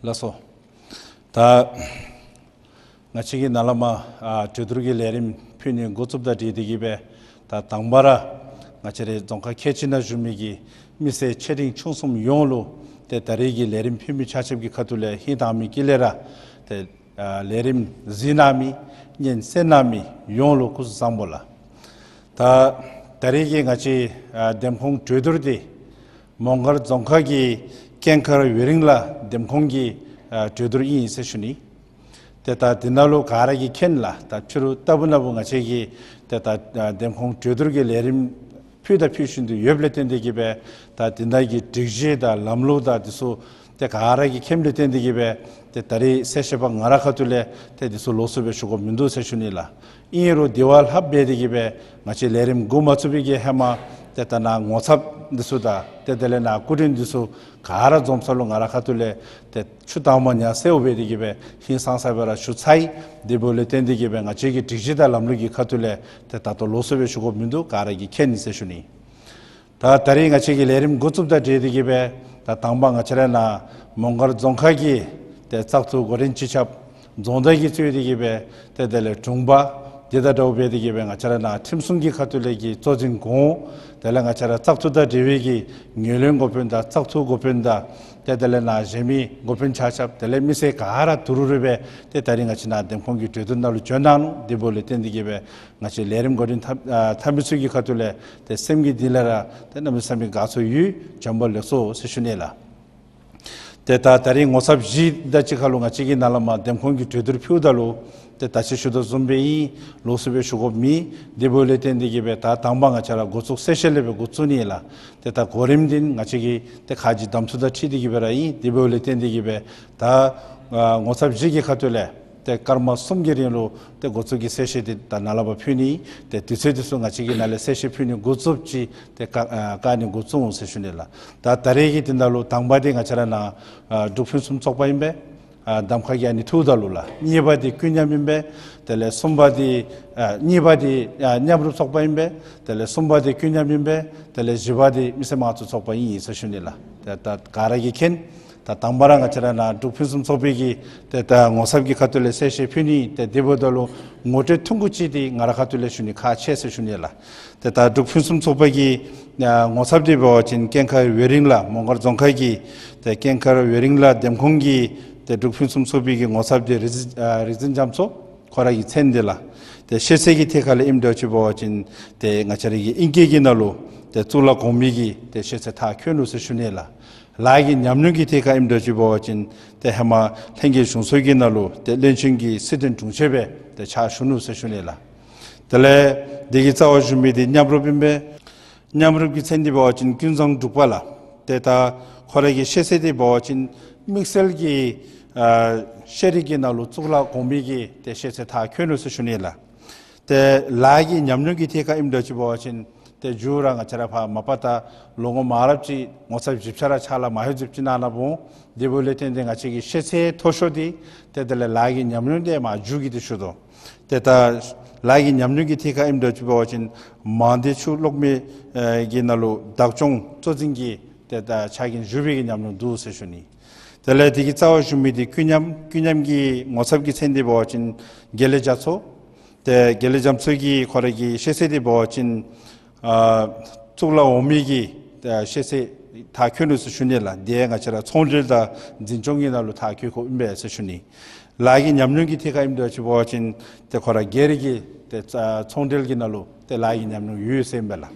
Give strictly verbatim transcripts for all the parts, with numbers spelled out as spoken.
ལགས་སོ། ད་ང་བཅས་ཀྱིས་ནཱ་ལས་མར་ཨ་གྲོས་བསྡུར་གྱི་ལས་རིམ་ཕུལ་ནི་འགོ་བཙུགསཔ་དང་འབྲེལ་ཏེ་གིས་སྦེ་ད་དང་པ་ར་ང་བཅས་རའི་རྫོང་ཁག་ཁལ་གཅིག་ནང་བཞུགས་མི་གི་མི་སེར་ཆེ་འབྲིང་ཆུང་གསུམ་ཡོངས་ལུ་ཏེ་ད་རིས་ཀྱི་ལས་རིམ་ཕུལ་མི་ཆ་ཁྱབ་ཀྱི་ཁ་ཐུག་ལས་ཧིང་དྭངས་མའི་དཀྱིལ་ལས་ར་ཏེ་ཨ་ལས་རིམ་གཟིགས་གནང་མི་སྙན་གསན་གནང་མི་ཡོངས་ལུ་སྐུ་གཟུགས་བཟང་པོ་ལགས། ད་ད་རིས་ཀྱི་ང་བཅས་ཨ་འདེམས་ཁོངས་གྲོས་བསྡུར་འདི་མོང་སྒར་རྫོང་ཁག་གི་ཀེང་མཁར་ཝེ་རིང་ལ་འདེམས་ཁོངས་ཀྱི་ཨ་གྲོས་བསྡུར་ཨིན་ཟེར་ཞུ་ནི། ཏེ་ད་འདི་ནང་ལུ་ག་ར་གིས་མཁྱེན་ལགས། ད་ཕྱི་རུ་ལྟ་བུ་ན་བུ་ང་བཅས་ཀྱིས་ཏེ་ད་ཨ་འདེམས་ཁོངས་གྲོས་བསྡུར་གྱི་ལས་རིམ་ཕུལ་དང་ཕུལ་བཞིན་དུ་ཡོདཔ་ལས་བརྟེན་ཏེ་གིས་སྦེ་ད་འདི་ནང་གི་སྒྲིག་གཞི་དང་ལམ་ལུགས་དང་འདི་ཚུ་ཏེ་ག་ར་གིས་མཁྱེནམ་ལས་བརྟེན་ཏེ་གིས་སྦེ་ཏེ་ད་རིས་གསལ་བཤད་པ་ང་ར་ཁ་ཐུག་ལས་ཏེ་འདི་ཚུ་ལོགས་སུ་སྦེ་ཞུ་དགོཔ་མིན་འདུག་ཟེར་ཞུ་ནི་ལགས། ཨིན་རུང་དེ་བ་ལྷགཔ་འབད་དེ་གིས་སྦེ་ང་བཅས་ལས་རིམ་འགོ་མ་བཙུགས་པའི་གི་ཧེ་མ་ཏེ་ད་ནཱ་ངོ་ཚབ་འདི་ཚུ་དང་ཏེ་དེ་ལས་ནཱ་སྐུ་མགྲོན་འདི་ཚུ་ག་ར་འཛོམས་ས་ལུ་ང་ར་ཁ་ཐུག་ལས་ཏེ་ཆུ་དྭངས་མ་ཉ་སེརཝ་འབད་དེ་གིས་སྦེ་ཧིང་སངས་ས་སྦེ་ར་ཞུ་ཚར་ཡི། དེ་འབདཝ་ལས་བརྟེན་ཏེ་གིས་སྦེ་ང་བཅས་ཀྱི་སྒྲིག་གཞི་དང་ལམ་ལུགས་ཀྱི་ཁ་ཐུག་ལས་ཏེ་ད་ལྟོ་ལོགས་སུ་སྦེ་ཞུ་དགོཔ་མིན་འདུག། ག་ར་གིས་མཁྱེན་ནི་ཟེར་ཞུ་ནི། ད་ད་རིས་ང་བཅས་ཀྱི་ལས་རིམ་འགོ་བཙུགསཔ་དང་འབྲེལ་ཏེ་གིས་སྦེ་ད་དང་པ་ང་བཅས་ར་ནཱ་མོང་སྒར་རྫོང་ཁག་གི་ཏེ་བཙག་འཐུ་འགོ་འདྲེན་སྤྱི་ཁྱབ་རྫོང་བདག་གིས་གཙོས་ཏེ་གིས་སྦེ་ཏེ་དེ་ལས་དྲུང་པ་དེ་དང་འདྲཝ་འབད་དེ་གིས་སྦེ་ང་བཅས་ར་ནཱ་ཁྲིམས་སྲུང་གི་ཁ་ཐུག་ལས་ཀྱི་གཙོ་འཛིན་གོང་འོག་དེ་ལས་ང་བཅས་ར་བཙག་འཐུ་དང་འབྲེལ་བའི་གི་ངོས་ལེན་འགོ་དཔོན་དང་བཙག་འཐུ་འགོ་དཔོན་དང་ཏེ་དེ་ལས་ནཱ་གཞན་མི་འགོ་དཔོན་ཆ་ཁྱབ་དེ་ལས་མི་སེར་ག་ར་ཐུ་རུ་རུ་སྦེ་ཏེ་ད་རིས་ང་བཅས་ནཱ་འདེམས་ཁོངས་ཀྱི་གྲོས་བསྡུར་ནང་ལུ་བྱོན་གནང་ནུག། དེ་འབདཝ་ལས་བརྟེན་ཏེ་གིས་སྦེ་ང་བཅས་ལས་རིམ་འགོ་འདྲེན་འཐབ་ཨ་འཐབ་མི་ཚུ་གི་ཁ་ཐུག་ལས་ཏེ་སེམས་ཀྱི་གཏིང་ལས་ར་ཏེ་གནམ་མེད་ས་མེད་དགའ་ཚོར་ཡོད། བྱོན་པ་ལེགས་སོ་ཟེར་ཞུ་ནི་ལགས། ཏེ་ད་ད་རིས་ངོ་ཚབ་བཞི་དང་གཅིག་ཁར་ལུ་ང་བཅས་ཀྱིས་ནཱ་ལས་མར་འདེམས་ཁོངས་ཀྱི་གྲོས་བསྡུར་ཕུལཝ་ད་ལུ་ཏེ་ད་ཅི་ཞུ་དོ་བཟུམ་སྦེ་ཨིན། ལོགས་སུ་སྦེ་ཞུ་དགོཔ་མེད། དེ་འབདཝ་ལས་བརྟེན་ཏེ་གིས་སྦེ་ད་དང་པ་ང་བཅས་ར་འགོ་བཙུགས་གསལ་བཤད་ལས་སྦེ་འགོ་བཙུགས་ནི་ལགས། ཏེ་ད་གོ་རིམ་འདི་ང་བཅས་ཀྱི་ཏེ་ཁ་རྗེ་གདམ་འཐུ་དང་འཁྲིལ་ཏེ་གིས་སྦེ་ར་ཨིན། དེ་འབདཝ་ལས་བརྟེན་ཏེ་གིས་སྦེ་ད་ཨ་ངོ་ཚབ་བཞི་གི་ཁ་ཐུག་ལས་ཏེ་སྐར་མ་གསུམ་གྱི་རིང་ལུ་ཏེ་འགོ་བཙུགས་ཀྱི་གསལ་བཤད་འདི་ད་ནཱ་ལས་ཕར་ཕུལ་ནི། ཏེ་དུས་ཚོད་འདི་ཚུ་ང་བཅས་ཀྱིས་ནཱ་ལས་གསལ་བཤད་ཕུལ་ནི་འགོ་བཙུགསཔ་ཅིག་ཏེ་བཀག་ཨ་བཀག་ནི་འགོ་བཙུགས་འོང་ཟེར་ཞུ་ནི་ལགས། ད་ད་རིས་ཀྱི་འདི་ནང་ལུ་དང་པ་འདི་ང་བཅས་ར་ནཱ་ཨ་འབྲུག་ཕུན་སུམ་ཚོགས་པ་ཨིན་པས། ཨ་གདམ་ཁ་གི་ཨ་ནི་ཐུགཔ་ད་ལུ་ལགས། གཉིས་པ་འདི་ཀུན་མཉམ་ཨིན་པས། དེ་ལས་གསུམ་པ་འདི་ཨ་གཉིས་པ་འདི་ཨ་མཉམ་རུབ་ཚོགས་པ་ཨིན་པས། དེ་ལས་གསུམ་པ་འདི་ཀུན་མཉམ་ཨིན་པས། དེ་ལས་བཞི་པ་འདི་མི་སེར་དམངས་གཙོ་ཚོགས་པ་ཨིན་ཟེར་ཞུ་ནི་ལགས། ཏེ་ད་ག་ར་གིས་མཁྱེན། ད་དང་པ་ར་ང་བཅས་ར་ནཱ་འབྲུག་ཕུན་སུམ་ཚོགས་པའི་གི་ཏེ་ད་ངོ་ཚབ་ཀྱི་ཁ་ཐུག་ལས་གསལ་བཤད་ཕུལ་ནི། ཏེ་དེ་འབདཝ་ད་ལུ་ངོ་སྤྲོད་ཐུང་ཀུ་ཅིག་འདི་ང་ར་ཁ་ཐུག་ལས་ཞུ་ནི་ཁག་ཆེ་ཟེར་ཞུ་ནི་ལགས། ཏེ་ད་འབྲུག་ཕུན་སུམ་ཚོགས་པ་གི་ཨ་ངོ་ཚབ་འདི་འབད་བ་ཅིན་ཀེང་མཁར་ཝེ་རིང་ལ་མོང་སྒར་རྫོང་ཁག་གི་ཏེ་ཀེང་མཁར་ཝེ་རིང་ལ་འདེམས་ཁོངས་ཀྱི་ཏེ་འབྲུག་ཕུན་སུམ་ཚོགས་པའི་གི་ངོ་ཚབ་འདི་རིག་འཛིན་ཨ་རིག་འཛིན་རྒྱ་མཚོ་ཁོ་ར་གི་མཚན་འདི་ལགས། ཏེ་ཤེས་ཚད་ཀྱི་ཐད་ཁར་ལས་ཨིནམ་འདྲཝ་ཅིག་འབད་བ་ཅིན་ཏེ་ང་བཅས་ར་གི་ཨིང་སྐད་ཀྱི་ནང་ལུ་ཏེ་གཙུག་ལག་གོང་མའི་གི་ཏེ་ཤེས་ཚད་མཐར་འཁྱོལ་ནུག་ཟེར་ཞུ་ནི་ལགས། ལཱ་གི་ཉམས་མྱོང་གི་ཐད་ཁར་ཨིནམ་འདྲཝ་ཅིག་འབད་བ་ཅིན་ཏེ་ཧེ་མ་ལྷན་རྒྱས་གཞུང་ཚོགས་ཀྱི་ནང་ལུ་ཏེ་བློན་ཆེན་གྱི་སྲིད་དོན་དྲུང་ཆེ་སྦེ་ཏེ་ཕྱག་ཞུ་ནུག་ཟེར་ཞུ་ནི་ལགས། དེ་ལས་དེ་གི་རྩ་བར་བཞུགས་མི་འདི་མཉམ་རུབ་ཨིན་པས། མཉམ་རུབ་ཀྱི་མཚན་འདི་འབད་བ་ཅིན་ཀུན་བཟང་འབྲུག་པ་ལགས། ཏེ་ད་ཁོ་ར་གི་ཤེས་ཚད་འདི་འབད་བ་ཅིན་དམིགས་བསལ་གྱི་ཨ་ཤེས་རིག་གི་ནང་ལུ་གཙུག་ལག་གོང་མའི་གི་ཏེ་ཤེས་ཚད་མཐར་འཁྱོལ་ནུག་ཟེར་ཞུ་ནི་ལགས། ཏེ་ལཱ་གི་ཉམས་མྱོང་གི་ཐད་ཁར་ཨིནམ་འདྲཝ་ཅིག་འབད་བ་ཅིན་ཏེ་མཇུག་ར་ང་བཅས་ར་ཕར་མ་པ་ད་ལོ་ངོ་མང་རབས་ཅིག་ངོ་ཚབ་བཞི་ཆ་ར་ཕྱག་ལཱ་མ་ལྷོད་ཅིག་གནང་ནུག་འོང་། དེ་འབདཝ་ལས་བརྟེན་ཏེ་ང་བཅས་ཀྱི་ཤེས་ཚད་མཐོ་ཤོས་འདི་ཏེ་དེ་ལས་ལཱ་གི་ཉམས་མྱོང་འདི་མར་མཇུག་གི་འདི་ཞུ་དོ། ཏེ་ད་ལཱ་གི་ཉམས་མྱོང་གི་ཐད་ཁར་ཨིནམ་འདྲཝ་ཅིག་འབད་བ་ཅིན་མང་སྡེ་ཆུ་གློག་མེ་ཨེ་གི་ནང་ལུ་བདག་སྐྱོང་གཙོ་འཛིན་གྱི་ཏེ་ད་ཕྱག་འགན་བཞུགས་པའི་གི་ཉམས་མྱོང་འདུག་ཟེར་ཞུ་ནི། དེ་ལས་དེ་གི་རྩ་བར་བཞུགས་མི་འདི་ཀུན་མཉམ། ཀུན་མཉམ་གྱི་ངོ་ཚབ་ཀྱི་མཚན་འདི་འབད་བ་ཅིན་དགེ་ལེགས་རྒྱ་མཚོ། ཏེ་དགེ་ལེགས་རྒྱ་མཚོ་གི་ཁོ་ར་གི་ཤེས་ཚད་འདི་འབད་བ་ཅིན་ཨ་གཙུག་ལག་འོག་མའི་གི་ཨ་ཤེས་ཚད་མཐར་འཁྱོལ་ནུག་ཟེར་ཞུ་ནི་ལགས། དེ་ང་བཅས་ར་ཚོང་འབྲེལ་དང་འཛིན་སྐྱོང་གི་ནང་ལུ་མཐར་འཁྱོལ་འགོ་ཨིན་པས་ཟེར་ཞུ་ནི། ལཱ་གི་ཉམས་མྱོང་གི་ཐད་ཁར་ཨིནམ་འདྲཝ་ཅིག་འབད་བ་ཅིན་ཏེ་ཁོ་ར་སྒེར་གྱི་ཏེ་ཚོང་འབྲེལ་གྱི་ནང་ལུ་ཏེ་ལཱ་གི་ཉམས་མྱོང་ཡོད་ཟེར་ཨིན་པས་ལགས།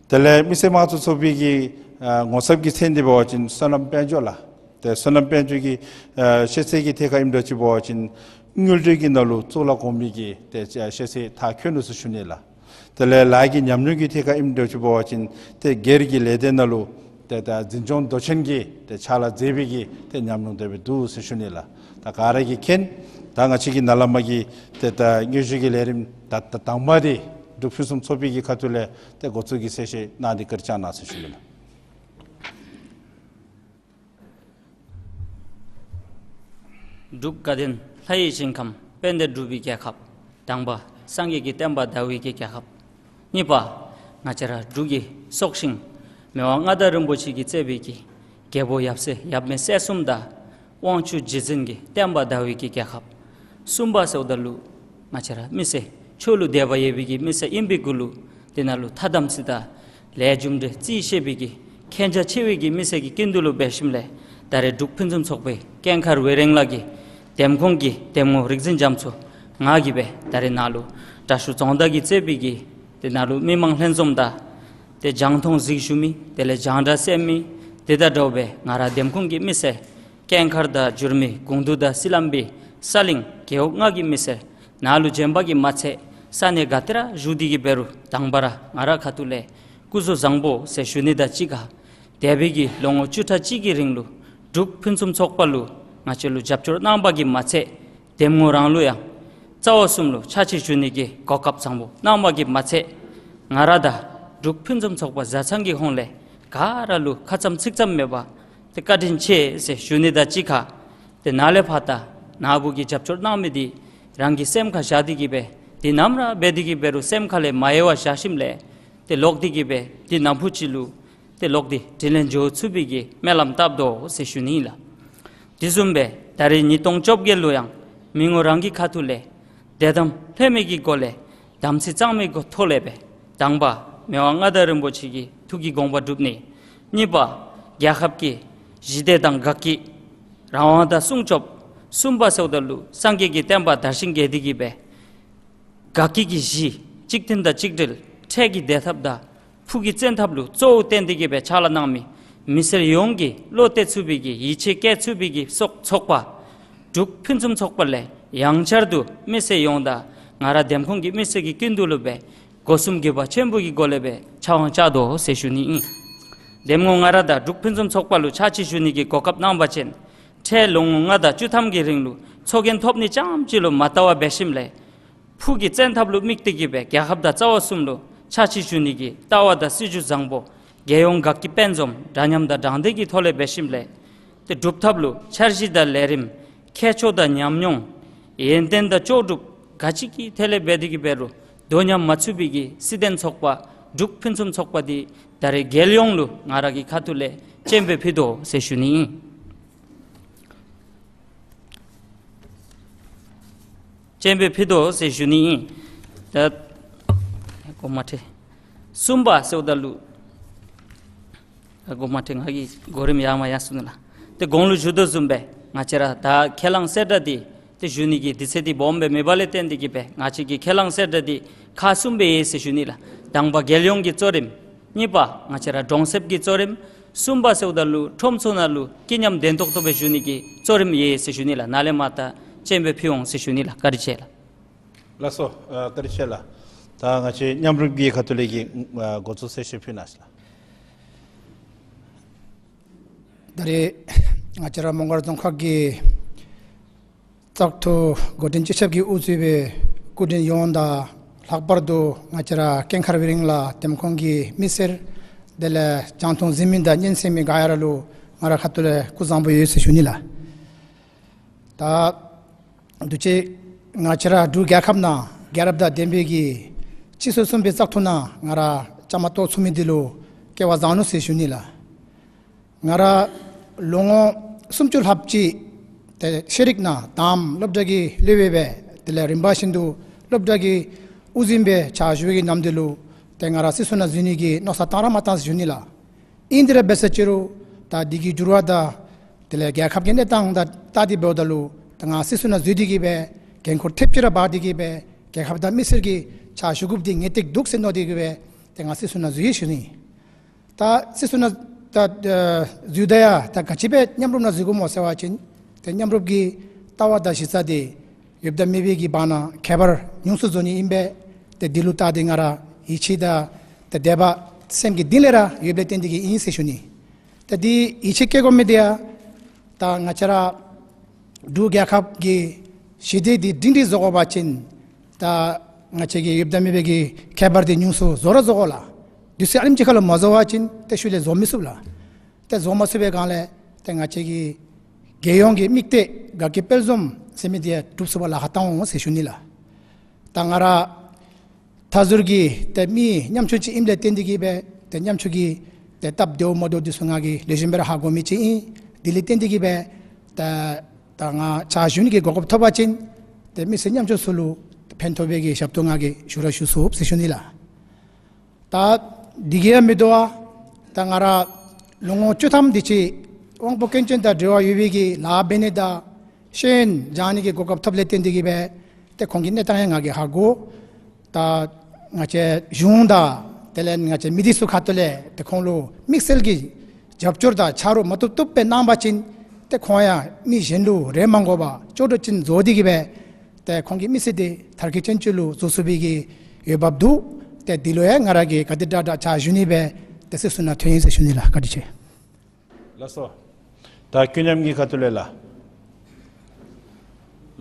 དེ་ལས་མི་སེར་དམངས་གཙོ་ཚོགས་པའི་གི་ཨ་ངོ་ཚབ་ཀྱི་མཚན་འདི་འབད་བ་ཅིན་བསོད་ནམས་དཔལ་འབྱོར་ལགས། ཏེ་བསོད་ནམས་དཔལ་འབྱོར་གྱི་ཨ་ཤེས་ཚད་ཀྱི་ཐད་ཁར་ཨིནམ་འདྲཝ་ཅིག་འབད་བ་ཅིན་དངུལ་འབྲེལ་གྱི་ནང་ལུ་གཙུག་ལག་གོང་མའི་གི་ཏེ་ཤེས་ཚད་མཐར་འཁྱོལ་ནུག་ཟེར་ཞུ་ནི་ལགས། དེ་ལས་ལཱ་གི་ཉམས་མྱོང་གི་ཐད་ཁར་ཨིནམ་འདྲཝ་ཅིག་འབད་བ་ཅིན་ཏེ་སྒེར་གྱི་ལས་སྡེ་ནང་ལུ་ཏེ་ད་འཛིན་སྐྱོང་མདོ་ཆེན་གྱི་ཏེ་ཕྱག་ལཱ་མཛད་པའི་གི་ཏེ་ཉམས་མྱོང་དེ་སྦེ་འདུག་ཟེར་ཞུ་ནི་ལགས། ད་ག་ར་གིས་མཁྱེན། ད་ང་བཅས་ཀྱི་ནཱ་ལས་མར་གྱི་ཏེ་ད་དངོས་བཤུས་ཀྱི་ལས་རིམ་ད་ད་དང་པ་འདི་འབྲུག་ཕུན་སུམ་ཚོགས་པའི་གི་ཁ་ཐུག་ལས་ཏེ་འགོ་བཙུགས་ཀྱི་གསལ་བཤད་གནང་སྟེ་བཀའ་དྲིན་བསྐྱང་གནང་ཟེར་ཞུ་ནི་ལགས། འབྲུག་དགའ་ལྡན་ལྷ་ཡི་ཞིང་ཁམས་དཔལ་ལྡན་འབྲུག་པའི་རྒྱལ་ཁབ། དང་པ་སངས་རྒྱས་ཀྱི་བསྟན་པ་དར་བའི་གི་རྒྱལ་ཁབ། གཉིས་པ་ང་བཅས་ར་འབྲུག་གི་སྲོག་ཤིང་མི་དབང་མངའ་བདག་རིན་པོ་ཆེ་གིས་གཙོས་པའི་གི་རྒྱལ་པོ་ཡབ་སྲས་ཡབ་མེས་སྲས་གསུམ་དང་ དབང་ཕྱུག་རྗེ་བཙུན་གྱི་བསྟན་པ་དར་བའི་གི་རྒྱལ་ཁབ། གསུམ་པ་ཟེརཝ་ད་ལུ་ང་བཅས་ར་མི་སེར་ཆོས་ལུ་དད་པ་ཡོད་པའི་གི་མི་སེར་ཨིན་པའི་གུ་ལུ་དེ་ནང་ལུ་ཐ་དམ་ཚིག་དང་ལས་རྒྱུ་འབྲས་རྩིས་ཤེས་པའི་གི་མཁྱེན་རྒྱ་ཆེ་བའི་གི་མི་སེར་གྱི་ཀུན་འདུས་ལུ་འབད་ཞིནམ་ལས་ད་རེས་འབྲུག་ཕུན་སུམ་ཚོགས་པའི་ཀེང་མཁར་ཝེ་རེང་ལ་གི་འདེམས་ཁོངས་ཀྱི་འདེམས་ངོ་རིག་འཛིན་རྒྱ་མཚོ་ང་གིས་སྦེ་ད་རེས་ནཱ་ལུ་དྲག་ཤོས་རྫོང་བདག་གིས་གཙོས་པའི་གི་དེ་ནང་ལུ་མི་མང་ལྷན་འཛོམས་དང་ཏེ་རྒྱང་མཐོང་གཟིགས་ཞུ་མི་དེ་ལས་རྒྱང་བསྒྲགས་གསན་མི་དེ་དང་འདྲཝ་སྦེ་ང་ར་འདེམས་ཁོངས་ཀྱི་མི་སེར་ཀེང་མཁར་དང་འགྱུར་མེད་དགུང་དུ་དང་སི་ལམ་བི་ས་གླིང་རྒེད་འོག་ལྔ་གི་མི་སེར་ནཱ་ལུ་བྱོན་པ་གིས་མ་ཚད་ས་གནས་ག་ཏེ་ར་བཞུགས་ཏེ་གི་འབད་རུང་དང་པ་ར་ང་ར་ཁ་ཐུག་ལས་སྐུ་གཟུགས་བཟང་པོ་ཟེར་ཞུ་ནི་དང་གཅིག་ཁར་འདས་པའི་གི་ལོ་ངོ་བཅུ་ཕྲག་གཅིག་གི་རིང་ལུ་འབྲུག་ཕུན་སུམ་ཚོགས་པ་ལུ་ང་བཅས་ལུ་རྒྱབ་སྐྱོར་གནང་པ་གིས་མ་ཚད་འདེམས་ངོ་རང་ལུ་ཡང་རྩ་བ་གསུམ་ལུ་ཕྱག་ཕྱིད་ཞུ་ནི་གི་གོ་སྐབས་བཟང་པོ་གནང་པ་གིས་མ་ཚད་ང་ར་དང་འབྲུག་ཕུན་སུམ་ཚོགས་པ་བཟའ་ཚང་གི་ཧོངས་ལས་ག་ར་ལུ་ཁ་ཙམ་ཚིག་ཙམ་མེད་པར་ཏེ་བཀའ་དྲིན་ཆེ་ཟེར་ཞུ་ནི་དང་གཅིག་ཁར་ཏེ་ནཱ་ལས་ཕར་ད་ནཱ་བུ་གིས་རྒྱབ་སྐྱོར་གནང་མི་འདི་རང་གི་སེམས་ཁར་བཞག་སྟེ་གི་སྦེ་འདི་ནམ་ར་འབད་དེ་གི་འབད་རུང་སེམས་ཁ་ལས་མ་གཡེལ་བར་བཞག་ཞིནམ་ལས་ཏེ་ལོག་སྟེ་གི་སྦེ་འདི་ནང་ཕུ་ཅིག་ལུ་ཏེ་ལོག་སྟེ་དྲིན་ལན་འཇལ་ཚུགས་པའི་གི་སྨོན་ལམ་བཏབ་དོ་ཟེར་ཞུ་ནི་ཨིན་ལགས། དེ་བཟུམ་སྦེ་ད་རེས་ཉིས་སྟོང་བཅོ་བརྒྱད་ལུ་ཡང་མི་ངོ་རང་གི་ཁ་ཐུག་ལས་དད་དམ་ལྷད་མེད་ཀྱི་སྒོ་ལས་དམ་ཚིག་གཙང་མའི་སྒོ་ཐོག་ལས་སྦེ་དང་པ་མི་དབང་མངའ་བདག་རིན་པོ་ཆེ་གི་ཐུགས་ཀྱི་དགོངས་པ་སྒྲུབ་ནི། གཉིས་པ་རྒྱལ་ཁབ་ཀྱི་ཞི་བདེ་དང་དགའ་སྐྱིད་རང་དབང་དང་སྲུང་སྐྱོབ། གསུམ་པ་ཟེརཝ་ད་ལུ་སངས་རྒྱས་ཀྱི་བསྟན་པ་དར་ཞིང་རྒྱས་ཏེ་གི་སྦེ་དགའ་སྐྱིད་ཀྱི་གཞི་གཅིག་མཐུན་དང་གཅིག་སྒྲིལ་འཕྲལ་གྱི་བདེ་ཐབས་དང་ཕུགས་ཀྱི་བཙན་ཐབས་ལུ་གཙོ་བོ་བསྟན་ཏེ་གི་སྦེ་ཕྱག་ལཱ་གནང་མི་མི་སེར་ཡོངས་ཀྱིས་བློ་གཏད་ཚུགས་པའི་གི་ཡིད་ཆེས་བསྐྱེད་ཚུགས་པའི་གི་ཚོགས་ཚོགས་པ་འབྲུག་ཕུན་སུམ་ཚོགས་པ་ལས་ཡང་བསྐྱར་དུ་མི་སེར་ཡོངས་དང་ང་ར་འདེམས་ཁོངས་ཀྱི་མི་སེར་གྱི་ཀུན་འདུས་ལུ་སྦེ་སྒོ་གསུམ་གུས་པ་ཆེན་པོ་གི་སྒོ་ལས་སྦེ་ཕྱག་དབང་བཅར་དོ་ཟེར་ཞུ་ནི་ཨིན། འདེམས་ངོ་ང་ར་དང་འབྲུག་ཕུན་སུམ་ཚོགས་པ་ལུ་ཕྱག་ཕྱིད་ཞུ་ནི་གི་གོ་སྐབས་གནང་བ་ཅིན་འཕྲལ་ལོ་ངོ་ལྔ་དང་བཅུ་ཐམ་གྱི་རིང་ལུ་ཚོགས་རྒྱན་ཐོབ་ནི་ཙམ་ཅིག་ལུ་མ་བལྟ་བར་འབད་ཞིནམ་ལས་ཕུགས་ཀྱི་བཙན་ཐབས་ལུ་དམིགས་ཏེ་གི་སྦེ་རྒྱལ་ཁབ་དང་རྩ་བ་གསུམ་ལུ་ཕྱག་ཕྱིད་ཞུ་ནི་གི་ལྟ་བ་དང་སྲིད་བྱུས་བཟང་པོ་རྒྱལ་ཡོངས་དགའ་སྐྱིད་དཔལ་འཛོམས་འདྲ་མཉམ་དང་དྲང་བདེན་གྱི་ཐོག་ལས་འབད་ཞིནམ་ལས་ཏེ་སྒྲུབ་ཐབས་ལུ་འཆར་གཞི་དང་ལས་རིམ་ཁྱད་ཆོས་དང་ཉམས་མྱོང་ཡོན་ཏན་དང་ལྕོགས་གྲུབ་ག་ཅི་གི་ཐད་ལས་འབད་དེ་གི་འབད་རུང་དོ་མཉམ་མ་ཚུད་པའི་གི་སྲིད་དོན་ཚོགས་པ་འབྲུག་ཕུན་སུམ་ཚོགས་པ་འདི་ད་རེས་རྒྱལ་ཡོངས་ལུ་ང་ར་གི་ཁ་ཐུག་ལས་སྤྱན་འབུལ་ཕུལ་དོ་ཟེར་ཞུ་ནི་ཨིན། སྤྱན་འབུལ་ཕུལ་དོ་ཟེར་ཞུ་ནི་ཨིན། ད་གོ་མ་ཁྲེལ། གསུམ་པ་ཟེརཝ་ད་ལུ་ཨ་གོ་མ་ཁྲེལ། ང་གི་གོ་རིམ་ཡར་མར་ཡར་སོ་ནུག་ལགས། ཏེ་གོང་ལུ་ཞུ་དོ་བཟུམ་སྦེ་ང་བཅས་ར་ད་ཁས་བླངས་གསལ་བསྒྲགས་འདི་ཏེ་ཞུ་ནི་གི་དུས་ཚོད་འདི་སྦོམ་སྦེ་མེད་པ་ལས་བརྟེན་ཏེ་གི་སྦེ་ང་བཅས་ཀྱི་ཁས་བླངས་གསལ་བསྒྲགས་འདི་ཁག་གསུམ་སྦེ་ཡོད་ཟེར་ཞུ་ནི་ལགས། དང་པ་རྒྱལ་ཡོངས་ཀྱི་གཙོ་རིམ། གཉིས་པ་ང་བཅས་ར་གྲོང་གསེབ་ཀྱི་གཙོ་རིམ། གསུམ་པ་ཟེརཝ་ད་ལུ་ཁྲོམ་ཚུ་ནང་ལུ་སྐྱིད་ཉམས་ལྡན་ཏོག་ཏོ་སྦེ་ཞུ་ནི་གི་གཙོ་རིམ་ཡོད་ཟེར་ཞུ་ནི་ལགས། ནཱ་ལས་མར་ད་སྤྱན་འབུལ་ཕུལ་འོང་ཟེར་ཞུ་ནི་ལགས། བཀའ་དྲིན་ཆེ་ལགས། ལགས་སོ། ཨ་བཀའ་དྲིན་ཆེ་ལགས། ད་ང་བཅས་མཉམ་རུབ་ཀྱི་ཁ་ཐུག་ལས་ཀྱི་ཨ་འགོ་བཙུགས་གསལ་བཤད་ཕུལ་གནང་ཟེར་ལགས། ད་རེས་ང་བཅས་ར་མོང་སྒར་རྫོང་ཁག་གི་བཙག་འཐུ་འགོ་འདྲེན་སྤྱི་ཁྱབ་ཀྱིས་དབུ་གཙོས་པའི་སྐུ་མགྲོན་ཡོངས་དང་ལྷག་པར་དུ་ང་བཅས་ར་ཀེང་མཁར་ཝེ་རེང་ལ་འདེམས་ཁོངས་ཀྱི་མི་སེར་དེ་ལས་རྒྱང་མཐོང་གཟིགས་མི་དང་སྙན་གསན་མི་ག་ར་ལུ་ང་ར་ཁ་ཐུག་ལས་སྐུ་གཟུགས་བཟང་པོ་ཡོད་ཟེར་ཞུ་ནི་ལགས། ད་འདི་ཅིག་ང་བཅས་ར་འབྲུག་རྒྱལ་ཁབ་ནང་རྒྱལ་རབས་དང་ལྡན་པའི་གི་སྤྱི་ཚེས་གསུམ་པའི་བཙག་འཐུ་ནང་ང་ར་བཅའ་མར་གཏོགས་ཚུགས་མི་འདི་ལུ་སྐལ་བ་བཟང་ནུག་ཟེར་ཞུ་ནི་ལགས། ང་ར་ལོ་ངོ་སུམ་ཅུ་ལྷགཔ་ཅིག་ཏེ་ཤེས་རིག་ནང་དང་སློབ་གྲྭ་གི་སློབ་དཔོན་སྦེ་དེ་ལས་རིམ་པ་བཞིན་དུ་སློབ་གྲྭ་གི་དབུ་འཛིན་སྦེ་ཕྱག་ཞུ་བའི་གི་ནམ་དུས་ལུ་ཏེ་ང་ར་སྲིད་ཚོགས་ནང་འཛུལ་ནི་གི་མནོ་བསམ་བཏང་ར་མ་བཏང་ཟེར་ཞུ་ནི་ལགས། ཨིན་དེ་ར་འབད་ས་ཅི་རུང་ད་འདི་གི་འགྱུར་བ་དང་དེ་ལས་རྒྱལ་ཁབ་ཀྱི་གནས་སྟངས་དང་བལྟ་སྟེ་འབདཝ་ད་ལུ་ད་ང་སྲིད་ཚོགས་ནང་འཛུལ་ཏེ་གི་སྦེ་འགན་ཁུར་ཐེབས་ཅིག་ར་འབག་སྟེ་གི་སྦེ་རྒྱལ་ཁབ་དང་མི་སེར་གྱི་ཕྱག་ཞུ་དགོཔ་འདི་ངེས་ཏིག་འདུག་ཟེར་མནོ་སྟེ་གི་སྦེ་ཏེ་ང་སྲིད་ཚོགས་ནང་འཛུལ་ཡི་ཟེར་ཞུ་ནི། ད་སྲིད་ཚོགས་ནང་ད་ཨ་འཛུལཝ་ད་ཡང་ད་ག་ཅི་སྦེ་མཉམ་རུབ་ནང་འཛུལ་དགོཔ་སྨོ་ཟེར་བ་ཅིན་ཏེ་མཉམ་རུབ་ཀྱི་ལྟ་བ་དང་གཞི་རྩ་འདི་ཡོདཔ་དང་མེད་པའི་གི་བར་ན་ཁྱད་པར་ཉུང་སུ་བཟོ་ནི་ཨིན་པས། ཏེ་འདི་ལུ་བལྟ་སྟེ་ང་ར་ཡིད་ཆེས་དང་ཏེ་དད་པ་སེམས་ཀྱི་གཏིང་ལས་ར་ཡོདཔ་ལས་བརྟེན་ཏེ་གི་ཨིན་ཟེར་ཞུ་ནི། ཏེ་འདི་ཡིད་ཆེས་བསྐྱེད་དགོ་མི་འདི་ཡང་ད་ང་བཅས་ར་འབྲུག་རྒྱལ་ཁབ་ཀྱི་ཞི་བདེ་འདི་སྒྲིང་སྒྲིང་བཟོ་དགོ་པ་ཅིན་ད་ང་བཅས་ཀྱི་ཡོདཔ་དང་མེད་པའི་གི་ཁྱད་པར་འདི་ཉུང་སུ་བཟོ་ར་བཟོ་དགོ་ལགས། དུས་ཚོད་ཨ་ནེམ་ཅིག་ཁར་ལུ་མ་བཟོ་བ་ཅིན་ཏེ་ཤུལ་ལས་བཟོ་མི་ཚུགས་ལགས། ཏེ་བཟོ་མ་ཚུགས་པའི་སྒང་ལས་ཏེ་ང་བཅས་ཀྱི་རྒྱལ་ཡོངས་ཀྱི་དམིགས་གཏད་དགའ་སྐྱིད་དཔལ་འཛོམས་ཟེར་མི་འདི་ཡང་འགྲུབ་ཚུགས་པར་ལཱ་ཁག་བཏང་འོང་ཟེར་ཞུ་ནི་ལགས། ད་ང་ར་མཐའ་ཟུར་གྱི་ཏེ་མི་ཉམ་ཆུང་ཅིག་ཨིནམ་ལས་བརྟེན་ཏེ་གི་སྦེ་ཏེ་ཉམ་ཆུང་གི་ཏེ་སྟབས་བདེཝ་མ་བདེཝ་འདི་ཚུ་ང་གིས་ལེགས་ཤོམ་སྦེ་ར་ཧ་གོ་མི་ཅིག་ཨིན། དེ་ལས་བརྟེན་ཏེ་གི་སྦེ་ ད་ད་ང་ཕྱག་ཞུ་ནི་གི་གོ་སྐབས་ཐོབ་པ་ཅིན་ཏེ་མི་སེར་ཉམ་ཆུང་ཚུ་ལུ་ཕན་ཐོགས་པའི་གི་ཞབས་ཏོག་ང་གིས་ཞུ་ར་ཞུ་ཚུགས་ཟེར་ཞུ་ནི་ལགས། ད་འདི་གིས་ཡང་མི་དོ་བར་ད་ང་ར་ལོ་ངོ་བཅུ་ཐམ་དེ་ཅིག་དབང་པོ་སྐྱོན་ཅན་དང་འབྲེལ་བ་ཡོད་པའི་གི་ལཱ་འབད་ནི་དང་ཤེས་ཡོན་སྦྱང་ནི་གི་གོ་སྐབས་ཐོབ་ལས་བརྟེན་ཏེ་གིས་སྦེ་ཏེ་ཁོང་གི་གནས་སྟངས་ཡང་ང་གིས་ཧ་གོ། ད་ང་བཅས་གཞུང་དང་དེ་ལས་ང་བཅས་མི་སྡེ་ཚུ་ཁ་ཐུག་ལས་ཏེ་ཁོང་ལུ་དམིགས་བསལ་གྱི་རྒྱབ་སྐྱོར་དང་ཕྱག་རོགས་མ་བཏུབ་བཏུབ་སྦེ་གནང་པ་ཅིན་ཏེ་ཁོང་ཡང་མི་གཞན་ལུ་རེ་མ་དགོ་པར་ཅོག་འཐདཔ་ཅིག་བཟོ་སྟེ་གིས་སྦེ་ཏེ་ཁོང་གི་མི་ཚེ་འདི་མཐར་འཁྱོལ་ཅན་ཅིག་ལུ་བཟོ་ཚུགས་པའི་གི་འོས་འབབ་འདུག། ཏེ་འདི་ལུ་ཡང་ང་ར་གིས་ག་དེ་དྲག་དྲག་ཕྱག་ཞུ་ནི་སྦེ་ཏེ་ཚེ་བསོད་ནམས་ཐོན་ཡི་ཟེར་ཞུ་ནི་ལགས། བཀའ་དྲིན་ཆེ། ལགས་སོ། ད་ཀུན་མཉམ་གྱི་ཁ་ཐུག་ལས་ལགས།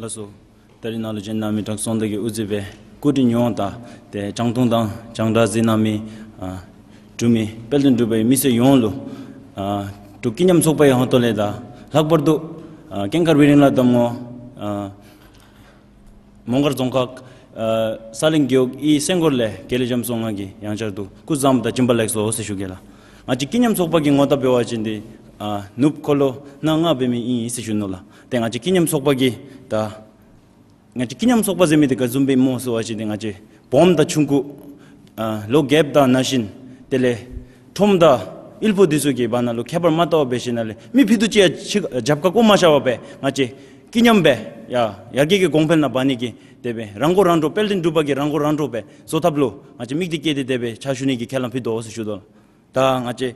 ལགས་སོ། ད་རིས་ནཱ་ལུ་འབྱོན་གནང་མི་དྲག་ཤོས་དང་གི་དབུ་མཛད་སྦེ་སྐུ་མགྲོན་ཡོངས་དང་ཏེ་རྒྱང་མཐོང་དང་རྒྱང་བསྒྲགས་གཟིགས་གནང་མི་ཨ་འབྲུག་མི་དཔལ་ལྡན་འབྲུག་པའི་མི་སེར་ཡོངས་ལུ་ཨ་འབྲུག་ཀུན་མཉམ་ཚོགས་པའི་ཧོངས་ལས་དང་ལྷག་པར་དུ་ཨ་ཀུན་མཁྱེན་ཝེ་རིང་ལགས་དང་ངོ་ཨ་མོང་སྒར་རྫོང་ཁག་ཨ་ས་གླིང་རྒེད་འོག་ཨི་སེང་སྒོར་ལས་དགེ་ལེགས་རྒྱ་མཚོ་ང་གིས་ཡང་བསྐྱར་དུ་སྐུ་གཟུགས་བཟང་པོ་དང་བྱོན་པ་ལེགས་སོ་ཟེར་ཞུ་གེ་ལགས། ང་བཅས་ཀུན་མཉམ་ཚོགས་པ་གི་ངོ་རྟགས་འབད་བ་ཅིན་ཏེ་ཨ་ནོར་བུ་འཁོར་ལོ་སྣ་ལྔ་འབད་མི་ཨིན་ཟེར་ཞུ་ནི་ལགས། ཏེ་ང་བཅས་ཀུན་མཉམ་ཚོགས་པ་གི་ད་ང་བཅས་ཀུན་མཉམ་ཚོགས་པ་ཟེར་མི་འདི་ག་བཟུམ་སྦེ་སྨོ་ཟེར་བ་ཅིན་ཏེ་ང་བཅས་སྦོམ་དང་ཆུང་ཀུ་ཨ་ལོ་རྒསཔ་དང་ན་གཞོན་དེ་ལས་ཁྲོམ་དང་དབུལ་པོ་འདི་ཚུ་གི་བར་ན་ལུ་ཁྱད་པར་མ་བལྟ་བར་འབད་ཞིནམ་ལས་མི་ཕུད་རྡོག་གཅིག་ཡང་ཕྱི་རྒྱབ་ཁར་བཀོ་མ་བཞག་པར་སྦེ་ང་བཅས་ཀུན་མཉམ་སྦེ་ཡ་ཡར་རྒྱས་ཀྱི་གོང་འཕེལ་ནང་འབག་ནི་གི་དེ་སྦེ་རང་མགོ་རང་འདྲོངས་དཔལ་ལྡན་འབྲུག་པ་གི་རང་མགོ་རང་འདྲོངས་སྦེ་བཟོ་ཐབས་ལུ་ང་བཅས་དམིགས་གཏད་བསྐྱེད་དེ་དེ་སྦེ་ཕྱག་ཞུ་ནི་གི་ཁས་བླངས་ཕུལ་དོ་ཟེར་ཞུ་དོ་ལགས། ད་ང་བཅས་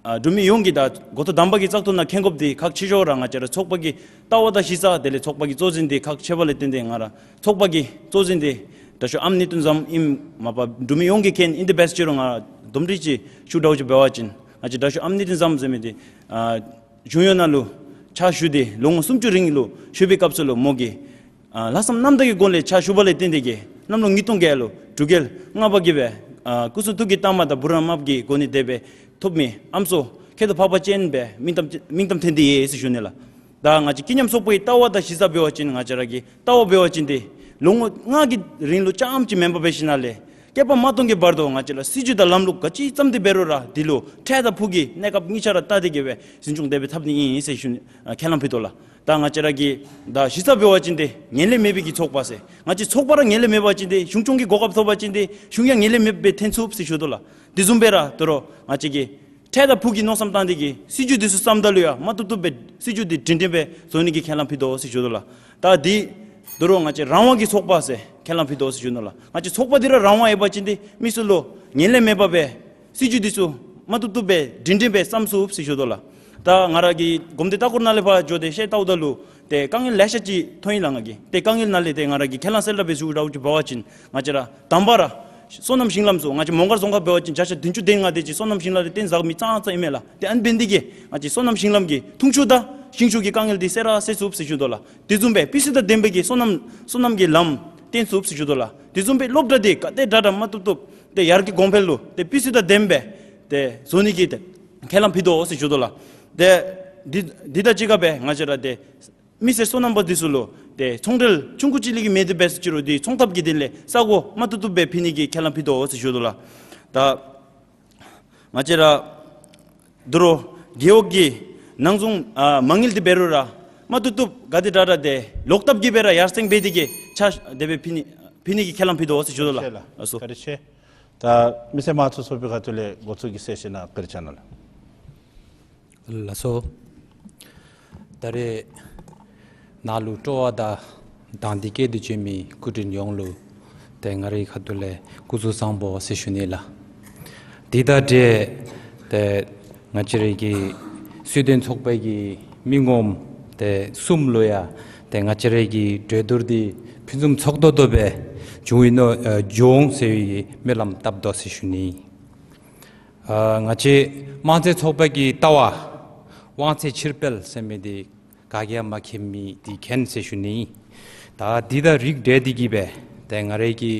ཨ་འབྲུག་མི་ཡོངས་ཀྱིས་ད་འགོ་ཐོག་དང་པ་གི་བཙག་འཐུ་ནང་མཁྱེན་དགོཔ་འདི་ཁག་ཆེ་ཤོས་ར་ང་བཅས་ར་ཚོགས་པ་གི་ལྟ་བ་དང་གཞི་རྩ་དེ་ལས་ཚོགས་པ་གི་གཙོ་འཛིན་འདི་ཁག་ཆེ་བ་ལས་བརྟེན་ཏེ་ང་ར་ཚོགས་པ་གི་གཙོ་འཛིན་འདི་དྲག་ཤོས་ཨམ་ནེ་བསྟན་འཛོམས་ཨིནམ་མ་པ་འབྲུག་མི་ཡོངས་ཀྱིས་མཁྱེན། ཨིན་ཏེ་འབད་ཟེར་རུང་ང་ར་དོམ་རི་ཅིག་ཞུ་དྲག་ཅིག་འབད་བ་ཅིན་ང་བཅས་དྲག་ཤོས་ཨམ་ནེ་བསྟན་འཛོམས་ཟེར་མི་འདི་ཨ་གཞུང་གཡོག་ནང་ལུ་ཕྱག་ཞུ་སྟེ་ལོ་ངོ་སུམ་ཅུ་རིང་ལུ་བཞུགས་པའི་སྐབས་སུ་ལུ་མོ་གིས་ཨ་ལྷག་བསམ་རྣམ་དག་གི་སྒོ་ལས་ཕྱག་ཞུ་བ་ལས་བརྟེན་ཏེ་གིས་གནམ་ལོ་ཉིས་སྟོང་བརྒྱད་ལུ་འབྲུག་རྒྱལ་ལྔ་པ་གིས་སྦེ་ཨ་སྐུ་གསུང་ཐུགས་ཀྱི་རྟགས་མ་དང་བུ་རམ་མག་གི་སྒོ་ནས་དེ་སྦེ་ཐོབ་མི་ཨམ་སྲུ་ཁྱད་དུ་འཕགས་པ་ཅན་སྦེ་མིང་གཏམ་མིང་གཏམ་ཐོན་ཏེ་ཡོད་ཟེར་ཞུ་ནི་ལགས། ད་ང་བཅས་ཀུན་མཉམ་ཚོགས་པའི་ལྟ་བ་དང་གཞི་རྩ་འབད་བ་ཅིན་ང་བཅས་ར་གི་ལྟ་བ་འབད་བ་ཅིན་ཏེ་ལོ་ངོ་ལྔ་གི་རིང་ལུ་རྐྱངམ་ཅིག་མེན་པར་འབད་ཞིནམ་ལས་བསྐལ་པ་མ་སྟོང་གི་བར་དུ་ང་བཅས་ར་སྲིད་བྱུས་དང་ལམ་ལུགས་ག་ཅི་བརྩམས་ཏེ་འབད་རུང་ར་འདི་ལུ་འཕྲལ་དང་ཕུགས་ཀྱི་གནས་སྐབས་གཉིས་ཆ་ར་བལྟ་སྟེ་གིས་སྦེ་འཛིན་སྐྱོང་དེ་སྦེ་འཐབ་ནི་ཨིན་ཟེར་ཞུ་ནི་ཨ་ཁས་བླངས་ཕུལ་དོ་ལགས། ད་ང་བཅས་ར་གི་ད་གཞི་རྩ་འབད་བ་ཅིན་ཏེ་ངན་ལྷད་མེད་པའི་གི་ཚོགས་པ་ཟེར། ང་བཅས་ཚོགས་པ་ར་ངན་ལྷད་མེད་པ་ཅིན་ཏེ་གཞུང་སྐྱོང་གི་གོ་སྐབས་ཐོབ་པ་ཅིན་ཏེ་གཞུང་ཡང་ངན་ལྷད་མེདཔ་སྦེ་འཐོན་ཚུགས་ཟེར་ཞུ་དོ་ལགས། དེ་བཟུམ་སྦེ་ར་དོ་རུང་ང་བཅས་ཀྱིས་འཕྲལ་དང་ཕུགས་ཀྱི་མནོ་བསམ་བཏང་སྟེ་གིས་སྲིད་བྱུས་འདི་ཚུ་བརྩམ་ད་ལུ་ཡང་མ་བཏུབ་བཏུབ་སྦེ་སྲིད་བྱུས་འདི་སྒྲིང་སྒྲིང་སྦེ་བཟོ་ནི་གི་ཁས་བླངས་ཕུལ་དོ་ཟེར་ཞུ་དོ་ལགས། ད་འདི་དོ་རུང་ང་བཅས་རང་དབང་གི་ཚོགས་པ་ཟེར་ཁས་བླངས་ཕུལ་དོ་ཟེར་ཞུ་ནི་ལགས། ང་བཅས་ཚོགས་པ་འདི་ར་རང་དབང་ཡོད་པ་ཅིན་ཏེ་མི་ཚུ་ལུ་ངན་ལྷད་མེད་པ་སྦེ་སྲིད་བྱུས་འདི་ཚུ་མ་བཏུབ་བཏུབ་སྦེ་སྒྲིང་སྒྲིང་སྦེ་བརྩམ་ཚུགས་ཟེར་ཞུ་དོ་ལགས། ད་ང་ར་གིས་གོམས་འདྲིས་ལྟ་སྐོར་ནང་ལས་ཕར་འགྱོ་སྟེ་ཤེས་ལྟཝ་ད་ལུ་ཏེ་དཀའ་ངལ་ལེ་ཤ་ཅིག་མཐོང་ཡི་ལགས་ང་གིས། ཏེ་དཀའ་ངལ་ནང་ལས་ཏེ་ང་ར་གིས་ཁས་བླངས་གསལ་བསྒྲགས་འབད་ཞུ་དྲག་ཅིག་འབད་བ་ཅིན་ང་བཅས་ར་དང་པ་ར་སོ་ནམ་ཞིང་ལམ་ཚུ་ང་བཅས་མོང་སྒར་རྫོང་ཁག་འབད་བ་ཅིན་བརྒྱ་ཆ་བདུན་ཅུ་དོན་ལྔ་དེ་ཅིག་སོ་ནམ་ཞིང་ལམ་ལས་བརྟེན་བཞག་མི་ཙང་ཙང་ཨིན་མས་ལགས། ཏེ་ཨ་ནི་འབད་ནི་འདི་གིས་ང་བཅས་སོ་ནམ་ཞིང་ལམ་གྱི་འཐུང་ཆུ་དང་ཞིང་ཆུ་གི་དཀའ་ངལ་འདི་སེལ་ར་སེལ་ཚུགས་ཟེར་ཞུ་དོ་ལགས། དེ་བཟུམ་སྦེ་སྤུས་ཚད་དང་ལྡན་པའི་གི་སོ་ནམ་སོ་ནམ་གྱི་ལམ་བཏོན་ཚུགས་ཟེར་ཞུ་དོ་ལགས། དེ་བཟུམ་སྦེ་སློབ་གྲྭ་འདི་ག་དེ་དྲག་དྲག་མ་བཏུབ་བཏུབ་ཏེ་ཡར་རྒྱས་གོང་འཕེལ་ལུ་ཏེ་སྤུས་ཚད་དང་ལྡན་པའི་ཏེ་བཟོ་ནི་གི་ཏེ་ཁས་བླངས་ཕུལ་དོ་ཟེར་ཞུ་དོ་ལགས། ཏེ་འདི་འདི་དང་གཅིག་ཁར་སྦེ་ང་བཅས་ར་ཏེ་མི་སེར་སོ་ནམ་པ་འདི་ཚུ་ལུ་ཏེ་ཚོང་འབྲེལ་ཆུང་ཀུ་ཅིག་ལས་ཀྱི་མེད་དེ་འབད་ཟེར་ཅི་རུང་འདི་ཚོང་ཐབས་ཀྱི་དོན་ལས་ས་གོ་མ་བཏུབ་བཏུབ་སྦེ་ཕུལ་ནི་གི་ཁས་བླངས་ཕུལ་དོ་ཟེར་ཞུ་དོ་ལགས། ད་ང་བཅས་ར་དོ་རུང་རྒེད་འོག་གི་ནང་སྲུང་ཨ་མ་དངུལ་འདི་འབད་རུང་ར་མ་བཏུབ་བཏུབ་ག་དེ་དྲག་དྲག་ཏེ་ལོག་ཐབས་ཀྱིས་སྦེ་ར་ཡར་སེང་འབད་དེ་གིས་ཕྱག་དེ་སྦེ་ཕུལ་ནི་ཕུལ་ནི་གི་ཁས་བླངས་ཕུལ་དོ་ཟེར་ཞུ་དོ་ལགས། ལགས་སོ། བཀའ་དྲིན་ཆེ། ད་མི་སེར་དམངས་གཙོ་ཚོགས་པའི་ཁ་ཐུག་ལས་འགོ་ཚུགས་ཀྱི་ཟེར་ཞུ་ནི་ལགས། བཀའ་དྲིན་ཆེ་ལགས། ལགས་སོ། ད་རེས་ནཱ་ལུ་སྤྲོ་བ་དང་དང་འདོད་བསྐྱེད་དེ་བྱོན་མི་སྐུ་མགྲོན་ཡོངས་ལུ་ཏེ་ང་རའི་ཁ་ཐུག་ལས་སྐུ་གཟུགས་བཟང་པོ་ཟེར་ཞུ་ནི་ལགས། དེ་དང་འབྲེལ་ཏེ་ང་བཅས་རའི་གི་སུའེ་ཌེན་ཚོགས་པའི་གི་མི་ངོམ་ཏེ་གསུམ་ལུ་ཡང་ཏེ་ང་བཅས་རའི་གི་གྲོས་བསྡུར་འདི་ཕུན་སུམ་ཚོགས་ཏོག་ཏོ་སྦེ་འབྱུང་ཡི་ནོ་ཨ་འབྱུང་ཟེར་བའི་གི་སྨོན་ལམ་བཏབ་དོ་ཟེར་ཞུ་ནི། ཨ་ང་བཅས་དམངས་གཙོའི་ཚོགས་པའི་གི་ལྟ་བ་དབང་ཚད་ཕྱིར་སྤེལ་ཟེར་མི་འདི་ག་གིས་ཡང་མ་མཁྱེན་མི་འདི་མཁྱེན་ཟེར་ཞུ་ནི། ད་འདི་དང་རིགས་བསྒྲེས་ཏེ་གིས་སྦེ་ཏེ་ང་རའི་གི་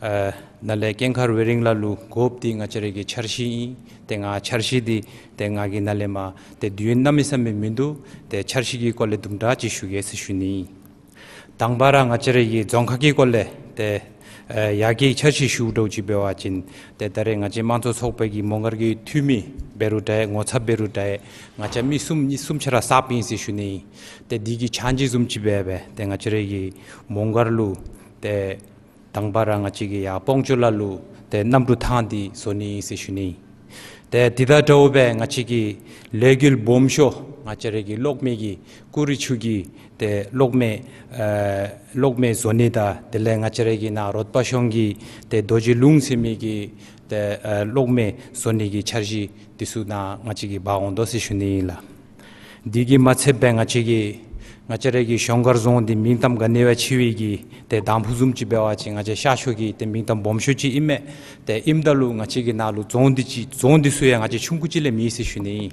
ཨ་ནཱ་ལས་ཀུན་མཁྱེན་ཝེ་རིང་ལགས་ལུ་དགོཔ་འདི་ང་བཅས་རའི་གི་འཆར་གཞི་ཨིན། ཏེ་ང་འཆར་གཞི་འདི་ཏེ་ང་གིས་ནཱ་ལས་མར་ཏེ་དུས་ཡུན་གནམ་མེད་ས་མེད་མིན་འདུག། ཏེ་འཆར་གཞི་གི་སྐོར་ལས་དུམ་གྲ་ཅིག་ཞུ་གེ་ཟེར་ཞུ་ནི། དང་པ་ར་ང་བཅས་རའི་གི་རྫོང་ཁག་གི་སྐོར་ལས་ཏེ་ ཨ་ཡར་རྒྱས་འཆར་གཞི་ཞུ་དོ་ཅིག་འབད་བ་ཅིན་ཏེ་ད་རེས་ང་བཅས་དམངས་གཙོ་ཚོགས་པའི་གི་མོང་སྒར་གྱི་འཐུས་མི་འབད་རུང་འདྲ་ངོ་ཚབ་འབད་རུང་འདྲ་ང་བཅས་མི་གསུམ་གཉིས་གསུམ་ཆ་ར་གསརཔ་ཨིན་ཟེར་ཞུ་ནི་ཨིན། ཏེ་འདི་གི་ཆ་འཇིག་བཟུམ་ཅིག་འབད་སྦེ་ཏེ་ང་བཅས་རའི་གི་མོང་སྒར་ལུ་ཏེ་དང་པ་ར་ང་བཅས་ཀྱི་ཡར་སྤོང་ཆུ་ལ་ལུ་ཏེ་གནམ་གྲུ་ཐང་འདི་བཟོ་ནི་ཨིན་ཟེར་ཞུ་ནི་ཨིན། ཏེ་འདི་དང་འདྲཝ་སྦེ་ང་བཅས་ཀྱི་ལས་འགུལ་སྦོམ་ཤོས་ང་བཅས་རའི་གི་གློག་མེ་གི་ཀུ་རི་ཆུ་གི་ཏེ་གློག་མེ་ཨ་གློག་མེ་བཟོ་ནི་དང་དེ་ལས་ང་བཅས་རའི་གི་ནཱ་རོགས་པ་གཞུང་གི་ཏེ་རྡོ་རྗེ་ལུང་ཟེར་མི་གི་ཏེ་ཨ་གློག་མེ་བཟོ་ནི་གི་འཆར་གཞི་འདི་ཚུ་ནང་ང་བཅས་ཀྱི་འབག་འོང་དོ་ཟེར་ཞུ་ནི་ཨིན་ལགས། འདི་གིས་མ་ཚད་པའི་ང་བཅས་ཀྱི་ང་བཅས་རའི་གི་གཞོང་སྒར་རྫོང་འདི་མིང་གཏམ་ག་ནི་བ་ཆེ་བའི་གི་ཏེ་དང་ཕུ་བཟུམ་ཅིག་འབད་བ་ཅིན་ང་བཅས་ཤར་ཕྱོགས་ཀྱི་ཏེ་མིང་གཏམ་སྦོམ་ཤོས་ཅིག་ཨིན་མས། ཏེ་ཨིནམ་ད་ལུ་ང་བཅས་ཀྱི་ནཱ་ལུ་རྫོང་འདི་ཅིག་རྫོང་འདི་ཚུ་ཡང་ང་བཅས་ཆུང་ཀུ་ཅིག་ལས་མེད་ཟེར་ཞུ་ནི་ཨིན།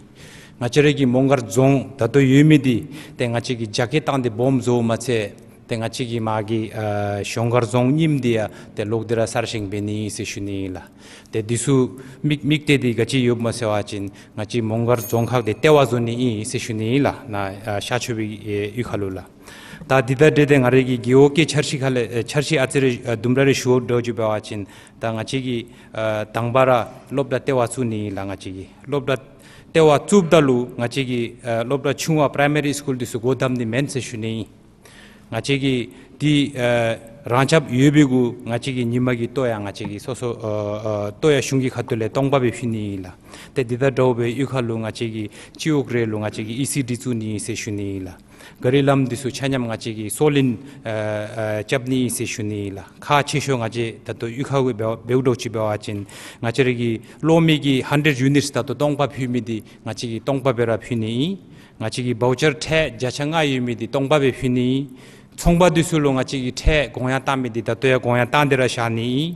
ང་བཅས་རའི་གི་མོང་སྒར་རྫོང་ད་ལྟོ་ཡོད་མི་འདི་ཏེ་ང་བཅས་ཀྱིས་རྒྱ་སྐྱེད་བཏང་སྟེ་སྦོམ་བཟོཝ་མ་ཚད་ཏེ་ང་བཅས་ཀྱི་མ་གི་ཨ་གཞོང་སྒར་རྫོང་རྙིངམ་འདི་ཡང་ཏེ་ལོག་སྟེ་ར་གསར་བཞེངས་འབད་ནི་ཨིན་ཟེར་ཞུ་ནི་ཨིན་ལགས། ཏེ་འདི་ཚུ་དམིགས་དམིགས་གཏད་འདི་ག་ཅི་ཡོདཔ་སྨོ་ཟེར་བ་ཅིན་ང་བཅས་མོང་སྒར་རྫོང་ཁག་འདི་ལྟེ་བ་བཟོ་ནི་ཨིན་ཟེར་ཞུ་ནི་ཨིན་ལགས། ནཱ་ཨ་ཤར་ཕྱོགས་པའི་ཨེ་གཡུས་ཁ་ལུ་ལགས། ད་འདི་དང་འབྲེལ་ཏེ་ང་རའི་གི་རྒེད་འོག་གི་འཆར་གཞི་ཁ་ལས་ཨེ་འཆར་གཞི་ཨ་ཙི་རེ་ཨ་དུམ་གྲ་རེ་ཞུ་དོ་ཅིག་འབད་བ་ཅིན་ད་ང་བཅས་ཀྱིས་ཨ་དང་པ་ར་སློབ་གྲྭ་ལྟེ་བ་བཙུགས་ནི་ཨིན་ལགས། ང་བཅས་ཀྱིས་སློབ་གྲྭ་ལྟེ་བ་བཙུགསཔ་ད་ལུ་ང་བཅས་ཀྱིས་ཨ་སློབ་གྲྭ་ཆུང་བ་པ་རའི་མ་རི་སི་ཀུལ་འདི་ཚུ་སྒོ་བསྡམ་ནི་མེན་ཟེར་ཞུ་ནི་ཨིན། ང་བཅས་ཀྱིས་འདི་ཨ་རང་རྐྱབ་ཡོད་པའི་གུ་ང་བཅས་ཀྱིས་ཉིན་མ་གི་ལྟོ་ཡང་ང་བཅས་ཀྱིས་སོ་སོ་ཨ་ཨ་ལྟོ་ཡང་གཞུང་གི་ཁ་ཐུག་ལས་སྟོང་པ་སྦེ་ཕུལ་ནི་ཨིན་ལགས། ཏེ་འདི་དང་འདྲཝ་སྦེ་གཡུས་ཁ་ལུ་ང་བཅས་ཀྱིས་སྤྱི་འོག་རེ་ལུ་ང་བཅས་ཀྱིས་ཨི་སི་ཌི་བཙུགས་ནི་ཨིན་ཟེར་ཞུ་ནི་ཨིན་ལགས། ག་རི་ལམ་འདི་ཚུ་ཆ་མཉམ་ང་བཅས་ཀྱིས་སོ་ལིན་ཨ་ཨ་རྐྱབ་ནི་ཨིན་ཟེར་ཞུ་ནི་ཨིན་ལགས། ཁག་ཆེ་ཤོས་ང་བཅས་ད་ལྟོ་གཡུས་ཁ་གུ་འབདཝ་འབདཝ་འདྲཝ་ཅིག་འབད་བ་ཅིན་ང་བཅས་རའི་གི་གློག་མེ་གི་ཧན་ཌེཌ་ཡུ་ནིཊ་ད་ལྟོ་སྟོང་པ་ཕུལ་མི་འདི་ང་བཅས་ཀྱིས་སྟོང་པ་སྦེ་ར་ཕུལ་ནི་ཨིན། ང་བཅས་ཀྱིས་བའུ་ཅར་ཁྲལ་བརྒྱ་ཆ་ལྔ་ཡོད་མི་འདི་སྟོང་པ་སྦེ་ཕུལ་ནི་ཨིན། ཚོང་པ་འདི་ཚུ་ལུ་ང་བཅས་ཀྱིས་ཁྲལ་དགོངས་ཡངས་བཏང་མི་འདི་ད་ལྟོ་ཡང་དགོངས་ཡངས་བཏང་སྟེ་ར་བཞག་ནི་ཨིན།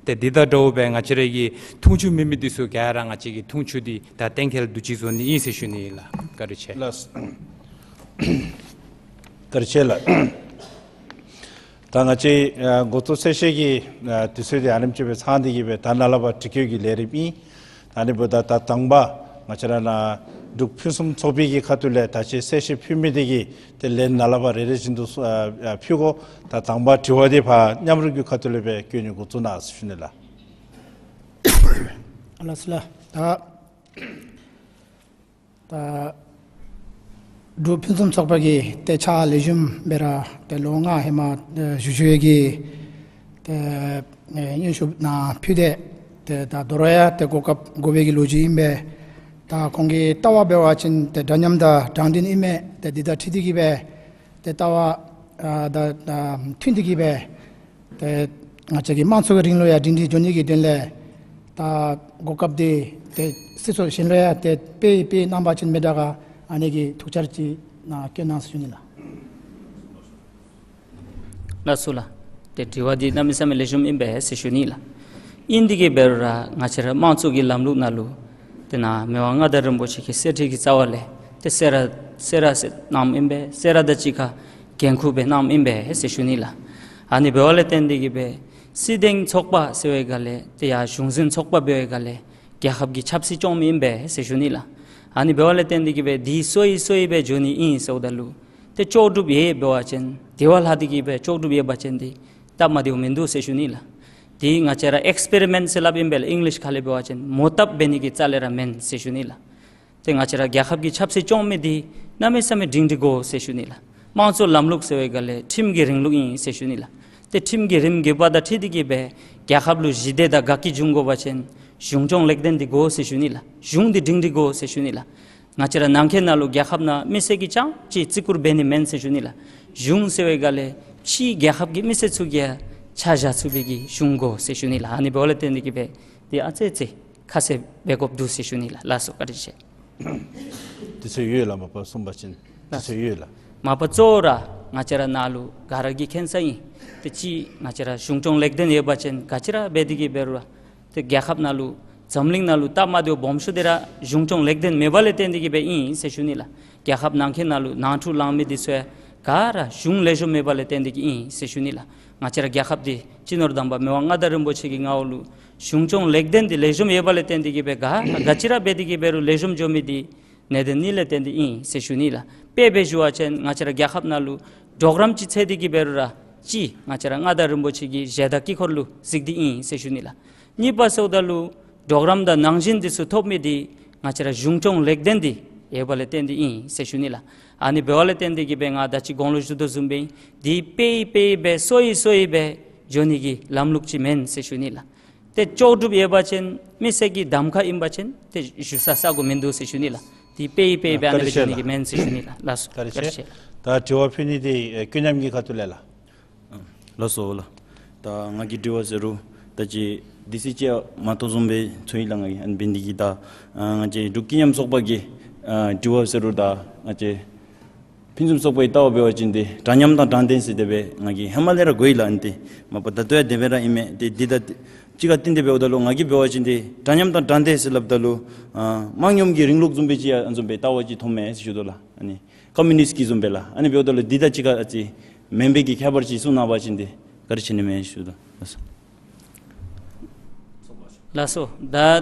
ཏེ་འདི་དང་འདྲཝ་སྦེ་ང་བཅས་རའི་གི་འཐུང་ཆུ་མེད་མི་འདི་ཚུ་ག་ར་ང་བཅས་ཀྱིས་འཐུང་ཆུ་འདི་ད་གཏན་འཁེལ་བསྡུ་ཅིག་བཟོ་ནི་ཨིན་ཟེར་ཞུ་ནི་ཨིན་ལགས། བཀའ་དྲིན་ཆེ། ལགས། བཀའ་དྲིན་ཆེ་ལགས། ད་ང་བཅས་ཨ་འགོ་གཙོ་གསལ་བཤད་ཀྱི་ཨ་དུས་ཚོད་འདི་ཨ་ནེམ་ཅིག་སྦེ་ཚང་སྟེ་གི་སྦེ་ད་ནཱ་ལས་ཕར་དྲི་བཀོད་ཀྱི་ལས་རིམ་ཨིན། ཨ་ནི་འབདཝ་ད་ད་དང་པ་ང་བཅས་ར་ནཱ་འབྲུག་ཕུན་སུམ་ཚོགས་པའི་གི་ཁ་ཐུག་ལས་ད་ཅི་གསལ་བཤད་ཕུལ་མི་འདི་གིས་ཏེ་ལན་ནཱ་ལས་ཕར་རེ་རེ་བཞིན་དུ་ཨ་ཨ་ཕུལ་དགོ། ད་དང་པ་དྲི་བ་འདི་ཕར་མཉམ་རུབ་ཀྱི་ཁ་ཐུག་ལས་སྦེ་བཀོད་ནི་འགོ་བཙུགས་གནང་ཟེར་ཞུ་ནི་ལགས། ལགས་སོ་ལགས། ད་ད་འབྲུག་ཕུན་སུམ་ཚོགས་པ་གི་ཏེ་ཕྱག་ལེགས་ཤོམ་སྦེ་ར་ཏེ་ལོ་ལྔ་ཧེ་མ་ཨེ་བཞུགས་བཞུགས་ཡོད་ཀྱི་ཏེ་ཨེ་སྙན་ཞུ་ནཱ་ཕུལ་ཏེ་ཏེ་ད་དོ་རུང་ཡང་ཏེ་གོ་སྐབས་དགོ་པའི་གི་ལོ་རྒྱུས་ཨིན་པས། ད་ཁོང་གི་ལྟ་བ་འབད་བ་ཅིན་ཏེ་འདྲ་མཉམ་དང་དྲང་བདེན་ཨིན་མས། ཏེ་འདི་དང་འཁྲིལ་ཏེ་གི་སྦེ་ཏེ་ལྟ་བ་ཨ་དང་ཨ་མཐུན་ཏེ་གི་སྦེ་ཏེ་ང་བཅས་ཀྱི་དམངས་གཙོ་གི་རིང་ལུགས་ཡང་སྒྲིང་སྒྲི་འགྱོ་ནི་གི་དོན་ལས་ད་གོ་སྐབས་འདི་ཏེ་སྲིད་ཚོགས་གཞན་ལུ་ཡང་ཏེ་སྤེལ་སྤེལ་གནང་པ་ཅིན་མི་དྲག་ག། ཨ་ནི་གི་ཐུགས་འཆར་ཅིག་ནཱ་བཀོད་གནང་ཟེར་ཞུ་ནི་ལགས། ལགས་སོ་ལགས། ཏེ་དྲི་བ་འདི་གནམ་མེད་ས་མེད་ལེགས་ཤོམ་ཨིན་པས་ཟེར་ཞུ་ནི་ལགས། ཨིན་ཏེ་གི་འབད་རུང་ར་ང་བཅས་ར་དམངས་གཙོ་གི་ལམ་ལུགས་ནང་ལུ་ཏེ་ནཱ་མི་དབང་མངའ་བདག་རིན་པོ་ཆེ་གི་གསེར་ཁྲི་གི་རྩ་བ་ལས་ཏེ་སེ་ར་སེ་ར་ཟེར་གནངམ་ཨིན་པས། སེ་ར་དང་གཅིག་ཁར་འགན་ཁུར་སྦེ་གནངམ་ཨིན་པས་ཟེར་ཞུ་ནི་ལགས། ཨ་ནི་འབདཝ་ལས་བརྟེན་ཏེ་གི་སྦེ་སྲིད་དོན་ཚོགས་པ་ཟེར་བའི་སྒང་ལས་ཏེ་ཡར་གཞུང་འཛིན་ཚོགས་པ་འབད་བའི་སྒང་ལས་རྒྱལ་ཁབ་ཀྱི་ཆབ་སྲིད་སྐྱོང་མི་ཨིན་པས་ཟེར་ཞུ་ནི་ལགས། ཨ་ནི་འབདཝ་ལས་བརྟེན་ཏེ་གི་སྦེ་འདི་སོ་ཡི་སོ་ཡི་སྦེ་འགྱོ་ནི་ཨིན་ཟེརཝ་ད་ལུ་ཏེ་ལྕོགས་གྲུབ་ཡོད་འབད་བ་ཅིན་དེ་བ་ལྷག་སྟེ་གི་སྦེ་ལྕོགས་གྲུབ་ཡོད་པ་ཅིན་འདི་སྟབས་མ་བདེཝ་མིན་འདུག་ཟེར་ཞུ་ནི་ལགས། འདི་ང་བཅས་ར་ཨེགསི་པེ་རི་མེནཊ་ཟེར་སླབ་ཨིན་པས་ལགས་ཨིང་ལིཤ་ཁ་ལས་འབད་བ་ཅིན། མོ་བཏབ་འབད་ནི་གི་རྩ་ལས་ར་མེན་ཟེར་ཞུ་ནི་ལགས། ཏེ་ང་བཅས་ར་རྒྱལ་ཁབ་ཀྱི་ཆབ་སྲིད་སྐྱོང་མི་འདི་གནམ་མེད་ས་མེད་སྒྲིང་སྒྲི་དགོ་ཟེར་ཞུ་ནི་ལགས། དམངས་གཙོ་ལམ་ལུགས་ཟེར་བའི་སྒང་ལས་ཁྲིམས་ཀྱི་རིང་ལུགས་ཨིན་ཟེར་ཞུ་ནི་ལགས། ཏེ་ཁྲིམས་ཀྱི་རིམ་གྱིས་འབག་དང་འཁྲིལ་ཏེ་གི་སྦེ་རྒྱལ་ཁབ་ལུ་ཞི་བདེ་དང་དགའ་སྐྱིད་འབྱུང་དགོ་པ་ཅིན་གཞུང་སྐྱོང་ལེགས་ལྡན་འདི་དགོ་ཟེར་ཞུ་ནི་ལགས། གཞུང་འདི་སྒྲིང་སྒྲི་དགོ་ཟེར་ཞུ་ནི་ལགས། ང་བཅས་ར་ནང་འཁོད་ནང་ལུ་རྒྱལ་ཁབ་ནང་མི་སེར་གྱིས་རྐྱངམ་ཅིག་བརྩི་བཀུར་འབད་ནི་མེན་ཟེར་ཞུ་ནི་ལགས། གཞུང་ཟེར་བའི་སྒང་ལས་ཕྱིའི་རྒྱལ་ཁབ་ཀྱི་མི་སེར་ཚུ་གིས་ཡང་ཆ་བཞག་ཚུགས་པའི་གི་གཞུང་དགོ་ཟེར་ཞུ་ནི་ལགས། ཨ་ནི་འབདཝ་ལས་བརྟེན་ཏེ་གི་སྦེ་འདི་ཨ་ཙི་ཙི་ཁ་གསལ་འབད་དགོཔ་འདུག་ཟེར་ཞུ་ནི་ལགས། ལགས་སོ་བཀའ་དྲིན་ཆེ། དུས་ཚོད་ཡོད་ལགས། མ་པ་གསུངས་པ་ཅིན་དུས་ཚོད་ཡོད་ལགས། མ་པ་གཙོ་བོ་ར་ང་བཅས་ར་ནཱ་ལུ་ག་ར་གིས་མཁྱེན་ས་ཨིན། ཏེ་གཅིག་ང་བཅས་ར་གཞུང་སྐྱོང་ལེགས་ལྡན་ཡོད་པ་ཅིན་ག་ཅི་ར་འབད་དེ་གི་འབད་རུང་ར་ཏེ་རྒྱལ་ཁབ་ནང་ལུ་འཛམ་གླིང་ནང་ལུ་སྟབས་མ་བདེཝ་སྦོམ་ཤོས་འདི་ར་གཞུང་སྐྱོང་ལེགས་ལྡན་མེད་པ་ལས་བརྟེན་ཏེ་གི་སྦེ་ཨིན་ཟེར་ཞུ་ནི་ལགས། རྒྱལ་ཁབ་ནང་འཁོད་ནང་ལུ་ནང་འཁྲུག་ལང་མི་འདི་ཚུ་ཡང་ག་ར་གཞུང་ལེགས་ཤོམ་མེད་པ་ལས་བརྟེན་ཏེ་གི་ཨིན་ཟེར་ཞུ་ནི་ལགས། ང་བཅས་ར་རྒྱལ་ཁབ་འདི་སྤྱི་ནོར་དམ་པ་མི་དབང་མངའ་བདག་རིན་པོ་ཆེ་གི་མངའ་འོག་ལུ་གཞུང་སྐྱོང་ལེགས་ལྡན་འདི་ལེགས་ཤོམ་ཡོད་པ་ལས་བརྟེན་ཏེ་གི་སྦེ་ག་ག་ཅི་ར་འབད་དེ་གི་འབད་རུང་ལེགས་ཤོམ་འགྱོ་མི་འདི་གནད་དོན་གཉིས་ལས་བརྟེན་ཏེ་ཨིན་ཟེར་ཞུ་ནི་ལགས། དཔེ་སྦེ་ཞུ་བ་ཅིན་ང་བཅས་ར་རྒྱལ་ཁབ་ནང་ལུ་གྲོགས་རམ་ཅིག་འཚོལ་ཏེ་གི་འབད་རུང་ར་ གཅིག་ང་བཅས་ར་མངའ་བདག་རིན་པོ་ཆེ་གི་མཇལ་དར་དཀྱིལ་འཁོར་ལུ་གཟིགས་ཏེ་ཨིན་ཟེར་ཞུ་ནི་ལགས། གཉིས་པ་ཟེརཝ་ད་ལུ་གྲོགས་རམ་དང་གནང་སྦྱིན་འདི་ཚུ་ཐོབ་མི་འདི་ང་བཅས་ར་གཞུང་སྐྱོང་ལེགས་ལྡན་འདི་ཡོད་པ་ལས་བརྟེན་ཏེ་ཨིན་ཟེར་ཞུ་ནི་ལགས། ཨ་ནི་འབདཝ་ལས་བརྟེན་ཏེ་གིས་སྦེ་ང་ད་ཅི་གོང་ལུ་ཞུ་དོ་བཟུམ་སྦེ་འདི་དཔེ་ཡི་དཔེ་ཡི་སྦེ་སོ་ཡི་སོ་ཡི་སྦེ་འགྱོ་ནི་གི་ལམ་ལུགས་ཅིག་མེན་ཟེར་ཞུ་ནི་ལགས། ཏེ་ལྕོགས་གྲུབ་ཡོད་པ་ཅིན་མི་སེར་གྱི་གདམ་ཁ་ཨིན་པ་ཅིན་ཏེ་ཞུ་ས་ས་གོ་མིན་འདུག་ཟེར་ཞུ་ནི་ལགས། འདི་དཔེ་ཡི་དཔེ་ཡི་སྦེ་ཨ་ནི་སྦེ་འགྱོ་ནི་གི་མེན་ཟེར་ཞུ་ནི་ལགས། ལགས་སོ། བཀའ་དྲིན་ཆེ། ད་དྲི་བ་ཕུལ་ནི་འདི་ཨེ་ཀུན་མཉམ་གྱི་ཁ་ཐུག་ལས་ལགས། ལགས་སོ་ལགས། ད་ང་གི་དྲི་བ་ཟེར་རུང་ད་ཅི་དུས་ཚོད་ཅིག་མ་ཐོབ་བཟུམ་སྦེ་ཚོར་ཡི་ལགས། ང་གིས་ཨ་ནི་འབད་ནི་འདི་གིས་ད་ཨ་ང་བཅས་འབྲུག་ཀུན་མཉམ་ཚོགས་པ་གི་ཨ་དྲི་བ་ཟེར་རུང་ད་ང་བཅས་ཕུན་སུམ་ཚོགས་པའི་ལྟ་བ་འབད་བ་ཅིན་ཏེ་འདྲ་མཉམ་དང་དྲང་བདེན་ཟེར་དེ་སྦེ་ང་གིས་ཧེ་མ་ལས་ར་གོ་ཡི་ལགས། ཨ་ནི་ཏེ་མ་པ་ད་ལྟོ་ཡང་དེ་སྦེ་ར་ཨིན་མས། ཏེ་འདི་ད་ཅི་ག་བརྟེན་ཏེ་འབདཝ་ད་ལུ་ང་གིས་འབད་བ་ཅིན་ཏེ་འདྲ་མཉམ་དང་དྲང་བདེན་ཟེར་སླབ་ད་ལུ་ཨ་དམངས་ཡོངས་ཀྱི་རིང་ལུགས་བཟུམ་སྦེ་ཅིག་ཡང་བཟུམ་སྦེ་ལྟ་བ་ཅིག་མཐོངམ་མས་ཟེར་ཞུ་དོ་ལགས། ཨ་ནི་ཀོམ་མུ་ནིསཊ་ཀྱི་བཟུམ་སྦེ་ལགས། ཨ་ནི་འབདཝ་ད་ལུ་འདི་ད་ཅི་ག་ཨ་ཙི་མེན་པའི་གི་ཁྱད་པར་ཅིག་གསུང་གནང་བ་ཅིན་ཏེ་བཀའ་དྲིན་ཆེ་ནི་མས་ཞུ་དོ་ལགས། ལགས་སོ། ད་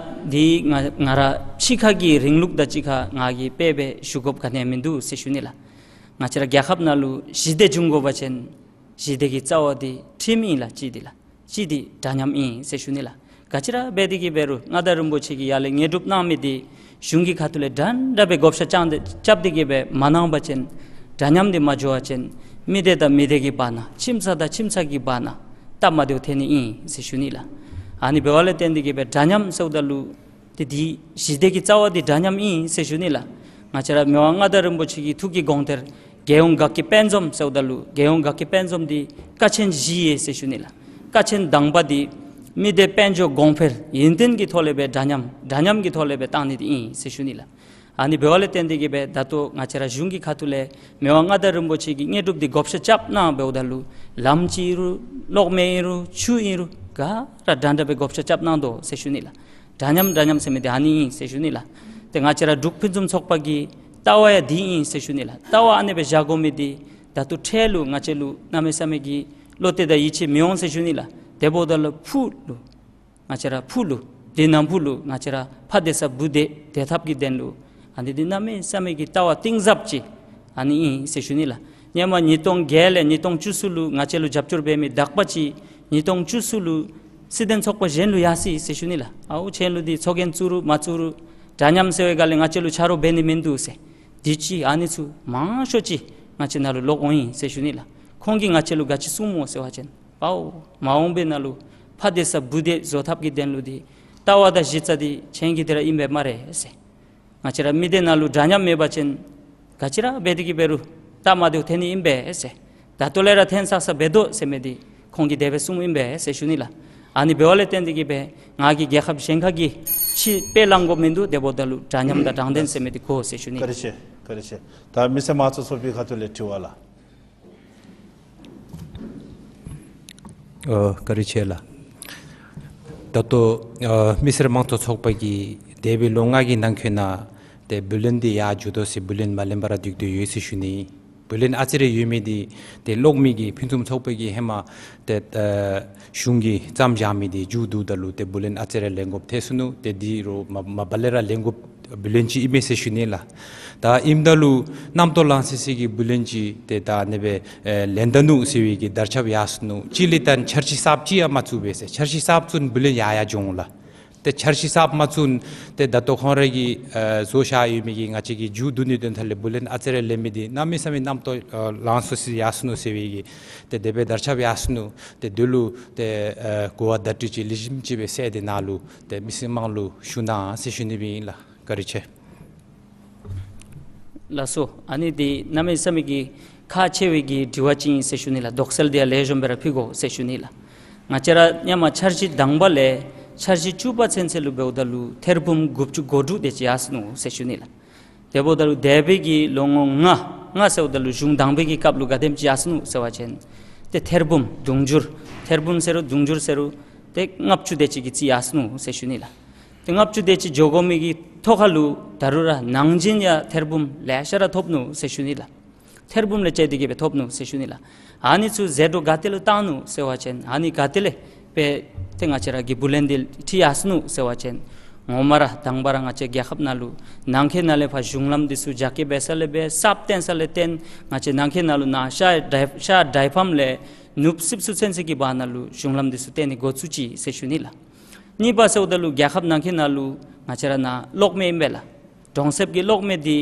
འདི་ང་ང་ར་ཕྱི་ཁ་གི་རིང་ལུགས་དང་གཅིག་ཁར་ང་གིས་དཔེ་སྦེ་ཞུ་དགོཔ་ག་ནི་ཡང་མིན་འདུག་ཟེར་ཞུ་ནི་ལགས། ང་བཅས་ར་རྒྱལ་ཁབ་ནང་ལུ་ཞི་བདེ་འབྱུང་དགོ་པ་ཅིན་ཞི་བདེ་གི་རྩ་བ་འདི་ཁྲིམས་ཨིན་ལགས། གཅིག་འདི་ལགས། གཅིག་འདི་འདྲ་མཉམ་ཨིན་ཟེར་ཞུ་ནི་ལགས། ག་ཅི་ར་འབད་དེ་གིས་འབད་རུང་མངའ་བདག་རིན་པོ་ཆེ་གིས་ཡར་ལས་དངོས་གྲུབ་གནང་མི་འདི་གཞུང་གི་ཁ་ཐུག་ལས་འདྲན་འདྲ་སྦེ་བགོ་བཤའ་བརྐྱངས་ཏེ་རྐྱབ་སྟེ་གིས་སྦེ་མ་གནང་པ་ཅིན་འདྲ་མཉམ་འདི་མ་འགྱོ་བ་ཅིན་མི་སྡེ་དང་མི་སྡེ་གི་བར་ན་ཁྱིམ་ཚང་དང་ཁྱིམ་ཚང་གི་བར་ན་སྟབས་མ་བདེཝ་ཐོན་ནི་ཨིན་ཟེར་ཞུ་ནི་ལགས། ཨ་ནི་འབདཝ་ལས་བརྟེན་ཏེ་གིས་སྦེ་འདྲ་མཉམ་ཟེརཝ་ད་ལུ་ཏེ་འདི་ཞི་བདེ་གི་རྩ་བ་འདི་འདྲ་མཉམ་ཨིན་ཟེར་ཞུ་ནི་ལགས། ང་བཅས་ར་མི་དབང་མངའ་བདག་རིན་པོ་ཆེ་གི་ཐུགས་ཀྱི་དགོངས་གཏེར་རྒྱལ་ཡོངས་དགའ་སྐྱིད་དཔལ་འཛོམས་ཟེརཝ་ད་ལུ་རྒྱལ་ཡོངས་དགའ་སྐྱིད་དཔལ་འཛོམས་འདི་ཀ་ཆེན་བཞི་ཡོད་ཟེར་ཞུ་ནི་ལགས། ཀ་ཆེན་དང་པ་འདི་མི་སྡེ་དཔལ་འབྱོར་གོང་འཕེལ་ཡུན་བརྟན་གྱི་ཐོག་ལས་སྦེ་འདྲ་མཉམ་འདྲ་མཉམ་གྱི་ཐོག་ལས་སྦེ་བཏང་ནི་འདི་ཨིན་ཟེར་ཞུ་ནི་ལགས། ཨ་ནི་འབདཝ་ལས་བརྟེན་ཏེ་གིས་སྦེ་ད་ལྟོ་ང་བཅས་ར་གཞུང་གི་ཁ་ཐུག་ལས་མི་དབང་མངའ་བདག་རིན་པོ་ཆེ་གིས་དངོས་གྲུབ་འདི་བགོ་བཤའ་རྐྱབ་གནང་འབདཝ་ད་ལུ་ལམ་ཅིག་ཨིན་རུང་གློག་མེ་ཨིན་རུང་ཆུ་ཨིན་རུང་ག་ར་འདྲན་འདྲ་སྦེ་བགོ་བཤའ་རྐྱབ་གནང་དོ་ཟེར་ཞུ་ནི་ལགས། འདྲ་མཉམ་འདྲ་མཉམ་ཟེར་མི་འདི་ཨ་ནི་ཨིན་ཟེར་ཞུ་ནི་ལགས། ཏེ་ང་བཅས་ར་འབྲུག་ཕུན་སུམ་ཚོགས་པ་གི་ལྟ་བ་ཡང་འདི་ཨིན་ཟེར་ཞུ་ནི་ལགས། ལྟ་བ་ཨ་ནི་སྦེ་བཞག་དགོ་མི་འདི་ད་ལྟོ་འཕྲལ་ལུ་ང་བཅས་ལུ་གནམ་མེད་ས་མེད་ཀྱི་བློ་གཏད་དང་ཡིད་ཆེས་མི་འོང་ཟེར་ཞུ་ནི་ལགས། དེ་འབདཝ་ད་ལུ་ཕུགས་ལུ་ང་བཅས་ར་ཕུགས་ལུ་འདི་ནམ་ཕུགས་ལུ་ང་བཅས་ར་ཕ་སྡེ་ས་བུ་སྡེ་སྡོད་ཐབས་ཀྱི་དོན་ལུ་ཨ་ནི་འདི་གནམ་མེད་ས་མེད་ཀྱི་ལྟ་བ་གཏིང་ཟབ་ཅིག་ཨ་ནི་ཨིན་ཟེར་ཞུ་ནི་ལགས། སྔོན་མ་ཉིས་སྟོང་བརྒྱད་ལས་ཉིས་སྟོང་བཅུ་གསུམ་ལུ་ང་བཅས་ལུ་རྒྱབ་སྐྱོར་འབད་མི་དག་པ་ཅིག་ཉིས་སྟོང་བཅུ་གསུམ་ལུ་སྲིད་དོན་ཚོགས་པ་གཞན་ལུ་ཡར་སོ་ཡི་ཟེར་ཞུ་ནི་ལགས། ཨའུ་ཁྱེད་ལུ་འདི་ཚོགས་རྒྱན་བཙུགས་རུང་མ་བཙུགས་རུང་འདྲ་མཉམ་ཟེར་བའི་སྒང་ལས་ང་བཅས་ལུ་ཆ་རོགས་འབད་ནི་མིན་འདུག་ཟེར། འདི་ཅིག་ཨ་ནི་ཚུ་མང་ཤོས་ཅིག་ང་བཅས་ནང་ལུ་ལོག་འོང་ཡི་ཟེར་ཞུ་ནི་ལགས། ཁོང་གིས་ང་བཅས་ལུ་ག་ཅི་གསུངམ་སྨོ་ཟེར་བ་ཅིན་པའོ་མ་འོངས་པའི་ནང་ལུ་ཕ་སྡེ་ས་བུ་སྡེ་བཟོ་ཐབས་ཀྱི་དོན་ལུ་འདི་ལྟ་བ་དང་གཞི་རྩ་འདི་ཁྱེད་ཀྱི་འདི་ར་ཨིན་པས་སྨ་རེ་ཟེར། ང་བཅས་ར་མི་སྡེ་ནང་ལུ་འདྲ་མཉམ་མེད་པ་ཅིན་ག་ཅི་ར་འབད་དེ་གིས་འབད་རུང་སྟབས་མ་བདེཝ་ཐོན་ནི་ཨིན་པས་ཟེར། ད་ལྟོ་ལས་ར་ཐོན་ས་ས་འབད་དོ་ཟེར་མི་འདི་ཁོང་གིས་དེ་སྦེ་གསུངམ་ཨིན་པས་ཟེར་ཞུ་ནི་ལགས། ཨ་ནི་འབདཝ་ལས་བརྟེན་ཏེ་གིས་སྦེ་ང་གིས་རྒྱལ་ཁབ་གཞན་ཁ་གི་ཕྱི་དཔེ་བླང་དགོཔ་མིན་འདུག། དེ་འབདཝ་ད་ལུ་འདྲ་མཉམ་དང་དྲང་བདེན་ཟེར་མི་འདི་དགོ་ཟེར་ཞུ་ནི་ལགས། བཀའ་དྲིན་ཆེ། བཀའ་དྲིན་ཆེ། ད་མི་སེར་དམངས་གཙོ་ཚོགས་པའི་ཁ་ཐུག་ལས་དྲི་བ་ལགས། ཨོ་བཀའ་དྲིན་ཆེ་ལགས། ད་ལྟོ་ཨ་མི་སེར་དམངས་གཙོ་ཚོགས་པ་གིས་འདས་པའི་ལོ་ལྔ་གི་ནང་འཁོད་ནང་ཏེ་བུ་ལོན་འདི་ཡར་འགྱོ་དོ་ཟེར་བུ་ལོན་མ་ལེན་པར་སྡོད་དོ་ཡོད་ཟེར་ཞུ་ནི། བུ་ལོན་ཨ་ཙི་རེ་ཡོད་མི་འདི་ཏེ་གློག་མེ་གི་ཕུན་སུམ་ཚོགས་པ་གིས་ཧེ་མ་ཏེ་ཨ་གཞུང་གིས་བརྩམས་བཞག་མི་འདི་མཇུག་བསྡུཝ་ད་ལུ་ཏེ་བུ་ལོན་ཨ་ཙི་རེ་ལེན་དགོཔ་ཐལ་སོ་ནུག། ཏེ་འདི་རུང་མ་མ་པ་ལས་ར་ལེན་དགོཔ་བུ་ལོན་ཅིག་ཨིན་མས་ཟེར་ཞུ་ནི་ལགས། ད་ཨིནམ་ད་ལུ་རྣམ་རྟོག་ལང་སི་སི་གི་བུ་ལོན་ཅིག་ཏེ་ད་ཨ་ནི་སྦེ་ཨེ་ལེན་ད་ནུག་ཟེར་བའི་གི་དར་ཁྱབ་ཡར་སོ་ནུག། གཅིག་ལས་ད་འཆར་གཞི་གསརཔ་ཅིག་ཡང་མ་བཙུགས་པས་ཟེར། འཆར་གཞི་གསརཔ་བཙུགས་ན་བུ་ལོན་ཡར་ཡར་འགྱོ་འོང་ལགས། ཏེ་འཆར་གཞི་གསརཔ་མ་བཙུགས་ན་ཏེ་ད་ལྟོ་ཁོང་ར་གིས་ཨེ་བཟོ་བཞག་ཡོད་མི་གི་ང་བཅས་ཀྱི་མཇུག་བསྡུ་ནིའི་དོན་དག་ལས་བུ་ལོན་ཨ་ཙི་རེ་ལེན་མི་འདི་གནམ་མེད་ས་མེད་རྣམ་རྟོག་ཨེ་ལང་སི་སི་ཡར་སོ་ནུག་ཟེར་བའི་གི་ཏེ་དེ་སྦེ་དར་ཁྱབ་ཡར་སོ་ནུག། ཏེ་དེ་ལུ་ཏེ་ཨེ་གོ་བ་བརྡ་སྤྲོད་ཅིག་ལེགས་ཤོམ་ཅིག་སྦེ་སེལ་ཏེ་ནཱ་ལུ་ཏེ་མི་སེར་དམངས་ལུ་ཞུ་གནང་ཟེར་ཞུ་ནི་སྦེ་ཨིན་ལགས། བཀའ་དྲིན་ཆེ། ལགས་སོ། ཨ་ནི་འདི་གནམ་མེད་ས་མེད་ཀྱི་ཁག་ཆེ་བའི་གི་དྲི་བ་ཅིག་ཨིན་ཟེར་ཞུ་ནི་ལགས། དོགས་སེལ་འདི་ཡང་ལེགས་ཤོམ་སྦེ་ར་ཕུལ་དགོ་ཟེར་ཞུ་ནི་ལགས། ང་བཅས་ར་ཧེ་མ་འཆར་གཞི་དང་པ་ལས་འཆར་གཞི་བཅུ་པ་ཚུན་ཚོད་ལུ་འབདཝ་ད་ལུ་ཐེར་འབུམ་དགུ་བཅུ་གོ་དྲུག་དེ་ཅིག་ཡར་སོ་ནུག་ཟེར་ཞུ་ནི་ལགས། དེ་འབདཝ་ད་ལུ་འདས་པའི་གི་ལོ་ངོ་ལྔ་ལྔ་ཟེརཝ་ད་ལུ་གཞུང་དང་པའི་གི་སྐབས་ལུ་ག་དེམ་ཅིག་ཡར་སོ་ནུག་ཟེར་བ་ཅིན་ཏེ་ཐེར་འབུམ་དུང་ཕྱུར་ཐེར་འབུམ་ཟེར་རུང་དུང་ཕྱུར་ཟེར་རུང་ཏེ་ལྔ་བཅུ་དེ་ཅིག་གི་རྩིས་ཡར་སོ་ནུག་ཟེར་ཞུ་ནི་ལགས། ཏེ་ལྔ་བཅུ་དེ་ཅིག་འགྱོ་དགོ་མི་གི་ཐོག་ཁ་ལུ་ད་རུང་ར་ནང་སྦྱིན་ཡང་ཐེར་འབུམ་ལེ་ཤ་ར་ཐོབ་ནུག་ཟེར་ཞུ་ནི་ལགས། ཐེར་འབུམ་ལས་བཅད་དེ་གིས་སྦེ་ཐོབ་ནུག་ཟེར་ཞུ་ནི་ལགས། ཨ་ནི་ཚུ་ཟད་འགྲོ་ག་ཏེ་ལུ་བཏང་ནུག་ཟེར་བ་ཅིན་ཨ་ནི་ག་ཏེ་ལས་སྦེ་ཏེ་ང་བཅས་ར་གི་བུ་ལོན་འདི་འཁྲི་ཡར་སོ་ནུག་ཟེར་བ་ཅིན་ངོ་མ་ར་དང་པ་ར་ང་བཅས་རྒྱལ་ཁབ་ནང་ལུ་ནང་འཁོད་ནང་ལས་ཕར་གཞུང་ལམ་འདི་ཚུ་རྒྱ་སྐྱེད་འབད་ས་ལས་འབད་གསརཔ་བཏོན་ས་ལས་བཏོན་ང་བཅས་ནང་འཁོད་ནང་ལུ་ནཱ་ཤར་དྲའི་ཤར་དྲའི་ཕམ་ལས་ ནུབ་སིབ་སུ་ཚུན་ཚོད་ཀྱི་བར་ན་ལུ་གཞུང་ལམ་འདི་ཚུ་བཏོན་ནི་འགོ་བཙུགས་ཅི་ཟེར་ཞུ་ནི་ལགས། གཉིས་པ་ཟེརཝ་ད་ལུ་རྒྱལ་ཁབ་ནང་འཁོད་ནང་ལུ་ང་བཅས་ར་ནཱ་གློག་མེ་ཨིན་པས་ལགས། གྲོང་གསེབ་ཀྱི་གློག་མེ་འདི་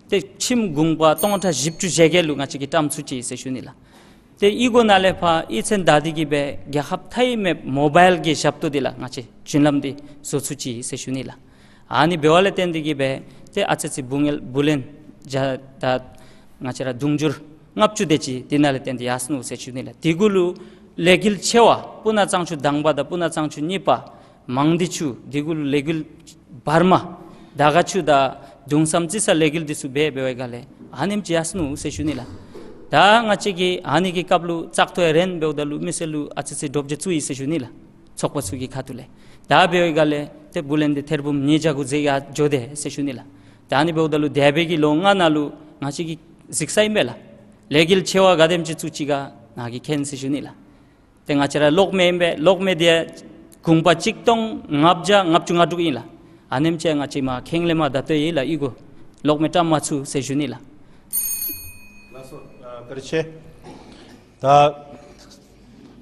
ཏེ་ཁྱིམ་གུང་པ་སྟོང་ཕྲག་བཞི་བཅུ་ཞེ་བརྒྱད་ལུ་ང་བཅས་ཀྱིས་བཀྲམ་ཚུགས་ཅི་ཟེར་ཞུ་ནི་ལགས། ཏེ་ཨི་གོ་ནང་ལས་ཕར་ཨི་ཚན་བདའ་སྟེ་གི་སྦེ་རྒྱལ་ཁབ་མཐའ་ཡས་མེདཔ་མོ་བཱའིལ་གྱི་ཞབས་ཏོག་འདི་ལགས་ང་བཅས་རྒྱུན་ལམ་འདི་བཟོ་ཚུགས་ཅི་ཟེར་ཞུ་ནི་ལགས། ཨ་ནི་འབདཝ་ལས་བརྟེན་ཏེ་གི་སྦེ་ཏེ་ཨ་ཙི་ཅིག་བུ་ལོན་བུ་ལོན་བརྒྱ་དང་ང་བཅས་ར་དུང་ཕྱུར་ལྔ་བཅུ་དེ་ཅིག་འདི་ནང་ལས་བརྟེན་ཏེ་ཡར་སོ་ནུག་ཟེར་ཞུ་ནི་ལགས། དེ་གུ་ལུ་ལས་འགུལ་ཆེ་བ་སྤུ་ན་གཙང་ཆུ་དང་པ་དང་སྤུ་ན་གཙང་ཆུ་གཉིས་པ་མང་སྡེ་ཆུ་དེ་གུ་ལུ་ལས་འགུལ་བར་མ་དར་དཀར་ཆུ་དང་གདུང་བསམ་རྩི་ས་ལས་འགུལ་འདི་ཚུ་འབད་འབད་བའི་སྒང་ལས་ཨ་ནེམ་ཅིག་ཡར་སོ་ནུག་ཟེར་ཞུ་ནི་ལགས། ད་ང་བཅས་ཀྱིས་ཨ་ནི་གི་སྐབས་ལུ་བཙག་འཐུ་ཡང་རན་འབདཝ་ད་ལུ་མི་སེར་ལུ་ཨ་ཙི་ཅིག་འདྲོག་བྱེལ་བཙུགས་ཡི་ཟེར་ཞུ་ནི་ལགས། ཚོགས་པ་ཚུ་གི་ཁ་ཐུག་ལས། ད་འབད་བའི་སྒང་ལས་ཏེ་བུ་ལོན་འདི་ཐེར་འབུམ་ཉིས་བརྒྱ་གུ་འཛེགས་ཡར་འགྱོ་དེས་ཟེར་ཞུ་ནི་ལགས། ད་ཨ་ནི་འབདཝ་ད་ལུ་འདས་པའི་གི་ལོ་ལྔ་ནང་ལུ་ང་བཅས་ཀྱིས་གཟིགས་ས་ཨིན་པས་ལགས། ལས་འགུལ་ཆེ་བ་ག་དེམ་ཅིག་བཙུགས་ཅི་ག་ནཱ་གིས་མཁྱེན་ཟེར་ཞུ་ནི་ལགས། ཏེ་ང་བཅས་ར་གློག་མེ་ཨིན་པས། གློག་མེ་འདི་གུང་པ་གཅིག་སྟོང་ལྔ་བརྒྱ་ལྔ་བཅུ་ང་དྲུག་ཨིན་ལགས། ཨ་ནེམ་ཅིག་ང་བཅས་མར་ཁེངས་ལས་མར་བརྡ་སྤྲོད་ཡི་ལགས། ཨི་གོ་གློག་མེ་བཀྲམ་མ་ཚུགས་ཟེར་ཞུ་ནི་ལགས། ལགས་སོ། ཨ་བཀའ་དྲིན་ཆེ། ད་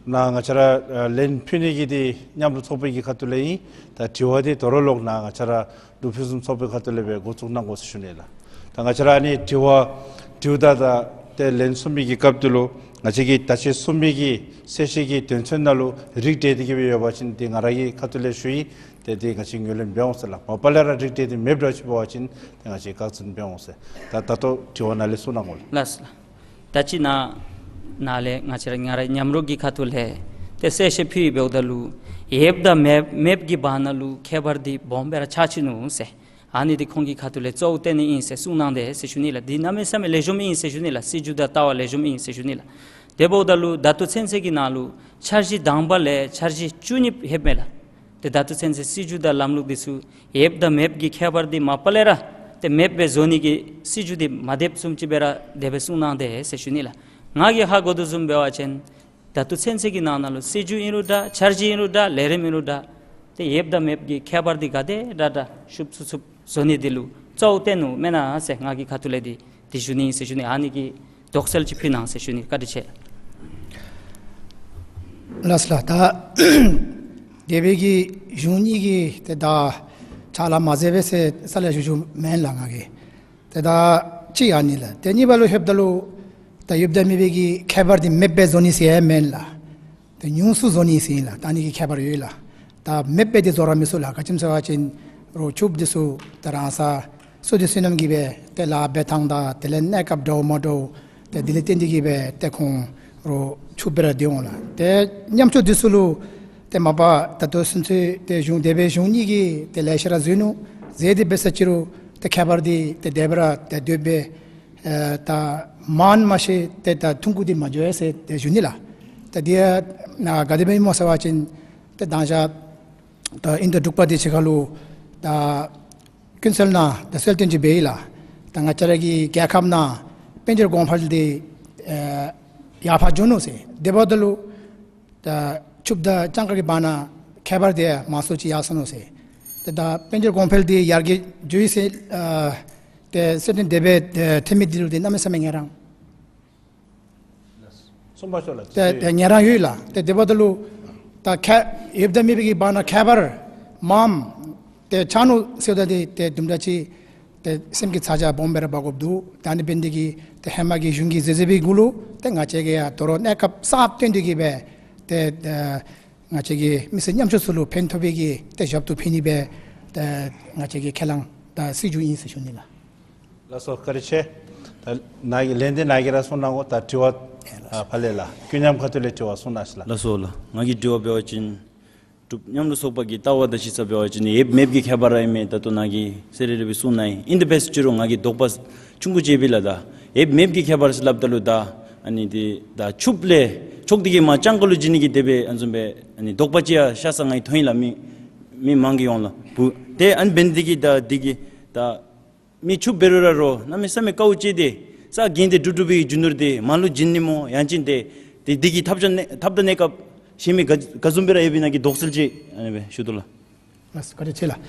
ནཱ་ང་བཅས་ར་ཨ་ལན་ཕུལ་ནི་གི་འདི་མཉམ་རུབ་ཚོགས་པའི་གི་ཁ་ཐུག་ལས་ཨིན། ད་དྲི་བ་འདི་དོ་རུང་ལོག་ནཱ་ང་བཅས་ར་འབྲུག་ཕུན་སུམ་ཚོགས་པའི་ཁ་ཐུག་ལས་སྦེ་འགོ་བཙུགས་གནང་དགོ་ཟེར་ཞུ་ནི་ལགས། ད་ང་བཅས་ར་ཨ་ནི་དྲི་བ་དྲིཝ་ད་ད་ཏེ་ལན་གསུངས་མི་གི་སྐབས་འདི་ལུ་ང་བཅས་ཀྱིས་ད་ཅི་གསུངས་མི་གི་གསལ་བཤད་ཀྱི་དོན་ཚན་ནང་ལུ་རིགས་བསྒྲེས་ཏེ་གི་སྦེ་ཡོད་པ་ཅིན་འདི་ང་ར་གི་ཁ་ཐུག་ལས་ཞུ་ཡི། ཏེ་འདི་ང་བཅས་ངོས་ལེན་འབད་འོང་ཟེར་ལགས། མ་པ་ལས་ར་རིགས་བསྒྲེས་ཏེ་མེདཔ་འདྲཝ་ཅིག་འབད་བ་ཅིན་ཏེ་ང་བཅས་བཀག་སྐྱོན་འབད་འོང་ཟེར། ད་ད་ལྟོ་དྲི་བ་ནཱ་ལས་གསུང་གནང་དགོ་ལགས། ལགས་སོ་ལགས། ད་ཅི་ནཱ་ནཱ་ལས་ང་བཅས་ར་ང་ར་མཉམ་རུབ་ཀྱི་ཁ་ཐུག་ལས་ཏེ་གསལ་བཤད་ཕུལ་ཡི། འབདཝ་ད་ལུ་ཡོདཔ་དང་མེདཔ་མེདཔ་གི་བར་ན་ལུ་ཁྱད་པར་འདི་སྦོམ་སྦེ་ར་ཆགས་ཅི་ནུག་ཟེར། ཨ་ནི་འདི་ཁོང་གི་ཁ་ཐུག་ལས་གཙོ་བོ་བཏོན་ནི་ཨིན་ཟེར་གསུང་གནང་དེས་ཟེར་ཞུ་ནི་ལགས། འདི་གནམ་མེད་ས་མེད་ལེགས་ཤོམ་ཨིན་ཟེར་ཞུ་ནི་ལགས། སྲིད་བྱུས་དང་ལྟ་བ་ལེགས་ཤོམ་ཨིན་ཟེར་ཞུ་ནི་ལགས། དེ་འབདཝ་ད་ལུ་ད་ལྟོ་ཚུན་ཚོད་ཀྱི་ནང་ལུ་འཆར་གཞི་དང་པ་ལས་འཆར་གཞི་བཅུ་གཉིས་ལྷོདཔ་མས་ལགས། ཏེ་ད་ལྟོ་ཚུན་ཚོད་སྲིད་བྱུས་དང་ལམ་ལུགས་འདི་ཚུ་ཡོདཔ་དང་མེདཔ་གི་ཁྱད་པར་འདི་མ་པ་ལས་ར་ཏེ་མེདཔ་སྦེ་བཟོ་ནི་གི་སྲིད་བྱུས་འདི་མ་བསྡེབ་བཟུམ་ཅིག་སྦེ་ར་དེ་སྦེ་གསུང་གནང་དེས་ཟེར་ཞུ་ནི་ལགས། ང་གིས་ཧ་གོ་དོ་བཟུམ་འབད་བ་ཅིན་ད་ལྟོ་ཚུན་ཚོད་ཀྱི་ནང་ན་ལུ་སྲིད་བྱུས་ཨིན་རུང་འདྲ་འཆར་གཞི་ཨིན་རུང་འདྲ་ལས་རིམ་ཨིན་རུང་འདྲ་ཏེ་ཡོདཔ་དང་མེདཔ་གི་ཁྱད་པར་འདི་ག་དེ་དྲག་དྲག་ཤུབ་ཚུགས་ཚུགསཔ་བཟོ་ནི་འདི་ལུ་གཙོ་བོ་བཏོན་ནུག་མེན་ན་ཟེར་ང་གི་ཁ་ཐུག་ལས་འདི་འདི་ཞུ་ནི་ཨིན་ཟེར་ཞུ་ནི། ཨ་ནི་གི་དོགས་སེལ་ཅིག་ཕུལ་གནང་ཟེར་ཞུ་ནི། བཀའ་དྲིན་ཆེ། ལགས་སོ་ལགས། ད་འདས་པའི་གི་གཞུང་གཉིས་ཀྱིས་ཏེ་ད་ཕྱག་ལཱ་མ་མཛད་པས་ཟེར་ས་ལས་ཞུ་ཞུཝ་མེན་ལགས་ང་གིས། ཏེ་ད་གཅིག་ཨ་ནི་ལགས། ཏེ་གཉིས་པ་ལུ་ལྷོདཔ་ད་ལུ་ད་ཡོདཔ་དང་མེདཔ་གི་ཁྱད་པར་འདི་མེདཔ་སྦེ་བཟོ་ནི་ཟེར་ཡང་མེན་ལགས། ཏེ་ཉུང་སུ་བཟོ་ནི་ཟེར་ཨིན་ལགས། ད་ཨ་ནི་གི་ཁྱད་པར་ཡོད་ལགས། ད་མེདཔ་སྦེ་འདི་བཟོ་ར་མི་ཚུགས་ལགས། ག་ཅི་སྨོ་ཟེར་བ་ཅིན་རོགས་ཕྱུགཔོ་འདི་ཚུ་ད་རང་ས་བསོད་བདེ་བསོད་ནམས་ཀྱིས་སྦེ་ཏེ་ལཱ་འབད་ཐངས་དང་དེ་ལས་གནས་སྐབས་འདྲཝ་མ་འདྲཝ་ཏེ་འདི་ལས་བརྟེན་ཏེ་གིས་སྦེ་ཏེ་ཁོང་རོགས་ཕྱུགཔོ་སྦེ་ར་སྡོད་འོང་ལགས། ཏེ་ཉམ་ཆུང་འདི་ཚུ་ལུ་ཏེ་མ་པ་ད་ལྟོ་ཚུན་ཚོད་ཏེ་གཞུང་འདས་པའི་གཞུང་གཉིས་ཀྱིས་ཏེ་ལེ་ཤ་ར་བཟོ་ནུག། བཟོ་སྟེ་འབད་ས་ཅི་རུང་ཏེ་ཁྱད་པར་འདི་ཏེ་དེ་སྦེ་ར་ཏེ་སྡོད་པས། ཨེ་ད་མང་མ་ཤེས་ཏེ་ད་ཐུང་ཀུ་འདི་མ་འགྱོ་བས་ཟེར་ཏེ་ཞུ་ནི་ལགས། ཏེ་འདི་ཡང་ག་དེ་སྦེ་ཨིན་སྨོ་ཟེར་བ་ཅིན་ཏེ་མདང་ཞག་ད་ཨིན་ད་འབྲུག་པ་འདི་ཕྱི་ཁ་ལུ་ད་ཀུན་གསལ་ནང་ད་གསལ་སྟོན་ཅིག་འབད་ཡི་ལགས། ད་ང་བཅས་ར་གི་རྒྱལ་ཁབ་ནང་དཔལ་འབྱོར་གོང་འཕེལ་འདི་ཨེ་ཡར་འཕར་འགྱོ་ནུག་ཟེར། དེ་འབདཝ་ད་ལུ་ད་ཕྱུགཔོ་དང་སྤྱང་ཀ་གི་བར་ན་ཁྱད་པར་འདི་མང་སུ་ཅིག་ཡར་སོ་ནུག་ཟེར། ཏེ་ད་དཔལ་འབྱོར་གོང་འཕེལ་འདི་ཡར་རྒྱས་འགྱོ་ཡི་ཟེར་ཨ་ཏེ་གསལ་སྟོན་དེ་སྦེ་ཨེ་ཐོན་མི་འདི་ལུ་ཏེ་གནམ་མེད་ས་མེད་ངལ་རངས་གསུངས་པ་ཤོ་ལ། ཏེ་ཏེ་ངལ་རངས་ཡོད་ལགས། ཏེ་དེ་འབདཝ་ད་ལུ་ད་ཁྱད་ཡོདཔ་དང་མེདཔ་གི་བར་ན་ཁྱད་པར་མངམ་ཏེ་ཆགས་ནུག་ཟེརཝ་ད་འདི་ཏེ་དུམ་གྲ་ཅིག་ཏེ་སེམས་ཀྱི་ཚ་གྱང་སྦོམ་སྦེ་ར་འབག་དགོཔ་འདུག། ད་ཨ་ནི་འབད་ནི་འདི་གིས་ཏེ་ཧེ་མ་གི་གཞུང་གིས་བཟོ་བཟོ་བའི་གུ་ལུ་ཏེ་ང་བཅས་ཀྱིས་ཡང་དོ་རུང་གནས་སྐབས་གསརཔ་བཏོན་ཏེ་གིས་སྦེ་ཏེ་ཨེ་ང་བཅས་ཀྱི་མི་སེར་ཉམ་ཆུང་ཚུ་ལུ་ཕན་ཐོགས་པའི་གི་ཏེ་ཞབས་ཏོག་ཕུལ་ནི་སྦེ་ཏེ་ང་བཅས་ཀྱི་ཁས་བླངས་དང་སྲིད་བྱུས་ཨིན་ཟེར་ཞུ་ནི་ལགས། ལགས་སོ་བཀའ་དྲིན་ཆེ། ད་ནཱ་གི་ལན་འདི་ནཱ་གིས་ར་གསུང་གནང་དགོ། ད་དྲི་བ་ཨ་ཕར་ལས་ལགས་ཀུན་མཉམ་ཁ་ཐུག་ལས་དྲི་བ་གསུང་གནང་ཞིག་ལགས། ལགས་སོ་ལགས། ང་གི་དྲི་བ་འབད་བ་ཅིན་འབྲུག་མཉམ་རུབ་ཚོགས་པ་གི་ལྟ་བ་དང་གཞི་རྩ་འབད་བ་ཅིན་ཡོདཔ་མེདཔ་གི་ཁྱད་པར་ར་ཨིན་མས། ད་ལྟོ་ནཱ་གིས་གསལ་རི་རི་སྦེ་གསུངས་གནང་ཡི། ཨིན་ཏེ་འབད་ས་ཅི་རུང་ང་གིས་དོགས་པ་ཆུང་ཀུ་ཅིག་ཡོདཔ་ཨིན་ལགས། ད་ཡོདཔ་མེདཔ་གི་ཁྱད་པར་ཟེར་སླབ་ད་ལུ་ད་ཨ་ནི་འདི་ད་ཕྱུགཔོ་ལས་ཕྱུགཔོ་འདི་གིས་མར་སྤྱང་ཀ་ལུ་བྱིན་ནི་གི་དེ་སྦེ་ཨ་ནི་བཟུམ་སྦེ་ཨ་ནི་དོགས་པ་ཅིག་ཡང་ཤར་ས་ང་གིས་མཐོང་ཡི་ལགས། མི་མི་མང་གི་ཡོངས་ལུ་བུ་ཏེ་ཨ་ནི་འབད་ནི་འདི་གིས་ད་འདི་གིས་ད་མི་ཕྱུགཔོ་འབད་རུང་ར་རོགས་གནམ་མེད་ས་མེད་དཀའཝ་སྤྱད་དེ་ས་གྱེན་ཏེ་འགྲུལ་འགྲུལ་བའི་རྒྱུ་ནོར་འདི་མར་ལུ་བྱིན་ནི་སྨོ། ཡང་ཅིན་ཏེ་ཏེ་འདི་གི་ཐབས་ཆག་ནི་ཐབས་དང་གནས་སྐབས་གཞན་མི་ག་ག་བཟུམ་སྦེ་ར་ཡོདཔ་ཨིན་ན་གི་དོགས་སེལ་ཅིག་ཨ་ནི་སྦེ་ཞུ་དོ་ལགས། ལགས་སོ་བཀའ་དྲིན་ཆེ་ལགས།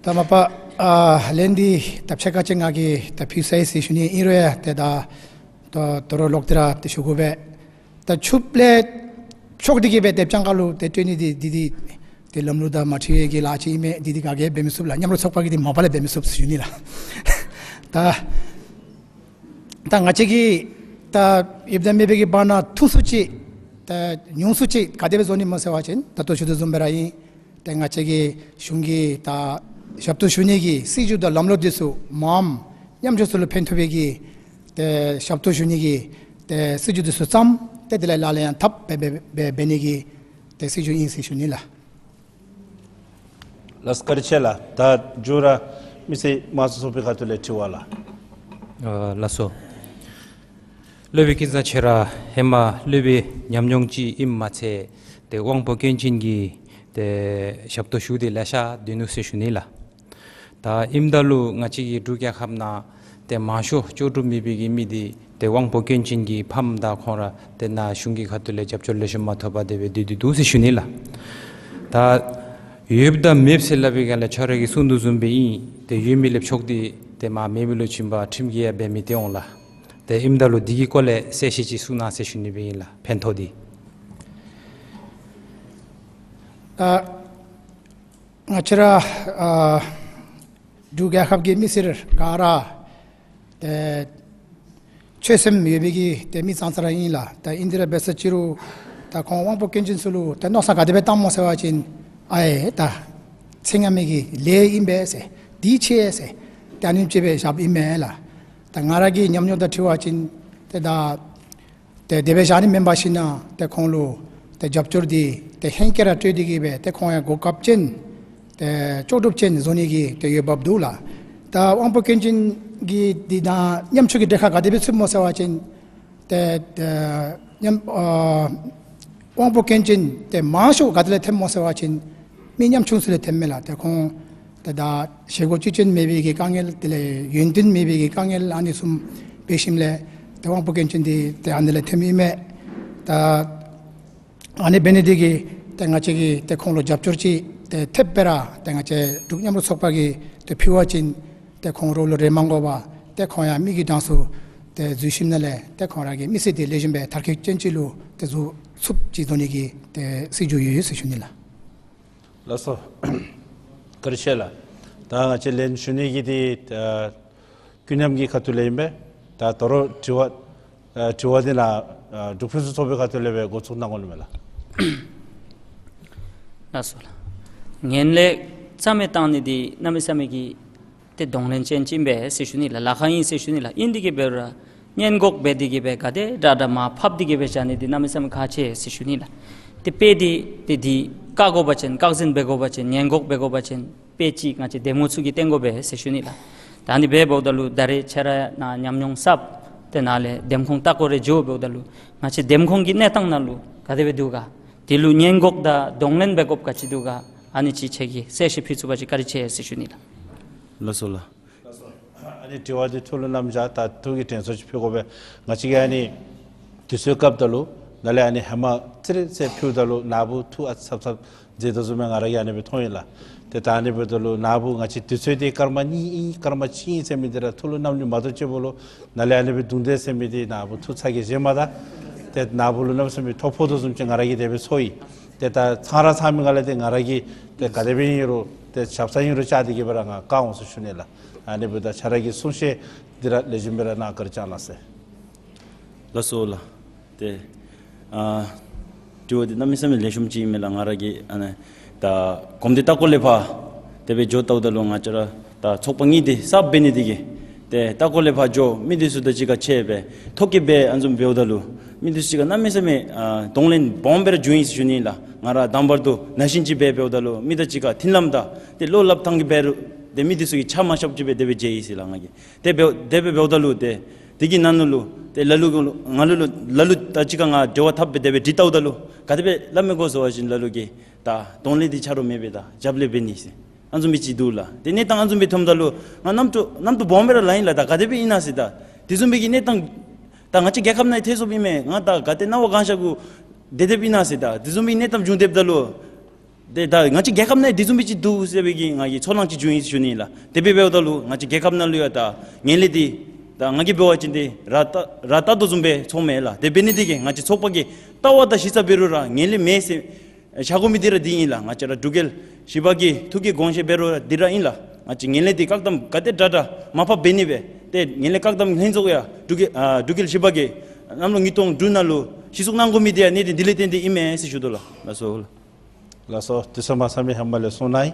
ད་མ་པ་ཨ་ལན་འདི་ད་ཕྱེད་ཀ་ཅིག་ང་གིས་ད་ཕུལ་ཚར་ཡི་ཟེར་ཞུ་ནི། ཨིན་རུང་ཡང་ཏེ་ད་ད་དོ་རུང་ལོག་སྟེ་ར་ཏེ་ཞུ་དགོ་པས། ད་ཕྱུགཔོ་ལས་ཕྱོགས་འདི་གི་སྦེ་དེབ་གྱངས་ཁར་ལུ་ཏེ་སྤྲོད་ནི་འདི་འདི་འདི་ཏེ་ལམ་ལུགས་དང་མ་འཁྲིལ་བའི་གི་ལཱ་ཅིག་ཨིན་མས། འདི་འདི་ག་གིས་འབད་མི་ཚུགས་ལགས། མཉམ་རོགས་ཚོགས་པ་གིས་འདི་མ་པ་ལས་འབད་མི་ཚུགས་ཟེར་ཞུ་ནི་ལགས། ད་ད་ང་བཅས་ཀྱིས་ད་ཡོདཔ་དང་མེད་པའི་གི་བར་ན་ཐུང་སུ་ཅིག་ད་ཉུང་སུ་ཅིག་ག་དེ་སྦེ་བཟོ་ནི་སྨོ་ཟེར་བ་ཅིན་ད་ལྟོ་ཞུ་དོ་བཟུམ་སྦེ་ར་ཨིན། ཏེ་ང་བཅས་ཀྱི་གཞུང་གི་ད་ཞབས་ཏོག་ཞུ་ནི་གི་སྲིད་བྱུས་དང་ལམ་ལུགས་འདི་ཚུ་མངམ་ཉམ་ཆུང་ཚུ་ལུ་ཕན་ཐོགས་པའི་གི་ཏེ་ཞབས་ཏོག་ཞུ་ནི་གི་ཏེ་སྲིད་བྱུས་འདི་ཚུ་བརྩམས། ཏེ་དེ་ལས་ལག་ལེན་ཡང་འཐབ་སྦེ་འབད་འབད་འབད་ནི་གི་ཏེ་སྲིད་བྱུས་ཨིན་ཟེར་ཞུ་ནི་ལགས། ལགས་སོ། བཀའ་དྲིན་ཆེ་ལགས། ད་མཇུག་ར་མི་སེར་དམངས་གཙོ་ཚོགས་པའི་ཁ་ཐུག་ལས་དྲི་བ་ལགས། ཨ་ལགས་སོ། སློབ་དཔོན་ཀུན་བཟང་ཁྱོད་ར་ཧེ་མ་སློབ་དཔོན་ཉམས་མྱོང་ཅིག་ཨིནམ་མ་ཚད་ཏེ་དབང་པོ་སྐྱོན་ཅན་གྱི་ཏེ་ཞབས་ཏོག་ཞུ་སྟེ་ལེ་ཤ་སྡོད་ནུག་ཟེར་ཞུ་ནི་ལགས། ད་ཨིནམ་ད་ལུ་ང་བཅས་ཀྱི་འབྲུག་རྒྱལ་ཁབ་ནང་ཏེ་མང་ཤོས་ལྕོགས་གྲུབ་མེད་པའི་གི་མི་འདི་ཏེ་དབང་པོ་སྐྱོན་ཅན་གྱི་ཕམ་དང་ཁོང་ར་ཏེ་ནཱ་གཞུང་གི་ཁ་ཐུག་ལས་རྒྱབ་སྐྱོར་ལེགས་ཤོམ་མ་ཐོབ་པར་དེ་སྦེ་སྡོད་དེ་འདུག་ཟེར་ཞུ་ནི་ལགས། ད་ཡོདཔ་དང་མེདཔ་ཟེར་སླབ་པའི་སྒང་ལས་ཁྱོད་ར་གིས་གསུང་དོ་བཟུམ་སྦེ་ཨིན། ཏེ་ཡོད་མི་ལས་ཕྱོགས་འདི་ཏེ་མར་མེདཔ་ལུ་བྱིན་པ་ཁྲིམས་ཀྱིས་ཡང་འབད་མི་སྟེར་འོང་ལགས། ཏེ་ཨིནམ་ད་ལུ་འདི་གི་སྐོར་ལས་གསལ་བཤད་ཅིག་གསུང་གནང་ཟེར་ཞུ་ནི་སྦེ་ཨིན་ལགས། ཕན་ཐོགས་འདི། ད་ང་བཅས་ར་ཨ་འབྲུག་རྒྱལ་ཁབ་ཀྱི་མི་སེར་ག་ར་ཏེ་ཆོས་སེམས་ཡོད་པའི་གི་ཏེ་མི་ཙང་ཙ་ར་ཨིན་ལགས། ད་ཨིན་དེ་ར་འབད་ས་ཅི་རུང་ད་ཁོང་དབང་པོ་སྐྱོན་ཅན་ཚུ་ལུ་ད་མནོ་བསམ་ག་དེ་སྦེ་བཏངམ་སྨོ་ཟེར་བ་ཅིན་ཨ་ཡེ་ད་ཚེ་སྔ་མའི་གི་ལས་ཨིན་པས་ཟེར་འདི་ཆེ་ཟེར་ཏེ་ཨ་ནེམ་ཅིག་སྦེ་བཞགཔ་ཨིན་མས་ལགས། ད་ང་ར་གི་ཉམས་མྱོང་དང་འཁྲིལ་བ་ཅིན་ཏེ་ད་ཏེ་དེ་སྦེ་བཞག་ནི་མེན་པར་ཞིན་ན་ཏེ་ཁོང་ལུ་ཏེ་རྒྱབ་སྐྱོར་འདི་ཏེ་ཧེང་སྐལ་ར་སྤྲོད་དེ་གི་སྦེ་ཏེ་ཁོང་ཡང་གོ་སྐབས་ཅན་ཏེ་ལྕོགས་གྲུབ་ཅན་བཟོ་ནི་གི་ཏེ་འོས་འབབ་འདུག་ལགས། ད་དབང་པོ་སྐྱོན་ཅན་གྱི་འདི་དང་ཉམ་ཆུང་གི་གྲལ་ཁར་ག་དེ་སྦེ་ཚུདཔ་སྨོ་ཟེར་བ་ཅིན་ཏེ་ཏེ་ཉམ་ཨ་དབང་པོ་སྐྱོན་ཅན་ཏེ་མང་ཤོས་ག་ཏེ་ལས་ཐོནམ་སྨོ་ཟེར་བ་ཅིན་མི་ཉམ་ཆུང་ཚུ་ལས་ཐོནམ་མས་ལགས། ཏེ་ཁོང་ཏེ་ད་བཞེས་སྒོ་ཅི་ཅན་མེད་པའི་གི་དཀའ་ངལ་དེ་ལས་ཡོན་ཏན་མེད་པའི་གི་དཀའ་ངལ་ཨ་ནི་བཟུམ་འབད་ཞིནམ་ལས་ཏེ་དབང་པོ་སྐྱོན་ཅན་འདི་ཏེ་ཨ་ནི་ལས་ཐོནམ་ཨིན་མས། ད་ཨ་ནི་འབད་ནི་འདི་གིས་ཏེ་ང་བཅས་ཀྱིས་ཏེ་ཁོང་ལུ་རྒྱབ་སྐྱོར་ཅིག་ཏེ་ཐེབས་སྦེ་ར་ཏེ་ང་བཅས་འབྲུག་མཉམ་རོགས་ཚོགས་པ་གིས་ཏེ་ཕུལ་བ་ཅིན་ཏེ་ཁོང་རོགས་ལུ་རེ་མ་དགོ་པར་ཏེ་ཁོང་ཡང་མི་གི་གྲངས་སུ་ཏེ་འཛུལ་ཞིནམ་ལས་ཏེ་ཁོང་ར་གི་མི་ཚེ་འདི་ལེགས་ཤོམ་སྦེ་མཐར་འཁྱོལ་ཅན་ཅིག་ལུ་ཏེ་འཛུལ་ཚུགསཔ་ཅིག་བཟོ་ནི་གི་ཏེ་སྲིད་བྱུས་ཡོད་ཡོད་ཟེར་ཞུ་ནི་ལགས། ལགས་སོ། བཀའ་དྲིན་ཆེ་ལགས། ད་ང་བཅས་ལན་ཞུ་ནི་གི་འདི་ཨ་ཀུན་མཉམ་གྱི་ཁ་ཐུག་ལས་ཨིན་པས། ད་དོ་རུང་དྲི་བ་ཨ་དྲི་བ་འདི་ནཱ་ཨ་འབྲུག་ཕུན་སུམ་ཚོགས་པའི་ཁ་ཐུག་ལས་སྦེ་འགོ་བཙུགས་གནང་དགོ་ནི་མས་ལགས། ལགས་སོ་ལགས། ངན་ལྷད་རྩ་མེད་བཏང་ནི་འདི་གནམ་མེད་ས་མེད་ཀྱི་ཏེ་གདོང་ལེན་ཅན་ཅིག་ཨིན་པས་ཟེར་ཞུ་ནི་ལགས། ལཱ་ཁག་ཨིན་ཟེར་ཞུ་ནི་ལགས། ཨིན་དེ་གིས་འབད་རུང་ར་སྔོན་འགོག་འབད་དེ་གིས་སྦེ་ག་དེ་དྲག་དྲག་མར་ཕབ་སྟེ་གིས་སྦེ་བཞག་ནི་འདི་གནམ་མེད་ས་མེད་ཁག་ཆེ་ཟེར་ཞུ་ནི་ལགས། ཏེ་དཔེ་འདི་ཏེ་འདི་བཀག་དགོ་པ་ཅིན་བཀག་འཛིན་འབད་དགོ་པ་ཅིན་སྔོན་འགོག་འབད་དགོ་པ་ཅིན་དཔེ་ཅིག་ང་བཅས་འདེམས་ངོ་ཚུ་གིས་སྟོན་དགོ་པས་ཟེར་ཞུ་ནི་ལགས། ད་ཨ་ནི་སྦེ་འབདཝ་ད་ལུ་ད་རེས་ཁྱེད་ར་ནཱ་ཉམས་མྱོང་གསརཔ་ཏེ་ནཱ་ལས་འདེམས་ཁོངས་ལྟ་སྐོར་རེ་འགྱོ་འབདཝ་ད་ལུ་ང་བཅས་འདེམས་ཁོངས་ཀྱི་གནས་སྟངས་ནང་ལུ་ག་དེ་སྦེ་འདུག་ག། དེ་ལུ་སྔོན་འགོག་དང་གདོང་ལེན་འབད་དགོཔ་ག་ཅི་འདུག་ག། ཨ་ནི་ཅིག་ཁྱེད་ཀྱིས་གསལ་བཤད་ཕུལ་ཚུགས་པ་ཅིན་བཀའ་དྲིན་ཆེ་ཟེར་ཞུ་ནི་ལགས། ལགས་སོ་ལགས། ཨ་ནི་དྲི་བ་འདི་ཐུགས་ལུ་བསྣམས་བཞག། ད་ཐུགས་ཀྱི་དྲན་གསོ་ཅིག་ཕུལ་དགོ་པས། ང་བཅས་ཀྱིས་ཨ་ནི་དུས་ཚོད་སྐབས་ད་ལུ་ནཱ་ལས་ཨ་ནི་ཧེ་མ་ཙི་རེ་ཟེར་ཕུལཝ་ད་ལུ་ནཱ་བུ་ཐུགས་ཨ་ཚབ་ཚབ་མཛད་དོ་བཟུམ་སྦེ་ང་ར་གིས་ཨ་ནི་སྦེ་མཐོང་ཡི་ལགས། ཏེ་ད་ཨ་ནི་འབདཝ་ད་ལུ་ནཱ་བུ་ང་བཅས་དུས་ཚོད་འདི་སྐར་མ་གཉིས་ཨིན་སྐར་མ་གཅིག་ཨིན་ཟེར་མི་འདི་ར་ཐུགས་ལུ་བསྣམས་ནི་མ་གཏོགས་གཅིག་པོ་ལུ་ནཱ་ལས་ཨ་ནི་སྦེ་རྡུང་རྡེག་ཟེར་མི་འདི་ནཱ་བུ་ཐུགས་ཚ་གྱང་བཞེས་མ་ད། ཏེ་ནཱ་བུ་ལུ་གནམ་མེད་ས་མེད་ཐོ་ཕོག་དོ་བཟུམ་ཅིག་ང་ར་གིས་དེ་སྦེ་ཚོར་ཡི། ཏེ་ད་ཚང་ར་ཚང་མི་ནང་ལས་ཏེ་ང་ར་གིས་ཏེ་ག་དེ་སྦེ་ཨིན་རུང་ཏེ་ཞབས་སར་ཨིན་རུང་བཅར་ཏེ་གིས་སྦེ་ར་ང་བཀའ་འོང་ཟེར་ཞུ་ནི་ལགས། ཨ་ནི་འབདཝ་ད་ཁྱེད་ར་གི་གསུང་བཤད་འདི་ར་ལེགས་ཤོམ་སྦེ་ར་གནང་བཀའ་དྲིན་བསྐྱང་གནང་ཟེར། ལགས་སོ་ལགས། ཏེ་ཨ་དྲི་བ་འདི་གནམ་མེད་ས་མེད་ལེགས་ཤོམ་ཅིག་ཨིན་མས་ལགས། ང་ར་གིས་ཨ་ནི་ད་གོམས་འདྲིས་ལྟ་སྐོར་ལས་ཕར་དེ་སྦེ་འགྱོ་བལྟཝ་ད་ལུ་ང་བཅས་ར་ད་ཚོགས་པ་གཉིས་འདི་གསརཔ་འབད་ནི་འདི་གིས་ཏེ་ལྟ་སྐོར་ལས་ཕར་འགྱོ་མི་འདི་ཚུ་དང་གཅིག་ཁར་ཕྱད་སྦེ་ཐོ་བཀོད་འབད་ཨ་ནི་བཟུམ་འབདཝ་ད་ལུ་མི་འདི་ཚུ་གཅིག་ཁར་གནམ་མེད་ས་མེད་ཨ་གདོང་ལེན་སྦོམ་སྦེ་ར་བྱུང་ཡི་ཟེར་ཞུ་ནི་ལགས། ང་ར་དང་པར་དུ་ན་གཞོན་ཅིག་སྦེ་འབདཝ་ད་ལུ་མི་དང་གཅིག་ཁར་མཐུན་ལམ་དང་ཏེ་བློ་སླབ་ཐངས་ཀྱི་འབད་རུང་ཏེ་མི་འདི་ཚུ་གིས་ཆ་མ་བཞགཔ་ཅིག་སྦེ་དེ་སྦེ་མཇལ་ཡི་ཟེར་ལགས་ང་གིས། དེ་འབདཝ་དེ་སྦེ་འབདཝ་ད་ལུ་ཏེ་དེ་གི་ནང་ན་ལུ་ཏེ་ལ་ལུ་ང་ལུ་ལ་ལུ་དང་གཅིག་ཁར་ང་འབྲེལ་བ་འཐབ་སྦེ་དེ་སྦེ་དྲི་བལྟཝ་ད་ལུ་ག་དེ་སྦེ་སླབ་མི་གོ་ཟེར་བ་ཅིན་ལ་ལུ་གིས་ད་གདོང་ལེན་འདི་ཆ་རོགས་མེད་པས། ད་རྒྱབ་ལས་འབད་ནི་ཟེར་ཨ་ནི་བཟུམ་སྦེ་ཅིག་འདུག་ལགས། ཏེ་གནས་སྟངས་ཨ་ནི་བཟུམ་སྦེ་མཐོངམ་ད་ལུ་ང་རྣམ་རྟོག་རྣམ་རྟོག་སྦོམ་སྦེ་ར་ལང་ཡི་ལགས། ད་ག་དེ་སྦེ་ཨིན་ན་ཟེར། ད་དེ་བཟུམ་སྦེ་གི་གནས་སྟངས་ད་ང་བཅས་རྒྱལ་ཁབ་ནང་ཡང་ཐོན་སོངམ་ཨིན་མས། ང་ད་ག་ཏེ་སྣང་བ་གང་ཤར་གུ་དེ་དེ་སྦེ་ཨིན་ན་ཟེར། ད་དེ་བཟུམ་སྦེ་གནས་སྟངས་བྱུང་སྡོདཔ་ད་ལུ་ཏེ་ད་ང་བཅས་རྒྱལ་ཁབ་ནང་ཡང་དེ་བཟུམ་སྦེ་ཅིག་འདུག་ཟེར་བའི་གི་ང་གིས་ཚོར་སྣང་ཅིག་བྱུང་ཡི་ཟེར་ཞུ་ནི་ལགས། དེ་སྦེ་འབདཝ་ད་ལུ་ང་བཅས་རྒྱལ་ཁབ་ནང་ལུ་ཡང་ད་ངན་ལྷད་འདི་ ད་ང་གིས་འབད་བ་ཅིན་ཏེ་ར་ལྟ་ར་ལྟ་དོ་བཟུམ་སྦེ་ཚོརཝ་མས་ལགས། དེ་འབད་ནི་འདི་གིས་ང་བཅས་ཚོགས་པ་གིས་ལྟ་བ་དང་གཞི་རྩ་འབད་རུང་ར་ངན་ལྷད་མེད་ཟེར་བཞག་དགོ་མི་འདི་ར་འདི་ཨིན་ལགས། ང་བཅས་ར་འབྲུག་རྒྱལ་བཞི་པ་གི་ཐུགས་ཀྱི་དགོངས་བཞེད་འབད་རུང་ར་འདི་ར་ཨིན་ལགས། ང་བཅས་ངན་ལྷད་འདི་བཀག་སྡོམ་ག་དེ་དྲག་དྲག་མར་ཕབ་འབད་ནི་སྦེ་ཏེ་ངན་ལྷད་བཀག་སྡོམ་ལྷན་ཚོགས་ཡང་འབྲུག་རྒྱལ་ཨ་འབྲུག་རྒྱལ་བཞི་པ་གིས་གནམ་ལོ་ཉིས་སྟོང་དྲུག་ནང་ལུ་གཞི་བཙུགས་གནང་དགོ་མི་འདི་ཡང་གནད་དོན་འདི་ལས་བརྟེན་ཏེ་ཨིན་མས་ཟེར་ཞུ་དོ་ལགས། ལགས་སོ། ལགས་སོ། དུས་ཚོད་མ་ཚང་མི་ཧེ་མ་ལས་གསུངས་གནང་ཡི།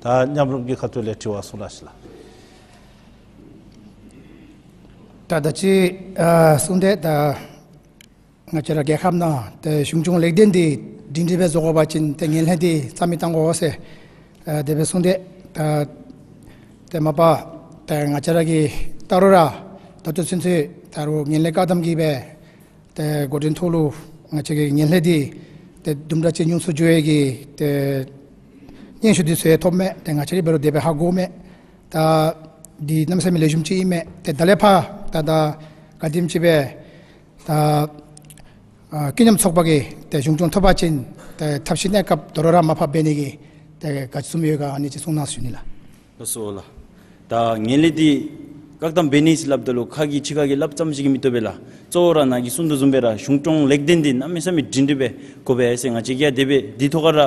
ད་མཉམ་རུབ་ཀྱི་ཁ་ཐུག་ལས་དྲི་བ་གསུང་གནང་ཞུ་ལགས། ད་ད་ཅི་ཨ་གསུངས་ཏེ་ད་ང་བཅས་ར་རྒྱལ་ཁབ་ནང་ཏེ་གཞུང་སྐྱོང་ལེགས་ལྡན་འདི་སྒྲིང་སྒྲི་སྦེ་བཟོ་དགོ་པ་ཅིན་ཏེ་ངན་ལྷད་འདི་རྩ་མེད་གཏང་དགོ་ཟེར་ཨ་དེ་སྦེ་གསུངས་ཏེ། ད་ཏེ་མ་པ་ཏེ་ང་བཅས་ར་གིས་ད་རུང་ར་ད་ལྟོ་ཚུན་ཚོད་ད་རུང་ངན་ལྷད་བཀག་སྡོམ་གྱི་སྦེ་ཏེ་འགོ་འདྲེན་ཐོག་ལུ་ང་བཅས་ཀྱི་ངན་ལྷད་འདི་ཏེ་དུམ་གྲ་ཅིག་ཉུང་སུ་འགྱོ་ཡས་ཀྱི་ཏེ་སྙན་ཞུ་འདི་ཚུ་ཡང་ཐོབ་མས། ཏེ་ང་བཅས་ཀྱིས་འབད་རུང་དེ་སྦེ་ཧ་གོཝ་མས། ད་འདི་གནམ་མེད་ས་མེད་ལེགས་ཤོམ་ཅིག་ཨིན་མས། ཏེ་ད་ལས་ཕར་ད་ད་ག་དེམ་ཅིག་སྦེ་ད་ཨ་ཀུན་མཉམ་ཚོགས་པ་གིས་ཏེ་གཞུང་སྐྱོང་ཐོབ་པ་ཅིན་ཏེ་ཐབས་ཤེས་གནས་སྐབས་དོ་རུང་ར་མར་ཕབ་འབད་ནི་གི་ཏེ་ག་ཅི་བཟུམ་ཡོད་ག་ཨ་ནི་ཅིག་གསུང་གནང་ཞུ་ནི་ལགས། ལགས་སོ་ལགས། ད་ངན་ལྷད་འདི་བཀག་སྡོམ་འབད་ནི་ཟེར་སླབ་ད་ལུ་ཁ་གིས་ཕྱི་ཁ་གིས་སླབ་ཙམ་ཅིག་གིས་མི་བཏུབ་པས་ལགས། གཙོ་བོ་ར་ནཱ་གིས་གསུངས་དོ་བཟུམ་སྦེ་ར་གཞུང་སྐྱོང་ལེགས་ལྡན་འདི་གནམ་མེད་ས་མེད་སྒྲིང་སྒྲི་སྦེ་དགོ་པས་ཟེར་ང་བཅས་ཀྱིས་ཡང་དེ་སྦེ་འདི་ཐོག་ཁར་ར་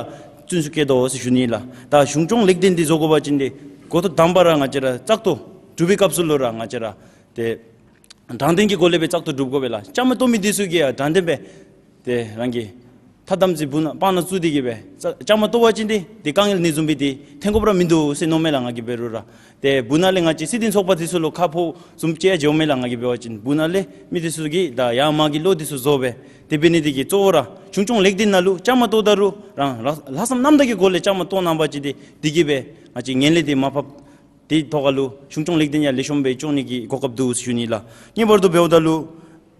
བརྩོན་ཤུགས་བསྐྱེད་དོ་ཟེར་ཞུ་ནི་ལགས། ད་གཞུང་སྐྱོང་ལེགས་ལྡན་འདི་བཟོ་དགོ་པ་ཅིན་ཏེ་འགོ་ཐོག་དང་པ་ར་ང་བཅས་ར་བཙག་འཐུ་གྲུབ་པའི་སྐབས་སུ་ལུ་ར་ང་བཅས་ར་ཏེ་དྲང་བདེན་གྱི་སྒོ་ལས་སྦེ་བཙག་འཐུ་གྲུབ་དགོ་པས་ལགས། བཅའ་མར་གཏོགས་མི་འདི་ཚུ་གིས་ཡང་དྲང་བདེན་སྦེ་ཏེ་རང་གི་ཐ་དམ་ཚིག་སྦུག་ནང་སྤང་ནང་བཙུགས་ཏེ་གིས་སྦེ་བཅའ་མར་གཏོགས་པ་ཅིན་ཏེ་ཏེ་དཀའ་ངལ་ཨ་ནི་བཟུམ་སྦེ་ཏེ་ཐོན་དགོཔ་ར་མིན་འདུག་ཟེར་མནོཝ་མས་ལགས། ང་གིས་འབད་རུང་ར་ཏེ་སྦུག་ནང་ལས་ང་བཅས་སྲིད་དོན་ཚོགས་པ་འདི་ཚུ་ལུ་ཁ་ཕོགཔ་བཟུམ་ཅིག་ཡང་འགྱོཝ་མས་ལགས། ང་གིས་འབད་བ་ཅིན་སྦུག་ནང་ལས་མི་འདི་ཚུ་གིས་ད་ཡར་མར་གྱི་བློ་འདི་ཚུ་བཟོ་སྦེ་དེ་འབད་ནི་འདི་གིས་གཙོ་བོ་ར་གཞུང་སྐྱོང་ལེགས་ལྡན་ནང་ལུ་བཅའ་མར་གཏོགས་ད་རུང་རང་ལྷག་ལྷག་བསམ་རྣམ་དག་གི་སྒོ་ལས་བཅའ་མར་གཏོགས་གནང་པ་ཅིན་ཏེ་འདི་གིས་སྦེ་ང་བཅས་ངན་ལྷད་འདི་མར་ཕབ་དེ་ཐོག་ཁར་ལུ་གཞུང་སྐྱོང་ལེགས་ལྡན་ཡང་ལེགས་ཤོམ་སྦེ་སྐྱོང་ནི་གི་གོ་སྐབས་འདུག་ཟེར་ཞུ་ནི་ལགས། ངེས་པར་དུ་འབདཝ་ད་ལུ་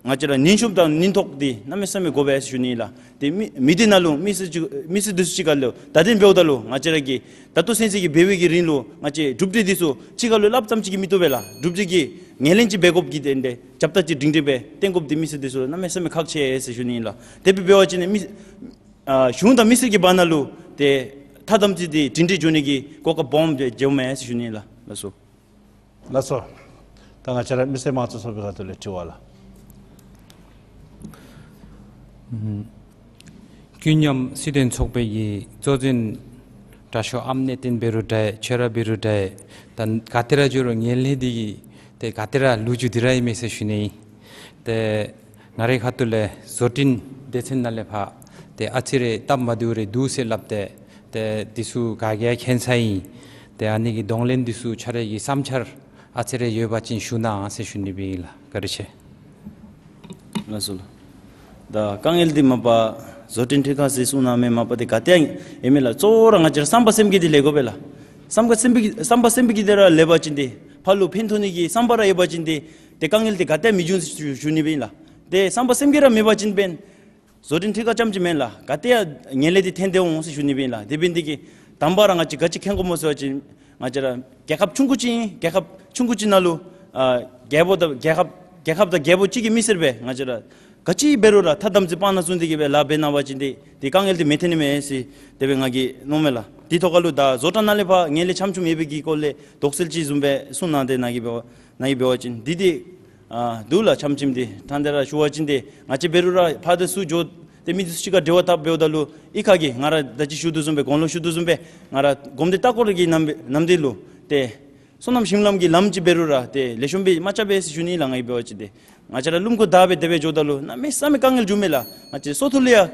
ང་བཅས་ར་ནུས་ཤུགས་དང་ནུས་མཐུ་འདི་གནམ་མེད་ས་མེད་དགོ་པས་ཟེར་ཞུ་ནི་ལགས། ཏེ་མི་མི་སྡེ་ནང་ལུ་མི་སེར་ཅིག་མི་སེར་འདི་ཚུ་གཅིག་ཁར་ལུ་ད་དེ་འབདཝ་ད་ལུ་ང་བཅས་ར་གི་ད་ལྟོ་ཚུན་ཚོད་ཀྱི་འབད་བའི་གི་རིང་ལུ་ང་བཅས་གྲུབ་འབྲས་འདི་ཚུ་གཅིག་ཁར་ལུ་སླབ་ཙམ་ཅིག་གིས་མི་བཏུབ་པས་ལགས། གྲུབ་འབྲས་ཀྱི་ངོས་ལེན་ཅིག་འབད་དགོཔ་གི་དོན་ལས་རྒྱབ་ལྟ་ཅིག་སྒྲིང་སྒྲི་སྦེ་བསྟེན་དགོཔ་འདི་མི་སེར་འདི་ཚུ་ལུ་གནམ་མེད་ས་མེད་ཁག་ཆེ་ཟེར་ཞུ་ནི་ལགས། དེ་སྦེ་འབད་བ་ཅིན་མི་ཨ་གཞུང་དང་མི་སེར་གྱི་བར་ན་ལུ་ཏེ་ཐ་དམ་ཚིག་འདི་སྒྲིང་སྒྲི་འགྱོ་ནི་གི་གོ་སྐབས་སྦོམ་སྦེ་འགྱོཝ་མས་ཟེར་ཞུ་ནི་ལགས། ལགས་སོ། ལགས་སོ། ད་ང་བཅས་ར་མི་སེར་དམངས་གཙོ་ཚོགས་པའི་ཁ་ཐུག་ལས་དྲི་བ་ལགས། ཨུམ་ཀུན་མཉམ་སྲིད་དོན་ཚོགས་པའི་གི་གཙོ་འཛིན་དྲག་ཤོས་ཨམ་གནས་བརྟན་འབད་རུང་འདྲ་ཁྱོད་ར་འབད་རུང་འདྲ་ད་ག་ཏེ་ར་འགྱོ་རུང་ངན་ལྷད་འདི་གིས་ཏེ་ག་ཏེ་ར་ལུ་ཅུ་འདི་ར་ཨིན་མས་ཟེར་ཞུ་ནི་ཨིན། ཏེ་ང་རའི་ཁ་ཐུག་ལས་བཟོ་སྐྲུན་སྡེ་ཚན་ནང་ལས་ཕར་ཏེ་ཨ་ཙི་རེ་སྟབས་མ་བདེཝ་རེ་འདུག་ཟེར་སླབ་སྟེ་ཏེ་འདི་ཚུ་ག་གིས་མཁྱེན་ས་ཨིན། ཏེ་ཨ་ནི་གི་གདོང་ལེན་འདི་ཚུ་ཁྱོད་རའི་གི་བསམ་འཆར་ཨ་ཙི་རེ་ཡོད་པ་ཅིན་ཞུ་གནང་ཟེར་ཞུ་ནི་སྦེ་ཨིན་ལགས། བཀའ་དྲིན་ཆེ། ལགས་སོ་ལགས། ད་དཀའ་ངལ་འདི་མ་པ་བཟོ་སྐྲུན་འཐུས་ཁང་ཟེར་གསུངས་གནངམ་མ་པ་འདི་ག་ཏེ་ཡང་ཨིན་མས་ལགས། གཙོ་བོ་ར་ང་བཅས་ར་བསམ་པ་སེམས་བསྐྱེད་འདི་ལེགས་དགོ་པས་ལགས། བསམ་པ་སེམས་བསྐྱེད་བསམ་པ་སེམས་བསྐྱེད་འདི་ར་ལེགས་པ་ཅིན་ཏེ་ཕར་ལུ་ཕན་ཐོགས་ནི་གི་བསམ་པ་ར་ཡོད་པ་ཅིན་ཏེ་ཏེ་དཀའ་ངལ་འདི་ག་ཏེ་ཡང་མི་འབྱུང་ཟེར་ཞུ་ནི་སྦེ་ཨིན་ལགས། ཏེ་བསམ་པ་སེམས་བསྐྱེད་ར་མེད་པ་ཅིན་འབདན་བཟོ་སྐྲུན་འཐུས་ཁང་རྐྱངམ་ཅིག་མེན་ལགས། ག་ཏེ་ཡང་ངན་ལྷད་འདི་ཐོན་སྡོད་འོང་ཟེར་ཞུ་ནི་སྦེ་ཨིན་ལགས། དེ་འབདན་འདི་གིས་དང་པ་ར་ང་བཅས་ག་ཅི་མཁྱེན་དགོཔ་སྨོ་ཟེར་བ་ཅིན་ང་བཅས་ར་རྒྱལ་ཁབ་ཆུང་ཀུ་ཅིག་ཨིན། རྒྱལ་ཁབ་ཆུང་ཀུ་ཅིག་ནང་ལུ་ཨ་རྒྱལ་པོ་དང་རྒྱལ་ཁབ་རྒྱལ་ཁབ་དང་རྒྱལ་པོ་གཅིག་གི་མི་སེར་སྦེ་ང་བཅས་ར་ག་ཅི་འབད་རུང་ར་ཐ་དམ་ཚིག་སྤང་ནང་བཙུགས་ཏེ་གིས་སྦེ་ལཱ་འབད་གནང་བ་ཅིན་ཏེ་ཏེ་དཀའ་ངལ་འདི་མི་ཐོན་ནི་མས་ཟེར་དེ་སྦེ་ང་གིས་མནོཝ་མས་ལགས། དེ་ཐོག་ཁར་ལུ་ད་བཟོ་གྲྭ་ནང་ལས་ཕར་ངན་ལྷད་ཆམ་ཆུམ་ཡོད་པའི་གི་སྐོར་ལས་དོགས་སེལ་ཅིག་བཟུམ་སྦེ་གསུངས་གནང་སྟེ་ནཱ་གིས་འབད་བ་ནཱ་གིས་འབད་བ་ཅིན་འདི་འདི་ཨ་འདུག་ལགས། ཆམ་ཆུམ་འདི་ཐང་འདི་ར་ཞུ་བ་ཅིན་ཏེ་ང་བཅས་འབད་རུང་ར་ཕར་དང་ཚུར་འགྱོ་སྟེ་མི་འདི་ཚུ་གཅིག་ཁར་འབྲེལ་བ་འཐབ་འབདཝ་ད་ལུ་གཡུས་ཁ་གི་ང་ར་ད་ཅི་ཞུ་དོ་བཟུམ་སྦེ་དགུང་ལོ་ཞུ་དོ་བཟུམ་སྦེ་ང་ར་སྒོམ་སྡེ་ལྟ་སྐོར་གྱི་ནམ་ནམ་དུས་ལུ་ཏེ་སོ་ནམ་ཞིང་ལམ་གྱི་ལམ་ཅིག་འབད་རུང་ར་ཏེ་ལེགས་ཤོམ་སྦེ་མ་རྐྱབ་པས་ཟེར་ཞུ་ནི་ལགས། ང་གིས་འབད་བ་ཅིན་ཏེ་ང་བཅས་ར་ལུངམ་གུ་བདའ་སྦེ་དེ་སྦེ་འགྱོཝ་ད་ལུ་གནམ་མེད་ས་མེད་དཀའ་ངལ་འབྱུངམ་མས་ལགས། ང་བཅས་སོ་ཐུག་ལུ་ཡང་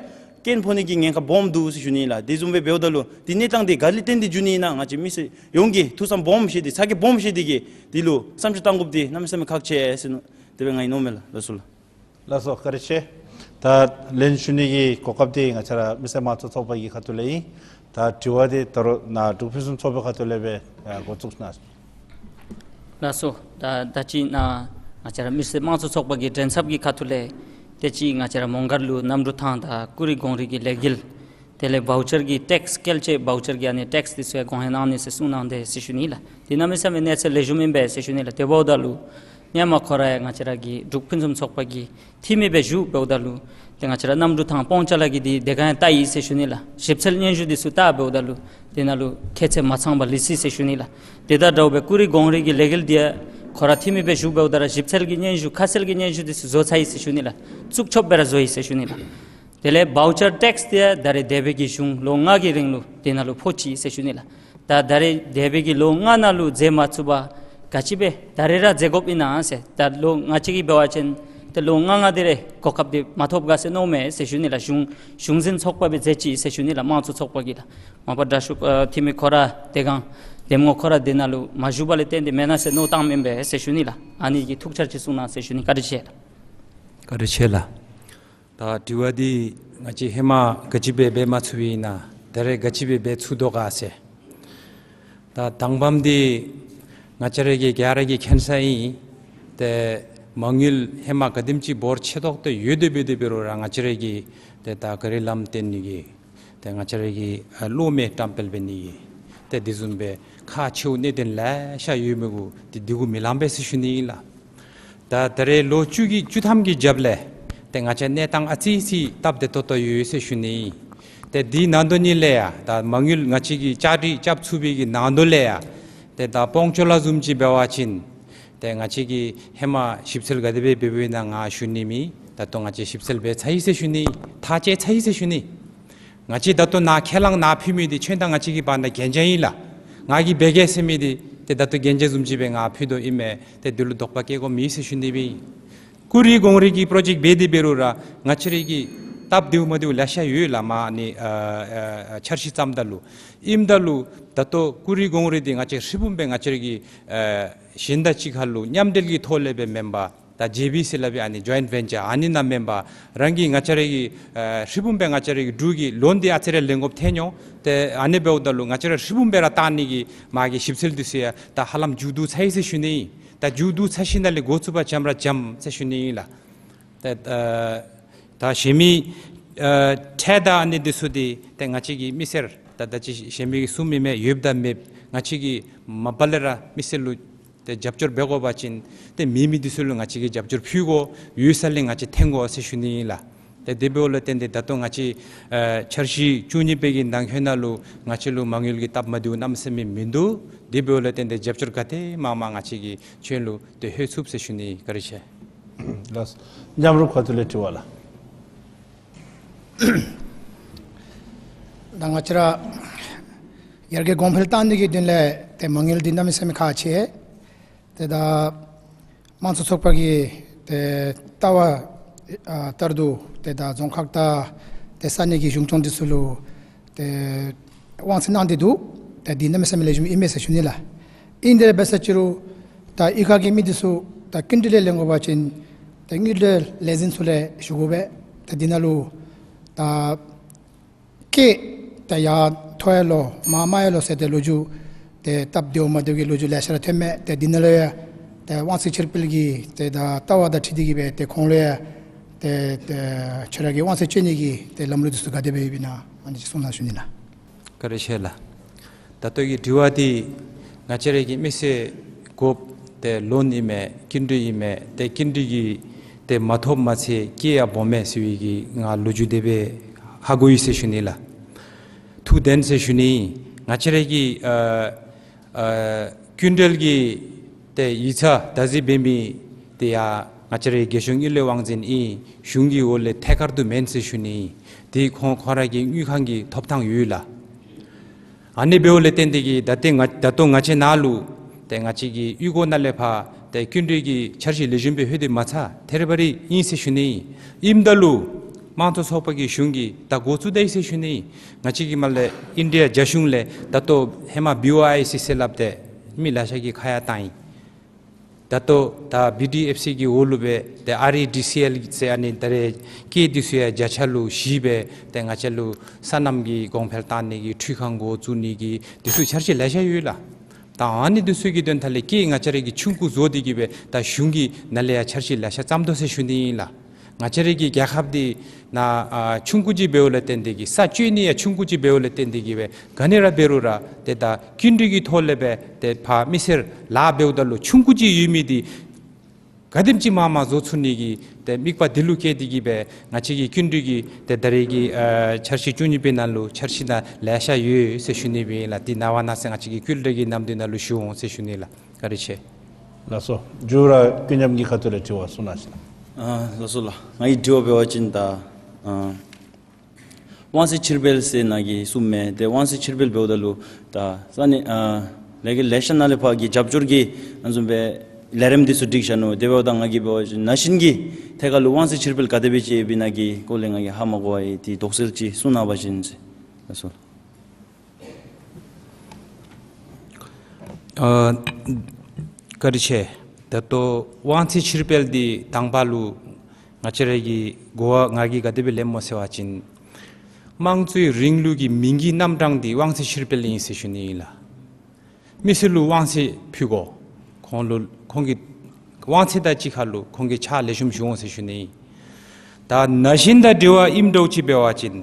རྐྱེན་ཕོག་ནི་གི་ཉེན་ཁ་སྦོམ་འདུག་ཟེར་ཞུ་ནི་ལགས། དེ་བཟུམ་སྦེ་འབདཝ་ད་ལུ་དེ་གནས་སྟངས་འདི་ག་ལས་བརྟེན་ཏེ་འབྱུང་ནི་ཨིན་ན་ང་བཅས་མི་སེར་ཡོངས་ཀྱིས་ཐུགས་བསམ་སྦོམ་བཞེས་ཏེ་ཚ་གྱང་སྦོམ་བཞེས་ཏེ་གིས་དེ་ལུ་བསམ་ཚུལ་བཏང་དགོཔ་འདི་གནམ་མེད་ས་མེད་ཁག་ཆེ་ཟེར་མནོ་དེ་སྦེ་ང་གིས་མནོཝ་མས་ལགས། ལགས་སོ་ལགས། ལགས་སོ། བཀའ་དྲིན་ཆེ། ད་ལན་ཞུ་ནི་གི་གོ་སྐབས་འདི་ང་བཅས་ར་མི་སེར་དམངས་གཙོ་ཚོགས་པ་གི་ཁ་ཐུག་ལས་ཨིན། ད་དྲི་བ་འདི་ད་རུང་ནཱ་འབྲུག་ཕུན་སུམ་ཚོགས་པའི་ཁ་ཐུག་ལས་སྦེ་ཨ་འགོ་བཙུགས་གནང་། ལགས་སོ། ད་ད་ཅི་ནཱ་ང་བཅས་ར་མི་སེར་དམངས་གཙོ་ཚོགས་པ་གི་མགྲིན་ཚབ་ཀྱི་ཁ་ཐུག་ལས་ཏེ་ཅིག་ང་བཅས་ར་མོང་སྒར་ལུ་གནམ་གྲུ་ཐང་དང་ཀུ་རི་གངས་རི་གི་ལས་འགུལ་དེ་ལས་བའུ་ཅར་གྱི་ཊེགསི་བཀལ་ཆེ་བའུ་ཅར་གྱི་ཨ་ནི་ཊེགསི་འདི་ཚུ་ཡང་གོང་ཧོན་གནང་ནི་ཟེར་གསུངས་གནང་སྟེ་ཟེར་ཞུ་ནི་ལགས། དེ་གནམ་མེད་ས་མེད་གནས་ཚད་ལེགས་ཤོམ་ཨིན་པས་ཟེར་ཞུ་ནི་ལགས། དེ་འབདཝ་ད་ལུ་སྔོན་མ་ཁོ་ར་ཡང་ང་བཅས་ར་གི་འབྲུག་ཕུན་སུམ་ཚོགས་པ་གི་འཐུས་མི་སྦེ་བཞུགས་འབདཝ་ད་ལུ་ཏེ་ང་བཅས་ར་གནམ་གྲུ་ཐང་སྤང་ཅ་ལ་གི་འདི་དེ་སྒང་ཡང་བལྟ་ཡི་ཟེར་ཞུ་ནི་ལགས། ཞིབ་འཚོལ་སྙན་ཞུ་འདི་ཚུ་བལྟ་འབདཝ་ད་ལུ་དེ་ནང་ལུ་ཁྱད་ཚད་མ་ཚང་པ་ལུས་ཅི་ཟེར་ཞུ་ནི་ལགས། དེ་དང་འདྲཝ་སྦེ་ཀུ་རི་གངས་རི་གི་ལས་འགུལ་འདི་ཡང་ ཁོ་ར་འཐུས་མི་སྦེ་བཞུགས་འབདཝ་ད་ར་ཞིབ་འཚོལ་གྱི་སྙན་ཞུ་ཁ་གསལ་གྱི་སྙན་ཞུ་འདི་ཚུ་བཟོ་ཚར་ཡི་ཟེར་ཞུ་ནི་ལགས། བཙུགས་ཆོགཔ་སྦེ་ར་བཟོ་ཡི་ཟེར་ཞུ་ནི་ལགས། དེ་ལས་བའུ་ཅར་ཊེགསི་འདི་ཡང་ད་རེས་འདས་པའི་གི་གཞུང་ལོ་ལྔ་གི་རིང་ལུ་དེ་ནང་ལུ་ཕོག་ཅི་ཟེར་ཞུ་ནི་ལགས། ད་ད་རེས་འདས་པའི་གི་ལོ་ལྔ་ནང་ལུ་མཛད་མ་ཚུགས་པར་ག་ཅི་སྦེ་ད་རེས་ར་མཛད་དགོཔ་ཨིན་ན་ཟེར། ད་ལོ་ང་བཅས་ཀྱིས་འབད་བ་ཅིན་ཏེ་ལོ་ལྔ་ལྔ་དེ་རེ་གོ་སྐབས་འདི་མ་ཐོབ་ག་ཟེར་མནོཝ་མས་ཟེར་ཞུ་ནི་ལགས། གཞུང་གཞུང་འཛིན་ཚོགས་པ་སྦེ་མཛད་ཅི་ཟེར་ཞུ་ནི་ལགས། དམངས་གཙོ་ཚོགས་པ་གིས་ལགས། མ་པ་དྲག་ཤོས་ཨ་འཐུས་མི་ཁོ་ར་དེ་སྒང་འདེམས་ངོ་ཁོ་ར་དེ་ནང་ལུ་མ་བཞུགས་པ་ལས་བརྟེན་ཏེ་མེན་ན་ཟེར་མནོ་བཏངམ་ཨིན་པས་ཟེར་ཞུ་ནི་ལགས། ཨ་ནི་གི་ཐུགས་འཆར་ཅིག་གསུང་གནང་ཟེར་ཞུ་ནི། བཀའ་དྲིན་ཆེ་ལགས། བཀའ་དྲིན་ཆེ་ལགས། ད་དྲི་བ་འདི་ང་བཅས་ཧེ་མ་ག་ཅི་སྦེ་འབད་མ་ཚུགས་པའི་ཨིན་ན་ད་རེས་ག་ཅི་སྦེ་འབད་ཚུགས་དོ་ག་ཟེར། ད་དང་པམ་འདི་ང་བཅས་ར་གི་ག་ར་གིས་མཁྱེན་ས་ཨིན། ཏེ་མ་དངུལ་ཧེ་མ་ག་དེམ་ཅིག་འབོར་ཆེ་ཏོག་ཏོ་ཡོད་དེ་འབད་དེ་འབད་རུང་ར་ང་བཅས་ར་གི་ཏེ་ད་ག་རི་ལམ་བཏོན་ནི་གི་ཏེ་ང་བཅས་ར་གི་ཨ་གློག་མེ་བཀྲམ་སྤེལ་འབད་ནི་གི་ཏེ་དེ་བཟུམ་སྦེ་ཁག་ཆེཝ་གནད་དོན་ལེ་ཤ་ཡོད་མི་གུ་ཏེ་འདི་གུ་མི་ལང་པས་ཟེར་ཞུ་ནི་ཨིན་ལགས། ད་ད་རེས་ལོ་བཅུ་གི་བཅུ་ཐམ་གྱི་རྒྱབ་ལས་ཏེ་ང་བཅས་གནས་སྟངས་ཨ་ཙི་ཅིག་སྟབས་བདེ་ཏོག་ཏོ་ཡོད་ཟེར་ཞུ་ནི་ཨིན། ཏེ་འདི་ནང་དོ་ནི་ལས་ཡང་ད་མ་དངུལ་ང་བཅས་ཀྱིས་བཅའ་སྒྲིག་རྐྱབ་ཚུགས་པའི་གི་ནང་དོ་ལས་ཡང་ཏེ་ད་སྤོང་ཅོ་ལ་བཟུམ་ཅིག་འབད་བ་ཅིན་ཏེ་ང་བཅས་ཀྱིས་ཧེ་མ་ཞིབ་འཚོལ་ག་དེ་སྦེ་འབད་འབདཝ་ཨིན་ན་ང་ཞུ་ནི་མེད། ད་ལྟོ་ང་བཅས་ཞིབ་འཚོལ་འབད་ཚར་ཡི་ཟེར་ཞུ་ནི། ཐག་བཅད་ཚར་ཡི་ཟེར་ཞུ་ནི། ང་བཅས་ད་ལྟོ་ནཱ་ཁས་བླངས་ནཱ་ཕུལ་མི་འདི་ཁྱོད་དང་ང་བཅས་ཀྱི་བར་ན་གན་རྒྱ་ཨིན་ལགས། ང་གིས་འབད་གེ་ཟེར་མི་འདི་ཏེ་ད་ལྟོ་གན་རྒྱ་བཟུམ་ཅིག་སྦེ་ང་ཕུལ་དོ་ཨིན་མས། ཏེ་འདི་ལུ་དོགས་པ་བསྐྱེད་དགོཔ་མེད་ཟེར་ཞུ་ནི་སྦེ་ཨིན། ཀུ་རི་གོང་རི་གི་པྲོ་ཇེཀཊ་འབད་དེ་འབད་རུང་ར་ང་བཅས་ར་གི་སྟབས་བདེཝ་མ་བདེཝ་ལེ་ཤ་ཡོད་ལགས། མ་ནི་ཨ་ཨ་འཆར་གཞི་བརྩམ་ད་ལུ་ཨིནམ་ད་ལུ་ད་ལྟོ་ཀུ་རི་གོང་རི་འདི་ང་བཅས་ཧྲིལ་བུམ་སྦེ་ང་བཅས་ར་གི་ཨ་གཞན་དང་གཅིག་ཁར་ལུ་མཉམ་འབྲེལ་གྱི་ཐོག་ལས་སྦེ་མེན་པར་ད་ཇེ་བི་ཟེར་སླབ་པའི་ཨ་ནི་ཇོའིནཊ་ཝེན་ཅར་ཨ་ནི་ནང་མེན་པར་རང་གི་ང་བཅས་ར་གི་ཨ་ཧྲིལ་བུམ་སྦེ་ང་བཅས་ར་གི་འབྲུག་གི་ལོན་འདི་ཨ་ཙི་རེ་ལེན་དགོཔ་ཐོན་འོང་། ཏེ་ཨ་ནི་འབདཝ་ད་ལུ་ང་བཅས་ར་ཧྲིལ་བུམ་སྦེ་ར་བཏང་ནི་གི་མ་གི་ཞིབ་འཚོལ་འདི་ཚུ་ཡང་ད་ཧ་ལམ་མཇུག་བསྡུ་ཚར་ཡི་ཟེར་ཞུ་ནི་ཨིན། ད་མཇུག་བསྡུ་ཚར་ཞིནམ་ལས་འགོ་བཙུགས་པར་འགྱམ་ར་འགྱམ་ཟེར་ཞུ་ནི་ཨིན་ལགས། ཏེ་ཨ་ད་གཞན་མི་ཨ་ཁྲལ་དང་ཨ་ནི་འདི་ཚུ་འདི་ཏེ་ང་བཅས་ཀྱི་མི་སེར་ད་ད་ཅི་གཞན་མི་གིས་གསུངམ་ཨིན་མས། ཡོདཔ་དང་མེདཔ་ང་བཅས་ཀྱིས་མ་པ་ལས་ར་མི་སེར་ལུ་ཏེ་རྒྱབ་སྐྱོར་འབད་དགོ་པ་ཅིན་ཏེ་མེད་མི་འདི་ཚུ་ལུ་ང་བཅས་ཀྱིས་རྒྱབ་སྐྱོར་ཕུལ་དགོ། ཡོད་ས་ལས་ང་བཅས་འཐེན་དགོ་ཟེར་ཞུ་ནི་ཨིན་ལགས། ཏེ་དེ་འབདཝ་ལས་བརྟེན་ཏེ་ད་ལྟོ་ང་བཅས་ཨ་འཆར་གཞི་བཅུ་གཉིས་པའི་གི་ནང་འཁོད་ནང་ལུ་ང་བཅས་ལུ་མ་དངུལ་གྱི་སྟབས་མ་བདེཝ་གནམ་མེད་ས་མེད་མིན་འདུག། དེ་འབདཝ་ལས་བརྟེན་ཏེ་རྒྱབ་སྐྱོར་ག་དེ་མང་མང་ང་བཅས་ཀྱིས་ཁྱོད་ལུ་ཏེ་ལྷོད་ཚུགས་ཟེར་ཞུ་ནི། བཀའ་དྲིན་ཆེ། ལགས། མཉམ་རུབ་ཁ་ཐུག་ལས་དྲི་བ་ལགས། ད་ང་བཅས་ར་ཡར་རྒྱས་གོང་འཕེལ་བཏང་ནི་གི་དོན་ལས་ཏེ་མ་དངུལ་འདི་གནམ་མེད་ས་མེད་ཁག་ཆེ། ཏེ་ད་དམངས་གཙོ་ཚོགས་པ་གི་ཏེ་ལྟ་བ་ཨ་ལྟར་དུ་ཏེ་ད་རྫོང་ཁག་དང་ཏེ་ས་གནས་ཀྱི་གཞུང་སྐྱོང་འདི་ཚུ་ལུ་ཏེ་དབང་ཚད་གནང་སྟེ་འདུག། ཏེ་འདི་གནམ་མེད་ས་མེད་ལེགས་ཤོམ་ཨིན་མས་ཟེར་ཞུ་ནི་ལགས། ཨིན་དེ་ར་འབད་ས་ཅི་རུང་ད་གཡུས་ཁ་གི་མི་འདི་ཚུ་ད་སྐྱིན་འགྲུལ་ལས་ལེན་དགོ་པ་ཅིན་ཏེ་དངུལ་འབྲེལ་ལས་འཛིན་ཚུ་ལས་ཞུ་དགོ་པས། ཏེ་འདི་ནང་ལུ་ད་སྐྱེད་ད་ཡར་མཐོ་ཡར་ལོ་མར་དམའ་ཡར་ལོ་ཟེར་ཏེ་ལོ་རྒྱུས་ཏེ་སྟབས་བདེཝ་མ་བདེཝ་གི་ལོ་རྒྱུས་ལེ་ཤ་ར་ཐོན་མས། ཏེ་འདི་ནང་ལུ་ཡང་ཏེ་དབང་ཚད་ཕྱིར་སྤེལ་གྱི་ཏེ་ད་ལྟ་བ་དང་འཁྲིལ་ཏེ་གིས་སྦེ་ཏེ་ཁོང་ལུ་ཡང་ཏེ་ཏེ་ཁྱོད་ར་གི་དབང་ཚད་སྤྱོད་ནི་གི་ཏེ་ལམ་ལུགས་འདི་ཚུ་ག་དེ་སྦེ་ཡོདཔ་ཨིན་ན་ཨ་ནི་ཅིག་གསུང་གནང་ཞུ་ནི་ལགས། བཀའ་དྲིན་ཆེ་ལགས། ད་ལྟོ་གི་དྲི་བ་འདི་ང་བཅས་ར་གི་མི་སེར་དགོཔ་ཏེ་ལོན་ཨིན་མས། སྐྱིན་འགྲུལ་ཨིན་མས། ཏེ་སྐྱིན་འགྲུལ་གྱི་ཏེ་མ་ཐོབ་མ་ཚད་སྐྱེད་ཡང་སྦོམ་མས་ཟེར་བའི་གི་ང་ལོ་རྒྱུས་དེ་སྦེ་ཧ་གོ་ཡི་ཟེར་ཞུ་ནི་ལགས། ཐུགས་བདེན་ཟེར་ཞུ་ནི། ང་བཅས་ར་གི་ཨ་ཨ་སྐྱིན་འགྲུལ་གྱི་ཏེ་ཡིག་ཚང་བདག་འཛིན་འབད་མི་དེ་ཡང་ང་བཅས་རའི་རྒྱལ་གཞུང་དངུལ་ལས་དབང་འཛིན་ཨིན། གཞུང་གི་འོག་ལས་ཐད་ཀར་དུ་མེན་ཟེར་ཞུ་ནི། དེ་ཁོང་ཁོང་ར་གི་དངུལ་ཁང་གི་ཐོབ་ཐང་ཡོད་ལགས། ཨ་ནི་འབདཝ་ལས་བརྟེན་ཏེ་གིས་ད་ལྟོ་ང་ད་ལྟོ་ང་བཅས་ནཱ་ལུ་ཏེ་ང་བཅས་ཀྱི་གཡུས་སྒོ་ནང་ལས་ཕར་ཏེ་སྐྱིན་འགྲུལ་གྱི་འཆར་གཞི་ལེགས་ཤོམ་སྦེ་ལྷོད་དེ་མ་ཚར། ཐད་རི་བ་རི་ཨིན་ཟེར་ཞུ་ནི། ཨིནམ་ད་ལུ་དམངས་གཙོ་ཚོགས་པ་གིས་གཞུང་གིས་ད་འགོ་བཙུགས་ད་ཡི་ཟེར་ཞུ་ནི། ང་བཅས་ཀྱི་མར་ལས་ཨིན་ཌི་ཡ་རྒྱ་གཞུང་ལས་ད་ལྟོ་ཧེ་མ་བི་ཨོ་ཨའི་སི་ཟེར་སླབ་སྟེ་མི་ལེ་ཤ་གིས་ཁ་ཡ་བཏང་ཡི། ད་ལྟོ་ད་བི་ཌི་ཨེཕ་སི་གི་འོག་ལུ་སྦེ་ཏེ་ཨར་ཨི་ཌི་སི་ཨེལ་ཟེར་ཨ་ནི་ད་རེས་སྐྱེད་འདི་ཚུ་ཡང་བརྒྱ་ཆ་ལུ་བཞི་སྦེ་ཏེ་ང་བཅས་ལུ་སོ་ནམ་གྱི་གོང་འཕེལ་བཏང་ནི་གི་འཕྲུལ་ཁང་འགོ་བཙུགས་ནི་གི་འདི་ཚུ་འཆར་གཞི་ལེ་ཤ་ཡོད་ལགས། ད་ཨ་ནི་འདི་ཚུ་གི་དོན་དག་ལས་སྐྱེད་ང་བཅས་ར་གིས་ཆུང་ཀུ་བཟོ་སྟེ་གིས་སྦེ་ད་གཞུང་གི་ནང་ལས་ཡང་འཆར་གཞི་ལེ་ཤ་བརྩམ་དོ་ཟེར་ཞུ་ནི་ཨིན་ལགས། ང་བཅས་ར་གི་རྒྱལ་ཁབ་འདི་ནང་ཨ་ཆུང་ཀུ་ཅིག་འབདཝ་ལས་བརྟེན་ཏེ་གིས་ས་སྤྱོད་ནི་ཡང་ཆུང་ཀུ་ཅིག་འབདཝ་ལས་བརྟེན་ཏེ་གིས་སྦེ་ག་ནི་ར་འབད་རུང་ར་ཏེ་ད་སྐྱིན་འགྲུལ་གྱི་ཐོག་ལས་སྦེ་ཏེ་ཕར་མི་སེར་ལཱ་འབདཝ་ད་ལུ་ཆུང་ཀུ་ཅིག་ཡོད་མི་འདི་ག་དེམ་ཅིག་མང་མང་བཟོ་ཚུགས་ནི་གི་ཏེ་དམིགས་པ་འདི་ལུ་བསྐྱེད་དེ་གིས་སྦེ་ང་བཅས་ཀྱི་སྐྱིན་འགྲུལ་གྱི་ཏེ་ད་རེས་ཀྱི་ཨ་འཆར་གཞི་བཅུ་གཉིས་པའི་ནང་ལུ་འཆར་གཞི་ནང་ལེ་ཤ་ཡོད་ཟེར་ཞུ་ནི་སྦེ་ཨིན་ལགས། འདི་གནང་བ་གནང་ཟེར་ང་བཅས་ཀྱི་སྐུལ་འདེད་ཀྱི་ནམ་དུས་ནང་ལུ་ཞུ་འོང་ཟེར་ཞུ་ནི་ལགས། བཀའ་དྲིན་ཆེ། ལགས་སོ། མཇུག་ར་ཀུན་མཉམ་གྱི་ཁ་ཐུག་ལས་དྲི་བ་གསུང་གནང་ཞུ། ཨ་ལགས་སོ་ལགས། ང་གི་དྲི་བ་འབད་བ་ཅིན་ད་ཨ་དབང་ཚད་ཕྱིར་སྤེལ་ཟེར་ནཱ་གིས་གསུངམ་མས། ཏེ་དབང་ཚད་ཕྱིར་སྤེལ་འབདཝ་ད་ལུ་ད་ས་གནས་ཨ་ལས་ཀྱི་ལས་ཤ་ནང་ལས་ཕར་གྱི་རྒྱབ་སྐྱོར་གྱི་ཨ་ནི་བཟུམ་སྦེ་ལས་རིམ་འདི་ཚུ་སྒྲིག་བཞག་ནུག། དེ་འབདཝ་ད་ང་གིས་འབད་བ་ཅིན་ན་གཞོན་གྱི་ཐད་ཁར་ལུ་དབང་ཚད་ཕྱིར་སྤེལ་ག་དེ་སྦེ་ཅིག་ཡོདཔ་ཨིན་ན་གི་སྐོར་ལས་ང་གིས་ཧ་མ་གོ་བས། ཏེ་དོགས་སེལ་ཅིག་གསུང་གནང་བ་ཅིན་ཟེར། ལགས་སོ། ཨ་བཀའ་དྲིན་ཆེ། ད་ལྟོ་དབང་ཚད་ཕྱིར་སྤེལ་འདི་དང་པ་ལུ་ང་བཅས་ར་གི་གོ་བ་ང་གིས་ག་དེ་སྦེ་ལེནམ་སྨོ་ཟེར་བ་ཅིན་དམངས་གཙོའི་རིང་ལུགས་ཀྱི་མིང་གི་རྣམ་གྲངས་འདི་དབང་ཚད་ཕྱིར་སྤེལ་ཨིན་ཟེར་ཞུ་ནི་ཨིན་ལགས། མི་སེར་ལུ་དབང་ཚད་ཕུལ་དགོ། ཁོང་ལུ་ཁོང་གི་དབང་ཚད་དང་གཅིག་ཁར་ལུ་ཁོང་གི་ཕྱག་ལེགས་ཤོམ་ཞུ་འོང་ཟེར་ཞུ་ནི་ཨིན། ད་ན་གཞོན་དང་འབྲེལ་བ་ཨིནམ་འདྲཝ་ཅིག་འབད་བ་ཅིན་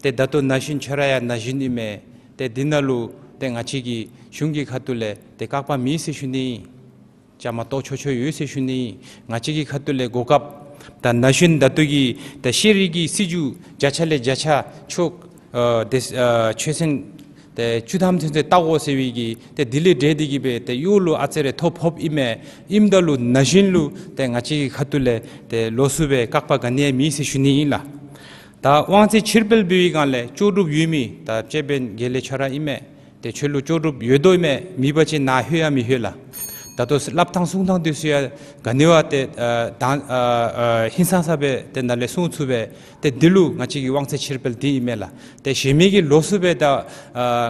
ཏེ་ད་ལྟོ་ན་གཞོན་ཁྱོད་ར་ཡང་ན་གཞོན་ཨིན་མས། ཏེ་འདི་ནང་ལུ་ཏེ་ང་བཅས་ཀྱི་གཞུང་གི་ཁ་ཐུག་ལས་ཏེ་བཀག་པ་མེད་ཟེར་ཞུ་ནི་ཨིན། བཅའ་མར་གཏོགས་ཆོག་ཆོག་ཡོད་ཟེར་ཞུ་ནི་ཨིན། ང་བཅས་ཀྱི་ཁ་ཐུག་ལས་གོ་སྐབས་ད་ན་གཞོན་ད་ལྟོ་གི་ད་ཤེས་རིག་གི་སྲིད་བྱུས་བརྒྱ་ཆ་ལས་བརྒྱ་ཆ་ཆོག་ཨ་དེ་ཨ་ཆོས་ཚན་ཏེ་བཅུ་ཐམ་ཚུན་ཚོད་བལྟ་དགོ་ཟེར་བའི་གི་ཏེ་དེ་ལས་འབྲེལ་ཏེ་གི་སྦེ་ཏེ་གཡོག་ལུ་ཨ་ཙི་རེ་ཐོ་ཕོགཔ་ཨིན་མས། ཨིནམ་ད་ལུ་ན་གཞོན་ལུ་ཏེ་ང་བཅས་ཀྱི་ཁ་ཐུག་ལས་ཏེ་ལོགས་སུ་སྦེ་བཀག་པ་ག་ནི་ཡང་མེད་ཟེར་ཞུ་ནི་ཨིན་ལགས། ད་དབང་ཚད་ཕྱིར་སྤེལ་འབད་བའི་སྒང་ལས་ལྕོགས་གྲུབ་ཡོད་མི་ད་ཅེ་བན་དགེ་ལེགས་ཁྱོད་ར་ཨིན་མས། ཏེ་ཁྱོད་ལུ་ལྕོགས་གྲུབ་ཡོད་དོ་ཨིན་མས། མེད་པ་ཅིན་ནཱ་ལྷོད་ཡང་མི་ལྷོད་ལགས། ད་ལྟོ་སླབ་ཐངས་གསུང་ཐངས་འདི་ཚུ་ཡང་ག་ནི་བ་ཏེ་ཨ་དང་ཨ་ཨ་ཧིང་སངས་ས་སྦེ་ཏེ་ནཱ་ལས་གསུང་ཚུགས་པས། ཏེ་འདི་ལུ་ང་བཅས་ཀྱི་དབང་ཚད་ཕྱིར་སྤེལ་འདི་ཨིན་མས་ལགས། ཏེ་གཞན་མི་གིས་ལོགས་སུ་སྦེ་ད་ཨ་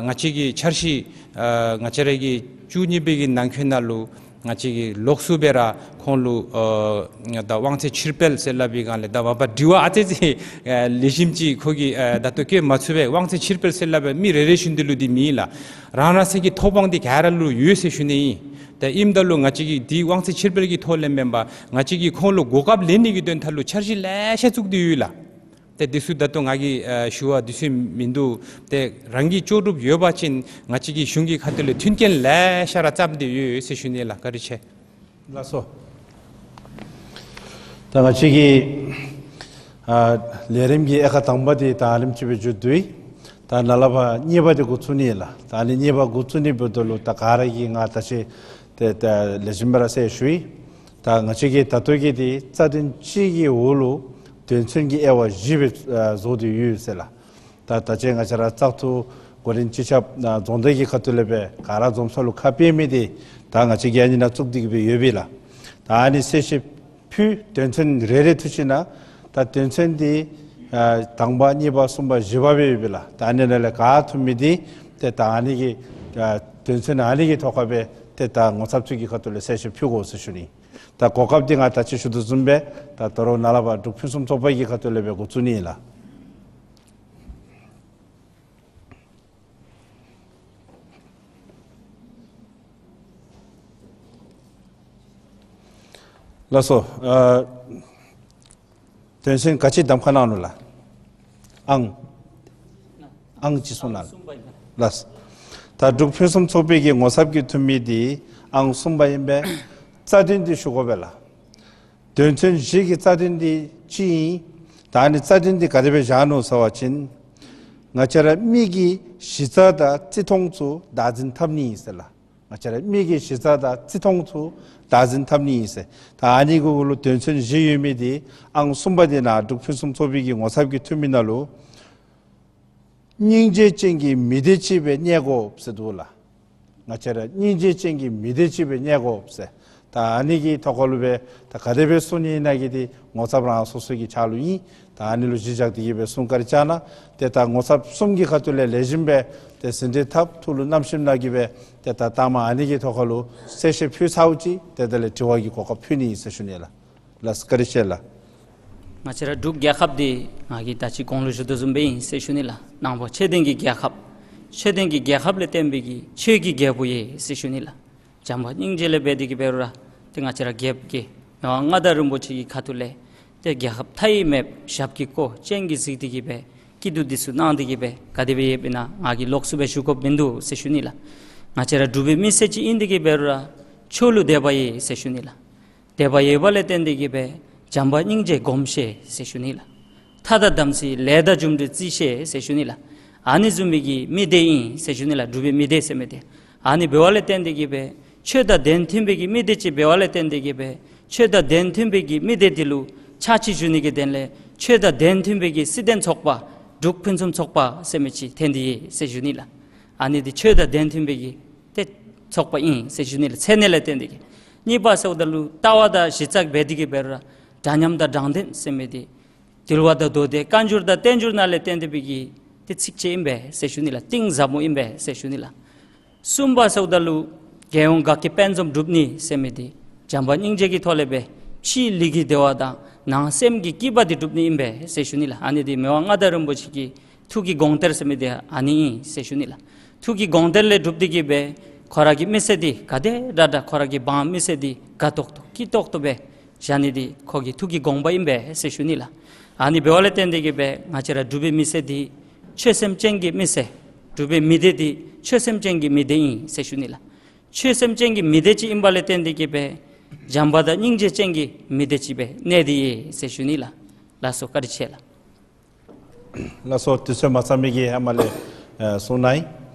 ང་བཅས་ཀྱི་འཆར་གཞི་ཨ་ང་བཅས་ར་གི་བཅུ་གཉིས་པའི་གི་ནང་འཁོད་ནང་ལུ་ང་བཅས་ཀྱིས་ལོགས་སུ་སྦེ་ར་ཁོང་ལུ་ཨ་ད་དབང་ཚད་ཕྱིར་སྤེལ་ཟེར་སླབ་པའི་སྒང་ལས་ད་མ་པ་དྲི་བ་ཨ་ཙི་ཅིག་ཨ་ལེགས་ཤོམ་ཅིག་ཁོ་གིས་ཨ་ད་ལྟོ་བཀོད་མ་ཚུགས་པས། དབང་ཚད་ཕྱིར་སྤེལ་ཟེར་སླབ་པའི་མི་རེ་རེ་བཞིན་འདི་ལུ་འདི་མེད་ལགས། རང་རང་སོའི་གི་ཐོབ་དབང་འདི་ག་ར་ལུ་ཡོད་ཟེར་ཞུ་ནི་ཨིན། ཏེ་ཨིནམ་ད་ལུ་ང་བཅས་ཀྱིས་འདི་དབང་ཚད་ཕྱིར་སྤེལ་གྱི་ཐོག་ལས་མེན་པར་ང་བཅས་ཀྱིས་ཁོང་ལུ་གོ་སྐབས་ལེན་ནི་གི་དོན་དག་ལུ་འཆར་གཞི་ལེ་ཤ་བཙུགས་ཏེ་ཡོད་ལགས། ཏེ་འདི་ཚུ་ད་ལྟོ་ང་གིས་ཨ་ཞུ་བ་འདི་ཚུ་མིན་འདུག། ཏེ་རང་གི་ལྕོགས་གྲུབ་ཡོད་པ་ཅིན་ང་བཅས་ཀྱི་གཞུང་གི་ཁ་ཐུག་ལས་མཐུན་རྐྱེན་ལེ་ཤ་ར་བརྩམས་ཏེ་ཡོད་ཟེར་ཞུ་ནི་ལགས། བཀའ་དྲིན་ཆེ། ལགས་སོ། ད་ང་བཅས་ཀྱི་ཨ་ལས་རིམ་གྱི་དབྱེ་ཁག་དང་པ་འདི་ད་ཨ་ནེམ་ཅིག་སྦེ་མཇུག་བསྡུ་ཡི། ད་ནཱ་ལས་ཕར་གཉིས་པ་འདི་འགོ་བཙུགས་ནི་ལགས། ད་ཨ་ནི་གཉིས་པ་འགོ་བཙུགས་ནི་འབདཝ་ད་ལུ་ད་ག་ར་གིས་ང་ད་ཅི་ཏེ་ད་ལེགས་ཤོམ་སྦེ་ར་གསལ་ཞུ་ཡི། ད་ང་བཅས་ཀྱི་ད་ལྟོ་གི་འདི་རྩ་དོན་གཅིག་གི་འོག་ལུ་དོན་ཚན་གྱི་དབྱེ་བ་བཞི་སྦེ་ཨ་བཟོ་སྟེ་ཡོད་ཟེར་ལགས། ད་ད་ཅི་ང་བཅས་ར་བཙག་འཐུ་གོ་རིམ་སྤྱི་ཁྱབ་ཨ་རྫོང་སྡེ་གི་ཁ་ཐུག་ལས་སྦེ་ག་ར་འཛོམས་ས་ལུ་ཁ་ཕྱེ་མི་འདི་ད་ང་བཅས་ཀྱིས་ཨ་ནི་ནང་བཙུགས་ཏེ་གི་སྦེ་ཡོད་པས་ལགས། ད་ཨ་ནི་གསལ་བཤད་ཕུལ། དོན་ཚན་རེ་རེ་འཐུ་ཞིནམ་ད་དོན་ཚན་འདི་ཨ་དང་པ་གཉིས་པ་གསུམ་པ་བཞི་པ་སྦེ་ཡོད་པས་ལགས། ད་ཨ་ནི་ནང་ལས་ག་ཐུབ་མི་འདི་ཏེ་ད་ཨ་ནི་གི་ཨ་དོན་ཚན་ཨ་ནི་གི་ཐོག་ཁར་སྦེ་ཏེ་ད་ངོ་ཚབ་ཚུ་གི་ཁ་ཐུག་ལས་གསལ་བཤད་ཕུལ་དགོ་ཟེར་ཞུ་ནི། ད་གོ་སྐབས་འདི་ང་ད་ཅི་ཞུ་དོ་བཟུམ་སྦེ་ད་ད་རུང་ནཱ་ལས་ཕར་འབྲུག་ཕུན་སུམ་ཚོགས་པ་གི་ཁ་ཐུག་ལས་སྦེ་འགོ་བཙུགས་ནི་ཨིན་ལགས། ལགས་སོ། ཨ་དོན་ཚན་ག་ཅི་གདམ་ཁ་གནང་ནུག་ལགས། ཨང་ཨང་ཅིག་གསུང་གནང་ལགས། ལགས། ད་འབྲུག་ཕུན་སུམ་ཚོགས་པའི་གི་ངོ་ཚབ་ཀྱི་འཐུས་མི་འདི་ཨང་གསུམ་པ་ཨིན་པས། རྩ་དོན་འདི་ཞུ་དགོ་པས་ལགས། དོན་ཚན་བཞི་གི་རྩ་དོན་འདི་ཅིག་ཨིན། ད་ཨ་ནི་རྩ་དོན་འདི་ག་དེ་སྦེ་བཞག་ནུག་ཟེར་བ་ཅིན་ང་བཅས་ར་མི་གི་གཞི་རྩ་དང་བརྩི་མཐོང་ཚུ་བདག་འཛིན་འཐབ་ནི་ཨིན་ཟེར་ལགས། ང་བཅས་ར་མི་གི་གཞི་རྩ་དང་བརྩི་མཐོང་ཚུ་བདག་འཛིན་འཐབ་ནི་ཨིན་ཟེར། ད་ཨ་ནི་གུ་ལུ་དོན་ཚན་བཞི་ཡོད་མི་འདི་ཨང་གསུམ་པ་འདི་ནང་འབྲུག་ཕུན་སུམ་ཚོགས་པའི་གི་ངོ་ཚབ་ཀྱི་འཐུས་མི་ནང་ལུ་སྙིང་རྗེ་ཅན་གྱི་མི་སྡེ་ཅིག་སྦེ་གནས་དགོ་ཟེར་འདུག་ལགས། ང་བཅས་ར་སྙིང་རྗེ་ཅན་གྱི་མི་སྡེ་ཅིག་སྦེ་གནས་དགོ་ཟེར། ད་ཨ་ནི་གི་ཐོག་ཁ་ལུ་སྦེ་ད་ག་དེ་སྦེ་གསུང་ནི་ཨིན་ན་གི་འདི་ངོ་ཚབ་རང་སོ་སོ་གི་ཕྱག་ལུ་ཨིན། ད་ཨ་ནི་ལུ་གཞི་བཞག་སྟེ་གི་སྦེ་གསུང་བཀའ་དྲིན་བསྐྱང་གནང་། ཏེ་ད་ངོ་ཚབ་གསུམ་གྱི་ཁ་ཐུག་ལས་ལེགས་ཤོམ་སྦེ་ཏེ་ཟིན་བྲིས་འཐབ། ཐུགས་ལུ་བསྣམས་ཞིནམ་ལས་གི་སྦེ་ཏེ་ད་ལྟ་མ་ཨ་ནི་གི་ཐོག་ཁ་ལུ་གསལ་བཤད་ཕུལ་ཚརཝ་ཅིག་ཏེ་དེ་ལས་དྲི་བ་གི་གོ་སྐབས་ཕུལ་ནི་ཨིན་ཟེར་ཞུ་ནི་ལགས། ལགས་སོ། བཀའ་དྲིན་ཆེ་ལགས། ང་བཅས་ར་འབྲུག་རྒྱལ་ཁབ་འདི་ང་གིས་ད་ཅི་གོང་ལུ་ཞུ་དོ་བཟུམ་སྦེ་ཨིན་ཟེར་ཞུ་ནི་ལགས། ནང་པ་ཆོས་ལྡན་གྱི་རྒྱལ་ཁབ། ཆོས་ལྡན་གྱི་རྒྱལ་ཁབ་ལས་བརྟེན་པའི་གི་ཆོས་ཀྱི་རྒྱལ་པོ་ཡོད་ཟེར་ཞུ་ནི་ལགས། བྱམས་པ་སྙིང་རྗེ་ལས་འབད་དེ་གི་འབད་རུང་ར་ཏེ་ང་བཅས་ར་རྒྱལཔོ་གིས་མི་དབང་མངའ་བདག་རིན་པོ་ཆེ་གི་ཁ་ཐུག་ལས་ཏེ་རྒྱལ་ཁབ་མཐའ་ཡས་མེདཔ་ཞབས་ཀྱིས་བསྐོར་སྤྱན་གྱིས་གཟིགས་ཏེ་གི་སྦེ་སྐྱིད་སྡུག་འདི་ཚུ་གནང་སྟེ་གི་སྦེ་ག་དེ་སྦེ་ཡོདཔ་ཨིན་ན་ང་གིས་ལོགས་སུ་སྦེ་ཞུ་དགོཔ་མིན་འདུག་ཟེར་ཞུ་ནི་ལགས། ང་བཅས་ར་འབྲུག་པའི་མི་སེར་ཅིག་ཨིན་ཏེ་གི་འབད་རུང་ར་ཆོས་ལུ་དད་པ་ཡོད་ཟེར་ཞུ་ནི་ལགས། དད་པ་ཡོད་པ་ལས་བརྟེན་ཏེ་གི་སྦེ་བྱམས་པ་སྙིང་རྗེ་སྒོམ་ཤེས་ཟེར་ཞུ་ནི་ལགས། ཐ་དང་དམ་ཚིག་ལས་དང་རྒྱུ་འབྲས་བརྩི་ཤེས་ཟེར་ཞུ་ནི་ལགས། ཨ་ནི་བཟུམ་མའི་གི་མི་སྡེ་ཨིན་ཟེར་ཞུ་ནི་ལགས། འབྲུག་པའི་མི་སྡེ་ཟེར་མི་འདི་ཨ་ནི་འབདཝ་ལས་བརྟེན་ཏེ་གི་སྦེ་ ཆོས་དང་དོན་མཐུན་པའི་གི་མི་སྡེ་ཅིག་འབད་བ་ལས་བརྟེན་ཏེ་གིས་སྦེ་ཆོས་དང་དོན་མཐུན་པའི་གི་མི་སྡེ་འདི་ལུ་ཕྱག་ཕྱིད་ཞུ་ནི་གི་དོན་ལས་ཆོས་དང་དོན་མཐུན་པའི་གི་སྲིད་དོན་ཚོགས་པ་འབྲུག་ཕུན་སུམ་ཚོགས་པ་ཟེར་མི་ཅིག་ཐོན་ཏེ་ཡོད་ཟེར་ཞུ་ནི་ལགས། ཨ་ནི་འདི་ཆོས་དང་དོན་མཐུན་པའི་གི་ཏེ་ཚོགས་པ་ཨིན་ཟེར་ཞུ་ནི་ལགས། མཚན་ལས་བརྟེན་ཏེ་གིས། གཉིས་པ་ཟེརཝ་ད་ལུ་ལྟ་བ་དང་གཞི་རྩ་འབད་དེ་གིས་འབད་རུང་ར་འདྲ་མཉམ་དང་དྲང་བདེན་ཟེར་མི་འདི་འདུལ་བ་དང་མདོ་སྡེ་བཀའ་འགྱུར་དང་བསྟན་འགྱུར་ནང་ལས་བརྟེན་ཏེ་སྦེ་གི་ཏེ་ཚིགས་བཅད་ཨིན་པས་ཟེར་ཞུ་ནི་ལགས། གཏིང་ཟབ་མོ་ཨིན་པས་ཟེར་ཞུ་ནི་ལགས། གསུམ་པ་ཟེརཝ་ད་ལུ་རྒྱལ་ཡོངས་དགའ་སྐྱིད་དཔལ་འཛོམས་སྒྲུབ་ནི་ཟེར་མི་འདི་བྱམས་པ་སྙིང་རྗེ་གི་ཐོག་ལས་སྦེ་ཕྱིའི་ལུས་ཀྱི་བདེ་བ་དང་ནང་སེམས་ཀྱི་སྐྱིད་པ་འདི་སྒྲུབ་ནི་ཨིན་པས་ཟེར་ཞུ་ནི་ལགས། ཨ་ནི་འདི་མི་དབང་མངའ་བདག་རིན་པོ་ཆེ་གི་ཐུགས་ཀྱི་དགོངས་གཏེར་ཟེར་མི་འདི་ཨ་ནི་ཨིན་ཟེར་ཞུ་ནི་ལགས། ཐུགས་ཀྱི་དགོངས་གཏེར་ལས་སྒྲུབ་སྟེ་གིས་སྦེ་ཁོ་ར་གི་མི་ཚེ་འདི་ག་དེ་དྲག་དྲག་ཁོ་ར་གི་འབངས་མི་ཚེ་འདི་དགའ་ཏོག་ཏོ་སྐྱིད་ཏོག་ཏོ་སྦེ་བཞག་ནི་འདི་ཁོ་གི་ཐུགས་ཀྱི་དགོངས་པ་ཨིན་པས་ཟེར་ཞུ་ནི་ལགས། ཨ་ནི་འབདཝ་ལས་བརྟེན་ཏེ་གིས་སྦེ་ང་བཅས་ར་འབྲུག་པའི་མི་ཚེ་འདི་ཆོས་སེམས་ཅན་གྱི་མི་ཚེ། འབྲུག་པའི་མི་སྡེ་འདི་ཆོས་སེམས་ཅན་གྱི་མི་སྡེ་ཨིན་ཟེར་ཞུ་ནི་ལགས། ཆོས་སེམས་ཅན་གྱི་མི་སྡེ་ཅིག་ཨིནམ་ལས་བརྟེན་ཏེ་གིས་སྦེ་བྱམས་པ་དང་སྙིང་རྗེ་ཅན་གྱི་མི་སྡེ་ཅིག་སྦེ་གནས་ཏེ་ཡོད་ཟེར་ཞུ་ནི་ལགས། ལགས་སོ། བཀའ་དྲིན་ཆེ་ལགས། ལགས་སོ། དུས་ཚོད་མ་ཚང་མི་གིས་ཧེ་མ་ལས་ཨ་གསུངས་གནང་ཡི།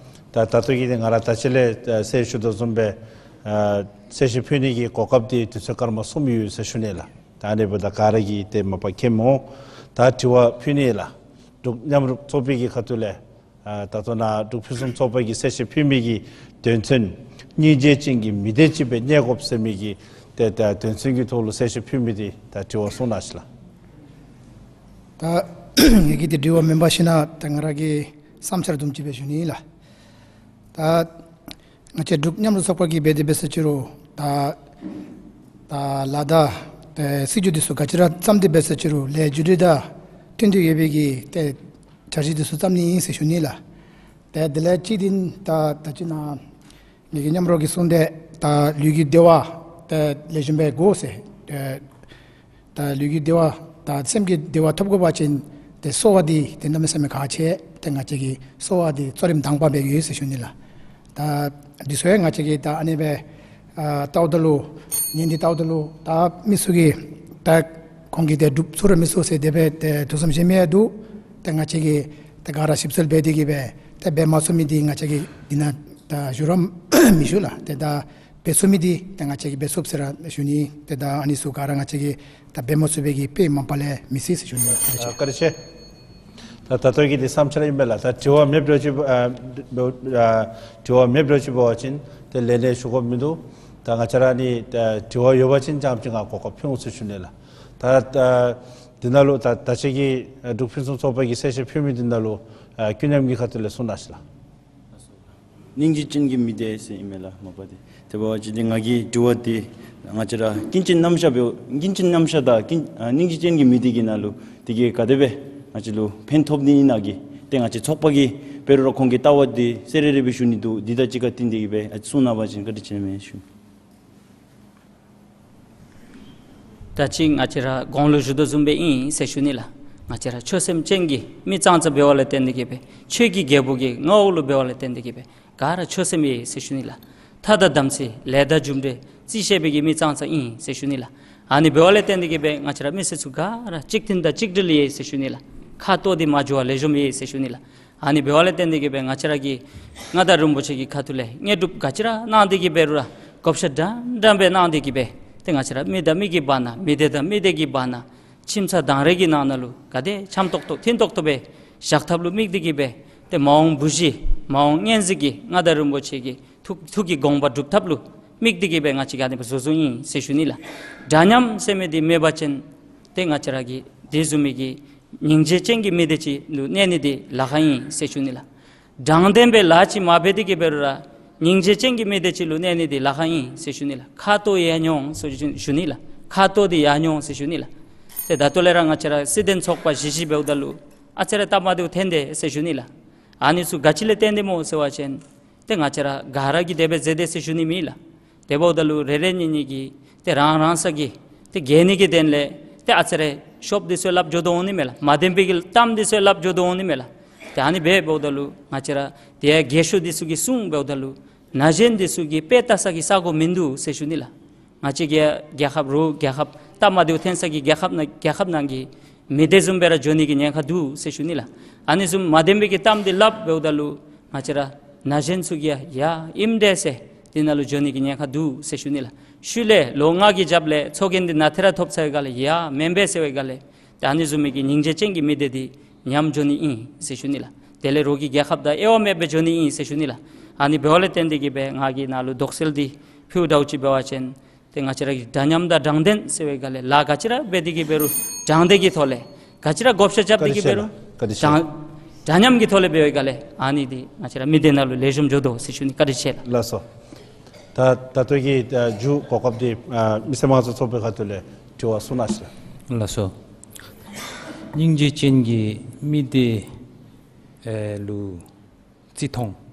ད་ད་ལྟོ་གི་འདི་ང་ར་ད་ཅི་ལས་ཨ་གསལ་ཞུ་དོ་བཟུམ་སྦེ་ཨ་གསལ་བཤད་ཕུལ་ནི་གི་གོ་སྐབས་འདི་དུས་ཚོད་སྐར་མ་གསུམ་ཡོད་ཟེར་ཞུ་ནི་ལགས། ད་ཨ་ནི་འབདཝ་ད་ག་ར་གིས་ཏེ་མ་པ་མཁྱེནམ་འོང་། ད་དྲི་བ་ཕུལ་ནི་ལགས། འབྲུག་མཉམ་རུབ་ཚོགས་པའི་གི་ཁ་ཐུག་ལས་ཨ་ད་ལྟོ་ནཱ་འབྲུག་ཕུན་སུམ་ཚོགས་པ་གིས་གསལ་བཤད་ཕུལ་མི་གི་དོན་ཚན་སྙིང་རྗེ་ཅན་གྱི་མི་སྡེ་ཅིག་སྦེ་གནས་དགོཔ་ཟེར་མི་གི་ཏེ་ད་དོན་ཚན་གྱི་ཐོག་ལུ་གསལ་བཤད་ཕུལ་མི་འདི་ད་དྲི་བ་གསུང་གནང་ཤིག་ལགས། ད་ངེ་གི་འདི་དྲི་བ་མེན་པར་ཞུ་ན་ད་ང་ར་གི་བསམ་འཆར་བཟུམ་ཅིག་སྦེ་ཞུ་ནི་ལགས། ད་ང་བཅས་འབྲུག་མཉམ་རུབ་ཚོགས་པ་གིས་འབད་དེ་འབད་ས་ཅི་རུང་ད་ད་ལཱ་དང་ཏེ་སྲིད་བྱུས་འདི་ཚུ་ག་ཅི་ར་བརྩམས་ཏེ་འབད་ས་ཅི་རུང་ལས་རྒྱུ་འབྲས་དང་མཐུན་ཏེ་ཡོད་པའི་གི་ཏེ་འཆར་གཞི་འདི་ཚུ་བརྩམ་ནི་ཨིན་ཟེར་ཞུ་ནི་ལགས། ཏེ་དེ་ལས་གཅིག་འདི་ད་ད་ཅི་ནཱ་ངེ་གི་མཉམ་རོགས་ཀྱིས་གསུངས་ཏེ་ད་ལུས་ཀྱི་བདེ་བ་ཏེ་ལེགས་ཤོམ་སྦེ་དགོ་ཟེར། ཏེ་ད་ལུས་ཀྱི་བདེ་བ་དང་སེམས་ཀྱི་བདེ་བ་ཐོབ་དགོ་པ་ཅིན་ཏེ་གསོ་བ་འདི་ཏེ་གནམ་མེད་ས་མེད་ཁག་ཆེ། ཏེ་ང་བཅས་ཀྱིས་གསོ་བ་འདི་གཙོ་རིམ་དང་པ་སྦེ་ཡོད་ཟེར་ཞུ་ནི་ལགས། ད་འདི་ཚུ་ཡང་ང་བཅས་ཀྱིས་ད་ཨ་ནི་སྦེ་ཨ་བལྟཝ་ད་ལུ་ཉན་ཏེ་བལྟཝ་ད་ལུ་ད་མི་ཚུ་གིས་ད་ཁོང་གིས་ཏེ་སྒྲུབ་ཚུགས་ར་མི་ཚུགས་ཟེར་དེ་སྦེ་ཏེ་ཐུགས་བསམ་བཞེས་མི་ཡང་འདུག། ཏེ་ང་བཅས་ཀྱིས་ཏེ་ག་ར་ཞིབ་འཚོལ་འབད་དེ་གིས་སྦེ་ཏེ་འབད་མ་ཚུགས་མི་འདི་ང་བཅས་ཀྱིས་འདི་ནང་ད་ཞུ་ར་མི་ཞུ་ལགས། ཏེ་ད་འབད་ཚུགས་མི་འདི་ཏེ་ང་བཅས་ཀྱིས་འབད་ཚུགསཔ་ཟེར་ར་ཞུ་ནི། ཏེ་ད་ཨ་ནི་ཚུ་ག་ར་ང་བཅས་ཀྱིས་ད་འབད་མ་ཚུགས་པའི་གི་དཔེ་མ་པ་ལས་མི་སྲིད་ཟེར་ཞུ་ནི། ཨ་བཀའ་དྲིན་ཆེ། ད་ད་ལྟོ་གི་འདི་བསམ་འཆར་ཨིན་པས་ལགས། ད་དྲི་བ་མེདཔ་འདྲཝ་ཅིག་ཨ་ཨ་དྲི་བ་མེདཔ་འདྲཝ་ཅིག་འབད་བ་ཅིན་ཏེ་ལན་ལན་ཞུ་དགོཔ་མིན་འདུག། ད་ང་བཅས་ར་ནི་ད་དྲི་བ་ཡོད་པ་ཅིན་རྐྱངམ་ཅིག་ང་གོ་སྐབས་ཕུལ་འོང་ཟེར་ཞུ་ནི་ལགས། ད་ད་འདི་ནང་ལུ་ད་ད་ཅི་གི་ཨ་འབྲུག་ཕུན་སུམ་ཚོགས་པ་གིས་གསལ་བཤད་ཕུལ་མི་འདི་ནང་ལུ་ཨ་ཀུན་མཉམ་གྱི་ཁ་ཐུག་ལས་གསུང་གནང་ཤིག་ལགས། སྙིང་རྗེ་ཅན་གྱི་མི་སྡེ་ཟེར་ཨིན་མས་ལགས་མ་པ་འདི། དེ་འབད་བ་ཅིན་འདི་ང་གི་དྲི་བ་འདི་ང་བཅས་ར་ཀུན་མཁྱེན་རྣམ་གཞག་འབད་ཀུན་མཁྱེན་རྣམ་གཞག་དང་ཀུན་ཨ་སྙིང་རྗེ་ཅན་གྱི་མི་སྡེ་གི་ནང་ལུ་དེ་གིས་ག་དེ་སྦེ་ང་བཅས་ལུ་ཕན་ཐོགས་ནི་ཨིན་ན་གི་ཏེ་ང་བཅས་ཚོགས་པ་གིས་འབད་རུང་ར་ཁོང་གི་ལྟ་བ་འདི་གསལ་རི་རི་སྦེ་ཞུ་ནི་འདུག། འདི་དང་གཅིག་ཁར་བསྟུན་ཏེ་གིས་སྦེ་ཨ་གསུང་གནང་བ་ཅིན་བཀའ་དྲིན་ཆེ་ཨིན་མས་ཞུ། ད་ཅི་ང་བཅས་ར་གོང་ལུ་ཞུ་དོ་བཟུམ་སྦེ་ཨིན་ཟེར་ཞུ་ནི་ལགས། ང་བཅས་ར་ཆོས་སེམས་ཅན་གྱི་མི་ཙང་ཙ་འབད་བ་ལས་བརྟེན་ཏེ་གིས་སྦེ་ཆོས་ཀྱི་རྒྱལ་པོ་གི་མངའ་འོག་ལུ་འབད་བ་ལས་བརྟེན་ཏེ་གིས་སྦེ་ག་ར་ཆོས་སེམས་ཡོད་ཟེར་ཞུ་ནི་ལགས། ཐ་དང་དམ་ཚིག་ལས་དང་རྒྱུ་འབྲས་རྩིས་ཤེས་པའི་གི་མི་ཙང་ཙ་ཨིན་ཟེར་ཞུ་ནི་ལགས། ཨ་ནི་འབད་བ་ལས་བརྟེན་ཏེ་གིས་སྦེ་ང་བཅས་ར་མི་སེར་ཚུ་ག་ར་གཅིག་མཐུན་དང་གཅིག་སྒྲིལ་ཡོད་ཟེར་ཞུ་ནི་ལགས། ཁ་ཏོ་འདི་མ་འགྱོ་བར་ལེགས་ཤོམ་ཡོད་ཟེར་ཞུ་ནི་ལགས། ཨ་ནི་འབད་བ་ལས་བརྟེན་ཏེ་གིས་སྦེ་ང་བཅས་ར་གི་མངའ་བདག་རིན་པོ་ཆེ་གི་ཁ་ཐུག་ལས་དངོས་གྲུབ་ག་ཅི་ར་གནང་སྟེ་གིས་འབད་རུང་ར་བགོ་བཤའ་འདྲན་འདྲ་སྦེ་གནང་སྟེ་གིས་སྦེ་ཏེ་ང་བཅས་ར་མི་དང་མི་གི་བར་ན་མི་སྡེ་དང་མི་སྡེ་གི་བར་ན་ཁྱིམ་ཚང་དང་རེ་གི་ནང་ན་ལུ་ག་དེ་འཆམ་ཏོག་ཏོ་མཐུན་ཏོག་ཏོ་སྦེ་བཞག་ཐབས་ལུ་དམིགས་ཏེ་གིས་སྦེ་ཏེ་མ་འོངས་བུ་གཞི་མ་འོངས་སྔོན་འཛིན་གྱི་མངའ་བདག་རིན་པོ་ཆེ་གི་ཐུགས་ཐུགས་ཀྱི་དགོངས་པ་སྒྲུབ་ཐབས་ལུ་དམིགས་ཏེ་གིས་སྦེ་ང་བཅས་ཀྱིས་ཨ་ནི་སྦེ་བཟོ་བཟོཝ་ཨིན་ཟེར་ཞུ་ནི་ལགས། འདྲ་མཉམ་ཟེར་མི་འདི་མེད་པ་ཅིན་ཏེ་ང་བཅས་ར་གི་དེ་བཟུམ་མའི་གི་སྙིང་རྗེ་ཅན་གྱི་མི་སྡེ་ཅིག་ལུ་གནས་ནི་འདི་ལཱ་ཁག་ཨིན་ཟེར་ཞུ་ནི་ལགས། དྲང་བདེན་སྦེ་ལཱ་ཅིག་མ་འབད་དེ་གིས་འབད་རུང་ར་སྙིང་རྗེ་ཅན་གྱི་མི་སྡེ་ཅིག་ལུ་གནས་ནི་འདི་ལཱ་ཁག་ཨིན་ཟེར་ཞུ་ནི་ལགས། ཁ་ཏོ་ཡང་ཉོ་འོང་ཟེར་ཞུ་ཞུ་ནི་ལགས། ཁ་ཏོ་འདི་ཡང་ཉོ་འོང་ཟེར་ཞུ་ནི་ལགས། ཏེ་ད་ལྟོ་ལས་ར་ང་བཅས་ར་སྲིད་དོན་ཚོགས་པ་བཞི་བཞི་འབདཝ་ད་ལུ་ཨ་ཙི་རེ་སྟབས་མ་བདེཝ་ཐོན་དེས་ཟེར་ཞུ་ནི་ལགས། ཨ་ནི་ཚུ་ག་ཅི་ལས་བརྟེན་ཏེ་སྨོ་ཟེར་བ་ཅིན་ཏེ་ང་བཅས་ར་ག་ར་གིས་དེ་སྦེ་མཛད་དེས་ཟེར་ཞུ་ནི་མེད་ལགས། དེ་འབདཝ་ད་ལུ་རེ་རེ་གཉིས་གཉིས་ཀྱིས་ཏེ་རང་རང་ས་གི་ཏེ་རྒྱལ་ནི་གི་དོན་ལས་ཏེ་ཨ་ཙི་རེ་ཤོབ་འདི་ཚུ་སླབ་འགྱོ་དོ་འོང་ནི་མས་ལགས། མ་བདེན་པའི་གི་གཏམ་འདི་ཚུ་སླབ་འགྱོ་དོ་འོང་ནི་མས་ལགས། ཏེ་ཨ་ནི་སྦེ་འབདཝ་ད་ལུ་ང་བཅས་ར་ཏེ་ཡ་རྒས་ཤོས་འདི་ཚུ་གིས་གསུངམ་འབདཝ་ད་ལུ་ན་གཞོན་འདི་ཚུ་གིས་དཔེ་བལྟ་ས་གི་ས་གོ་མིན་འདུག་ཟེར་ཞུ་ནི་ལགས། ང་བཅས་ཀྱི་རྒྱལ་ཁབ་རུ་རྒྱལ་ཁབ་སྟབས་མ་བདེཝ་ཐོན་ས་གི་རྒྱལ་ཁབ་ནང་རྒྱལ་ཁབ་ནང་གི་མི་སྡེ་བཟུམ་སྦེ་ར་འགྱོ་ནི་གི་ཉེན་ཁ་འདུག་ཟེར་ཞུ་ནི་ལགས། ཨ་ནི་བཟུམ་མ་བདེན་པའི་གི་གཏམ་འདི་སླབ་འབདཝ་ད་ལུ་ང་བཅས་ར་ན་གཞོན་ཚུ་གིས་ཡ་ཡ་ཨིནམ་འདྲས་ཟེར་ དེ་ནང་ལུ་འགྱོ་ནི་གི་ཉེན་ཁ་འདུག་ཟེར་ཞུ་ནི་ལགས། ཤུལ་ལས་ལོ་ལྔ་གི་རྒྱབ་ལས་ཚོགས་རྒྱན་འདི་ནཱ་ཏེ་ར་ཐོབ་ཚར་བའི་སྒང་ལས་ཡ་མེན་པས་ཟེར་བའི་སྒང་ལས་ཏེ་ཨ་ནི་བཟུམ་མའི་གི་སྙིང་རྗེ་ཅན་གྱི་མི་སྡེ་འདི་ཉམས་འགྱོ་ནི་ཨིན་ཟེར་ཞུ་ནི་ལགས། དེ་ལས་རོགས་ཀྱི་རྒྱལ་ཁབ་དང་དབྱེ་བ་མེདཔ་སྦེ་འགྱོ་ནི་ཨིན་ཟེར་ཞུ་ནི་ལགས། ཨ་ནི་འབདཝ་ལས་བརྟེན་ཏེ་གིས་སྦེ་ང་གིས་ནཱ་ལུ་དོགས་སེལ་འདི་ཕུལཝ་ད་ཅིག་འབད་བ་ཅིན་ཏེ་ང་བཅས་ར་གི་འདྲ་མཉམ་དང་དྲང་བདེན་ཟེར་བའི་སྒང་ལས་ལཱ་ག་ཅི་ར་འབད་དེ་གིས་འབད་རུང་དྲང་བདེན་གྱི་ཐོག་ལས་ག་ཅི་ར་བགོ་བཤའ་རྐྱབ་སྟེ་གིས་འབད་རུང་བཀའ་དྲིན་ཆེ་ལགས། བཀའ་དྲིན་ཆེ། དྲང་འདྲ་མཉམ་གྱི་ཐོག་ལས་འབད་བའི་སྒང་ལས་ཨ་ནི་འདི་ང་བཅས་ར་མི་སྡེ་ནང་ལུ་ལེགས་ཤོམ་འགྱོ་དོ་ཟེར་ཞུ་ནི། བཀའ་དྲིན་ཆེ་ལགས། ལགས་སོ། ད་ད་ལྟོ་གི་ཨ་མཇུག་གོ་སྐབས་འདི་ཨ་མི་སེར་དམངས་གཙོ་ཚོགས་པའི་ཁ་ཐུག་ལས་དྲི་བ་གསུང་གནང་ཞུ་ལགས། ལགས་སོ། སྙིང་རྗེ་ཅན་གྱི་མི་སྡེ་ཨེ་ལུ་བརྩི་མཐོང་།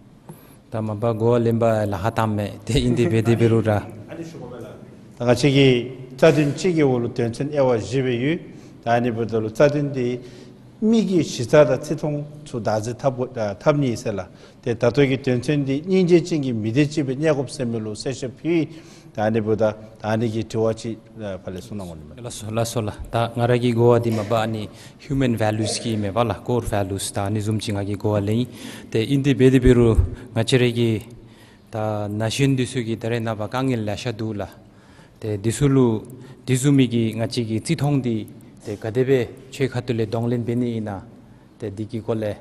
ད་མ་པ་གོ་བ་ལེན་པར་ལཱ་ཁག་བཏངམ་མས། ཏེ་ཨིན་དེ་འབད་དེ་འབད་རུང་ར། ད་ང་བཅས་ཀྱི་རྩ་དོན་གཅིག་གི་འོག་ལུ་དོན་ཚན་དབྱེ་བ་བཞི་སྦེ་ཡོད། ད་ཨ་ནི་འབདཝ་ད་ལུ་རྩ་དོན་འདི་མི་གི་གཞི་རྩ་དང་བརྩི་མཐོང་ཚུ་བདག་འཛིན་འཐབ་དགོ་ཨ་འཐབ་ནི་ཟེར་ལགས། ཏེ་ད་ལྟོ་གི་དོན་ཚན་འདི་སྙིང་རྗེ་ཅན་གྱི་མི་སྡེ་ཅིག་སྦེ་གནས་དགོཔ་ཟེར་མི་ལུ་གསལ་བཤད་ཕུལ་ཡི། ད་ཨ་ནི་འབདཝ་ད་ད་ཨ་ནི་གི་དྲི་བ་ཅིག་ཨ་ཕར་ལས་གསུང་གནང་དགོ་ནི་མས། ལགས་སོ་ལགས་སོ་ལགས། ད་ང་ར་གི་གོ་བ་འདི་མ་པ་ཨ་ནི་human values གི་མས་པ་ལགས། core values་ད་ཨ་ནི་བཟུམ་ཅིག་ང་གིས་གོ་བ་ལེན་ཡི། ཏེ་ཨིན་དེ་འབད་དེ་འབད་རུང་ང་བཅས་ར་གི་ད་ན་གཞོན་འདི་ཚུ་གིས་ད་རེས་ནངས་པ་དཀའ་ངལ་ལེ་ཤ་འདུག་ལགས། ཏེ་འདི་ཚུ་ལུ་འདི་བཟུམ་མའི་གི་ང་བཅས་ཀྱི་བརྩི་མཐོང་འདི་ཏེ་ག་དེ་སྦེ་ཁྱོད་ཁ་ཐུག་ལས་གདོང་ལེན་འབད་ནི་ཨིན་ན། ཏེ་འདི་གི་སྐོར་ལས་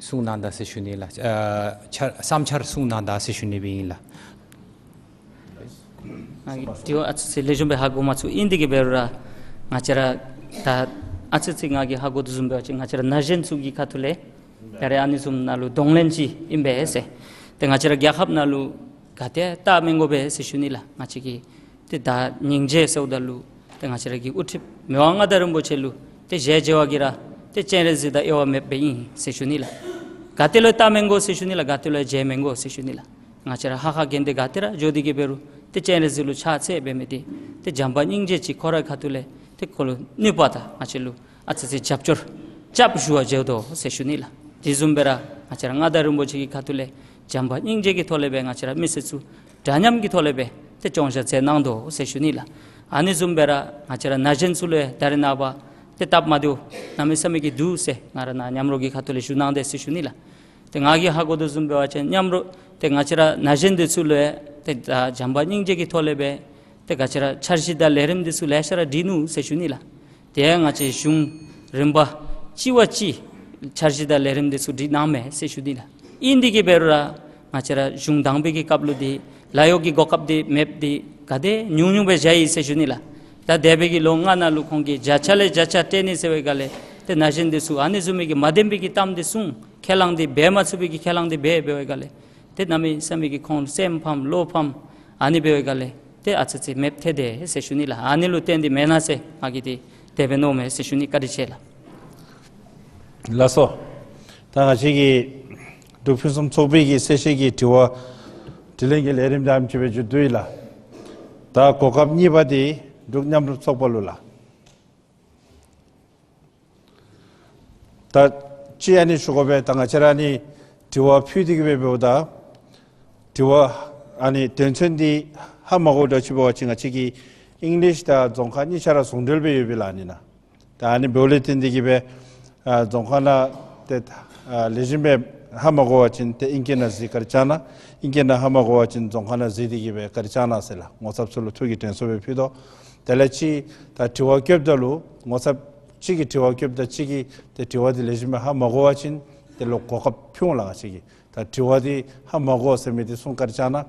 གསུང་གནང་ད་ཟེར་ཞུ་ནི་ལགས། ཨ་འཆར་བསམ་འཆར་གསུང་གནང་ད་ཟེར་ཞུ་ནི་སྦེ་ཨིན་ལགས། ང་གིས་དྲི་བ་ཨ་ཙི་ཅིག་ལེགས་ཤོམ་སྦེ་ཧ་གོ་མ་ཚུགས། ཨིན་དེ་གིས་འབད་རུང་ར་ང་བཅས་ར་ད་ཨ་ཙི་ཅིག་ང་གིས་ཧ་གོ་དོ་བཟུམ་འབད་བ་ཅིན་ང་བཅས་ར་ན་གཞོན་ཚུ་གི་ཁ་ཐུག་ལས་ད་རེས་ཨ་ནི་བཟུམ་ནང་ལུ་གདོང་ལེན་ཅིག་ཨིན་པས་ཟེར། ཏེ་ང་བཅས་ར་རྒྱལ་ཁབ་ནང་ལུ་ག་ཏེ་ལྟ་མི་དགོ་པས་ཟེར་ཞུ་ནི་ལགས། ང་བཅས་ཀྱིས་ཏེ་ད་སྙིང་རྗེ་ཟེརཝ་ད་ལུ་ཏེ་ང་བཅས་ར་གི་དབུ་ཁྲིདཔ་མི་དབང་མངའ་བདག་རིན་པོ་ཆེ་ལུ་ཏེ་ཞལ་མཇལ་བ་གིས་ར་ཏེ་སྤྱན་རས་གཟིགས་དང་དབྱེ་བ་མེདཔ་སྦེ་ཨིན་ཟེར་ཞུ་ནི་ལགས། ག་ཏེ་ལུ་ལྟ་མི་དགོ་ཟེར་ཞུ་ནི་ལགས། ག་ཏེ་ལུ་མཇལ་མི་དགོ་ཟེར་ཞུ་ནི་ལགས། ང་བཅས་ར་ཧ་ཁ་གྱོན་ཏེ་ག་ཏེ་ར་འགྱོ་སྟེ་གིས་འབད་རུང་ཏེ་སྤྱན་རས་གཟིགས་ལུ་ཕྱག་འཚལ་འབད་མི་འདི་ཏེ་བྱམས་པ་སྙིང་རྗེ་ཅིག་ཁོ་རའི་ཁ་ཐུག་ལས་ཏེ་ཁོ་ལུ་ནུས་པ་དང་ང་བཅས་ལུ་ཨ་ཙི་ཅིག་རྒྱབ་སྐྱོར་རྐྱབ་ཞུ་བར་འགྱོ་དོ་ཟེར་ཞུ་ནི་ལགས། དེ་བཟུམ་སྦེ་ར་ང་བཅས་ར་མངའ་བདག་རིན་པོ་ཆེ་གི་ཁ་ཐུག་ལས་བྱམས་པ་སྙིང་རྗེ་གི་ཐོག་ལས་སྦེ་ང་བཅས་ར་མི་སེར་ཚུ་འདྲ་མཉམ་གྱི་ཐོག་ལས་སྦེ་ཏེ་སྐྱོང་བཞག་མཛད་གནང་དོ་ཟེར་ཞུ་ནི་ལགས། ཨ་ནི་བཟུམ་སྦེ་ར་ང་བཅས་ར་ན་གཞོན་ཚུ་ལུ་ཡང་ད་རེས་ནངས་པ་ཏེ་སྟབས་མ་བདེཝ་གནམ་མེད་ས་མེད་ཀྱི་འདུག་ཟེར་ང་ར་ནཱ་མཉམ་རོགས་ཀྱི་ཁ་ཐུག་ལས་ཞུ་གནང་དེས་ཟེར་ཞུ་ནི་ལགས། ཏེ་ང་གིས་ཧ་གོ་དོ་བཟུམ་འབད་བ་ཅིན་མཉམ་རོགས་ཏེ་ང་བཅས་ར་ན་གཞོན་འདི་ཚུ་ལུ་ཡང་ཏེ་ད་བྱམས་པ་སྙིང་རྗེ་གི་ཐོག་ལས་སྦེ་ཏེ་ག་ཅི་ར་འཆར་གཞི་དང་ལས་རིམ་འདི་ཚུ་ལེ་ཤ་ར་སྒྲིག་ནུག་ཟེར་ཞུ་ནི་ལགས། ཏེ་ང་བཅས་གཞུང་རིམ་པ་གཅིག་བ་གཅིག་འཆར་གཞི་དང་ལས་རིམ་འདི་ཚུ་སྒྲིག་གནངམ་མས་ཟེར་ཞུ་ནི་ལགས། ཨིན་དེ་གིས་འབད་རུང་ར་ང་བཅས་ར་གཞུང་དང་པའི་གི་སྐབས་ལུ་འདི་ལཱ་གཡོག་གི་གོ་སྐབས་འདི་མེདཔ་འདི་ག་དེ་ཉུང་ཉུང་སྦེ་བཞག་ཡི་ཟེར་ཞུ་ནི་ལགས། ད་འདས་པའི་གི་ལོ་ལྔ་ནང་ལུ་ཁོང་གིས་བརྒྱ་ཆ་ལས་བརྒྱ་ཆ་སྤྲོད་ནི་ཟེར་བའི་སྒང་ལས་ཏེ་ན་གཞོན་འདི་ཚུ་ཨ་ནི་བཟུམ་མའི་གི་མ་བདེན་པའི་གི་གཏམ་འདི་གསུངས། ཁས་བླངས་འདི་འབད་མ་ཚུགས་པའི་གི་ཁས་བླངས་འདི་འབད་འབད་བའི་སྒང་ལས་ཏེ་གནམ་མེད་ས་མེད་ཀྱི་ཁོང་སེམས་ཕམ་བློ་ཕམ་ཨ་ནི་འབད་བའི་སྒང་ལས་ཏེ་ཨ་ཙི་ཅིག་མེདཔ་ཐལ་དེས་ཟེར་ཞུ་ནི་ལགས། ཨ་ནི་ལུ་བརྟེན་ཏེ་མེན་ན་ཟེར་ང་གིས་འདི་དེ་སྦེ་མནོཝ་མས་ཟེར་ཞུ་ནི། བཀའ་དྲིན་ཆེ་ལགས། ལགས་སོ། ད་ང་བཅས་ཀྱི་འབྲུག་ཕུན་སུམ་ཚོགས་པའི་གི་གསལ་བཤད་ཀྱི་དྲི་བ་དྲིས་ལན་གྱི་ལས་རིམ་འདི་ཨ་ནེམ་ཅིག་སྦེ་མཇུག་བསྡུ་ཡི་ལགས། ད་གོ་སྐབས་གཉིས་པ་འདི་འབྲུག་མཉམ་རུབ་ཚོགས་པ་ལུ་ལགས། ད་ཅི་ཨ་ནི་ཞུ་དགོ་པས། ད་ང་བཅས་ར་ཨ་ནི་དྲི་བ་ཕུལ་ཏེ་གིས་འབད་འབདཝ་ད་དྲི་བ་ཨ་ནི་དོན་ཚན་འདི་ཧ་མ་གོཝ་འདྲཝ་ཅིག་འབད་བ་ཅིན་ང་བཅས་ཀྱི་ཨིང་ལིཤ་དང་རྫོང་ཁ་གཉིས་ཆ་ར་ཟུང་འབྲེལ་སྦེ་ཡོད་པས་ལགས་ཨ་ནི་ནང་། ད་ཨ་ནི་འབདཝ་ལས་བརྟེན་ཏེ་གིས་འབད་ཨ་རྫོང་ཁ་ནང་ཏེ་ཨ་ལེགས་ཤོམ་སྦེ་ཧ་མ་གོ་བ་ཅིན་ཏེ་ཨིང་སྐད་ནང་གཟིགས་བཀའ་དྲིན་བསྐྱང་གནང་། ཨིང་སྐད་ནང་ཧ་མ་གོ་བ་ཅིན་རྫོང་ཁ་ནང་གཟིགས་ཏེ་གིས་འབད་བཀའ་དྲིན་བསྐྱང་གནང་ཟེར་ལགས། ངོ་ཚབ་ཚུ་ལུ་ཐུགས་ཀྱི་དྲན་གསོ་སྦེ་ཕུལ་དོ། དེ་ལས་ཅིག་ད་དྲི་བ་བཀོདཔ་ད་ལུ་ངོ་ཚབ་ཅིག་གིས་དྲི་བ་བཀོདཔ་ད་ཅིག་གིས་ཏེ་དྲི་བ་འདི་ལེགས་ཤོམ་སྦེ་ཧ་མ་གོ་བ་ཅིན་དེ་ལུ་གོ་སྐབས་ཕུལ་འོང་ལགས། ང་བཅས་ཀྱིས་ད་དྲི་བ་འདི་ཧ་མ་གོ་ཟེར་མི་འདི་གསུང་བཀའ་དྲིན་བསྐྱང་གནང་།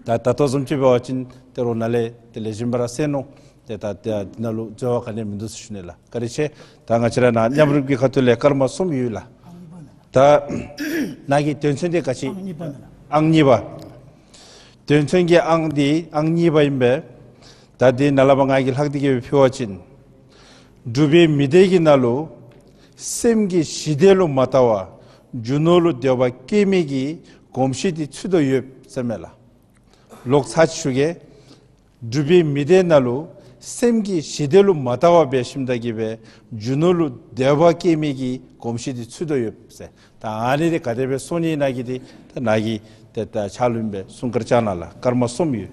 ད་ད་ལྟོ་བཟུམ་ཅིག་འབད་བ་ཅིན་ཏེ་རོགས་ནཱ་ལས་ཏེ་ལེགས་ཤོམ་སྦེ་ར་གསན་ནུག། ཏེ་ད་ཏེ་འདི་ནང་ལུ་འཛོལ་བ་ག་ནི་ཡང་མིན་འདུག་ཟེར་ཞུ་ནི་ལགས། བཀའ་དྲིན་ཆེ། ད་ང་བཅས་ར་ནཱ་མཉམ་རུབ་ཀྱི་ཁ་ཐུག་ལས་སྐར་མ་གསུམ་ཡོད་ལགས། ད་ནཱ་གི་དོན་ཚན་འདི་ག་ཅི། ཨང་གཉིས་པ་ནང་། ཨང་གཉིས་པ། དོན་ཚན་གྱི་ཨང་འདི་ཨང་གཉིས་པ་ཨིན་པས། ད་འདི་ནཱ་ལས་ཕར་ང་གིས་ལྷག་སྟེ་གིས་ཕུལ་བ་ཅིན་འབྲུག་པའི་མི་སྡེ་གི་ནང་ལུ་སེམས་ཀྱི་ཞི་བདེ་ལུ་མ་བལྟ་བར་རྒྱུ་ནོར་ལུ་འདོད་པ་སྐྱེ་མི་གི་གོམས་གཤིས་འདི་ཚུད་དོ་ཡོདཔ་ཟེར་མས་ལགས། ལོག་ཚར་ཅིག་ཞུ་གེ། འབྲུག་པའི་མི་སྡེ་ནང་ལུ་སེམས་ཀྱི་ཞི་བདེ་ལུ་མ་བལྟ་བར་འབད་ཞིནམ་ད་གིས་འབད་རྒྱུ་ནོར་ལུ་འདོད་པ་སྐྱེ་མི་གི་གོམས་གཤིས་འདི་ཚུད་དོ་ཡོདཔ་ཟེར། ད་ཨ་ནི་འདི་ག་དེ་སྦེ་གསུང་ནི་ཨིན་ན་གི་འདི་ད་ནཱ་གིས་ཏེ་ད་ཕྱག་ལུ་ཨིན་པས། གསུང་བཀའ་དྲིན་བསྐྱང་གནང་ལགས། སྐར་མ་གསུམ་ཡོད།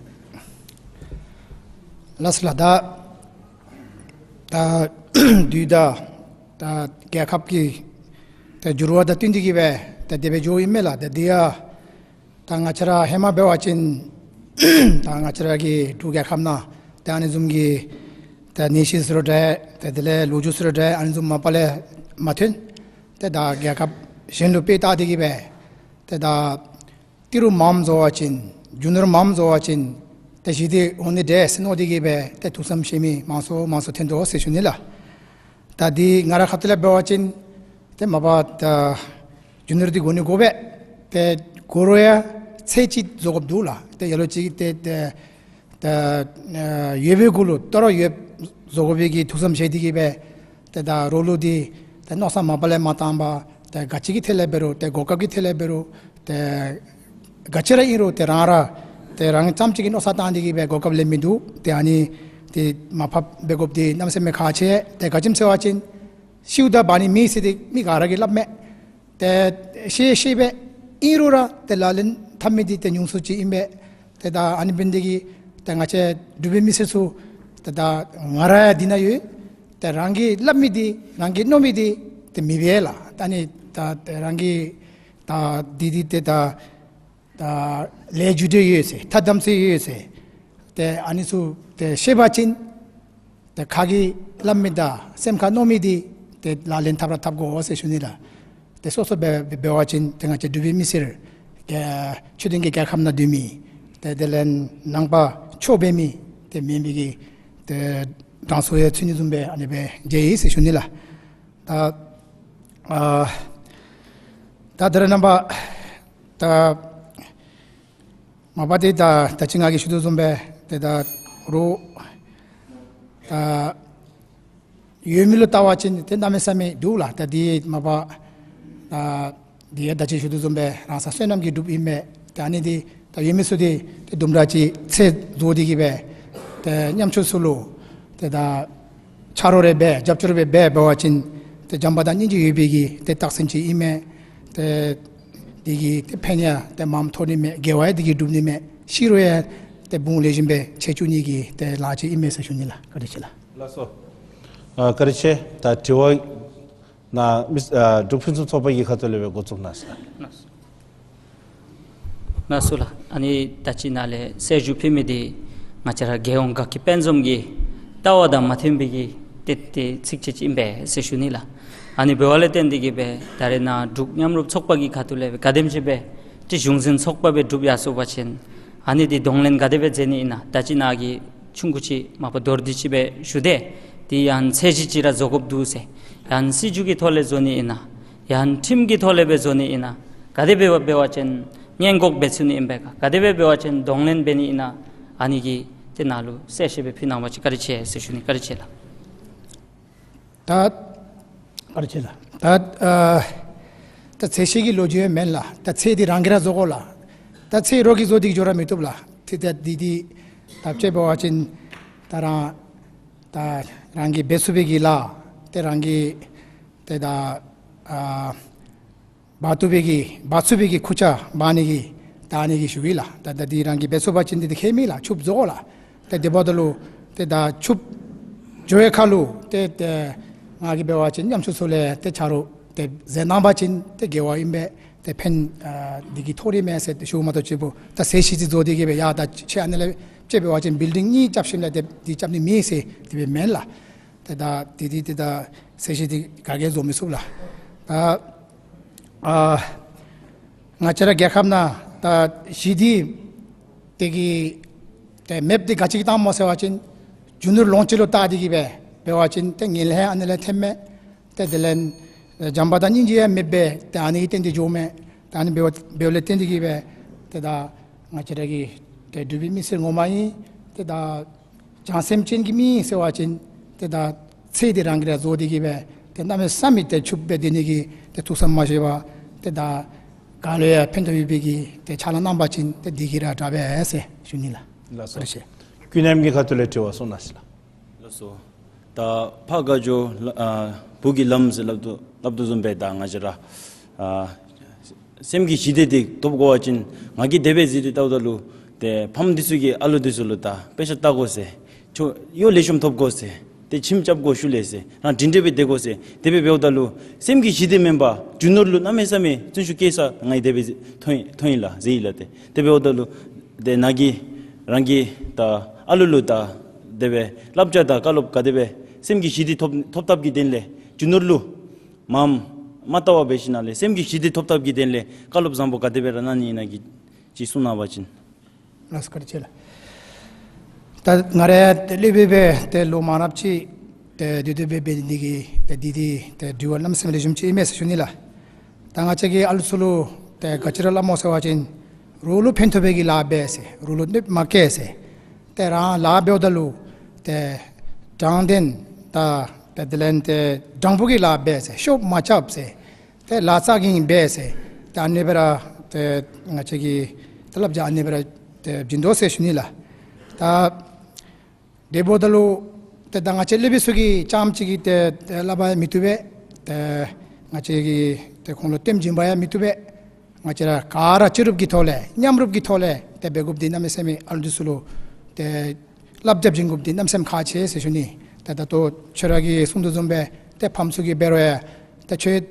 ལགས་སོ་ལགས། ད་ད་དུས་དང་ད་རྒྱལ་ཁབ་ཀྱི་ད་འགྱུར་བ་དང་བསྟུན་ཏེ་གིས་འབད་ད་དེ་སྦེ་འགྱོཝ་ཨིན་མས་ལགས། ད་འདི་ཡང་ ད་ང་བཅས་ར་ཧེ་མ་འབད་བ་ཅིན་ད་ང་བཅས་ར་གི་འབྲུག་རྒྱལ་ཁབ་ནང་ཏེ་ཨ་ནི་བཟུམ་གྱི་ཏེ་གནས་ཤུལ་ཟེར་རུང་འདྲ་ཏེ་དེ་ལས་ལོ་རྒྱུས་ཟེར་རུང་འདྲ་ཨ་ནི་བཟུམ་མ་པ་ལས་མ་ཐོན། ཏེ་ད་རྒྱལ་ཁབ་གཞན་ལུ་དཔེ་བལྟ་སྟེ་གིས་སྦེ་ཏེ་ད་ཏི་རུ་མངམ་བཟོ་བ་ཅིན་རྒྱུ་ནོར་མངམ་བཟོ་བ་ཅིན་ཏེ་ཞི་བདེ་འོང་ནི་འདྲས་ཟེར་མནོ་སྟེ་གིས་སྦེ་ཏེ་ཐུགས་བསམ་བཞེས་མི་མང་སུ་མང་སུ་ཐོན་དོ་ཟེར་ཞུ་ནི་ལགས། ད་འདི་ང་རའི་ཁ་ཐུག་ལས་འབད་བ་ཅིན་ཏེ་མ་པ་ད་རྒྱུ་ནོར་འདི་དགོ་ནི་དགོ་པས། ཏེ་དགོ་རུང་ཡང་ཚད་ཅིག་བཟོ་དགོཔ་འདུག་ལགས། ཏེ་ཡ་ལོ་ཅིག་ཏེ་ཏེ་ད་ཨ་ཡོད་པའི་གུ་ལུ་ཏེ་རོགས་ཡོདཔ་བཟོ་དགོ་པའི་གི་ཐུགས་བསམ་བཞེས་ཏེ་གིས་སྦེ་ཏེ་ད་རོགས་ལུ་འདི་ཏེ་མནོ་བསམ་མ་པ་ལས་མ་བཏང་པར་ཏེ་ག་ཅི་གི་ཐད་ལས་འབད་རུང་ཏེ་གོ་སྐབས་ཀྱི་ཐད་ལས་འབད་རུང་ཏེ་ག་ཅི་ར་ཨིན་རུང་ཏེ་རང་ར་ཏེ་རང་ཙམ་ཅིག་གི་མནོ་བསམ་བཏང་སྟེ་གིས་སྦེ་གོ་སྐབས་ལེན་མི་འདུག། ཏེ་ཨ་ནི་ཏེ་མར་ཕབ་འབད་དགོཔ་འདི་གནམ་མེད་ས་མེད་ཁག་ཆེ། ཏེ་ག་ཅི་སྨོ་ཟེར་བ་ཅིན་ཤིཝ་ད་འབག་ནི་མེད་ཟེར་ཏེ་མི་ག་ར་གིས་སླབ་མས། ཏེ་ཤེས་ཤེས་པས་ཨིན་རུང་ར་ཏེ་ལག་ལེན་འཐབ་མི་འདི་ཏེ་ཉུང་སུ་ཅིག་ཨིན་པས། ཏེ་ད་ཨ་ནི་འབད་ནི་འདི་གིས་ཏེ་ང་བཅས་འབྲུག་པའི་མི་སེར་ཚུ་ཏེ་ད་ང་ར་ཡང་འདི་ནང་ཡོད། ཏེ་རང་གིས་སླབ་མི་འདི་རང་གིས་མནོ་མི་འདི་ཏེ་མི་འབད་ལགས། ད་ནི་ད་ཏེ་རང་གིས་ད་འདི་འདི་ཏེ་ད་ད་ལས་རྒྱུ་འབྲས་ཡོད་ཟེར་ཐ་དམ་ཚིག་ཡོད་ཟེར་ཏེ་ཨ་ནི་ཚུ་ཏེ་ཤེས་པ་ཅིན་ཏེ་ཁ་གིས་སླབ་མི་དང་སེམས་ཁར་མནོ་མི་འདི་ཏེ་ལག་ལེན་འཐབ་ར་འཐབ་དགོ་ཟེར་ཞུ་ནི་ལགས། ཏེ་སོ་སོ་འབད་འབད་བ་ཅིན་ཏེ་ང་བཅས་འབྲུག་པའི་མི་སེར་གྱི་ཆོས་ལྡན་གྱི་རྒྱལ་ཁབ་ནང་སྡོད་མི་ཏེ་དེ་ལས་ནང་པ་ཆོས་འབད་མི་ཏེ་མེན་པའི་གི་ཏེ་གྲངས་སུ་ཡང་ཚུད་ནི་བཟུམ་སྦེ་ཨ་ནི་སྦེ་མཇལ་ཡི་ཟེར་ཞུ་ནི་ལགས། ད་ཨ་ད་ད་རེས་ནངས་པ་ད་མ་པ་འདི་ད་ད་ཅི་ང་གིས་ཞུ་དོ་བཟུམ་སྦེ་ཏེ་ད་རོགས་ད་ཡོད་མི་ལུ་བལྟ་བ་ཅིན་ཏེ་གནམ་མེད་ས་མེད་འདུག་ལགས། ད་འདི་མ་པ་ད་འདི་ཡང་ད་ཅི་ཞུ་དོ་བཟུམ་སྦེ་རང་ས་བསོད་ནམས་ཀྱིས་གྲུབ་ཨིན་མས། ད་ཨ་ནི་འདི་ད་ཡོད་མི་ཚུ་འདི་ཏེ་དུམ་གྲ་ཅིག་ཚད་བཟོ་སྟེ་གིས་སྦེ་ཏེ་ཉམ་ཆུང་ཚུ་ལུ་ཏེ་ད་ཆ་རོགས་རེ་འབད་རྒྱབ་སྐྱོར་རེ་འབད་འབད་བ་ཅིན་ཏེ་བྱམས་པ་དང་སྙིང་རྗེ་ཡོད་པའི་གི་ཏེ་རྟགས་མཚན་ཅིག་ཨིན་མས། ཏེ་འདི་གིས་ཏེ་ཕན་ཡང་ཏེ་མངམ་ཐོགས་ནི་མས། དགེ་བ་ཡང་འདི་གིས་འགྲུབ་ནི་མས། ཤི་རུང་ཡང་ཏེ་བུང་ལེགས་ཤོམ་སྦེ་ཆེ་བཅུག་ནི་གི་ཏེ་ལཱ་ཅིག་ཨིན་མས་ཟེར་ཞུ་ནི་ལགས། བཀའ་དྲིན་ཆེ་ལགས། ལགས་སོ། ཨ་བཀའ་དྲིན་ཆེ། ད་དྲི་བ་ནཱ་མི་ཨ་འབྲུག་ཕུན་སུམ་ཚོགས་པ་གི་ཁ་ཐུག་ལས་སྦེ་འགོ་བཙུགས་གནང་ཟེར། ལགས་སོ་ལགས། ཨ་ནི་ད་ཅི་ནཱ་ལས་གསལ་ཞུ་ཕུལ་མི་འདི་ང་བཅས་ར་རྒྱལ་ཡོངས་དགའ་སྐྱིད་དཔལ་འཛོམས་ཀྱི་ལྟ་བ་དང་མ་མཐུན་པའི་གི་ཏེ་ཏེ་ཚིགས་བཅད་ཅིག་ཨིན་པས་ཟེར་ཞུ་ནི་ལགས། ཨ་ནི་འབདཝ་ལས་བརྟེན་ཏེ་གིས་སྦེ་ད་རེས་ནཱ་འབྲུག་མཉམ་རུབ་ཚོགས་པ་གི་ཁ་ཐུག་ལས་སྦེ་ག་དེམ་ཅིག་སྦེ་ཏེ་གཞུང་འཛིན་ཚོགས་པ་སྦེ་གྲུབ་ཡར་སོང་པ་ཅིན་ཨ་ནི་འདི་གདོང་ལེན་ག་དེ་སྦེ་མཛད་ནི་ཨིན་ན། ད་ཅི་ནཱ་གི་ཆུང་ཀུ་ཅིག་མ་པ་མདོར་བསྡུས་ཅིག་སྦེ་ཞུ་སྟེ་འདི་ཡང་ཚད་གཞི་ཅིག་ར་བཟོ་དགོཔ་འདུག་ཟེར། ཡང་སྲིད་བྱུས་ཀྱི་ཐོག་ལས་བཟོ་ནི་ཨིན་ན། ཡང་ཁྲིམས་ཀྱི་ཐོག་ལས་སྦེ་བཟོ་ནི་ཨིན་ན། ག་དེ་སྦེ་འབད་བ་ཅིན་སྔོན་འགོག་འབད་ཚུགས་ནི་ཨིན་པས་ག། ག་དེ་སྦེ་འབད་བ་ཅིན་གདོང་ལེན་འབད་ནི་ཨིན་ན། ཨ་ནི་གི་ཏེ་ནཱ་ལུ་གསལ་བཤད་སྦེ་ཕུལ་གནང་བ་ཅིན་བཀའ་དྲིན་ཆེ་ཟེར་ཞུ་ནི། བཀའ་དྲིན་ཆེ་ལགས། ད་བཀའ་དྲིན་ཆེ་ལགས། ད་ཨ་ད་ཚད་གཞི་གི་ལོ་རྒྱུས་མེན་ལགས། ད་ཚད་འདི་རང་གིས་ར་བཟོ་དགོ་ལགས། ད་ཚད་རོགས་ཀྱིས་བཟོ་སྟེ་འགྱོ་ར་མི་བཏུབ་ལགས། ཏེ་ད་འདི་འདི་ད་དཔྱེ་འབད་བ་ཅིན་ད་རང་ད་རང་གིས་འབད་ཚུགས་པའི་གི་ལཱ་ཏེ་རང་གིས་ཏེ་ད་ཨ་འབག་བཏུབ་པའི་གི་འབག་ཚུགས་པའི་གི་ཁུར་ཆ་འབག་ནི་གི་ད་ཨ་ནི་གི་ཞུ་གེ་ལགས། ད་ད་འདི་རང་གིས་འབད་ཚུགས་པ་ཅིན་འདི་འདི་ཁྱད་མེད་ལགས། ཕྱུགཔོ་བཟོ་དགོ་ལགས། ཏེ་དེ་འབདཝ་ད་ལུ་ཏེ་ད་ཕྱུགཔོ་འགྱོ་བའི་ཁར་ལུ་ཏེ་ཏེ་ང་གིས་འབད་བ་ཅིན་ཉམ་ཆུང་ཚུ་ལས་ཏེ་ཆ་རོགས་ཏེ་མཛད་གནང་པ་ཅིན་ཏེ་དགེ་བ་ཨིན་པས། ཏེ་ཕན་ཨ་འདི་གིས་ཐོགས་རི་མས་ཟེར་ཏེ་ཞུཝ་མ་གཏོགས་ཅིག་པོ་ད་ཚད་གཞི་ཅིག་བཟོ་སྟེ་གིས་སྦེ་ཡ་ད་ཁྱེད་ཨ་ནི་ལས་དཔྱེ་འབད་བ་ཅིན་བིལ་ཌིང་གཉིས་རྐྱབ་ཞིནམ་ལས་ཏེ་འདི་རྐྱབ་ནི་མེད་ཟེར་དེ་སྦེ་མེན་ལགས། ཏེ་ད་འདི་འདི་ཏེ་ད་ཚད་གཞི་འདི་ག་གིས་བཟོ་མི་ཚུགས་ལགས། ད་ཨ་ང་བཅས་ར་རྒྱལ་ཁབ་ནང་ད་ཞི་བདེ་འདི་གི་ཏེ་མེདཔ་འདི་ག་ཅི་གིས་བཏངམ་སྨོ་ཟེར་བ་ཅིན་རྒྱུ་ནོར་ལོངས་སྤྱོད་ལུ་བལྟ་སྟེ་གིས་སྦེ་འབད་བ་ཅིན་ཏེ་ངན་ལྷད་ཨ་ནི་ལས་ཐོནམ་མས། ཏེ་དེ་ལས་བྱམས་པ་དང་སྙིང་རྗེ་ཡང་མེདཔ་སྦེ་ཏེ་ཨ་ནི་གི་སྟེང་འདི་འགྱོཝ་མས། ད་ཨ་ནི་འབདཝ་འབདཝ་ལས་བརྟེན་ཏེ་གིས་སྦེ་ཏེ་ད་ང་བཅས་ར་གི་ཏེ་འབྲུག་པའི་མི་སེར་ངོ་མ་ཨིན། ཏེ་ད་བྱང་སེམས་ཅན་གྱི་མི་ཟེར་བ་ཅིན་ཏེ་ད་ཚད་འདི་རང་གིས་ར་བཟོ་སྟེ་གིས་སྦེ་ཏེ་གནམ་མེད་ས་མེད་ཏེ་ཕྱུགཔོ་སྦེ་སྡོད་ནི་གི་ཏེ་ཐུགས་བསམ་མ་བཞེས་པར་ཏེ་ད་ག་ལུ་ཡང་ཕན་ཐོགས་ཡོད་པའི་གི་ཏེ་ཕྱག་ལཱ་གནང་པ་ཅིན་ཏེ་འདི་གིས་ར་དྲག་པས་ཟེར་ཞུ་ནི་ལགས། ལགས་སོ། བཀྲིན་ཆེ། ཀུན་མཉམ་གྱི་ཁ་ཐུག་ལས་དྲི་བ་གསུང་གནང་ཟེར་ལགས། ལགས་སོ། ད་ཕ་དགའ་སྐྱོ་ལ་ཨ་བུ་གི་ལམ་ཟེར་སླབ་དོ་སླབ་དོ་བཟུམ་སྦེ་ད་ང་བཅས་ར་ཨ་སེམས་ཀྱི་ཞི་བདེ་འདི་ཐོབ་དགོ་པ་ཅིན་ང་གིས་དེ་སྦེ་གཟིགས་ཏེ་བལྟཝ་ད་ལུ་ཏེ་ཕམ་འདི་ཚུ་གིས་ཨ་ལུ་འདི་ཚུ་ལུ་ད་དཔེ་ཆ་བལྟ་དགོ་ཟེར་ཆོས་གཡོག་ལེགས་ཤོམ་ཐོབ་དགོ་ཟེར་ ཏེ་ཁྱིམ་རྐྱབ་དགོ་ཞུ་ལེ་ཟེར། རང་སྒྲིང་སྒྲི་སྦེ་སྡོད་དགོ་ཟེར། དེ་སྦེ་འབདཝ་ད་ལུ་སེམས་ཀྱི་ཞི་བདེ་མེན་པར་རྒྱུ་ནོར་ལུ་གནམ་མེད་ས་མེད་བརྩོན་ཤུགས་བསྐྱེད་ས་ང་གིས་དེ་སྦེ་མཐོང་མཐོང་ཡི་ལགས་ཟེར་ཡི་ལགས། ཏེ་དེ་འབདཝ་ད་ལུ་ཏེ་ནཱ་གིས་རང་གི་ད་ཨ་ལུ་ལུ་ད་དེ་སྦེ་བསླབ་བྱ་དང་བཀའ་སློབ་ག་དེ་སྦེ་སེམས་ཀྱི་ཞི་བདེ་ཐོབ་ཐོབ་ཐབས་ཀྱི་དོན་ལས་རྒྱུ་ནོར་ལུ་མངམ་མ་བལྟ་བར་འབད་ཞིནམ་ལས་སེམས་ཀྱི་ཞི་བདེ་ཐོབ་ཐབས་ཀྱི་དོན་ལས་བཀའ་སློབ་བཟང་པོ་ག་དེ་སྦེ་ར་གནང་ནི་ཨིན་ན་གི་ཅིག་གསུང་གནང་བ་ཅིན། ལགས་སོ་བཀའ་དྲིན་ཆེ་ལགས། ད་ང་ར་ཏེ་སློབ་དཔོན་སྦེ་ཏེ་ལོ་མང་རབས་ཅིག་ཏེ་འདི་འདི་སྦེ་འབད་ནི་འདི་གིས་ཏེ་འདི་འདི་ཏེ་དྲི་བ་གནམ་མེད་ས་མེད་ལེགས་ཤོམ་ཅིག་ཨིན་མས་ཟེར་ཞུ་ནི་ལགས། ད་ང་བཅས་ཀྱིས་ཨ་ལུ་ཚུ་ལུ་ཏེ་ག་ཅི་ར་སླབ་སྨོ་ཟེར་བ་ཅིན་རོགས་ལུ་ཕན་ཐོགས་པའི་གི་ལཱ་འབད་ཟེར། རོགས་ལུ་གནོདཔ་མ་བཀལ་ཟེར། ཏེ་རང་ལཱ་འབདཝ་ད་ལུ་ཏེ་དྲང་བདེན་དང་ཏེ་དེ་ལས་ཏེ་དྲང་པོ་གི་ལཱ་འབད་ཟེར། ཤོབ་མ་རྐྱབ་ཟེར། ཏེ་ལཱ་རྩ་འགེངས་འབད་ཟེར། ཏེ་ཨ་ནི་སྦེ་ར་ཏེ་ང་བཅས་ཀྱིས་ཏེ་བསླབ་བྱ་ཨ་ནི་སྦེ་ར་ཏེ་བྱིན་དོ་ཟེར་ཞུ་ནི་ལགས། ད་དེ་འབདཝ་ད་ལུ་ཏེ་ད་ང་བཅས་སློབ་དཔོན་ཚུ་གིས་རྐྱངམ་གཅིག་གིས་ཏེ་ཏེ་སླབ་པ་ཡང་མི་བཏུབ་པས། ཏེ་ང་བཅས་ཀྱིས་ཏེ་ཁོང་ལུ་ལྟདམོ་བྱིན་པ་ཡང་མི་བཏུབ་པས། ང་བཅས་ར་ག་ར་སྤྱི་རུབ་ཀྱི་ཐོག་ལས་མཉམ་རུབ་ཀྱི་ཐོག་ལས་ཏེ་འབད་དགོཔ་འདི་གནམ་མེད་ས་མེད་ཨ་ལུ་འདི་ཚུ་ལུ་ཏེ་བསླབ་བྱ་བྱིན་དགོཔ་འདི་གནམ་མེད་ས་མེད་ཁག་ཆེ་ཟེར་ཞུ་ནི། ཏེ་ད་ལྟོ་ཁྱོད་ར་གིས་གསུང་དོ་བཟུམ་སྦེ་ཏེ་ཕམ་ཚུ་གིས་འབད་རུང་ཡང་ཏེ་ཁྱོད་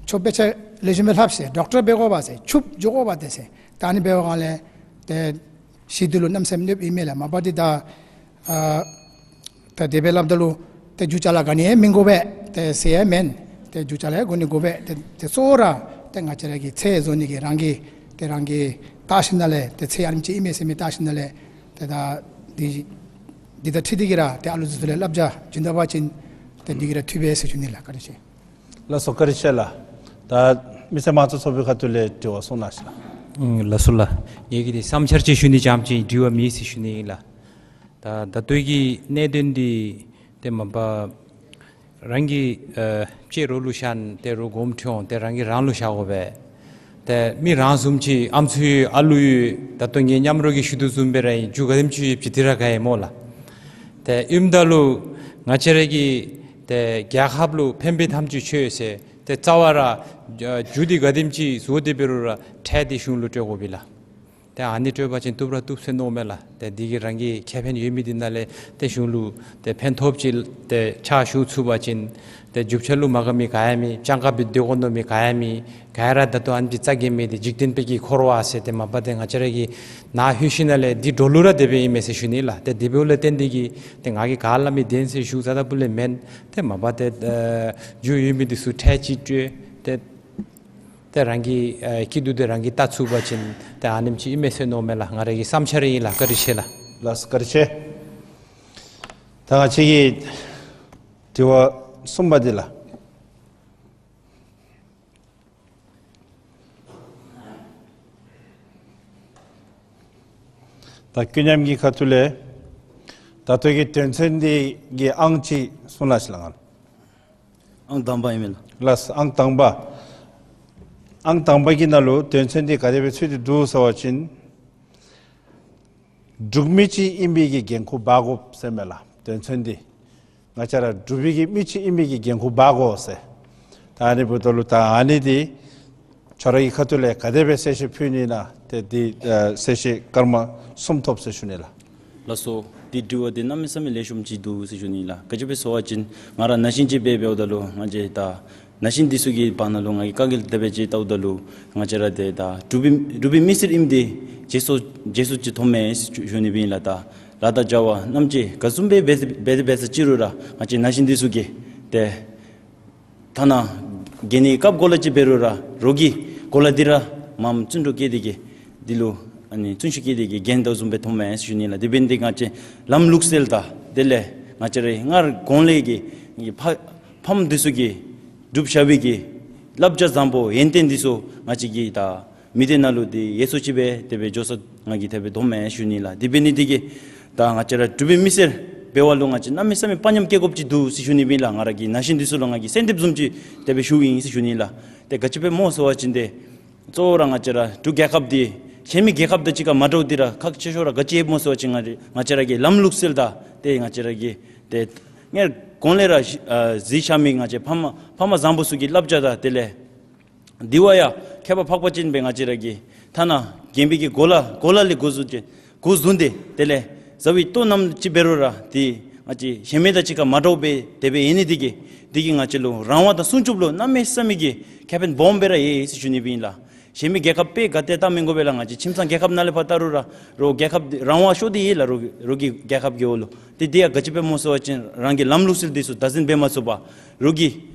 ཁྱོད་དཔེ་ཆ་ལེགས་ཤོམ་སྦེ་ལྷབ་ཟེར། ཌོག་ཊར་འབད་དགོ་པས་ཟེར། ཕྱུགཔོ་འགྱོ་དགོ་པས་ཏེ་ཟེར། ད་ཨ་ནི་འབད་བའི་སྒང་ལས་ཏེ་ཞི་བདེ་ལུ་གནམ་མེད་ས་མེད་གནོདཔ་ཨིན་མས་ལགས། མ་པ་འདི་ད་ཨ་ད་དེ་སྦེ་སླབ་ད་ལུ་ཏེ་རྒྱུ་ཅ་ལ་ག་ནི་ཡང་མི་དགོ་པས། ཏེ་ཟེར་ཡང་མེན། ཏེ་རྒྱུ་ཅ་ལ་ཡང་དགོ་ནི་དགོ་པས། ཏེ་ཏེ་གཙོ་བོ་ར་ཏེ་ང་བཅས་ར་གི་ཚེ་བཟོ་ནི་གི་རང་གིས་ཏེ་རང་གིས་བལྟ་ཞིནམ་ལས་ཏེ་ཚེ་ཨ་ནེམ་ཅིག་ཨིན་མས་ཟེར་མི་བལྟ་ཞིནམ་ལས་ཏེ་ད་འདི་འདི་དང་འཁྲིལ་ཏེ་གིས་ར་ཏེ་ཨ་ལུ་ཚུ་ལུ་བསླབ་བྱ་བྱིན་ད་པ་ཅིན་ཏེ་འདི་གིས་ར་འཐུས་པས་ཟེར་ཞུ་ནི་ལགས། བཀའ་དྲིན་ཆེ། ལགས་སོ་བཀའ་དྲིན་ཆེ་ལགས། ད་མི་སེར་དམངས་གཙོ་ཚོགས་པའི་ཁ་ཐུག་ལས་དྲི་བ་གསུང་གནང་ཤིག་ལགས། ཨུམ་ལགས་སོ་ལགས། ངེ་གི་འདི་བསམ་འཆར་ཅིག་ཞུ་ནི་ཙམ་ཅིག་དྲི་བ་མེད་ཟེར་ཞུ་ནི་ཨིན་ལགས། ད་ད་ལྟོ་གི་གནད་དོན་འདི་ཏེ་མ་པ་རང་གི་ཨ་ལྕེ་རོགས་ལུ་བཞག་ཏེ་རོགས་དགོངསམ་ཁྲེལ་འོང་། ཏེ་རང་གིས་རང་ལུ་བཞག་དགོ་པས། ཏེ་མི་རང་བཟུམ་ཅིག་ཨམ་སྲུ་ཡོད་ཨ་ལུ་ཡོད། ད་ལྟོ་ངེ་མཉམ་རོགས་ཀྱིས་ཞུ་དོ་བཟུམ་སྦེ་ར་ཨིན། རྒྱུ་ག་དེམ་ཅིག་ཡོད་པ་ཅིན་དེ་ར་ག་ཨིན་སྨོ་ལགས། ཏེ་ཨིནམ་ད་ལུ་ང་བཅས་ར་གི་ཏེ་རྒྱལ་ཁབ་ལུ་ཕན་པའི་དམ་ཆོས་ཆོས་ཟེར་ཏེ་རྩ་བ་ར་རྒྱུ་འདི་ག་དེམ་ཅིག་བཟོ་སྟེ་འབད་རུང་ར་ཁྲལ་འདི་གཞུང་ལུ་སྤྲོད་དགོ་པས་ལགས། ཏེ་ཨ་ནི་སྤྲོད་པ་ཅིན་བཏུབ་ར་བཏུབ་ཟེར་མནོཝ་མས་ལགས། ཏེ་འདི་གིས་རང་གི་ཁེ་ཕན་ཡོད་མི་འདི་ནང་ལས་ཏེ་གཞུང་ལུ་ཏེ་ཕན་ཐོགསཔ་ཅིག་ཏེ་ཕྱག་ཞུ་ཚུགས་པ་ཅིན་ཏེ་རྒྱུ་ཆ་ལུ་མ་དགའ་མི་ག་ཡང་མེད། སྤྱང་ཀ་སྦེ་སྡོད་དགོ་མནོ་མི་ག་ཡང་མེད། ག་ར་ད་ལྟོ་ཨ་ནི་རྩ་འགེངས་མི་འདི་འཇིག་རྟེན་པའི་གི་འཁོར་བ་ཟེར་ཏེ་མ་པ་ཏེ་ང་བཅས་ར་གིས་ནཱ་ལྷོད་ཞིནམ་ལས་འདི་འགྲོ་ལུགས་ར་དེ་སྦེ་ཨིན་མས་ཟེར་ཞུ་ནི་ལགས། ཏེ་དེ་འབདཝ་ལས་བརྟེན་ཏེ་གིས་ཏེ་ང་གིས་ག་སླབ་མི་བདེན་ཟེར་ཞུ་ས་ད་པུ་ལས་མེན། ཏེ་མ་པ་ཏེ་ཨ་རྒྱུ་ཡོད་མི་འདི་ཚུ་ཁྲལ་ཅིག་སྤྲོད་ཏེ་ཏེ་རང་གི་ཨ་སྐྱིད་སྡུག་འདི་རང་གིས་བལྟ་ཚུགས་པ་ཅིན་ཏེ་ཨ་ནེམ་ཅིག་ཨིན་མས་ཟེར་མནོཝ་མས་ལགས། ང་ར་གི་བསམ་འཆར་ཨིན་ལགས། བཀའ་དྲིན་ཆེ་ལགས། ལགས་སོ་བཀའ་དྲིན་ཆེ། ད་ང་བཅས་ཀྱི་དྲི་བ་གསུམ་པ་འདི་ལགས། ད་ཀུན་མཉམ་གྱི་ཁ་ཐུག་ལས་ད་ལྟོ་གི་དོན་ཚན་འདི་གི་ཨང་ཅིག་གསུང་གནང་ཤིག་ལགས། ཨང་དང་པ་ཨིན་མས་ལགས། ལགས་སོ་ཨང་དང་པ། ཨང་དང་པ་གི་ནང་ལུ་དོན་ཚན་འདི་ག་དེ་སྦེ་ཚུད་དེ་འདུག་ཟེར་བ་ཅིན་འབྲུག་མི་ཅིག་ཨིན་པའི་གི་འགན་ཁུར་འབག་དགོཔ་ཟེར་མས་ལགས། དོན་ཚན་འདི་ང་བཅས་ར་འབྲུག་པའི་གི་མི་ཅིག་ཨིན་པའི་གི་འགན་ཁུར་འབག་དགོ་ཟེར། ད་ཨ་ནི་འབདཝ་ད་ལུ་ད་ཨ་ནི་འདི་ཁྱོད་ར་གི་ཁ་ཐུག་ལས་ག་དེ་སྦེ་གསལ་བཤད་ཕུལ་ནི་ཨིན་ན་ཏེ་འདི་ཨ་གསལ་བཤད་སྐར་མ་གསུམ་ཐོབ་ཟེར་ཞུ་ནི་ལགས། ལགས་སོ། འདི་དྲི་བ་འདི་གནམ་མེད་ས་མེད་ལེགས་ཤོམ་ཅིག་འདུག་ཟེར་ཞུ་ནི་ལགས། ག་ཅི་སྦེ་ཟེར་བ་ཅིན་ང་ར་ན་གཞོན་ཅིག་སྦེ་འབདཝ་ད་ལུ་ང་བཅས་ད་ན་གཞོན་འདི་ཚུ་གི་བར་ན་ལུ་ང་གིས་དཀའ་ངལ་དེ་སྦེ་ཅིག་བལྟཝ་ད་ལུ་ང་བཅས་ར་ཏེ་ད་འབྲུག་པའི་འབྲུག་པའི་མི་སེར་ཨིནམ་འདི་བརྗེད་སོང་བརྗེད་སོང་ཅིག་མཐོངམ་མས་ཞུ་ནི་སྦེ་ཨིན་ལགས། ད་ལཱ་དང་བྱ་བ་རྣམ་ཅིག་ག་བཟུམ་སྦེ་འབད་འབད་འབད་ས་ཅི་རུང་ར་ང་བཅས་ན་གཞོན་འདི་ཚུ་གིས་ཏེ་ཐ་ན་རྒྱལ་ནི་སྐབས་གོ་ལ་ཅིག་འབད་རུང་ར་རོགས་ཀྱི་གོ་ལ་འདི་ར་མངམ་བརྩོན་འགྲུས་བསྐྱེད་དེ་གིས་འདི་ལུ་ཨ་ནི་བརྩོན་ཤུགས་བསྐྱེད་དེ་གིས་འགན་བཏགས་བཟུམ་སྦེ་མཐོངམ་མས་ཞུ་ནི་ལགས། དེ་འབད་ནི་འདི་ང་བཅས་ལམ་ལུགས་སྲོལ་དང་དེ་ལས་ང་བཅས་རའི་སྔར་གོང་ལས་ཀྱི་ཕ་ཕམ་འདི་ཚུ་གིས་བསྒྲུབས་བཞག་པའི་གི་བསླབ་བྱ་བཟང་པོ་ཡོན་ཏན་འདི་ཚུ་ང་བཅས་ཀྱིས་ད་མི་སྡེ་ནང་ལུ་འདི་ཡོད་སོ་ཅིག་སྦེ་དེ་སྦེ་འགྱོ་ས་ང་གིས་དེ་སྦེ་མཐོངམ་མས་ཞུ་ནི་ལགས། དེ་འབད་ནི་འདི་གིས་ད་ང་བཅས་ར་འབྲུག་པའི་མི་སེར་འབདཝ་ལུ་ང་བཅས་གནམ་མེད་ས་མེད་དཔའ་ཉམས་བསྐྱེད་དགོཔ་ཅིག་འདུག་ཟེར་ཞུ་ནི་སྦེ་ཨིན་ལགས། ང་ར་གིས་ན་གཞོན་འདི་ཚུ་ལུ་ང་གིས་གསོལ་འདེབས་བཟུམ་ཅིག་དེ་སྦེ་ཞུཝ་ཨིན་ཟེར་ཞུ་ནི་ལགས། ཏེ་ག་ཅི་སྦེ་སྨོ་ཟེར་བ་ཅིན་ཏེ་གཙོ་བོ་ར་ང་བཅས་ར་འབྲུག་རྒྱལ་ཁབ་འདི་གཞན་མི་རྒྱལ་ཁབ་དང་གཅིག་ཁར་མ་འདྲཝ་འདི་ར་ཁག་ཆེ་ཤོས་ར་ག་ཅི་ཨིན་སྨོ་ཟེར་བ་ཅིན་ང་ར་ང་བཅས་ར་གི་ལམ་ལུགས་སྲོལ་དང་ཏེ་ང་བཅས་ར་གི་ཏེ་སྔར་གོང་ལས་ར་ཨ་གཟིགས་བཞག་མི་ང་བཅས་ཕ་མ་ཕ་མ་བཟང་པོ་ཚུ་གི་བསླབ་བྱ་དང་དེ་ལས་འདི་བ་ཡང་ཁྱད་པར་འཕགས་པ་ཅན་སྦེ་ང་བཅས་ར་གི་ཐ་ན་རྒན་པའི་གི་གོ་ལ་གོ་ལ་ལས་འགོ་བཟུང་སྟེ་འགོ་བཟུང་སྟེ་དེ་ལས་བཟའ་བའི་ལྟོ་རྣམས་ཅིག་འབད་རུང་ར་ཏེ་ ང་བཅས་གཞན་མི་དང་གཅིག་ཁར་མ་འདྲཝ་སྦེ་དེ་སྦེ་ཡོད་ནི་འདི་གིས་འདི་གིས་ང་བཅས་ལུ་རང་དབང་དང་སྲུང་སྐྱོབ་ལུ་གནམ་མེད་ས་མེད་ཀྱི་ཁེ་ཕན་སྦོམ་སྦེ་ར་ཡོད་ཟེར་ཞུ་ནི་སྦེ་ཨིན་ལགས། གཞན་མི་རྒྱལ་ཁབ་དཔེ་ག་ཏེ་བལྟ་མི་དགོ་པས་ལགས། ང་བཅས་ཁྱིམ་ཚང་རྒྱལ་ཁབ་ནང་ལས་ཕར་བལྟ་རུང་ར་རོགས་རྒྱལ་ཁབ་འདི་རང་དབང་ཤོར་ཏེ་ཡོད་ལགས། རོགས་རོགས་ཀྱི་རྒྱལ་ཁབ་ཀྱི་འོག་ལུ། ཏེ་དེ་ཡང་ག་ཅི་སྦེ་སྨོ་ཟེར་བ་ཅིན་རང་གི་ལམ་ལུགས་སྲོལ་འདི་ཚུ་བདག་འཛིན་འབད་མ་ཚུགས་པར་རོགས་ཀྱི་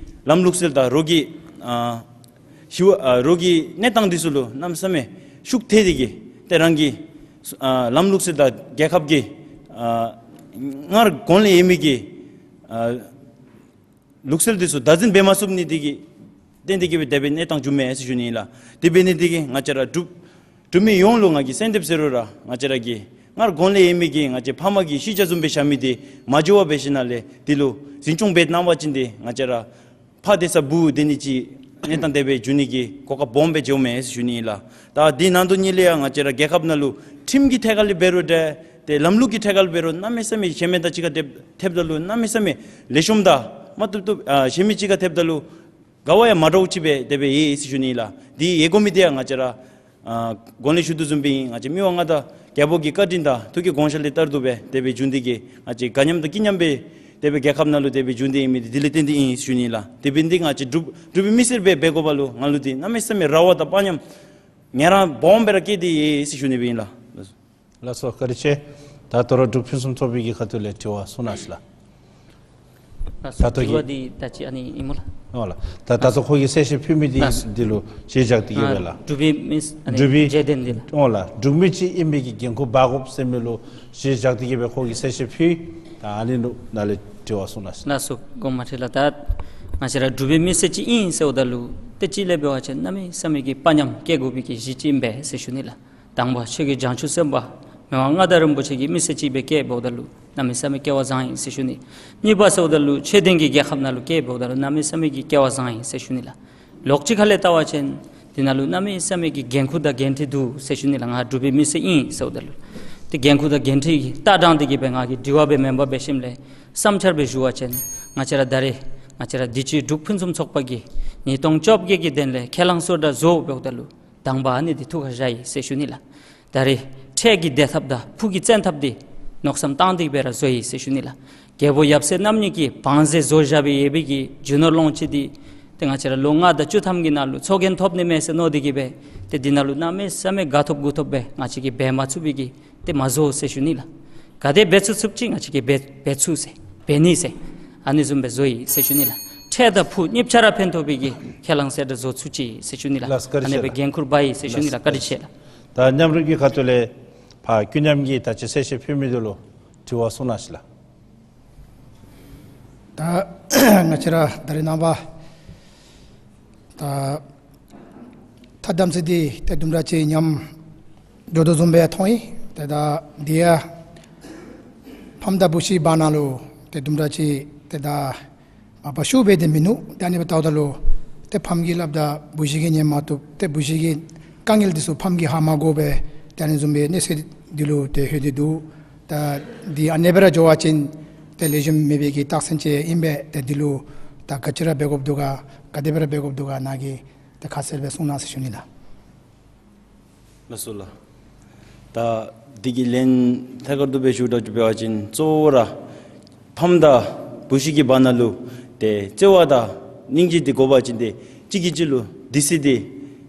ལམ་ལུགས་སྲོལ་དང་རོགས་ཀྱི་ཨ་ཞི་བ་ཨ་རོགས་ཀྱི་གནས་སྟངས་འདི་ཚུ་ལུ་གནམ་མེད་ས་མེད་ཤུགས་ཐལ་ཏེ་གིས་ཏེ་རང་གི་ཨ་ལམ་ལུགས་སྲོལ་དང་རྒྱལ་ཁབ་ཀྱི་ཨ་སྔར་གོང་ལས་ཡོད་མི་གི་ཨ་ལུགས་སྲོལ་འདི་ཚུ་བདག་འཛིན་འབད་མ་ཚུགས་ནི་འདི་གིས་བརྟེན་ཏེ་གིས་སྦེ་དེ་སྦེ་གནས་སྟངས་བྱུངམ་མས་ཟེར་ཞུ་ནི་ཨིན་ལགས། དེ་འབད་ནི་འདི་གིས་ང་བཅས་ར་འབྲུག་འབྲུག་མི་ཡོངས་ལུ་ང་གིས་གསོལ་འདེབས་ཟེར་རུང་ར་ང་བཅས་ར་གི་སྔར་གོང་ལས་ཡོད་མི་གི་ང་བཅས་ཕམ་གི་ཤེས་བྱ་བཟུམ་སྦེ་བཞག་མི་འདི་མ་འགྱོ་བར་འབད་ཞིནམ་ལས་འདི་ལུ་འཛིན་སྐྱོང་འབད་གནང་བ་ཅིན་ཏེ་ང་བཅས་ར་ཕ་སྡོད་ས་བུ་སྡོད་ནི་ཅིག་གནས་སྟངས་དེ་སྦེ་འགྱོ་ནི་གི་གོ་སྐབས་སྦོམ་སྦེ་འགྱོཝ་མས་ཟེར་ཞུ་ནི་ཨིན་ལགས། ད་འདི་ནང་དོན་ཉིད་ལས་ཡང་ང་བཅས་ར་རྒྱལ་ཁབ་ནང་ལུ་ཁྲིམས་ཀྱི་ཐད་ཁར་ལས་འབད་རུང་འདྲ་ཏེ་ལམ་ལུགས་ཀྱི་ཐད་ཁར་ལས་འབད་རུང་གནམ་མེད་ས་མེད་གཞན་མི་དང་གཅིག་ཁར་ཐེབས་ཐེབསཔ་ད་ལུ་གནམ་མེད་ས་མེད་ལེགས་ཤོམ་དང་མ་བཏུབ་བཏུབ་ཨ་གཞན་མི་གཅིག་ཁར་ཐེབསཔ་ད་ལུ་ག་བ་ཡང་མ་འདྲཝ་ཅིག་སྦེ་དེ་སྦེ་ཡོད་ཟེར་ཞུ་ནི་ཨིན་ལགས། འདི་ཡོད་དགོ་མི་འདི་ཡང་ང་བཅས་ར་ཨ་གོང་ལས་ཞུ་དོ་བཟུམ་སྦེ་ང་བཅས་མི་དབང་མངའ་བདག་རྒྱལ་པོ་གི་བཀའ་དྲིན་དང་ཐུགས་ཀྱི་དགོངས་ཞལ་ལས་བསྟར་དོ་སྦེ་དེ་སྦེ་བྱུང་སྟེ་གིས་ང་བཅས་དགའ་མཉམ་དང་སྐྱིད་མཉམ་སྦེ་དེ་སྦེ་རྒྱལ་ཁབ་ནང་ལུ་དེ་སྦེ་བྱུང་སྟེ་ཨིན་མི་འདི་དེ་ལས་བརྟེན་ཏེ་ཨིན་ཟེར་ཞུ་ནི་ཨིན་ལགས། དེ་འབད་ནི་འདི་ང་བཅས་འབྲུག་འབྲུག་པའི་མི་སེར་སྦེ་འབད་དགོ་པ་ལུ་ང་ལུ་འདི་གནམ་མེད་ས་མེད་རེ་བ་དང་དཔའ་ཉམས་ངལ་རངས་སྦོམ་སྦེ་ར་བསྐྱེད་དེ་ཡོད་ཟེར་ཞུ་ནི་སྦེ་ཨིན་ལགས། ལགས་སོ། བཀའ་དྲིན་ཆེ། ད་ད་རུང་འབྲུག་ཕུན་སུམ་ཚོགས་པའི་གི་ཁ་ཐུག་ལས་དྲི་བ་གསུང་གནང་ཞུ་ལགས། ལགས་སོ། ད་ལྟོ་གི་དྲི་བ་འདི་ད་ཅི་ཨ་ནི་ཨིན་སྨོ་ལགས། ཨོ་ལགས། ད་ད་ལྟོ་ཁོ་གིས་གསལ་བཤད་ཕུལ་མི་འདི་ལགས་སོ། འདི་ལུ་གཞི་བཞག་སྟེ་གིས་ཨ་སྦེ་ལགས། འབྲུག་པའི་མི་ཨ་ནི་འབྲུག་པའི་བརྗོད་དོན་འདི་ལགས། ཨོ་ལགས། འབྲུག་མི་ཅིག་ཨིན་པའི་གི་འགན་ཁུར་འབག་དགོཔ་ཟེར་མི་ལུ་གཞི་བཞག་སྟེ་གིས་སྦེ་ཁོ་གིས་གསལ་བཤད་ཕུལ། ད་ཨ་ནི་ལུ་ནཱ་ལས་དྲི་བ་གསུང་གནང་ཞུ། ལགས་སོ། དགོངསམ་མ་ཁྲེལ་ལགས། ད་ང་བཅས་ར་འབྲུག་པའི་མི་སེར་ཅིག་ཨིན་ཟེརཝ་ད་ལུ་ཏེ་གཅིག་ལས་འབད་བ་ཅིན་གནམ་མེད་ས་མེད་ཀྱི་དཔའ་ཉམས་བསྐྱེད་དགོ་པའི་གི་གཞི་ཅིག་ཨིན་པས་ཟེར་ཞུ་ནི་ལགས། དང་པ་ཆོས་ཀྱི་བྱང་ཆུབ་སེམས་དཔའ་མི་དབང་མངའ་བདག་རིན་པོ་ཆེ་གི་མི་སེར་ཅིག་སྦེ་སྐྱེས་འབདཝ་ད་ལུ་གནམ་མེད་ས་མེད་སྐལ་བ་བཟང་ཡི་ཟེར་ཞུ་ནི། གཉིས་པ་ཟེརཝ་ད་ལུ་ཆོས་ལྡན་གྱི་རྒྱལ་ཁབ་ནང་ལུ་སྐྱེས་འབདཝ་ད་ལུ་གནམ་མེད་ས་མེད་ཀྱི་སྐལ་བ་བཟང་ཡི་ཟེར་ཞུ་ནི་ལགས། ལོགས་གཅིག་ཁ་ལས་བལྟ་བ་ཅིན་འདི་ནང་ལུ་གནམ་མེད་ས་མེད་ཀྱི་འགན་ཁུར་དང་འགན་འཁྲི་འདུག་ཟེར་ཞུ་ནི་ལགས། ང་འབྲུག་པའི་མི་སེར་ཨིན་ཟེརཝ་ད་ལུ། ཏེ་འགན་ཁུར་དང་འགན་འཁྲི་གི་ལྟ་སྟངས་འདི་གིས་སྦེ་ང་གིས་དྲི་བ་སྦེ་མེན་པར་འབད་ཞིནམ་ལས་བསམ་འཆར་སྦེ་ཞུ་བ་ཅིན་ང་བཅས་ར་ད་རེས་ང་བཅས་ར་འདི་ཅིག་འབྲུག་ཕུན་སུམ་ཚོགས་པ་གིས་ཉིས་སྟོང་བཅོ་བརྒྱད་ཀྱི་དོན་ལས་ཁས་བླངས་ཚུ་ད་བཟོ་འབདཝ་ད་ལུ་དང་པ་ཨ་ནི་འདི་ཐུགས་ཁར་བཞག་ཡི་ཟེར་ཞུ་ནི་ལགས། ད་རེས་ཁྲལ་གྱི་བདེ་ཐབས་དང་ཕུགས་ཀྱི་བཙན་ཐབས་འདི་མནོ་བསམ་བཏང་སྟེ་སྦེ་ར་བཟོ་ཡི་ཟེར་ཞུ་ནི་ལགས། རྒྱལ་པོ་ཡབ་སྲས་རྣམ་གཉིས་ཀྱིས་བང་མཛོད་བཟོ་བཞག་སྦེ་ཡོད་པའི་གི་རྒྱུ་ནོར་ལོངས་སྤྱོད་འདི་ཏེ་ང་བཅས་ར་ལོ་ལྔ་དང་བཅུ་ཐམ་གྱི་ནང་ལུ་ཚོགས་རྒྱན་ཐོབ་ནི་མས་ཟེར་མནོ་སྟེ་གིས་སྦེ་ཏེ་འདི་ནང་ལུ་གནམ་མེད་ས་མེད་དགའ་ཐོབ་མགུ་ཐོབ་སྦེ་ང་བཅས་ཀྱིས་འབད་མ་ཚུགས་པའི་གི་ཏེ་མ་བཟོ་ཟེར་ཞུ་ནི་ལགས། ག་དེ་འབད་ཚུགས་ཚུགསཔ་ཅིག་ང་བཅས་ཀྱིས་འབད་འབད་ཚུགས་ཟེར་འབད་ནི་ཟེར་ཨ་ནི་བཟུམ་སྦེ་བཟོ་ཡི་ཟེར་ཞུ་ནི་ལགས། ཁྲལ་དང་ཕུགས་གཉིས་ཆ་ར་ཕན་ཐོགས་པའི་གི་ཁས་བླངས་ཟེར་ད་བཟོ་ཚུགས་ཅི་ཟེར་ཞུ་ནི་ལགས། ལགས་སོ། བཀའ་དྲིན་ཆེ་ལགས། ཨ་ནི་སྦེ་འགན་ཁུར་འབག་ཡི་ཟེར་ཞུ་ནི་ལགས། ལགས་སོ། བཀའ་དྲིན་ཆེ་ལགས། ད་མཉམ་རོགས་ཀྱི་ཁ་ཐུག་ལས་ཕར་ཀུན་མཉམ་གྱིས་ད་ཅི་གསལ་བཤད་ཕུལ་མི་འདི་ལུ་དྲི་བ་གསུང་གནང་ཞུ་ལགས། ད་ང་བཅས་ར་ད་རེས་ནངས་པ་ད་ཐ་དམ་ཚིག་འདི་ཏེ་དུམ་གྲ་ཅིག་ཉམས་འགྱོ་དོ་བཟུམ་སྦེ་མཐོང་ཡི། ཏེ་ད་འདི་ཡང་ཕམ་དང་བུ་གཞི་བར་ན་ལུ་ཏེ་དུམ་གྲ་ཅིག་ཏེ་ད་མ་པ་ཤུགས་སྦེ་ཏེ་མིན་ནུག། ཏེ་ཨ་ནི་སྦེ་བལྟཝ་ད་ལུ་ཏེ་ཕམ་གྱིས་སླབ་ད་བུ་གཞི་གིས་ཉན་མ་བཏུབ། ཏེ་བུ་གཞི་གི་དཀའ་ངལ་འདི་ཚུ་ཕམ་གྱིས་ཧ་མ་གོ་བར་ཏེ་ཨ་ནི་བཟུམ་སྦེ་གནས་ཚུལ་འདི་ལུ་ཏེ་ལྷོད་དེ་འདུག། ད་འདི་ཨ་ནེ་སྦེ་ར་འགྱོ་བ་ཅིན་ཏེ་ལེགས་ཤོམ་མེད་པའི་གི་རྟགས་མཚན་ཅིག་ཨིན་པས། ཏེ་འདི་ལུ་ད་ག་ཅི་ར་འབད་དགོཔ་འདུག་ག་ག་དེ་སྦེ་ར་འབད་དགོཔ་འདུག་ག་ནཱ་གིས་ཏེ་ཁ་གསལ་སྦེ་གསུང་གནང་ཟེར་ཞུ་ནི་ལགས། ལགས་སོ་ལགས། ད་འདི་གི་ལན་ཐད་ཀར་དུ་སྦེ་ཞུ་དགོཔ་འབད་བ་ཅིན་གཙོ་བོ་ར་ཕམ་དང་བུ་གཞི་གི་བར་ན་ལུ་ཏེ་བརྩེ་བ་དང་སྙིང་རྗེ་འདི་དགོ་པ་ཅིན་ཏེ་གཅིག་གིས་གཅིག་ལུ་དུས་ཚོད་འདི་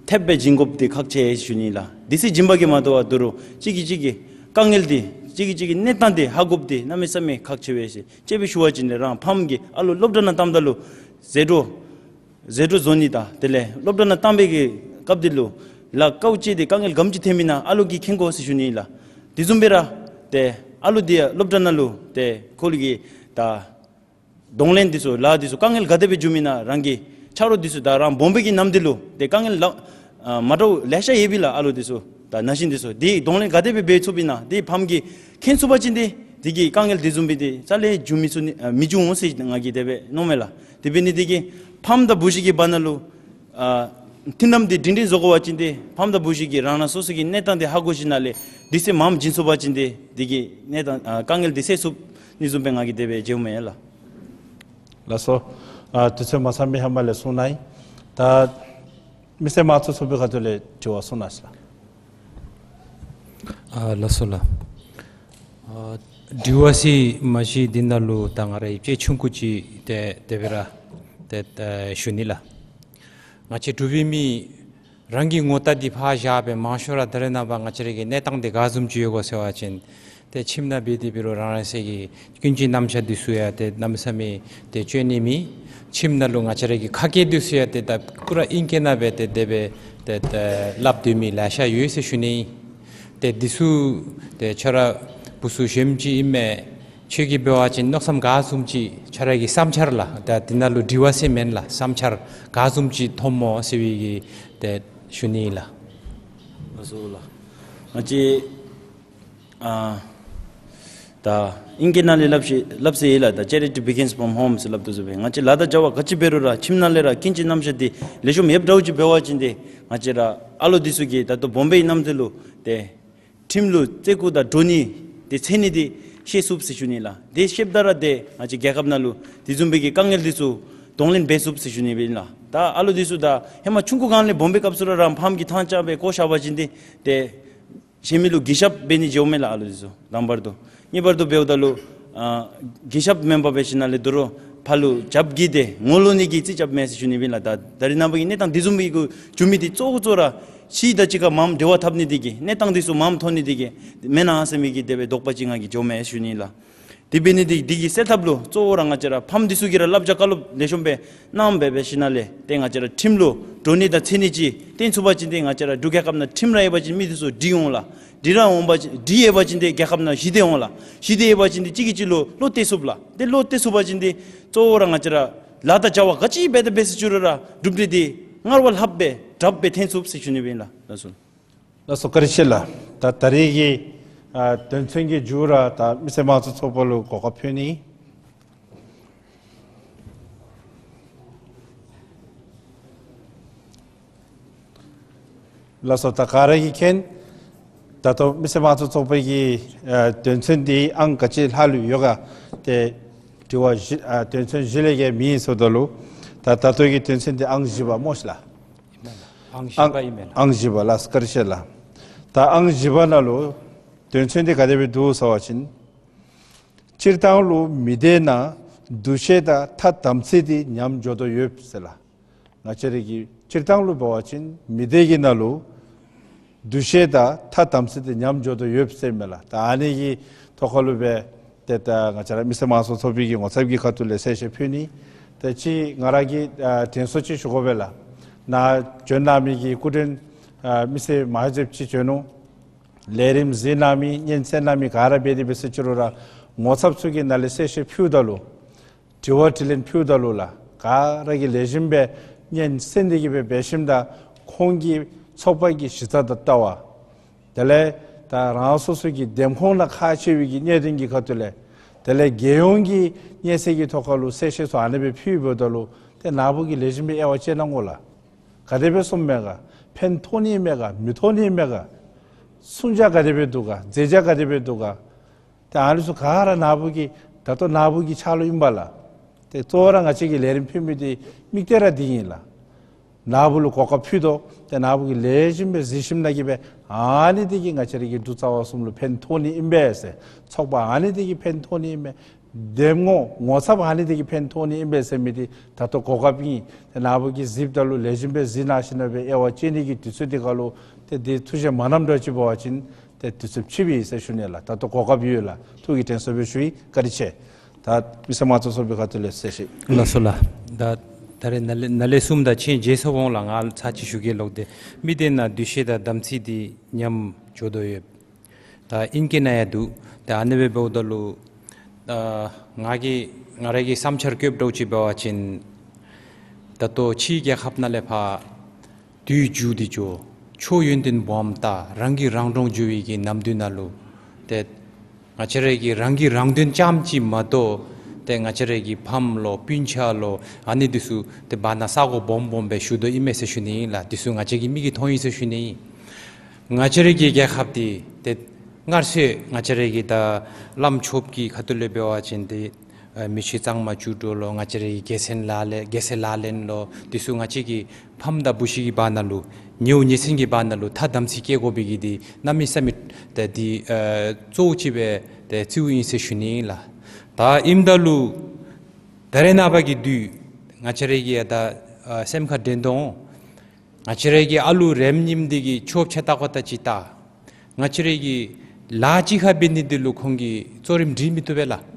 ཐེབས་སྦེ་བྱིན་དགོཔ་འདི་ཁག་ཆེ་ཞུ་ནི་ལགས། དུས་ཚོད་བྱིན་པ་གིས་མ་དོ་བར་དོ་རུང་གཅིག་གིས་གཅིག་གི་དཀའ་ངལ་འདི་གཅིག་གིས་གཅིག་གི་གནས་སྟངས་འདི་ཧ་གོཝ་འདི་གནམ་མེད་ས་མེད་ཁག་ཆེ་བས་ཟེར། དཔྱེ་སྦེ་ཞུ་བ་ཅིན་ལགས་རང་ཕམ་གྱིས་ཨ་ལོ་སློབ་གྲྭ་ནང་བཏངམ་ད་ལུ་ཟད་འགྲོ་ཟད་འགྲོ་བཟོ་ནི་དང་དེ་ལས་སློབ་གྲྭ་ནང་བཏང་པའི་གི་སྐབས་འདི་ལུ་ལཱ་དཀའཝ་སྤྱད་དེ་དཀའ་ངལ་ག་དེམ་ཅིག་ཐོནམ་ཨིན་ན་ཨ་ལོ་གིས་མཁྱེན་དགོ་ཟེར་ཞུ་ནི་ལགས། དེ་བཟུམ་སྦེ་ར་ཏེ་ཨ་ལོ་འདི་སློབ་གྲྭ་ནང་ལུ་ཏེ་ཁོ་ལུ་གི་ད་གདོང་ལེན་འདི་ཚུ་ལཱ་འདི་ཚུ་དཀའ་ངལ་ག་དེ་སྦེ་འབྱུངམ་ཨིན་ན་རང་གི་ཆ་རོགས་འདི་ཚུ་དང་རང་སྦོམ་པའི་གི་ནམ་འདི་ལུ་ཏེ་དཀའ་ངལ་ལ་ཨ་མ་འདྲཝ་ལེ་ཤ་ཡོད་པས་ལགས། ཨ་ལོ་འདི་ཚུ་དང་ན་གཞོན་འདི་ཚུ་འདི་གདོང་ལེན་ག་དེ་སྦེ་འབད་ཚུགསཔ་ཨིན་ན་འདི་ཕམ་གྱིས་མཁྱེན་ཚུགས་པ་ཅིན་ཏེ་འདི་གི་དཀའ་ངལ་འདི་བཟུམ་སྦེ་འདི་རྩ་ལས་འབྱུང་མི་ཚུགས་ནི་ཨ་མི་འབྱུང་འོང་ཟེར་ང་གིས་དེ་སྦེ་མནོཝ་མས་ལགས། དེ་འབད་ནི་འདི་གིས་ཕམ་དང་བུ་གཞི་གི་བར་ན་ལུ་ཨ་མཐུན་ལམ་འདི་སྒྲིང་སྒྲིང་བཟོ་དགོ་པ་ཅིན་ཏེ་ཕམ་དང་བུ་གཞི་གིས་རང་རང་སོ་སོ་གི་གནས་སྟངས་འདི་ཧ་གོ་ཞིནམ་ལས་དུས་ཚོད་མངམ་བྱིན་ཚུགས་པ་ཅིན་ཏེ་འདི་གི་གནས་སྟངས་ཨ་དཀའ་ངལ་འདི་སེལ་ཚུགས་ནི་བཟུམ་སྦེ་ང་གིས་དེ་སྦེ་མཇལཝ་མས་ལགས། ལགས་སོ། ཨ་དུས་ཚོད་མ་ཚང་པའི་ཧེ་མ་ལས་གསུང་གནང་ཡི། ད་མི་སེར་དམངས་གཙོ་ཚོགས་པའི་ཁ་ཐུག་ལས་དྲི་བ་གསུང་གནང་ཞུ་ལགས། ཨ་ལགས་སོ་ལགས། ཨ་ དྲི་བ་ཟེར་མི་ཅིག་འདི་ནང་ལུ་ད་ང་ར་གི་དཔྱེ་ཆུང་ཀུ་ཅིག་ཏེ་དེ་སྦེ་ར་ཏེ་ཏེ་ཞུ་ནི་ལགས། ང་བཅས་འབྲུག་པའི་མི་རང་གི་ངོ་རྟགས་འདི་ཕར་བཞག་སྦེ་མང་ཤོས་ར་ད་རེས་ནངས་པ་ང་བཅས་ར་གི་གནས་སྟངས་འདི་ག་བཟུམ་ཅིག་ཡོད་གོ་ཟེར་བ་ཅིན་ཏེ་ཁྱིམ་ནང་འབད་དེ་འབད་རུང་རང་རང་སོའི་གི་ཀུན་སྤྱོད་རྣམ་གཞག་འདི་ཚུ་ཡང་ཏེ་གནམ་མེད་ས་མེད་ཏེ་སྤྱོད་ནི་མེད། ཁྱིམ་ནང་ལུ་ང་བཅས་ར་གི་ཁ་སྐད་འདི་ཚུ་ཡང་ཏེ་ད་ཀུ་ར་ཨིང་སྐད་ནང་སྦེ་ཏེ་དེ་སྦེ་ཏེ་ཏེ་སླབ་སྡོད་མི་ལེ་ཤ་ཡོད་ཟེར་ཞུ་ནི། ཏེ་འདི་ཚུ་ཏེ་ཁྱོད་ར་བུ་ཚུ་གཞོནམ་ཅིག་ཨིན་མས། ཁྱོད་ཀྱིས་འབད་བ་ཅིན་མནོ་བསམ་ག་བཟུམ་ཅིག་ཁྱོད་ར་གི་བསམ་འཆར་ལགས། ད་འདི་ནང་ལུ་དྲི་བ་ཟེར་མེན་ལགས། བསམ་འཆར་ག་བཟུམ་ཅིག་མཐོངམ་སྨོ་ཟེར་བའི་གི་ཏེ་ཞུ་ནི་ལགས། ལགས་སོ་ལགས། ང་བཅས་ཨ་ད་ཨིང་སྐད་ནང་ལས་སླབ་ཤེས་སླབ་ཟེར་ཡི་ལགས། ད་Charity begins from home ཟེར་སླབ་དོ་བཟུམ་སྦེ་ང་བཅས་ལཱ་དང་བྱ་བ་ག་ཅི་འབད་རུང་ར་ཁྱིམ་ནང་ལས་ར་ཀུན་སྤྱོད་རྣམ་གཞག་འདི་ལེགས་ཤོམ་ཡོདཔ་འདྲཝ་ཅིག་འབད་བ་ཅིན་ཏེ་ང་བཅས་ར་ཨ་ལོ་འདི་ཚུ་གིས་ད་ལྟོ་བོམ་བེ་གི་གནམ་དུས་ལུ་ཏེ་ཁྲིམས་ལུ་བརྩི་བཀུར་དང་འདྲོག་ནི་འདི་འཚེར་ནི་འདི་ཤེས་ཚུགས་ཟེར་ཞུ་ནི་ལགས། དེ་ཤེསཔ་ད་ར་ཏེ་ང་བཅས་རྒྱལ་ཁབ་ནང་ལུ་དེ་བཟུམ་སྦེ་གི་དཀའ་ངལ་འདི་ཚུ་གདོང་ལེན་འབད་ཚུགས་ཟེར་ཞུ་ནི་སྦེ་ཨིན་ལགས། ད་ཨ་ལོ་འདི་ཚུ་ད་ཧེ་མ་ཆུང་ཀུ་སྒང་ལས་བོམ་བེ་སྐབས་སུ་ར་རང་ཕམ་གྱིས་ཐང་རྐྱབ་སྦེ་བཀོ་བཞག་པ་ཅིན་ཏེ་ཏེ་གཞན་མི་ལུ་གུས་ཞབས་འབད་ནི་འགྱོཝ་མས་ལགས་ཨ་ལོ་འདི་ཚུ། དང་པར་དུ། གཉིས་པར་དུ་འབདཝ་ད་ལུ་ཨ་གུས་ཞབས་མེན་པར་འབད་ཞིནམ་ལས་དོ་རུང་ཕར་ལུ་རྒྱབ་གིས་ཏེ་ངོ་ལོག་ནི་གི་རྩིས་རྐྱབ་མས་ཟེར་ཞུ་ནི་སྦེ་ཨིན་ལགས། ད་ད་རེས་ནངས་པ་གི་གནས་སྟངས་འདི་བཟུམ་མའི་གུ་འགྱོ་མི་འདི་གཙོ་བོ་གཙོ་བོ་ར་ཕྱི་དང་གཅིག་ཁར་མངམ་འབྲེལ་བ་འཐབ་ནི་འདི་གིས་གནས་སྟངས་འདི་ཚུ་མངམ་མཐོང་ནི་འདི་གིས་མེན་ན་ཟེར་མི་གི་དེ་སྦེ་དོགས་པ་ཅིག་ང་གིས་འགྱོཝ་མས་ཟེར་ཞུ་ནི་ལགས། དེ་འབད་ནི་འདི་འདི་གི་སེལ་ཐབས་ལུ་གཙོ་བོ་ར་ང་བཅས་ར་ཕམ་འདི་ཚུ་གིས་ར་བསླབ་བྱ་བཀའ་སློབ་ལེགས་ཤོམ་སྦེ་གནངམ་སྦེ་འབད་ཞིནམ་ལས་ཏེ་ང་བཅས་ར་ཁྲིམས་ལུ་འདྲོག་ནི་དང་འཚེར་ནི་ཅིག་བསྟན་ཚུགས་པ་ཅིན་ཏེ་ང་བཅས་ར་འབྲུག་རྒྱལ་ཁབ་ནང་ཁྲིམས་ར་ཡོད་པ་ཅིན་མི་འདི་ཚུ་སྒྲིང་འོང་ལགས། སྒྲིང་ར་འོང་པ་ཅིན་སྒྲིང་ཡོད་པ་ཅིན་ཏེ་རྒྱལ་ཁབ་ནང་ཞི་བདེ་འོང་ལགས། ཞི་བདེ་ཡོད་པ་ཅིན་ཏེ་གཅིག་གིས་གཅིག་ལུ་བློ་གཏད་ཚུགས་ལགས། ཏེ་བློ་གཏད་ཚུགས་པ་ཅིན་ཏེ་གཙོ་བོ་ར་ང་བཅས་ར་ལཱ་དང་བྱ་བ་ག་ཅི་འབད་དེ་འབད་ཟེར་ཅི་རུང་ར་གྲུབ་འབྲས་འདི་སྔར་བ་ལྷགཔ་སྦེ་དྲགཔ་སྦེ་ཐོན་ཚུགས་ཟེར་ཞུ་ནི་སྦེ་ཨིན་ལགས། ལགས་སོ། ལགས་སོ་བཀའ་དྲིན་ཆེ་ལགས། ད་ད་རེས་ཀྱི་ཨ་དོན་ཚན་གྱི་མཇུག་ར་ད་མི་སེར་དམངས་གཙོ་ཚོགས་པ་ལུ་གོ་སྐབས་ཕུལ་ནི། ལགས་སོ། ད་ག་ར་གིས་མཁྱེན། ད་ལྟོ་མི་སེར་དམངས་གཙོ་ཚོགས་པའི་གི་ཨ་དོན་ཚན་འདི་ཨང་ག་ཅི་ལྷག་ལུས་ཡོད་ག། ཏེ་དྲི་བ་བཞི་ཨ་དོན་ཚན་བཞི་ལས་བརྒལ་མེད་ཟེརཝ་ད་ལུ་ད་ད་ལྟོ་གི་དོན་ཚན་འདི་ཨང་བཞི་པ་སྨོ་ཤི་ལགས། ཨང་བཞི་པ་ཨིན་མས་ལགས། ཨང་བཞི་པ་ལགས། བཀའ་དྲིན་ཆེ་ལགས། ད་ཨང་བཞི་པ་ནང་ལུ་དོན་ཚན་འདི་ག་དེ་སྦེ་འདུག་ཟེར་བ་ཅིན་སྤྱིར་བཏང་ལུ་མི་སྡེ་ནང་འདུ་ཤེས་དང་ཐ་དམ་ཚིག་འདི་ཉམས་འགྱོ་དོ་ཡོད་ཟེར་ལགས། ང་བཅས་ར་གི་སྤྱིར་བཏང་ལུ་འབད་བ་ཅིན་མི་སྡེ་གི་ནང་ལུ་འདུ་ཤེས་དང་ཐ་དམ་ཚིག་འདི་ཉམས་འགྱོ་དོ་ཡོད་ཟེར་མས་ལགས། ད་ཨ་ནི་གི་ཐོག་ཁ་ལུ་སྦེ་ཏེ་ད་ང་བཅས་ར་མི་སེར་དམངས་གཙོ་ཚོགས་པའི་གི་ངོ་ཚབ་ཀྱི་ཁ་ཐུག་ལས་གསལ་བཤད་ཕུལ་ནི། ཏེ་ཅིག་ང་ར་གིས་ཨ་དྲན་གསོ་ཅིག་ཞུ་དགོ་པས་ལགས། ནཱ་བྱོན་གནང་མི་གི་སྐུ་མགྲོན་ཨ་མི་སེར་མ་ཧེ་ཛེབ་ཅིག་བྱོན་ནུག། ལས་རིམ་གཟིགས་གནང་མི་སྙན་གསན་གནང་མི་ག་ར་འབད་དེ་འབད་ཟེར་ཅི་རུང་ར་ངོ་ཚབ་ཚུ་གི་ནང་ལས་གསལ་བཤད་ཕུལཝ་ད་ལུ་དྲི་བ་དྲིས་ལན་ཕུལཝ་ད་ལུ་ལགས་ག་ར་གིས་ལེགས་ཤོམ་སྦེ་སྙན་གསན་ཏེ་གི་སྦེ་འབད་ཞིནམ་ད་ཁོང་གི་ཚོགས་པ་གི་གཞི་རྩ་དང་ལྟ་བ་དེ་ལས་ད་རང་སོ་སོ་གི་འདེམས་ཁོངས་ནང་ཁག་ཆེ་བའི་གི་གནད་དོན་གྱི་ཁ་ཐུག་ལས་དེ་ལས་རྒྱལ་ཡོངས་ཀྱི་སྙན་གསན་གྱི་ཐོག་ཁ་ལུ་གསལ་བཤད་ཚུ་ཨ་ནི་སྦེ་ཕུལཝ་ད་ལུ་ཏེ་ནཱ་བུ་གིས་ལེགས་ཤོམ་སྦེ་དབྱེ་བ་དཔྱད་གནང་དགོ་ལགས། ག་དེ་སྦེ་སོངམ་མས་ག། ཕན་ཐོགས་ནི་མས་ག་མི་ཐོགས་ནི་མས་ག། བསྲུང་བྱ་ག་དེ་སྦེ་འདུག་ག་རྫས་བྱ་ག་དེ་སྦེ་འདུག་ག། ཏེ་ཨ་ནི་ཚུ་ག་ར་ནཱ་བུ་གི་ད་ལྟོ་ནཱ་བུ་གི་ཕྱག་ལུ་ཨིན་པས་ལགས། ཏེ་གཙོ་བོ་ར་ང་བཅས་ཀྱིས་ལས་རིམ་ཕུལ་མི་འདི་དམིགས་གཏད་ར་འདི་ཨིན་ལགས། ནཱ་བུ་ལུ་གོ་སྐབས་ཕུལ་དོ། ཏེ་ནཱ་བུ་གིས་ལེགས་ཤོམ་སྦེ་གཟིགས་ཞིནམ་ད་གི་སྦེ་ཨ་ནི་འདི་གིས་ང་བཅས་ར་གི་འབྲུག་རྩ་བ་གསུམ་ལུ་ཕན་ཐོགས་ནི་ཨིན་པས་ཟེར། ཚོགས་པ་ཨ་ནི་འདི་གིས་ཕན་ཐོགས་ནི་ཨིན་པས། འདེམས་ངོ་ངོ་ཚབ་ཨ་ནི་འདི་གིས་ཕན་ཐོགས་ནི་ཨིན་པས་ཟེར་མི་འདི་ད་ལྟོ་གོ་སྐབས་ཨིན། ཏེ་ནཱ་བུ་གིས་གཟིགསཔ་ད་ལུ་ལེགས་ཤོམ་སྦེ་གཟིགས་གནང་ཞིནམ་ད་སྦེ་དབྱེ་བ་དཔྱད་ནི་གི་དུས་ཚོད་འདི་ཁ་ལུ་ཏེ་འདི་ཐུགས་བཞེད་མ་གནངམ་འདྲཝ་ཅིག་འབད་བ་ཅིན་ཏེ་དུས་ཚོད་ཕྱིས་པས་ཟེར་ཞུ་ནི་ལགས། ད་ལྟོ་གོ་སྐབས་ཡོད་ལགས། ཐུགས་ཀྱི་དྲན་གསོ་སྦེ་ཞུ་ཡི། བཀའ་དྲིན་ཆེ། ད་མི་སེར་དམངས་གཙོ་ཚོགས་པའི་ཁ་ཐུག་ལས་གསལ་བཤད། ལགས་སོ་ལགས། ད་ད་རེས་ནཱ་ལས་ནཱ་ལས་གསུངམ་ད་ཆེན་བརྗེད་སོ་འོང་ལགས། ང་ཚར་གཅིག་ཞུ་གེ་ལོག་སྟེ། མི་སྡེ་ནང་འདུ་ཤེས་དང་དམ་ཚིག་འདི་ཉམས་འགྱོ་དོ་ཡོད། ད་ཨིང་སྐད་ནང་ཡང་འདུག། ད་ཨ་ནི་སྦེ་འབདཝ་ད་ལུ་ད་ང་གིས་ང་ར་གི་བསམ་འཆར་བཀོདཔ་འདྲཝ་ཅིག་འབད་བ་ཅིན་ད་ལྟོ་ཕྱིའི་རྒྱལ་ཁབ་ནང་ལས་ཕར་དུས་འགྱུར་ཏེ་འགྱོ། ཁྱོད་ཡོན་ཏན་སྦོམ་ད་རང་གིས་རང་གྲོངས་འགྱོ་བའི་གི་ནམ་དུས་ནང་ལུ་ཏེ་ང་བཅས་ར་གིས་རང་གིས་རང་དོན་རྐྱངམ་ཅིག་མ་གཏོགས་ཏེ་ང་བཅས་ར་གི་ཕམ་ལོ་སྤུན་ཆ་ལོ་ཨ་ནི་འདི་ཚུ་ཏེ་བར་ན་ས་གོ་སྦོམ་སྦོམ་སྦེ་ཞུ་དོ་ཨིན་མས་ཟེར་ཞུ་ནི་ཨིན་ལགས། འདི་ཚུ་ང་བཅས་ཀྱི་མིག་གིས་མཐོང་ཡི་ཟེར་ཞུ་ནི་ཨིན། ང་བཅས་ར་གི་རྒྱལ་ཁབ་འདི་ཏེ་སྔར་སྲོལ་ང་བཅས་ར་གི་ད་བླམ་ཆོསཔ་གི་ཁ་ཐུག་ལས་འབད་བ་ཅིན་ཏེ་ ཨ་མི་ཆོས་གཙང་མ་བཅུད་འགྲོ་ལོ། ང་བཅས་རའི་གི་དགེ་མཚན་ལག་ལེན་དགེ་མཚན་ལག་ལེན་ལོ། འདི་ཚུ་ང་བཅས་ཀྱི་ཕམ་དང་བུ་གཞི་གི་བར་ན་ལུ་ཉེ་བོ་ཉེ་ཚན་གྱི་བར་ན་ལུ་ཐ་དམ་ཚིག་སྐྱེ་དགོ་པའི་གི་འདི་གནམ་མེད་ས་མེད་ཏེ་འདི་ཨ་གཙོ་བོ་ཅིག་སྦེ་ཏེ་བརྩིཝ་ཨིན་ཟེར་ཞུ་ནི་ཨིན་ལགས། ད་ཨིནམ་ད་ལུ་ད་རེས་ནངས་པ་གི་དུས་ང་བཅས་རའི་གི་ཡ་ད་ཨ་སེམས་ཁར་དྲན་དོ་འོང་། ང་བཅས་རའི་གི་ཨ་ལུ་རེམ་ཉིམ་འདི་གིས་ཆོས་ཕྱག་བཏབ་དགོཔ་ད་ཅིག་ད་ང་བཅས་རའི་གི་ལཱ་ཅིག་ཁར་འབད་ནི་འདི་ལུ་ཁོང་གིས་གཙོ་རིམ་སྒྲིག་མི་བཏུབ་པས་ལགས།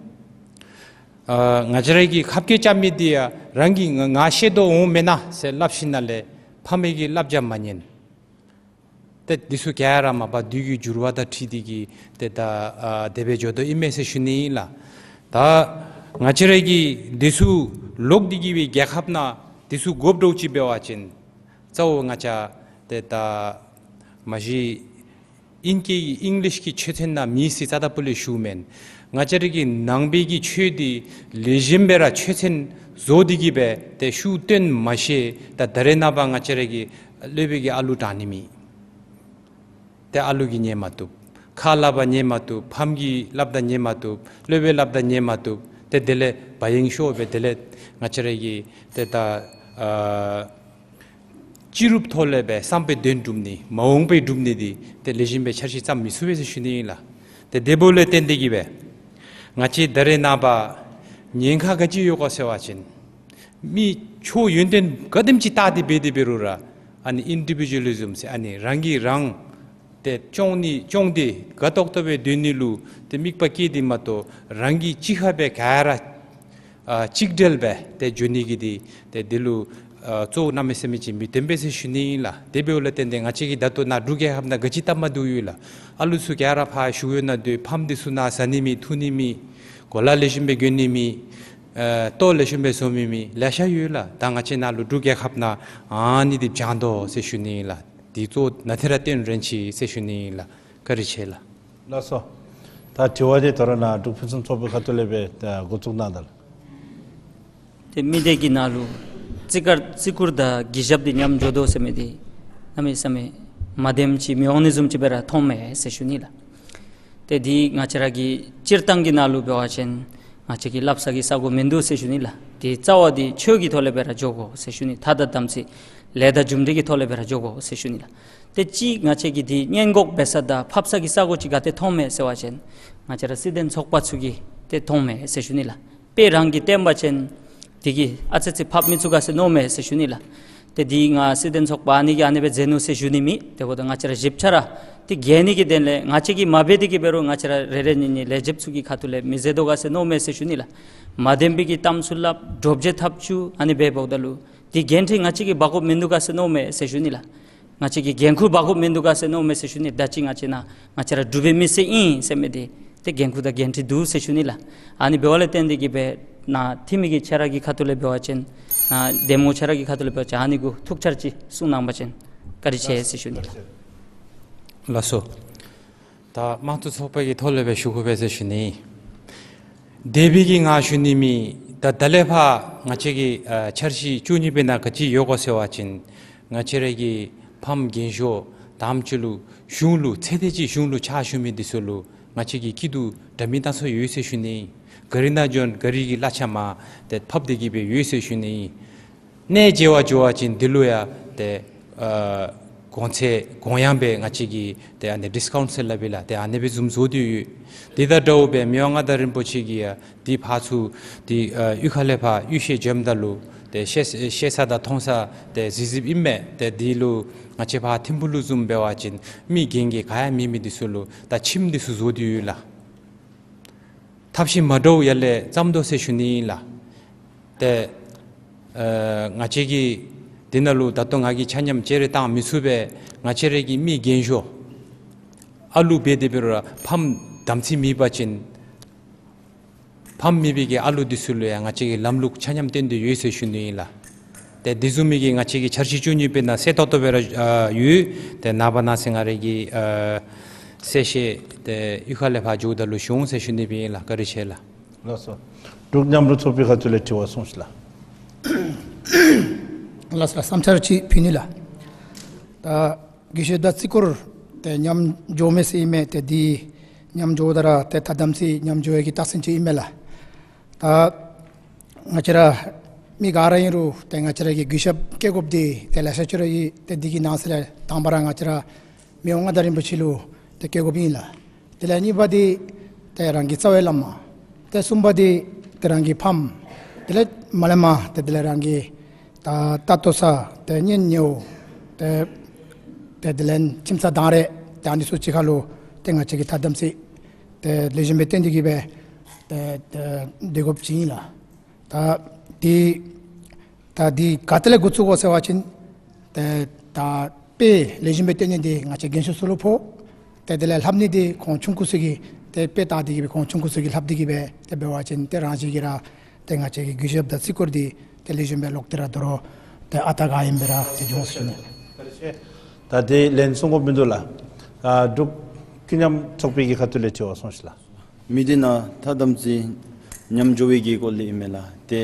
ཨ་ང་བཅས་རའི་གི་ཁ་སྐད་རྐྱབ་མི་འདི་ཡང་རང་གིས་ང་ང་ཤེས་དོ་འོང་མེན་ན་ཟེར་སླབ་ཞིནམ་ལས་ཕམ་གི་བསླབ་བྱ་མ་ཉན། ཏེ་འདི་ཚུ་ག་ར་མ་པ་བདུད་ཀྱི་འགྱུར་བ་དང་འཁྲིལ་ཏེ་གིས་ཏེ་ད་ཨ་དེ་སྦེ་འགྱོ་དོ་ཨིན་མས་ཟེར་ཞུ་ནི་ཨིན་ལགས། ད་ང་བཅས་རའི་གི་འདི་ཚུ་ལོག་སྟེ་གིས་སྦེ་རྒྱལ་ཁབ་ནང་འདི་ཚུ་དགོཔ་འདྲཝ་ཅིག་འབད་བ་ཅིན་གཙོ་བོ་ང་བཅས་ཏེ་ད་མ་གཞི་ཨིན་སྐད་ཀྱི་ཨིང་ལིཤ་གི་ཆོས་ཚན་ནང་མེད་ཟེར་རྩ་དང་པོ་ལས་ཞུཝ་མེན། ང་བཅས་རའི་གི་ནང་པའི་གི་ཆོས་འདི་ལེགས་ཤོམ་སྦེ་ར་ཆོས་ཚན་བཟོ་སྟེ་གིས་སྦེ་ཏེ་ཤུགས་བཏོན་མ་ཤེས། ད་ད་རེས་ནངས་པ་ང་བཅས་རའི་གི་སློབ་དཔོན་གྱི་ཨ་ལུ་དྲང་ནི་མེད། ཏེ་ཨ་ལུ་གིས་ཉན་མ་བཏུབ། ཁ་སླབ་པ་ཉན་མ་བཏུབ། ཕམ་གྱིས་སླབ་ད་ཉན་མ་བཏུབ། སློབ་དཔོན་སླབ་ད་ཉན་མ་བཏུབ། ཏེ་དེ་ལས་བ་ཡེངས་ཤོར་སྦེ་དེ་ལས་ང་བཅས་རའི་གི་ཏེ་ད་ཨ་སྤྱི་རུབ་ཐོག་ལས་སྦེ་བསམ་པའི་དོན་སྒྲུབ་ནི་མ་འོངས་པའི་སྒྲུབ་ནི་འདི་ཏེ་ལེགས་ཤོམ་སྦེ་འཆར་གཞི་བརྩམ་མི་ཚུགས་པས་ཟེར་ཞུ་ནི་ཨིན་ལགས། ཏེ་དེ་འབདཝ་ལས་བརྟེན་ཏེ་གིས་སྦེ་ང་བཅས་ད་རེས་ནངས་པ་ཉེན་ཁ་ག་ཅི་ཡོད་ག་ཟེར་བ་ཅིན་མི་ཆོས་ཡོན་ཏན་ག་དེམ་ཅིག་བལྟ་སྟེ་འབད་དེ་འབད་རུང་ར་ཨ་ནི་ཨིན་ཌི་བི་ཌུ་ཨ་ལི་ཛམ་ཟེར་ཨ་ནི་རང་གིས་རང་ཏེ་སྐྱོང་ནི་སྐྱོང་སྟེ་དགའ་ཏོག་ཏོ་སྦེ་སྡོད་ནི་ལུ་ཏེ་དམིགས་པ་བསྐྱེད་དེ་མ་གཏོགས་རང་གིས་གཅིག་ཁར་སྦེ་ག་ར་ཨ་གཅིག་སྒྲིལ་སྦེ་ཏེ་འགྱོ་ནི་གི་འདི་ཏེ་འདི་ལུ་ཨ་གཙོ་བོ་གནམ་མེད་ས་མེད་ཅིག་མི་བརྟན་པས་ཟེར་ཞུ་ནི་ཨིན་ལགས། དེ་འབདཝ་ལས་བརྟེན་ཏེ་ང་བཅས་ཀྱི་ད་ལྟོ་ནཱ་འབྲུག་རྒྱལ་ཁབ་ནང་ག་ཅི་སྟབས་མ་བདེཝ་ཡོད་ལགས། ཨ་ལུ་ཚུ་ག་ར་ཕར་བཞུགས་ཡོད་ནང་སྡོད། ཕམ་འདི་ཚུ་ནཱ་བཟའ་ནི་མེད་འཐུང་ནི་མེད། གོ་ལ་ལེགས་ཤོམ་སྦེ་གྱོན་ནི་མེད། ཨ་ལྟོ་ལེགས་ཤོམ་སྦེ་བཟོ་མི་མེད། ལེ་ཤ་ཡོད་ལགས། ད་ང་བཅས་ནཱ་ལུ་འབྲུག་རྒྱལ་ཁབ་ནང་ཨ་ནི་འདི་བྱང་དོ་ཟེར་ཞུ་ནི་ཨིན་ལགས། འདི་གཙོ་བོ་ནཱ་ཏེ་ར་བརྟེན་རན་ཅི་ཟེར་ཞུ་ནི་ཨིན་ལགས། བཀའ་དྲིན་ཆེ་ལགས། ལགས་སོ། ད་དྲི་བ་འདི་ད་རུང་ནཱ་འབྲུག་ཕུན་སུམ་ཚོགས་པའི་ཁ་ཐུག་ལས་སྦེ་ད་འགོ་བཙུགས་གནང་ད་ལགས། ཏེ་མི་སྡེ་གི་ནང་ལུ་བརྩི་བཀུར་བརྩི་བཀུར་དང་གུས་ཞབས་འདི་ཉམས་འགྱོ་དོ་ཟེར་མི་འདི་གནམ་མེད་ས་མེད་མ་བདེནམ་ཅིག་མི་འོང་ནི་བཟུམ་ཅིག་སྦེ་ར་མཐོངམ་མས་ཟེར་ཞུ་ནི་ལགས། ཏེ་འདི་ང་བཅས་ར་གི་སྤྱིར་བཏང་གི་ནང་ལུ་འབད་བ་ཅིན་ང་བཅས་ཀྱི་སླབ་ས་གི་ས་གོ་མིན་འདུག་ཟེར་ཞུ་ནི་ལགས། ཏེ་རྩ་བ་འདི་ཆོས་ཀྱི་ཐོག་ལས་སྦེ་ར་འགྱོ་དགོ་ཟེར་ཞུ་ནི། ཐ་དང་དམ་ཚིག་ལས་དང་རྒྱུ་འབྲས་ཀྱི་ཐོག་ལས་སྦེ་ར་འགྱོ་དགོ་ཟེར་ཞུ་ནི་ལགས། ཏེ་གཅིག་ང་བཅས་ཀྱི་འདི་སྔོན་འགོག་འབད་ས་དང་ཕབ་ས་གི་ས་གོ་ཅིག་ག་ཏེ་མཐོངམ་མས་ཟེར་བ་ཅིན་ང་བཅས་ར་བསིལ་ལྡན་ཚོགས་པ་ཚུ་གིས་ཏེ་མཐོངམ་མས་ཟེར་ཞུ་ནི་ལགས། དཔེ་རང་གིས་བསྟན་པ་ཅིན་དེ་གིས་ཨ་ཙི་ཅིག་ཕབ་མི་ཚུགས་ག་ཟེར་མནོཝ་མས་ཟེར་ཞུ་ནི་ལགས། ཏེ་འདི་ང་བསིལ་ལྡན་ཚོགས་པ་ཨ་ནི་གིས་ཨ་ནི་སྦེ་མཛད་ནུག་ཟེར་ཞུ་ནི་མེད། དེ་འབདཝ་ད་ང་བཅས་ར་བཞི་ཆ་ར་ཏེ་རྒྱལ་ནི་གི་དོན་ལས་ང་བཅས་ཀྱིས་མ་འབད་དེ་གིས་འབད་རུང་ང་བཅས་ར་རེ་རེ་གཉིས་གཉིས་ལས་བྱེདཔ་ཚུ་གི་ཁ་ཐུག་ལས་མི་མཛད་དོ་ག་ཟེར་མནོཝ་མས་ཟེར་ཞུ་ནི་ལགས། མ་བདེན་པའི་གི་གཏམ་ཚུ་སླབ། འདྲོག་བྱེལ་འཐབ་བཅུག། ཨ་ནི་སྦེ་འབདཝ་ད་ལུ་ཏེ་འགན་འཁྲི་ང་བཅས་ཀྱིས་འབག་དགོཔ་མིན་འདུག་ག་ཟེར་མནོཝ་མས་ཟེར་ཞུ་ནི་ལགས། ང་བཅས་ཀྱིས་འགན་ཁུར་འབག་དགོཔ་མིན་འདུག་ག་ཟེར་མནོཝ་མས་ཟེར་ཞུ་ནི། ད་ཅི་ང་བཅས་ནཱ་ང་བཅས་ར་འབྲུག་པའི་མི་སེར་ཨིན་ཟེར་མི་འདི་ཏེ་འགན་ཁུར་དང་འགན་འཁྲི་འདུག་ཟེར་ཞུ་ནི་ལགས། ཨ་ནི་འབདཝ་ལས་བརྟེན་ཏེ་གིས་སྦེ་ནཱ་འཐུས་མི་གི་ཁྱེད་ར་གི་ཁ་ཐུག་ལས་འབད་བ་ཅིན་ནཱ་འདེམས་ངོ་ཁྱེད་ར་གི་ཁ་ཐུག་ལས་འབད་བ་ཅིན་ཨ་ནི་གུ་ཐུགས་འཆར་ཅིག་གསུང་གནང་པ་ཅིན་བཀའ་དྲིན་ཆེ་ཟེར་ཞུ་ནི་ལགས། ལགས་སོ། ད་དམངས་གཙོ་ཚོགས་པ་གི་ཐོག་ལས་སྦེ་ཞུ་དགོ་པས་ཟེར་ཞུ་ནི། དེ་སྦེ་གིས་ང་ཞུ་ནི་མེད། ད་ད་ལས་ཕར་ང་བཅས་ཀྱི་ཨ་འཆར་གཞི་བཅུ་གཉིས་པའི་ནང་ག་ཅི་ཡོད་ག་ཟེར་བ་ཅིན་ང་བཅས་ར་གི་ཕམ་རྒན་ཤོས་དང་པ་ཅིག་ལུ་གཞུང་ལུ་ཚད་ལྡན་ཅིག་གཞུང་ལུ་ཕྱག་ཞུ་མི་འདི་ཚུ་ལུ་ང་བཅས་ཀྱིས་སྐྱིད་སྡུག་འདྲ་མིན་སྣ་ཚོགས་ཡོད་ཟེར་ཞུ་ནི། ག་རི་ནང་འགྱོ་ན་ག་རི་གི་གླ་ཆ་མར་ཏེ་ཕབ་སྟེ་གིས་སྦེ་ཡོད་ཟེར་ཞུ་ནི། གནས་མཇལ་བར་འགྱོ་བ་ཅིན་འདི་ལུ་ཡང་ཏེ་ཨ་གོང་ཚད་གོང་ཡང་སྦེ་ང་བཅས་ཀྱིས་ཏེ་ཨ་ནི་ཌིས་ཀའུནཊ་ཟེར་སླབ་ཨིན་ལགས། ཏེ་ཨ་ནི་སྦེ་བཟུམ་བཟོ་སྟེ་ཡོད། དེ་དང་འདྲཝ་སྦེ་མི་དབང་མངའ་བདག་རིན་པོ་ཆེ་གིས་ཡང་འདི་ཕར་ཚུར་འདི་ཨ་གཡུས་ཁ་ལས་ཕར་གཡུས་ཤེས་འབྱོནམ་ད་ལུ་ཏེ་ཤེས་ཤེས་ས་དང་མཐོང་ས་ཏེ་གཟིགས་གཟིགསཔ་ཨིན་མས། ཏེ་འདི་ལུ་ང་བཅས་ཕར་ཐིམ་ཕུག་ལུ་བཟུམ་འབད་བ་ཅིན་མི་རྒན་རྒས་ག་ཡང་མེད་མི་འདི་ཚུ་ལུ་ད་ཁྱིམ་འདི་ཚུ་བཟོ་སྟེ་ཡོད་ལགས། ཐབས་ཤེས་མ་འདྲཝ་ཡར་ལས་བརྩམ་དོ་ཟེར་ཞུ་ནི་ཨིན་ལགས། ཏེ་ཨ་ང་བཅས་ཀྱིས་འདི་ནང་ལུ་ད་ལྟོ་ང་གིས་ཆ་མཉམ་བཅད་རེས་བཏང་མི་ཚུགས་པས། ང་བཅས་ར་གི་མི་རྒན་ཤོས་ཨ་ལུ་འབད་དེ་འབད་རུང་ར་ཕམ་དམ་ཚིག་མེད་པ་ཅིན་ཕམ་མེད་པའི་གི་ཨ་ལུ་འདི་ཚུ་ལུ་ཡང་ང་བཅས་ཀྱིས་ལམ་ལུགས་ཆ་མཉམ་བསྟན་ཏེ་ཡོད་ཟེར་ཞུ་ནི་ཨིན་ལགས། ཏེ་འདི་བཟུམ་མའི་གི་ང་བཅས་ཀྱི་འཆར་གཞི་བཅུ་གཉིས་པའི་ནང་གསལ་ཏོག་ཏོ་སྦེ་ར་ཨ་ཡོད། ཏེ་ནངས་པ་གནངས་ཚེ་ང་ར་གིས་ཨ་གསལ་བཤད་ཏེ་གཡུས་ཁ་ལས་ཕར་འགྱོཝ་ད་ལུ་ཞུ་འོང་ཟེར་ཞུ་ནི་སྦེ་ཨིན་ལགས། བཀའ་དྲིན་ཆེ་ལགས། ལགས་སོ། འབྲུག་མཉམ་རུབ་ཚོགས་པའི་ཁ་ཐུག་ལས་དྲི་བ་གསུངས་ཤིག་ལགས། ལགས་སོ་ལགས། བསམ་འཆར་ཅིག་ཕུལ་ནི་ལགས། ད་གུས་ཞབས་དང་བརྩི་བཀུར་ཏེ་ཉམས་འགྱོཝ་མས་ཟེར་ཨིན་མས། ཏེ་འདི་ཉམས་འགྱོཝ་ད་ར་ཏེ་ཐ་དམ་ཚིག་ཉམས་འགྱོ་བའི་གི་རྟགས་མཚན་ཅིག་ཨིན་མས་ལགས། ད་ང་བཅས་ར་མི་ག་ར་ཨིན་རུང་ཏེ་ང་བཅས་ར་གི་གུས་ཞབས་བསྐྱེད་དགོཔ་འདི་ཏེ་ལེ་ཤ་ཅིག་ར་ཡོད། ཏེ་འདི་གི་ནང་གསེས་ལས་དང་པ་ར་ང་བཅས་ར་མི་དབང་མངའ་བདག་རིན་པོ་ཆེ་ལུ་ཏེ་བསྐྱེད་དགོཔ་ཨིན་ལགས། དེ་ལས་གཉིས་པ་འདི་ཏེ་རང་གི་རྩ་བའི་བླ་མ། ཏེ་གསུམ་པ་འདི་ཏེ་རང་གི་ཕམ། དེ་ལས་མ་ལས་མར་ཏེ་དེ་ལས་རང་གི་ད་ལྟ་ལྟོ་ས་ཏེ་གཉེན་ཉེཝ་ཏེ་ཏེ་དེ་ལས་ཁྱིམ་ཚང་དང་འདོད་ཏེ་ཨ་ནི་ཚུ་གཅིག་ཁར་ལུ་ཏེ་ང་བཅས་ཀྱིས་ཐ་དམ་ཚིག་ཏེ་ལེགས་ཤོམ་སྦེ་བསྟེན་ཏེ་གི་སྦེ་ཏེ་ཏེ་སྡོད་དགོཔ་ཅིག་ཨིན་ལགས། ད་འདི་ད་འདི་ག་ཏེ་ལས་འགོ་བཙུགས་དགོ་ཟེར་བ་ཅིན་ཏེ་ད་དཔེ་ལེགས་ཤོམ་སྦེ་བསྟེན་ནི་འདི་ང་བཅས་རྒན་ཤོས་ཚུ་ལུ་ཕོག། ཏེ་དེ་ལས་ལྷབ་ནི་འདི་ཁོང་ཆུང་ཀུ་ཚུ་གིས་ཏེ་དཔེ་བལྟ་སྟེ་གི་སྦེ་ཁོང་ཆུང་ཀུ་ཚུ་གིས་ལྷབ་སྟེ་གི་སྦེ་ཏེ་འབད་བ་ཅིན་ཏེ་རང་བཞིན་གྱིས་ར་ཏེ་ང་བཅས་ཀྱི་གུས་ཞབས་དང་བརྩི་བཀུར་འདི་ཏེ་ལེགས་ཤོམ་སྦེ་ལོག་སྟེ་ར་དོ་རུང་ཏེ་ཨ་རྟག་ག་ཨིན་པས་ར་ཏེ་འགྱོ་འོང་ཟེར་ཞུ་ནི། ད་འདི་ལན་གསུང་དགོཔ་མིན་འདུག་ལགས། ཨ་འབྲུག་ཀུན་མཉམ་ཚོགས་པའི་གི་ཁ་ཐུག་ལས་དྲི་བ་སོང་ཞིག་ལགས། མི་སྡེ་ནང་ཐ་དམ་ཚིག་ཉམས་འགྱོ་བའི་གི་སྐོར་ལས་ཨིན་མས་ལགས། ཏེ་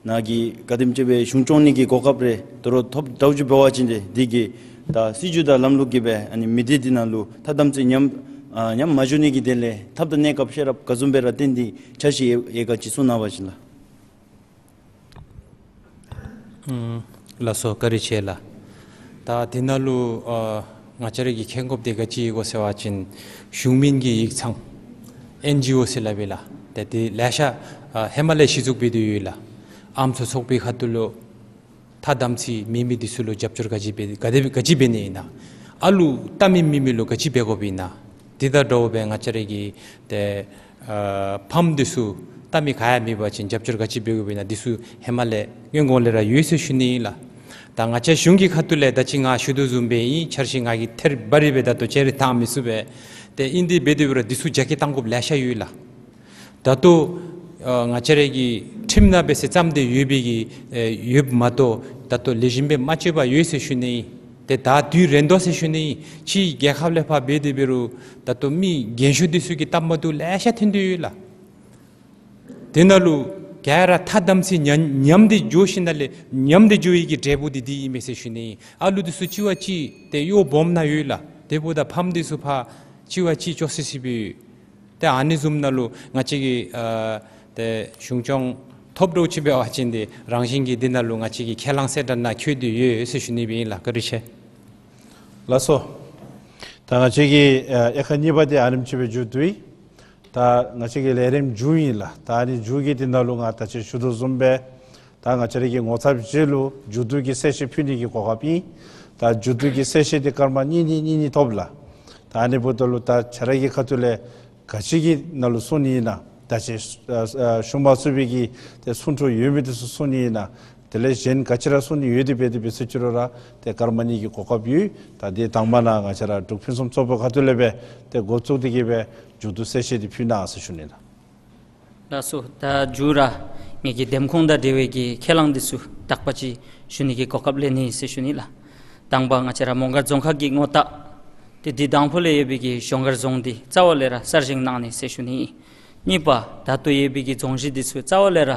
ནཱ་གིས་ག་དེམ་ཅིག་སྦེ་གཞུང་སྐྱོང་ནི་གི་གོ་སྐབས་རེ་དོ་རུང་ཐོབ་དོ་ཅིག་འབད་བ་ཅིན་ཏེ་འདི་གིས་ད་སྲིད་བྱུས་དང་ལམ་ལུགས་ཀྱིས་སྦེ་ཨ་ནི་མི་སྡེ་འདི་ནང་ལུ་ཐ་དམ་ཚིག་ཉམས་ཨ་ཉམས་མ་འགྱོ་ནི་གི་དོན་ལས་ཐབས་དང་གནས་སྐབས་ཤེས་རབ་ག་བཟུམ་སྦེ་ར་བསྟེན་ཏེ་འཆར་གཞི་ཡོད་ཡོད་ག་ཅིག་གསུང་གནང་བ་ཅིན་ལགས། ཨུམ་ལགས་སོ་བཀའ་དྲིན་ཆེ་ལགས། ད་འདི་ནང་ལུ་ཨ་ང་བཅས་ར་གིས་མཁྱེན་དགོཔ་འདི་ག་ཅི་ཨིན་གོ་ཟེར་བ་ཅིན་གཞུང་མིན་གྱི་ཡིག་ཚང་ཨེན་ཇི་ཨོ་ཟེར་སླབ་ཨིན་ལགས། ཏེ་འདི་ལེ་ཤ་ཨ་ཧེ་མ་ལས་གཞི་བཙུགས་འབད་དེ་ཡོད་ལགས། ཨམ་སྲུ་ཚོགས་པའི་ཁ་ཐུག་ལུ་ཐ་དམ་ཚིག་མེད་མི་འདི་ཚུ་ལུ་རྒྱབ་སྐྱོར་ག་ཅི་འབད་ག་དེ་ག་ཅི་འབད་ནི་ཨིན་ན། ཨ་ལུ་ལྟ་མི་མེད་མི་ལུ་ག་ཅི་འབད་དགོཔ་ཨིན་ན། འདི་དང་འདྲཝ་སྦེ་ང་བཅས་ར་གི་ཏེ་ཨ་ཕམ་འདི་ཚུ་ལྟ་མི་ག་ཡང་མེད་པ་ཅིན་རྒྱབ་སྐྱོར་ག་ཅི་འབད་དགོཔ་ཨིན་ན། འདི་ཚུ་ཧེ་མ་ལས་སྔོན་གོང་ལས་ར་ཡོད་ཟེར་ཞུ་ནི་ཨིན་ལགས། ད་ང་བཅས་གཞུང་གི་ཁ་ཐུག་ལས་ད་ཅི་ང་ཞུ་དོ་བཟུམ་སྦེ་ཨིན། འཆར་གཞི་ང་གིས་ཐེར་འབའ་རི་སྦེ་ད་ལྟོ་ཅེ་རེ་བཏང་མི་ཚུགས་པས། ཏེ་ཨིན་ཏེ་འབད་དེ་འབད་རུང་འདི་ཚུ་རྒྱ་སྐྱེད་གཏང་དགོཔ་ལེ་ཤ་ཡོད་ལགས། ད་ལྟོ་ཨ་ང་བཅས་ར་གི་ཁྲིམས་ནང་སྦེ་ཟེར་བརྩམས་ཏེ་ཡོད་པའི་གི་ཨེ་ཡོདཔ་མ་གཏོགས་ད་ལྟོ་ལེགས་ཤོམ་སྦེ་མ་སྤྱོད་པར་ཡོད་ཟེར་ཞུ་ནི་ཨིན། ཏེ་ད་དུས་རན་དོ་ཟེར་ཞུ་ནི་ཨིན། ཕྱི་རྒྱལ་ཁབ་ལས་ཕར་འབད་དེ་འབད་རུང་ད་ལྟོ་མི་རྒན་ཤོས་འདི་ཚུ་གིས་སྟབས་མ་བདེཝ་ལེ་ཤ་ཐོན་ཏེ་ཡོད་ལགས། དེ་ནང་ལུ་ག་ར་ཐ་དམ་ཚིག་ཉམས་ཉམས་ཏེ་འགྱོ་ཞིནམ་ལས་ཉམས་ཏེ་འགྱོ་བའི་གི་འབྲས་བུ་འདི་འདི་ཨིན་མས་ཟེར་ཞུ་ནི་ཨིན། ཨ་ལུ་འདི་ཚུ་གཅིག་བ་གཅིག་ཏེ་གཡོག་སྦོམ་ནང་ཡོད་ལགས། དེ་འབདཝ་ད་ཕམ་འདི་ཚུ་ཕར་གཅིག་བ་གཅིག་ཅོག་སི་སི་སྦེ་ཡོད། ཏེ་ཨ་ནི་བཟུམ་ནང་ལུ་ང་བཅས་ཀྱི་ཨ་ཏེ་གཞུང་སྐྱོང་ཐོབ་འདྲཝ་ཅིག་འབད་བ་ཅིན་ཏེ་རང་བཞིན་གྱིས་འདི་ནང་ལུ་ང་བཅས་ཀྱི་ཁས་བླངས་གསལ་བསྒྲགས་ནང་འཁོད་དེ་ཡོད་ཟེར་ཞུ་ནི་སྦེ་ཨིན་ལགས། བཀའ་དྲིན་ཆེ། ལགས་སོ། ད་ང་བཅས་ཀྱི་ཨ་དབྱེ་ཁག་གཉིས་པ་འདི་ཨ་ནེམ་ཅིག་སྦེ་མཇུག་བསྡུ་ཡི། ད་ང་བཅས་ཀྱི་ལས་རིམ་མཇུག་ཨིན་ལགས། ད་ཨ་ནི་མཇུག་གི་འདི་ནང་ལུ་ང་ད་ཅི་ཞུ་དོ་བཟུམ་སྦེ་ད་ང་བཅས་ར་གི་ངོ་ཚབ་ཅིག་ལུ་མཇུག་བསྡུ་གི་གསལ་བཤད་ཕུལ་ནི་གི་གོ་སྐབས་ཨིན། ད་མཇུག་བསྡུ་གི་གསལ་བཤད་འདི་སྐར་མ་གཉིས་གཉིས་གཉིས་གཉིས་ཐོབ་ལགས། ད་ཨ་ནི་འབདཝ་ད་ལུ་ད་ཁྱེད་ར་གི་ཁ་ཐུག་ལས་ག་ཅི་གི་ནང་ལུ་གསུང་ནི་ཨིན་ན། ད་ཅི་ཨ་ཨ་ཞུ་མ་ཚུགས་པའི་གི་ཏེ་གསུང་འཕྲོ་ཡོད་མི་འདི་ཚུ་གསུང་ནི་ཨིན་ན། དེ་ལས་གཞན་ག་ཅི་ར་གསུང་ནི་ཡོད་དེ་འབད་དེ་འབད་ཟེར་ཅི་རུང་ར་ཏེ་སྐར་མ་གཉིས་ཀྱི་གོ་སྐབས་ཡོད། ད་འདི་དང་པ་ནཱ་ང་བཅས་ར་འབྲུག་ཕུན་སུམ་ཚོགས་པའི་ཁ་ཐུག་ལས་སྦེ་ཏེ་འགོ་བཙུགས་ཏེ་གི་སྦེ་མཇུག་བསྡུ་གསལ་བཤད་འདི་ཕུལ་གནང་ཟེར་ཞུ་ནི་ལགས། ལགས་སོ། ད་མཇུག་ར་ངེ་གི་འདེམས་ཁོངས་དང་འབྲེལ་བའི་གི་ཁས་བླངས་འདི་ཚུ་དག་པ་ཅིག་ཞུ་ནི་གི་གོ་སྐབས་ལེན་ནི་ཟེར་ཞུ་ནི་ལགས། དང་པ་ང་བཅས་ར་མོང་སྒར་རྫོང་ཁག་གི་ངོ་རྟགས་ཏེ་འདི་དང་ཕུ་ལས་ཡོད་པའི་གི་གཞོང་སྒར་རྫོང་འདི་རྩ་བ་ལས་ར་གསར་བཞེངས་གནང་ནི་ཟེར་ཞུ་ནི། གཉིས་པ་ད་ལྟོ་ཡོད་པའི་གི་རྫོང་གཞི་འདི་ཚུ་རྩ་བ་ལས་ར་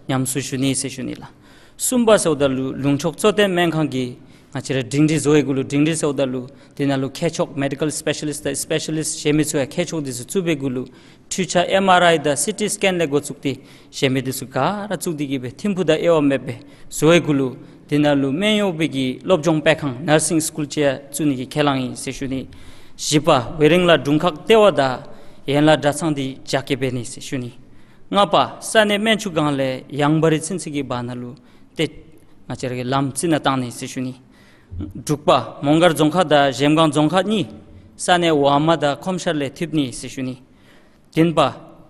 ཉམས་གསོ་ཞུ་ནི་ཟེར་ཞུ་ནི་ལགས། གསུམ་པ་ཟེརཝ་ད་ལུ་ལུང་ཕྱོགས་གཙོ་བསྟེན་སྨན་ཁང་གི་ང་བཅས་ར་སྒྲིང་སྒྲིང་བཟོ་བའི་གུ་ལུ་སྒྲིང་སྒྲིང་ཟེརཝ་ད་ལུ་དེ་ནང་ལུ་མཁས་མཆོག་མེ་ཌི་ཀལ་སི་པེ་ཤ་ལིསཊ་དང་སི་པེ་ཤ་ལིསཊ་གཞན་མི་ཚུ་ཡང་མཁས་མཆོག་འདི་ཚུ་བཙུགས་པའི་གུ་ལུ་འཕྲུལ་ཆས་ཨེམ་ཨར་ཨའི་དང་སི་ཊི་སི་ཀེན་ལས་འགོ་བཙུགས་ཏེ་གཞན་མི་འདི་ཚུ་ག་ར་བཙུགས་ཏེ་གི་སྦེ་ཐིམ་ཕུག་དང་དབྱེ་བ་མེད་པར་བཟོ་བའི་གུ་ལུ་དེ་ནང་ལུ་སྨན་གཡོག་པའི་གི་སློབ་སྦྱོང་སྤེལ་ཁང་ནར་སིང་སི་ཀུལ་ཅིག་ཡང་བཙུགས་ནི་གི་ཁས་བླངས་ཨིན་ཟེར་ཞུ་ནི། བཞི་པ་ཝེ་རིང་ལ་དྲུང་ཁག་ལྟེ་བ་དང་ཡན་ལག་གྲྭ་ཚང་འདི་རྒྱ་སྐྱེད་འབད་ནི་ཟེར་ཞུ་ནི། ལྔ་པ་ས་གནས་སྨན་ཆུ་སྒང་ལས་ཡང་བ་རི་ཚུན་ཚོད་ཀྱི་བར་ན་ལུ་ཏེ་ང་བཅས་ར་གི་ལམ་རྩི་ནག་བཏང་ནི་ཟེར་ཞུ་ནི། དྲུག་པ་མོང་སྒར་རྫོང་ཁག་དང་གཞལམ་སྒང་རྫོང་ཁག་གཉིས་ས་གནས་ཝར་མ་དང་ཁོམ་ཤར་ལས་མཐུད་ནི་ཟེར་ཞུ་ནི། བདུན་པ་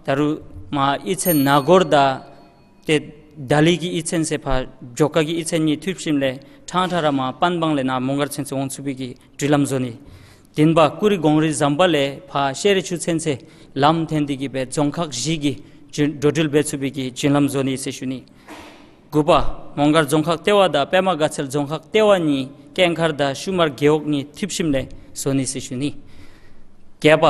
ད་རུང་མར་གཡུས་ཚན་ན་གོར་དང་ཏེ་ད་ལི་གི་གཡུས་ཚན་ཟེར་ཕར་ཇོ་ཀ་གི་གཡུས་ཚན་གཉིས་མཐུད་ཞིནམ་ལས་ཕྲང་ཕྲང་ར་མར་པན་སྦང་ལས་ནཱ་མོང་སྒར་ཚུན་ཚོད་འོང་ཚུགས་པའི་གི་འགྲུལ་ལམ་བཟོ་ནི། བདུན་པ་ཀུ་རི་གོང་རི་ཟམ་པ་ལས་ཕར་ཤེ་རི་ཆུ་ཚུན་ཚོད་ལམ་འཐེན་ཏེ་གི་སྦེ་རྫོང་ཁག་བཞི་གི་འགྲོ་འགྲུལ་འབད་ཚུགས་པའི་གི་འགྲུལ་ལམ་བཟོ་ནི་ཟེར་ཞུ་ནི། དགུ་པ་མོང་སྒར་རྫོང་ཁག་ལྟེ་བ་དང་པདྨ་དགའ་ཚལ་རྫོང་ཁག་ལྟེ་བ་གཉིས་ཀེང་མཁར་དང་ཤུ་མར་རྒེད་འོག་གཉིས་མཐུད་ཞིནམ་ལས་བཟོ་ནི་ཟེར་ཞུ་ནི། བརྒྱད་པ་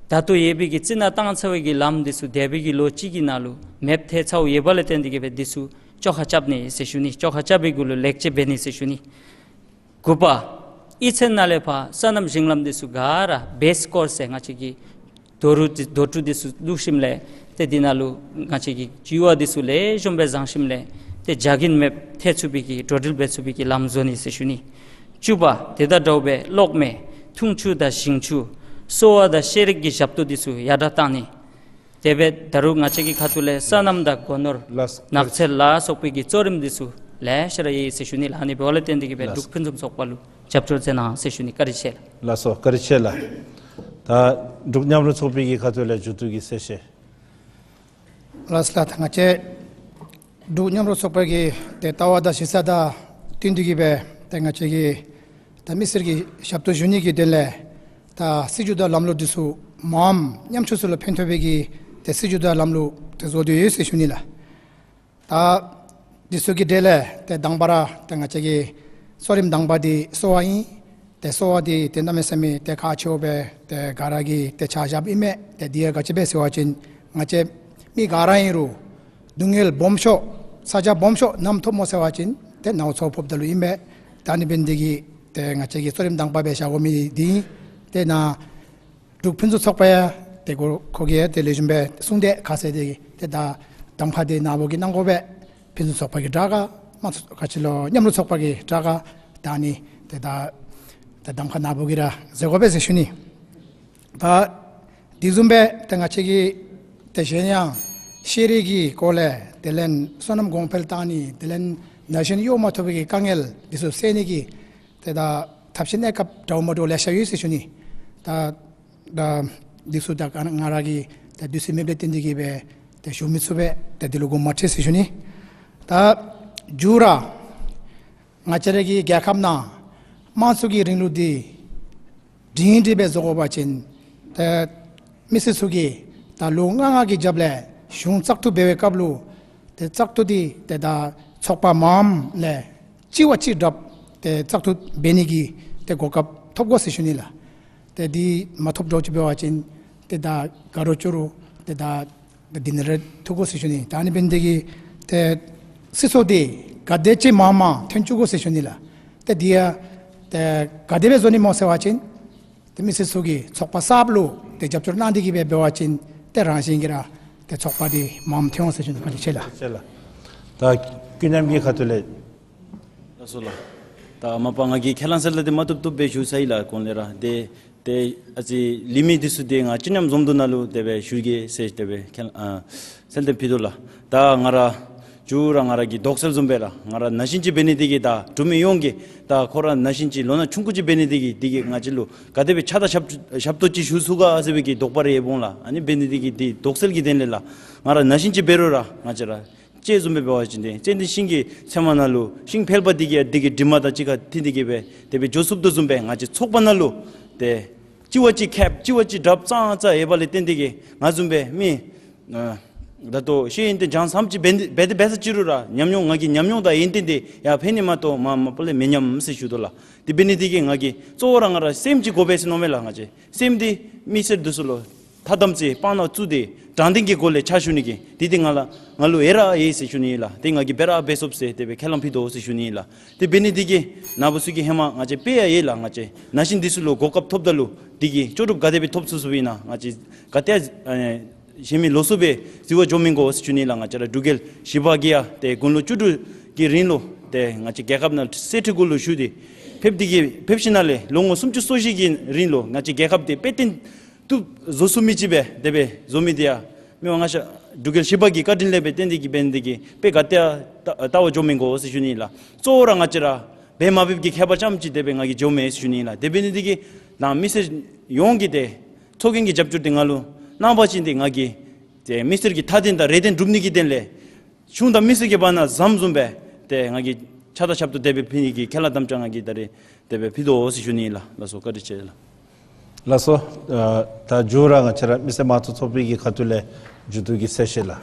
ད་ལྟོ་ཡོད་པའི་གི་རྩི་ནག་བཏང་ཚར་བའི་གི་ལམ་འདི་ཚུ་འདས་པའི་གི་ལོ་གཅིག་གི་ནང་ལུ་མེདཔ་ཐལ་ཚརཝ་ཡོད་པ་ལས་བརྟེན་ཏེ་གི་སྦེ་འདི་ཚུ་བཅོ་ཁ་རྐྱབ་ནི་ཟེར་ཞུ་ནི། བཅོ་ཁ་རྐྱབ་པའི་གུ་ལུ་ལེགས་བཅོས་འབད་ནི་ཟེར་ཞུ་ནི། དགུ་པ་གཡུས་ཚན་ནང་ལས་ཕར་སོ་ནམ་ཞིང་ལམ་འདི་ཚུ་ག་ར་བེསི་ཀོརསི་ཟེར་ང་བཅས་ཀྱི་ རྡོ་རུ་དེ་རྡོ་གྲུ་འདི་ཚུ་བླུགས་ཞིནམ་ལས་ཏེ་འདི་ནང་ལུ་ང་བཅས་ཀྱི་འགྱུར་བ་འདི་ཚུ་ལེགས་ཤོམ་སྦེ་བཟང་ཞིནམ་ལས་ཏེ་བྱ་རྒོད་མེདཔ་ཐལ་ཚུགས་པའི་གི་འགྲོ་འགྲུལ་འབད་ཚུགས་པའི་གི་ལམ་བཟོ་ནི་ཟེར་ཞུ་ནི། བཅུ་པ་དེ་དང་འདྲཝ་སྦེ་གློག་མེ་འཐུང་ཆུ་དང་ཞིང་ཆུ་གསོ་བ་དང་ཤེས་རིག་གི་ཞབས་ཏོག་འདི་ཚུ་ཡར་དྲག་བཏང་ནི། དེ་སྦེ་ད་རུང་ང་བཅས་ཀྱི་ཁ་ཐུག་ལས་སོ་ནམ་དང་སྒོ་ནོར་ལགས། ནགས་ཚལ་ལ་སོགས་པའི་གི་གཙོ་རིམ་འདི་ཚུ་ལེ་ཤ་ར་ཡོད་ཟེར་ཞུ་ནི་ལགས། ཨ་ནི་འབདཝ་ལས་བརྟེན་ཏེ་གིས་སྦེ་ལགས། འབྲུག་ཕུན་སུམ་ཚོགས་པ་ལུ་རྒྱབ་སྐྱོར་མཛད་གནང་ཟེར་ཞུ་ནི། བཀའ་དྲིན་ཆེ་ལགས། ལགས་སོ། བཀའ་དྲིན་ཆེ་ལགས། ད་འབྲུག་མཉམ་རུབ་ཚོགས་པའི་གི་ཁ་ཐུག་ལས་མཇུག་བསྡུ་གི་གསལ་བཤད། ལགས་སོ་ལགས། ད་ང་བཅས་འབྲུག་མཉམ་རུབ་ཚོགས་པ་གི་ཏེ་ལྟ་བ་དང་གཞི་རྩ་དང་བསྟུན་ཏེ་གིས་སྦེ་ཏེ་ང་བཅས་ཀྱིས་ད་མི་སེར་གྱི་ཞབས་ཏོག་ཞུ་ནི་གི་དོན་ལས་ད་སྲིད་བྱུས་དང་ལམ་ལུགས་འདི་ཚུ་མངམ་ཉམ་ཆུང་ཚུ་ལུ་ཕན་ཐོགས་པའི་གི་ཏེ་སྲིད་བྱུས་དང་ལམ་ལུགས་ཏེ་བཟོ་སྟེ་ཡོད་ཟེར་ཞུ་ནི་ལགས། ད་འདི་ཚུ་གི་གྲས་ལས་ཏེ་དང་པ་ར་ཏེ་ང་བཅས་ཀྱི་གཙོ་རིམ་དང་པ་འདི་གསོ་བ་ཨིན། ཏེ་གསོ་བ་འདི་ཏེ་གནམ་མེད་ས་མེད་ཏེ་ཁག་ཆེཝ་སྦེ་ཏེ་ག་ར་གིས་ཏེ་ཆ་བཞགཔ་ཨིན་མས། ཏེ་འདི་ཡང་ག་ཅི་སྦེ་ཟེར་བ་ཅིན་ང་བཅས་མི་ག་ར་ཨིན་རུང་སྡུག་བསྔལ་སྦོམ་ཤོས་ས་ཆ་སྦོམ་ཤོས་ནམ་ཐོབ་སྨོ་ཟེར་བ་ཅིན་ཏེ་ནཝ་ཚཝ་ཕོགཔ་ད་ལུ་ཨིན་མས། ད་ཨ་ནི་འབད་ནི་འདི་གིས་ཏེ་ང་བཅས་ཀྱིས་གཙོ་རིམ་དང་པ་སྦེ་བཞག་དགོ་མི་འདི་ཨིན། ཏེ་ནཱ་འབྲུག་ཕུན་སུམ་ཚོགས་པ་ཡང་ཏེ་ཁོ་ཁོ་གིས་ཡང་ཏེ་ལེགས་ཤོམ་སྦེ་གསུངས་ཏེ་ཁ་གསལ་ཏེ་གིས་ཏེ་ད་གདམ་ཁ་འདི་ནཱ་བུ་གིས་གནང་དགོ་པས། ཕུན་སུམ་ཚོགས་པ་གི་དྲག་ག་མ་ཚུགས་ག་ཅི་ལོ་མཉམ་རུབ་ཚོགས་པ་གི་དྲག་ག་ད་ཨ་ནི་ཏེ་ད་ད་གདམ་ཁ་ནཱ་བུ་གིས་ར་མཛད་དགོ་པས་ཟེར་ཞུ་ནི། ད་དེ་བཟུམ་སྦེ་ཏེ་ང་བཅས་ཀྱི་ཏེ་གཞན་ཡང་ཤེས་རིག་གི་སྐོར་ལས་དེ་ལས་སོ་ནམ་གོང་འཕེལ་བཏང་ནི་དེ་ལས་ན་གཞོན་གཡོག་མ་ཐོབ་པའི་གི་དཀའ་ངལ་འདི་ཚུ་སེལ་ནི་གི་ཏེ་ད་ཐབས་ཤེས་གནས་སྐབས་འདྲཝ་མ་འདྲཝ་ལེ་ཤ་ཡོད་ཟེར་ཞུ་ནི། ད་ད་འདི་ཚུ་ད་ང་ར་གི་ད་དུས་ཚོད་མེདཔ་ལས་བརྟེན་ཏེ་གིས་སྦེ་ཏེ་ཞུ་མི་ཚུགས་པས། ཏེ་འདི་ལུ་དགོངསམ་མ་ཁྲེལ་ཟེར་ཞུ་ནི། ད་མཇུག་ར་ང་བཅས་ར་གི་རྒྱལ་ཁབ་ནང་དམངས་གཙོ་གི་རིང་ལུགས་འདི་སྒྲིང་སྒྲི་སྦེ་བཟོ་དགོ་པ་ཅིན་ཏེ་མི་སེར་ཚུ་གིས་ད་ལོ་ལྔ་ལྔ་གི་རྒྱབ་ལས་གཞུང་བཙག་འཐུ་འབད་བའི་སྐབས་ལུ་ཏེ་བཙག་འཐུ་འདི་ཏེ་ད་ཚོགས་པ་མངམ་ལས་གཅིག་བ་གཅིག་དྲགཔ་ཏེ་བཙག་འཐུ་འབད་ནི་གི་ཏེ་གོ་སྐབས་ཐོབ་དགོ་ཟེར་ཞུ་ནི་ལགས། ཏེ་འདི་མ་ཐོབ་འདྲཝ་ཅིག་འབད་བ་ཅིན་ཏེ་ད་ག་ར་ཅོག་ར་ཏེ་ད་ད་འདི་ནང་ར་ཐུག་དགོ་ཟེར་ཞུ་ནི། ད་ཨ་ནི་འབད་ནི་འདི་གིས་ཏེ་སྲིད་ཚོགས་འདི་ག་དེ་ཅིག་མང་མང་ཐོན་བཅུག་དགོ་ཟེར་ཞུ་ནི་ལགས། ཏེ་འདི་ཡང་ཏེ་ག་དེ་སྦེ་བཟོ་ནི་སྨོ་ཟེར་བ་ཅིན་ཏེ་མི་སེར་ཚུ་གིས་ཚོགས་པ་གསརཔ་ལུ་ཏེ་རྒྱབ་སྐྱོར་གནང་སྟེ་གིས་སྦེ་འབད་བ་ཅིན་ཏེ་རང་བཞིན་གྱིས་ར་ཏེ་ཚོགས་པ་འདི་མངམ་ཐོན་འོང་ཟེར་ཞུ་ནི། བཀའ་དྲིན་ཆེ་ལགས། ཆེ་ལགས། ད་ཀུན་མཉམ་གྱི་ཁ་ཐུག་ལས། ལགས་སོ་ལགས། ད་མ་པ་ང་གིས་ཁས་བླངས་གསལ་བསྒྲགས་འདི་མ་བཏུབ་བཏུབ་སྦེ་ཞུ་ཚར་ཡི་ལགས། གོང་ལས་ར་ཏེ་ཏེ་ཨ་ཙི་ལི་མི་འདི་ཚུ་འདི་ང་ཅི་ཉམས་འཛོམས་འདུ་ནང་ལུ་དེ་སྦེ་ཞུ་གེ་ཟེར་དེ་སྦེ་ཁས་ཨ་གསལ་འདེབས་ཕུལ་དོ་ལགས། ད་ང་ར་མཇུག་ར་ང་ར་གི་དོགས་སེལ་བཟུམ་སྦེ་ར་ང་ར་ན་གཞོན་ཅིག་འབད་ནི་འདི་གིས་ད་འབྲུག་མི་ཡོངས་ཀྱིས་ད་ཁོ་ར་ན་གཞོན་ཅིག་ལོ་ན་ཆུང་ཀུ་ཅིག་འབད་ནི་འདི་གིས་འདི་གིས་ང་བཅས་ལུ་ག་དེ་སྦེ་ཕྱག་དང་ཞབས་ཞབས་ཏོག་ཅིག་ཞུ་ཚུགས་ག་ཟེར་བའི་གི་དོགས་པ་རེ་ཡོདཔ་འོང་ལགས། ཨ་ནི་འབད་ནི་འདི་གིས་འདི་དོགས་སེལ་གྱི་དོན་ལས་ལགས། ང་ར་ན་གཞོན་ཅིག་འབད་རུང་ར་ང་བཅས་ར་ཅིག་བཟུམ་སྦེ་འབད་བ་ཅིན་ཏེ་ཙན་དན་ཤིང་གི་ཚལ་མ་ནང་ལུ་ཤིང་ཕལ་པ་འདི་གིས་འདི་གི་དྲི་མ་དང་གཅིག་ཁར་ཐིམ་སྟེ་གིས་སྦེ་དེ་སྦེ་འགྱོ་ཚུགསཔ་དོ་བཟུམ་སྦེ་ང་བཅས་ཚོགས་པ་ནང་ལུ་ཏེ་གཅིག་བ་གཅིག་མཁསཔ་གཅིག་བ་གཅིག་དྲགཔ་ཙང་ཙང་ཡོད་པ་ལས་བརྟེན་ཏེ་གིས་ང་བཟུམ་སྦེ་མི་ཨ་ད་ལྟོ་ཤེས་ཡོན་ཏེ་སྦྱང་ཟམ་ཅིག་འབད་འབད་དེ་འབད་ས་ཅིག་རུང་ར་ཉམས་མྱོང་ང་གི་ཉམས་མྱོང་དང་ཡོན་ཏན་འདི་ཡར་འཕེལ་ནི་མ་གཏོགས་མ་མ་པ་ལས་མི་ཉམས་ཟེར་ཞུ་དོ་ལགས། དེ་འབད་ནི་འདི་གིས་ང་གིས་གཙོ་བོ་ར་ང་ར་སེམས་ཅིག་དགོ་པས་ཟེར་མནོཝ་མས་ལགས། ང་བཅས་སེམས་འདི་མི་སེར་འདི་ཚུ་ལུ་ཐ་དམ་ཚིག་སྤང་བླང་བཙུགས་ཏེ་དྲང་བདེན་གྱི་སྒོ་ལས་ཕྱག་ཞུ་ནི་གི་འདི་འདི་ང་ལུ་ང་ལུ་ཡོད་ར་ཡོད་ཟེར་ཞུ་ནི་ཨིན་ལགས། ཏེ་ང་གིས་འབད་ར་འབད་ཚུགསཔ་ཟེར་དེ་སྦེ་ཁས་བླངས་ཕུལ་དོ་ཟེར་ཞུ་ནི་ཨིན་ལགས། དེ་འབད་ནི་འདི་གིས་ནཱ་བུ་ཚུ་གིས་ཧེ་མ་ང་བཅས་དཔེ་ཡང་ཡོད་ལགས། ང་བཅས་ན་གཞོན་འདི་ཚུ་ལུ་གོ་སྐབས་ཐོབ་ད་ལུ་འདི་གི་ལྕོགས་གྲུབ་ག་དེ་སྦེ་ཐོབ་ཚུགས་ཚུགསཔ་ཨིན་ན་ང་བཅས་ག་ཏེ་ཨ་གཞན་མི་ལོགས་སུ་སྦེ་འཛུལ་བར་འགྱོ་མི་དགོ་ཟེར་ཞུ་ནི་ལགས། ང་བཅས་ར་འབྲུག་རྒྱལ་བཞི་པ་གིས་ཡང་ཏེ་དགུང་ལོ་བཅུ་དྲུག་གི་རིང་ལུ་ཏེ་ང་བཅས་རྒྱལ་ཁབ་ནང་གསེར་ཁྲི་གུ་ལུ་བཞུགས་ཏེ་ཕེབས་ཏེ་གིས་ཕེབས་ཞིནམ་ལས་ལོ་ངོ་སུམ་ཅུ་སོ་བཞི་གི་རིང་ལུ་ང་བཅས་རྒྱལ་ཁབ་འདི་དཔེ་སྟོན་བཏུབ་བཟོ་ཚུགས་མི་ཅིག་སྦེ་དེ་སྦེ་བཟོ་མི་འདི་ཡང་མི་དབང་མངའ་ཞབས་འབྲུག་རྒྱལ་བཞི་པ་གི་བཀའ་དྲིན་ལས་སྦེ་བརྟེན་ཏེ་གིས་འབད་ནི་འདི་གིས་དཔེ་ག་ཏེ་ཡང་བལྟ་བར་འགྱོ་མི་དགོ་ཟེར་ཞུ་ནི་ལགས། གཙོ་བོ་ར་ང་བཅས་ར་འབད་མ་འབདཝ་གི་ཁྱད་པར་ཙམ་ཅིག་དེ་སྦེ་ང་གིས་འགྱོཝ་མས་ཟེར་ཞུ་ནི་ལགས། དེ་འབད་ནི་འདི་གིས་ནཱ་མི་སེར་ཡོངས་ཀྱིས་ཏེ་ཚོགས་རྒྱན་གྱི་རྒྱབ་སྐྱོར་འདི་ང་ལུ་གནང་བ་ཅིན་ཏེ་ང་གིས་ཏེ་མི་སེར་གྱི་མཐའ་དོན་དང་རེ་འདུན་སྒྲུབ་ནི་གི་དོན་ལས་གཞུང་དང་མི་སེར་གྱི་བར་ན་ཟམ་བཟུམ་སྦེ་ཏེ་ང་གིས་ཕྱག་དང་ཞབས་ཏོག་དེ་སྦེ་ཕུལ་ནི་གི་ཁས་བླངས་དམ་བཅའ་ང་གིས་ད་རེས་དེ་སྦེ་ཕུལ་དོ་ཟེར་ཞུ་ནི་ལགས། ལགས་སོ། བཀའ་དྲིན་ཆེ་ལགས། ལགས་སོ། ཨ་ད་མཇུག་ར་ང་བཅས་ར་མི་སེར་མང་གཙོ་ཚོགས་པའི་གི་ཁ་ཐུག་ལས་མཇུག་བསྡུ་གི་གསལ་བཤད་ལགས།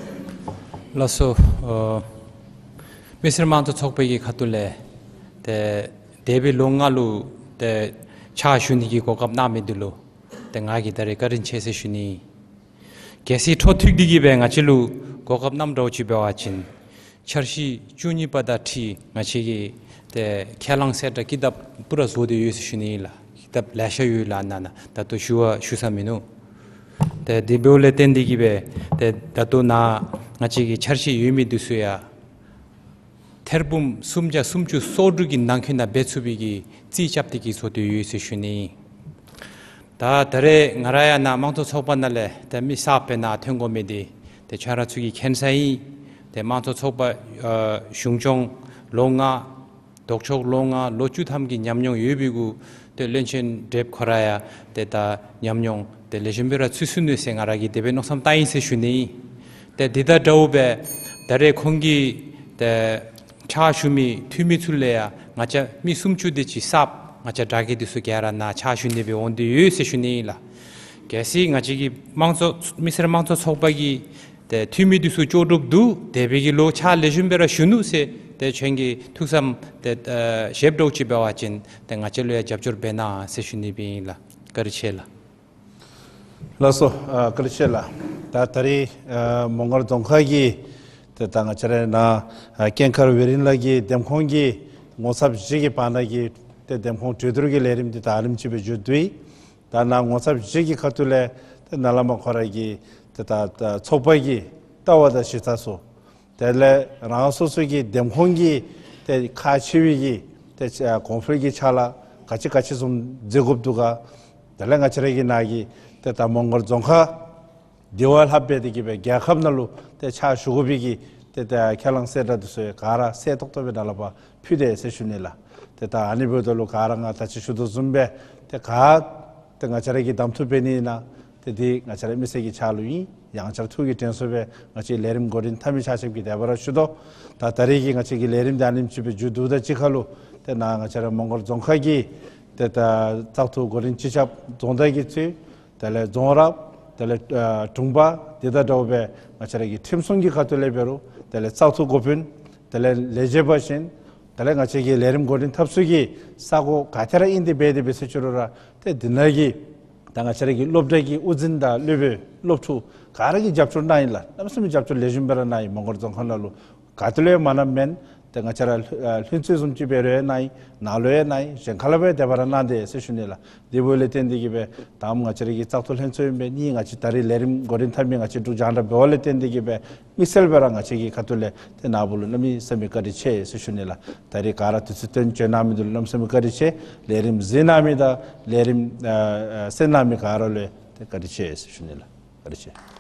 ལགས་སོ། ཨ་མི་སེར་མང་གཙོ་ཚོགས་པའི་གི་ཁ་ཐུག་ལས་ཏེ་འདས་པའི་ལོ་ལྔ་ལུ་ཏེ་ཕྱག་ཞུ་ནི་གི་གོ་སྐབས་གནང་མི་འདི་ལུ་ཏེ་ང་གིས་ད་རེས་བཀའ་དྲིན་ཆེ་ཟེར་ཞུ་ནི། གལ་སྲིད་འཕྲོ་མཐུད་དེ་གིས་སྦེ་ང་བཅས་ལུ་གོ་སྐབས་གནངམ་འདྲཝ་ཅིག་འབད་བ་ཅིན་འཆར་གཞི་བཅུ་གཉིས་པ་དང་འཁྲིལ་ང་བཅས་ཀྱིས་ཏེ་ཁས་བླངས་གསལ་བསྒྲགས་ཀི་དེབ་པུ་ར་བཟོ་སྟེ་ཡོད་ཟེར་ཞུ་ནི་ལགས། ཀི་དེབ་ལེ་ཤ་ཡོད་ལགས། ནཱ་ནཱ་ད་ལྟོ་ཞུ་བ་ཞུ་ས་མིན་ནུག། ཏེ་དེ་འབདཝ་ལས་བརྟེན་ཏེ་གིས་སྦེ་ཏེ་ད་ལྟོ་ནཱ་ང་བཅས་ཀྱི་འཆར་གཞི་ཡོད་མི་འདི་ཚུ་ཡང་ཐེར་འབུམ་སུམ་བརྒྱ་སུམ་ཅུ་སོ་དྲུག་གི་ནང་འཁོད་ནང་འབད་ཚུགས་པའི་གི་རྩིས་རྐྱབ་སྟེ་གིས་བཟོ་སྟེ་ཡོད་ཟེར་ཞུ་ནི། ད་ད་རེས་ང་ར་ཡང་ནཱ་དམངས་གཙོ་ཚོགས་པ་ནང་ལས་ཏེ་མི་གསརཔ་སྦེ་ནཱ་ཐོན་དགོ་མི་འདི་ཏེ་ཁྱེད་ར་ཚུ་གིས་མཁྱེན་ས་ཨིན། ཏེ་དམངས་གཙོ་ཚོགས་པ་ཨ་གཞུང་སྐྱོང་ལོ་ལྔ་ལྡོག་ཕྱོགས་ལོ་ལྔ་ལོ་བཅུ་ཐམ་གྱི་ཉམས་མྱོང་ཡོད་པའི་གུ་ཏེ་བློན་ཆེན་བགྲེསཔ་ཁོ་ར་ཡང་ཏེ་ད་ཉམས་མྱོང་ཏེ་ལེགས་ཤོམ་སྦེ་ར་ཚུད་ཚུགས་ནི་ཟེར་ང་ར་གིས་དེ་སྦེ་མནོ་བསམ་བཏང་ཡི་ཟེར་ཞུ་ནི། ཏེ་འདི་དང་འདྲཝ་སྦེ་ད་རེས་ཁོང་གིས་ཏེ་ཕྱག་ཞུ་མི་འཐུས་མི་ཚུ་ལས་ཡང་ང་བཅས་མི་སུམ་ཅུ་དེ་ཅིག་གསརཔ་ང་བཅས་དྲག་གི་འདི་ཚུ་ག་ར་ནཱ་ཕྱག་ཞུ་ནི་སྦེ་འོང་སྟེ་ཡོད་ཟེར་ཞུ་ནི་ཨིན་ལགས། གལ་སྲིད་ང་བཅས་ཀྱི་དམངས་གཙོ་མི་སེར་དམངས་གཙོ་ཚོགས་པ་གི་ཏེ་འཐུས་མི་འདི་ཚུ་ལྕོགས་གྲུབ་འདུག། དེ་སྦེ་གི་ལོ་ཕྱག་ལེགས་ཤོམ་སྦེ་ར་ཞུ་ནུག་ཟེར་ཏེ་ཁྱེད་ཀྱིས་ཐུགས་བསམ་ཏེ་ཨ་བཞེསཔ་འདྲཝ་ཅིག་འབད་བ་ཅིན་ཏེ་ང་བཅས་ལུ་ཡང་རྒྱབ་སྐྱོར་འབད་གནང་ཟེར་ཞུ་ནི་སྦེ་ཨིན་ལགས། བཀའ་དྲིན་ཆེ་ལགས། ལགས་སོ། ཨ་བཀའ་དྲིན་ཆེ་ལགས། ད་ད་རེས་ཨ་མོང་སྒར་རྫོང་ཁག་གི་ཏེ་ད་ང་བཅས་ར་ནཱ་ཨ་ཀེང་མཁར་ཝེ་རིན་ལ་གི་འདེམས་ཁོངས་ཀྱི་ངོ་ཚབ་བཞི་གི་བར་ན་གི་ཏེ་འདེམས་ཁོངས་གྲོས་བསྡུར་གྱི་ལས་རིམ་འདི་ད་ཨ་ནེམ་ཅིག་སྦེ་མཇུག་བསྡུ་ཡི། ད་ནཱ་ངོ་ཚབ་བཞི་གི་ཁ་ཐུག་ལས་ཏེ་ནཱ་ལས་མར་ཁོ་ར་གི་ཏེ་ད་ད་ཚོགས་པ་གི་ལྟ་བ་དང་གཞི་རྩ་ཚུ། དེ་ལས་རང་སོ་སོ་གི་འདེམས་ཁོངས་ཀྱི་ཏེ་ཁག་ཆེ་བའི་གི་ཏེ་ཨ་གོང་འཕེལ་གྱི་ཕྱག་ལཱ་ག་ཅི་ག་ཅི་བཟུམ་མཛད་དགོཔ་འདུག་ག། དེ་ལས་ང་བཅས་ར་གི་ནཱ་གི་ཏེ་ད་མོང་སྒར་རྫོང་ཁག་འདི་བ་ལྷགཔ་སྦེ་ཏེ་གིས་སྦེ་རྒྱལ་ཁབ་ནང་ལུ་ཏེ་ཕྱག་ཞུ་དགོ་པའི་གི་ཏེ་ད་ཁས་བླངས་གསལ་བསྒྲགས་འདི་ཚུ་ག་ར་གསལ་ཏོག་ཏོ་སྦེ་ནཱ་ལས་ཕར་ཕུལ་དེས་ཟེར་ཞུ་ནི་ལགས། ཏེ་ད་ཨ་ནི་འབདཝ་ད་ལུ་ག་ར་ང་ད་ཅི་ཞུ་དོ་བཟུམ་སྦེ་ཏེ་ག་ཏེ་ང་བཅས་ར་གིས་གདམ་འཐུ་འབད་ནི་ཨིན་ན་ཏེ་འདི་ང་བཅས་ར་མི་སེར་གྱི་ཕྱག་ལུ་ཨིན། ཡང་བསྐྱར་ཐུགས་ཀྱི་དྲན་གསོ་སྦེ་ང་བཅས་ལས་རིམ་འགོ་འདྲེན་འཐབ་མི་ཆ་ཁྱབ་ཀྱི་དད་པ་ར་ཞུ་དོ། ད་ད་རེས་ཀྱི་ང་བཅས་ཀྱི་ལས་རིམ་འདི་ཨ་ནེམ་ཅིག་སྦེ་མཇུག་བསྡུཝ་དང་གཅིག་ཁར་ལུ་ཏེ་ནཱ་ང་བཅས་ར་མོང་སྒར་རྫོང་ཁག་གི་ཏེ་ད་བཙག་འཐུ་འགོ་འདྲེན་སྤྱི་ཁྱབ་རྫོང་བདག་གིས་གཙོས་དེ་ལས་རྫོང་རབ་དེ་ལས་ཨ་དྲུང་པ་འདི་དང་འདྲཝ་སྦེ་ང་བཅས་ར་གི་ཁྲིམས་སྲུང་གི་ཁ་ཐུག་ལས་འབད་རུང་དེ་ལས་བཙག་འཐུ་འགོ་དཔོན་དེ་ལས་ལས་བྱེདཔ་གཞན་དེ་ལས་ང་བཅས་ཀྱི་ལས་རིམ་འགོ་འདྲེན་འཐབ་ས་གི་ས་གོ་ག་ཏེ་ར་ཨིན་ཏེ་འབད་དེ་འབད་ཟེར་ཞུ་རུང་ར་ཏེ་འདི་ནང་གི་ད་ང་བཅས་ར་གི་སློབ་གྲྭ་གི་དབུ་འཛིན་དང་སློབ་དཔོན་སློབ་ཕྲུག་ག་ར་གིས་རྒྱབ་སྐྱོར་གནང་ཡི་ལགས། གནམ་མེད་ས་མེད་རྒྱབ་སྐྱོར་ལེགས་ཤོམ་སྦེ་ར་གནང་ཡི། མོང་སྒར་རྫོང་ཁག་ནང་ལུ་ག་ཏེ་ལུ་ཡང་མ་གནངམ་མེན། ཏེ་ང་བཅས་ར་ལྷུན་ཨ་ལྷུན་རྩེ་བཟུམ་ཅིག་འབད་རུང་ཡང་གནང་ཡི། ནཱ་ལུ་ཡང་གནང་ཡི། གཞན་ཁ་ལས་འབད་དེ་སྦེ་ར་གནང་དེས་ཟེར་ཞུ་ནི་ལགས། དེ་འབདཝ་ལས་བརྟེན་ཏེ་གིས་སྦེ་ད་ང་བཅས་ར་གི་བཙག་འཐུ་ལྷན་ཚོགས་ཨིན་པས་ནི་ང་བཅས་ད་རེས་ལས་རིམ་འགོ་འདྲེན་འཐབ་མི་ང་བཅས་འབྲུག་རྒྱང་བསྒྲགས་འབདཝ་ལས་བརྟེན་ཏེ་གིས་སྦེ་དམིགས་བསལ་སྦེ་ར་ང་བཅས་ཀྱི་ཁ་ཐུག་ལས་ཏེ་ནཱ་བུ་ལུ་གནམ་མེད་ས་མེད་བཀའ་དྲིན་ཆེ་ཟེར་ཞུ་ནི་ལགས། ད་རེས་ག་ར་དུས་ཚོད་བཏོན་བྱོན་གནང་མི་འདི་ལུ་གནམ་མེད་ས་མེད་བཀའ་དྲིན་ཆེ། ལས་རིམ་གཟིགས་གནང་མི་དང་ལས་རིམ་ཨ་ཨ་གསན་གནང་མི་ག་ར་ལུ་ཏེ་བཀའ་དྲིན་ཆེ་ཟེར་ཞུ་ནི་ལགས། བཀའ་དྲིན་ཆེ།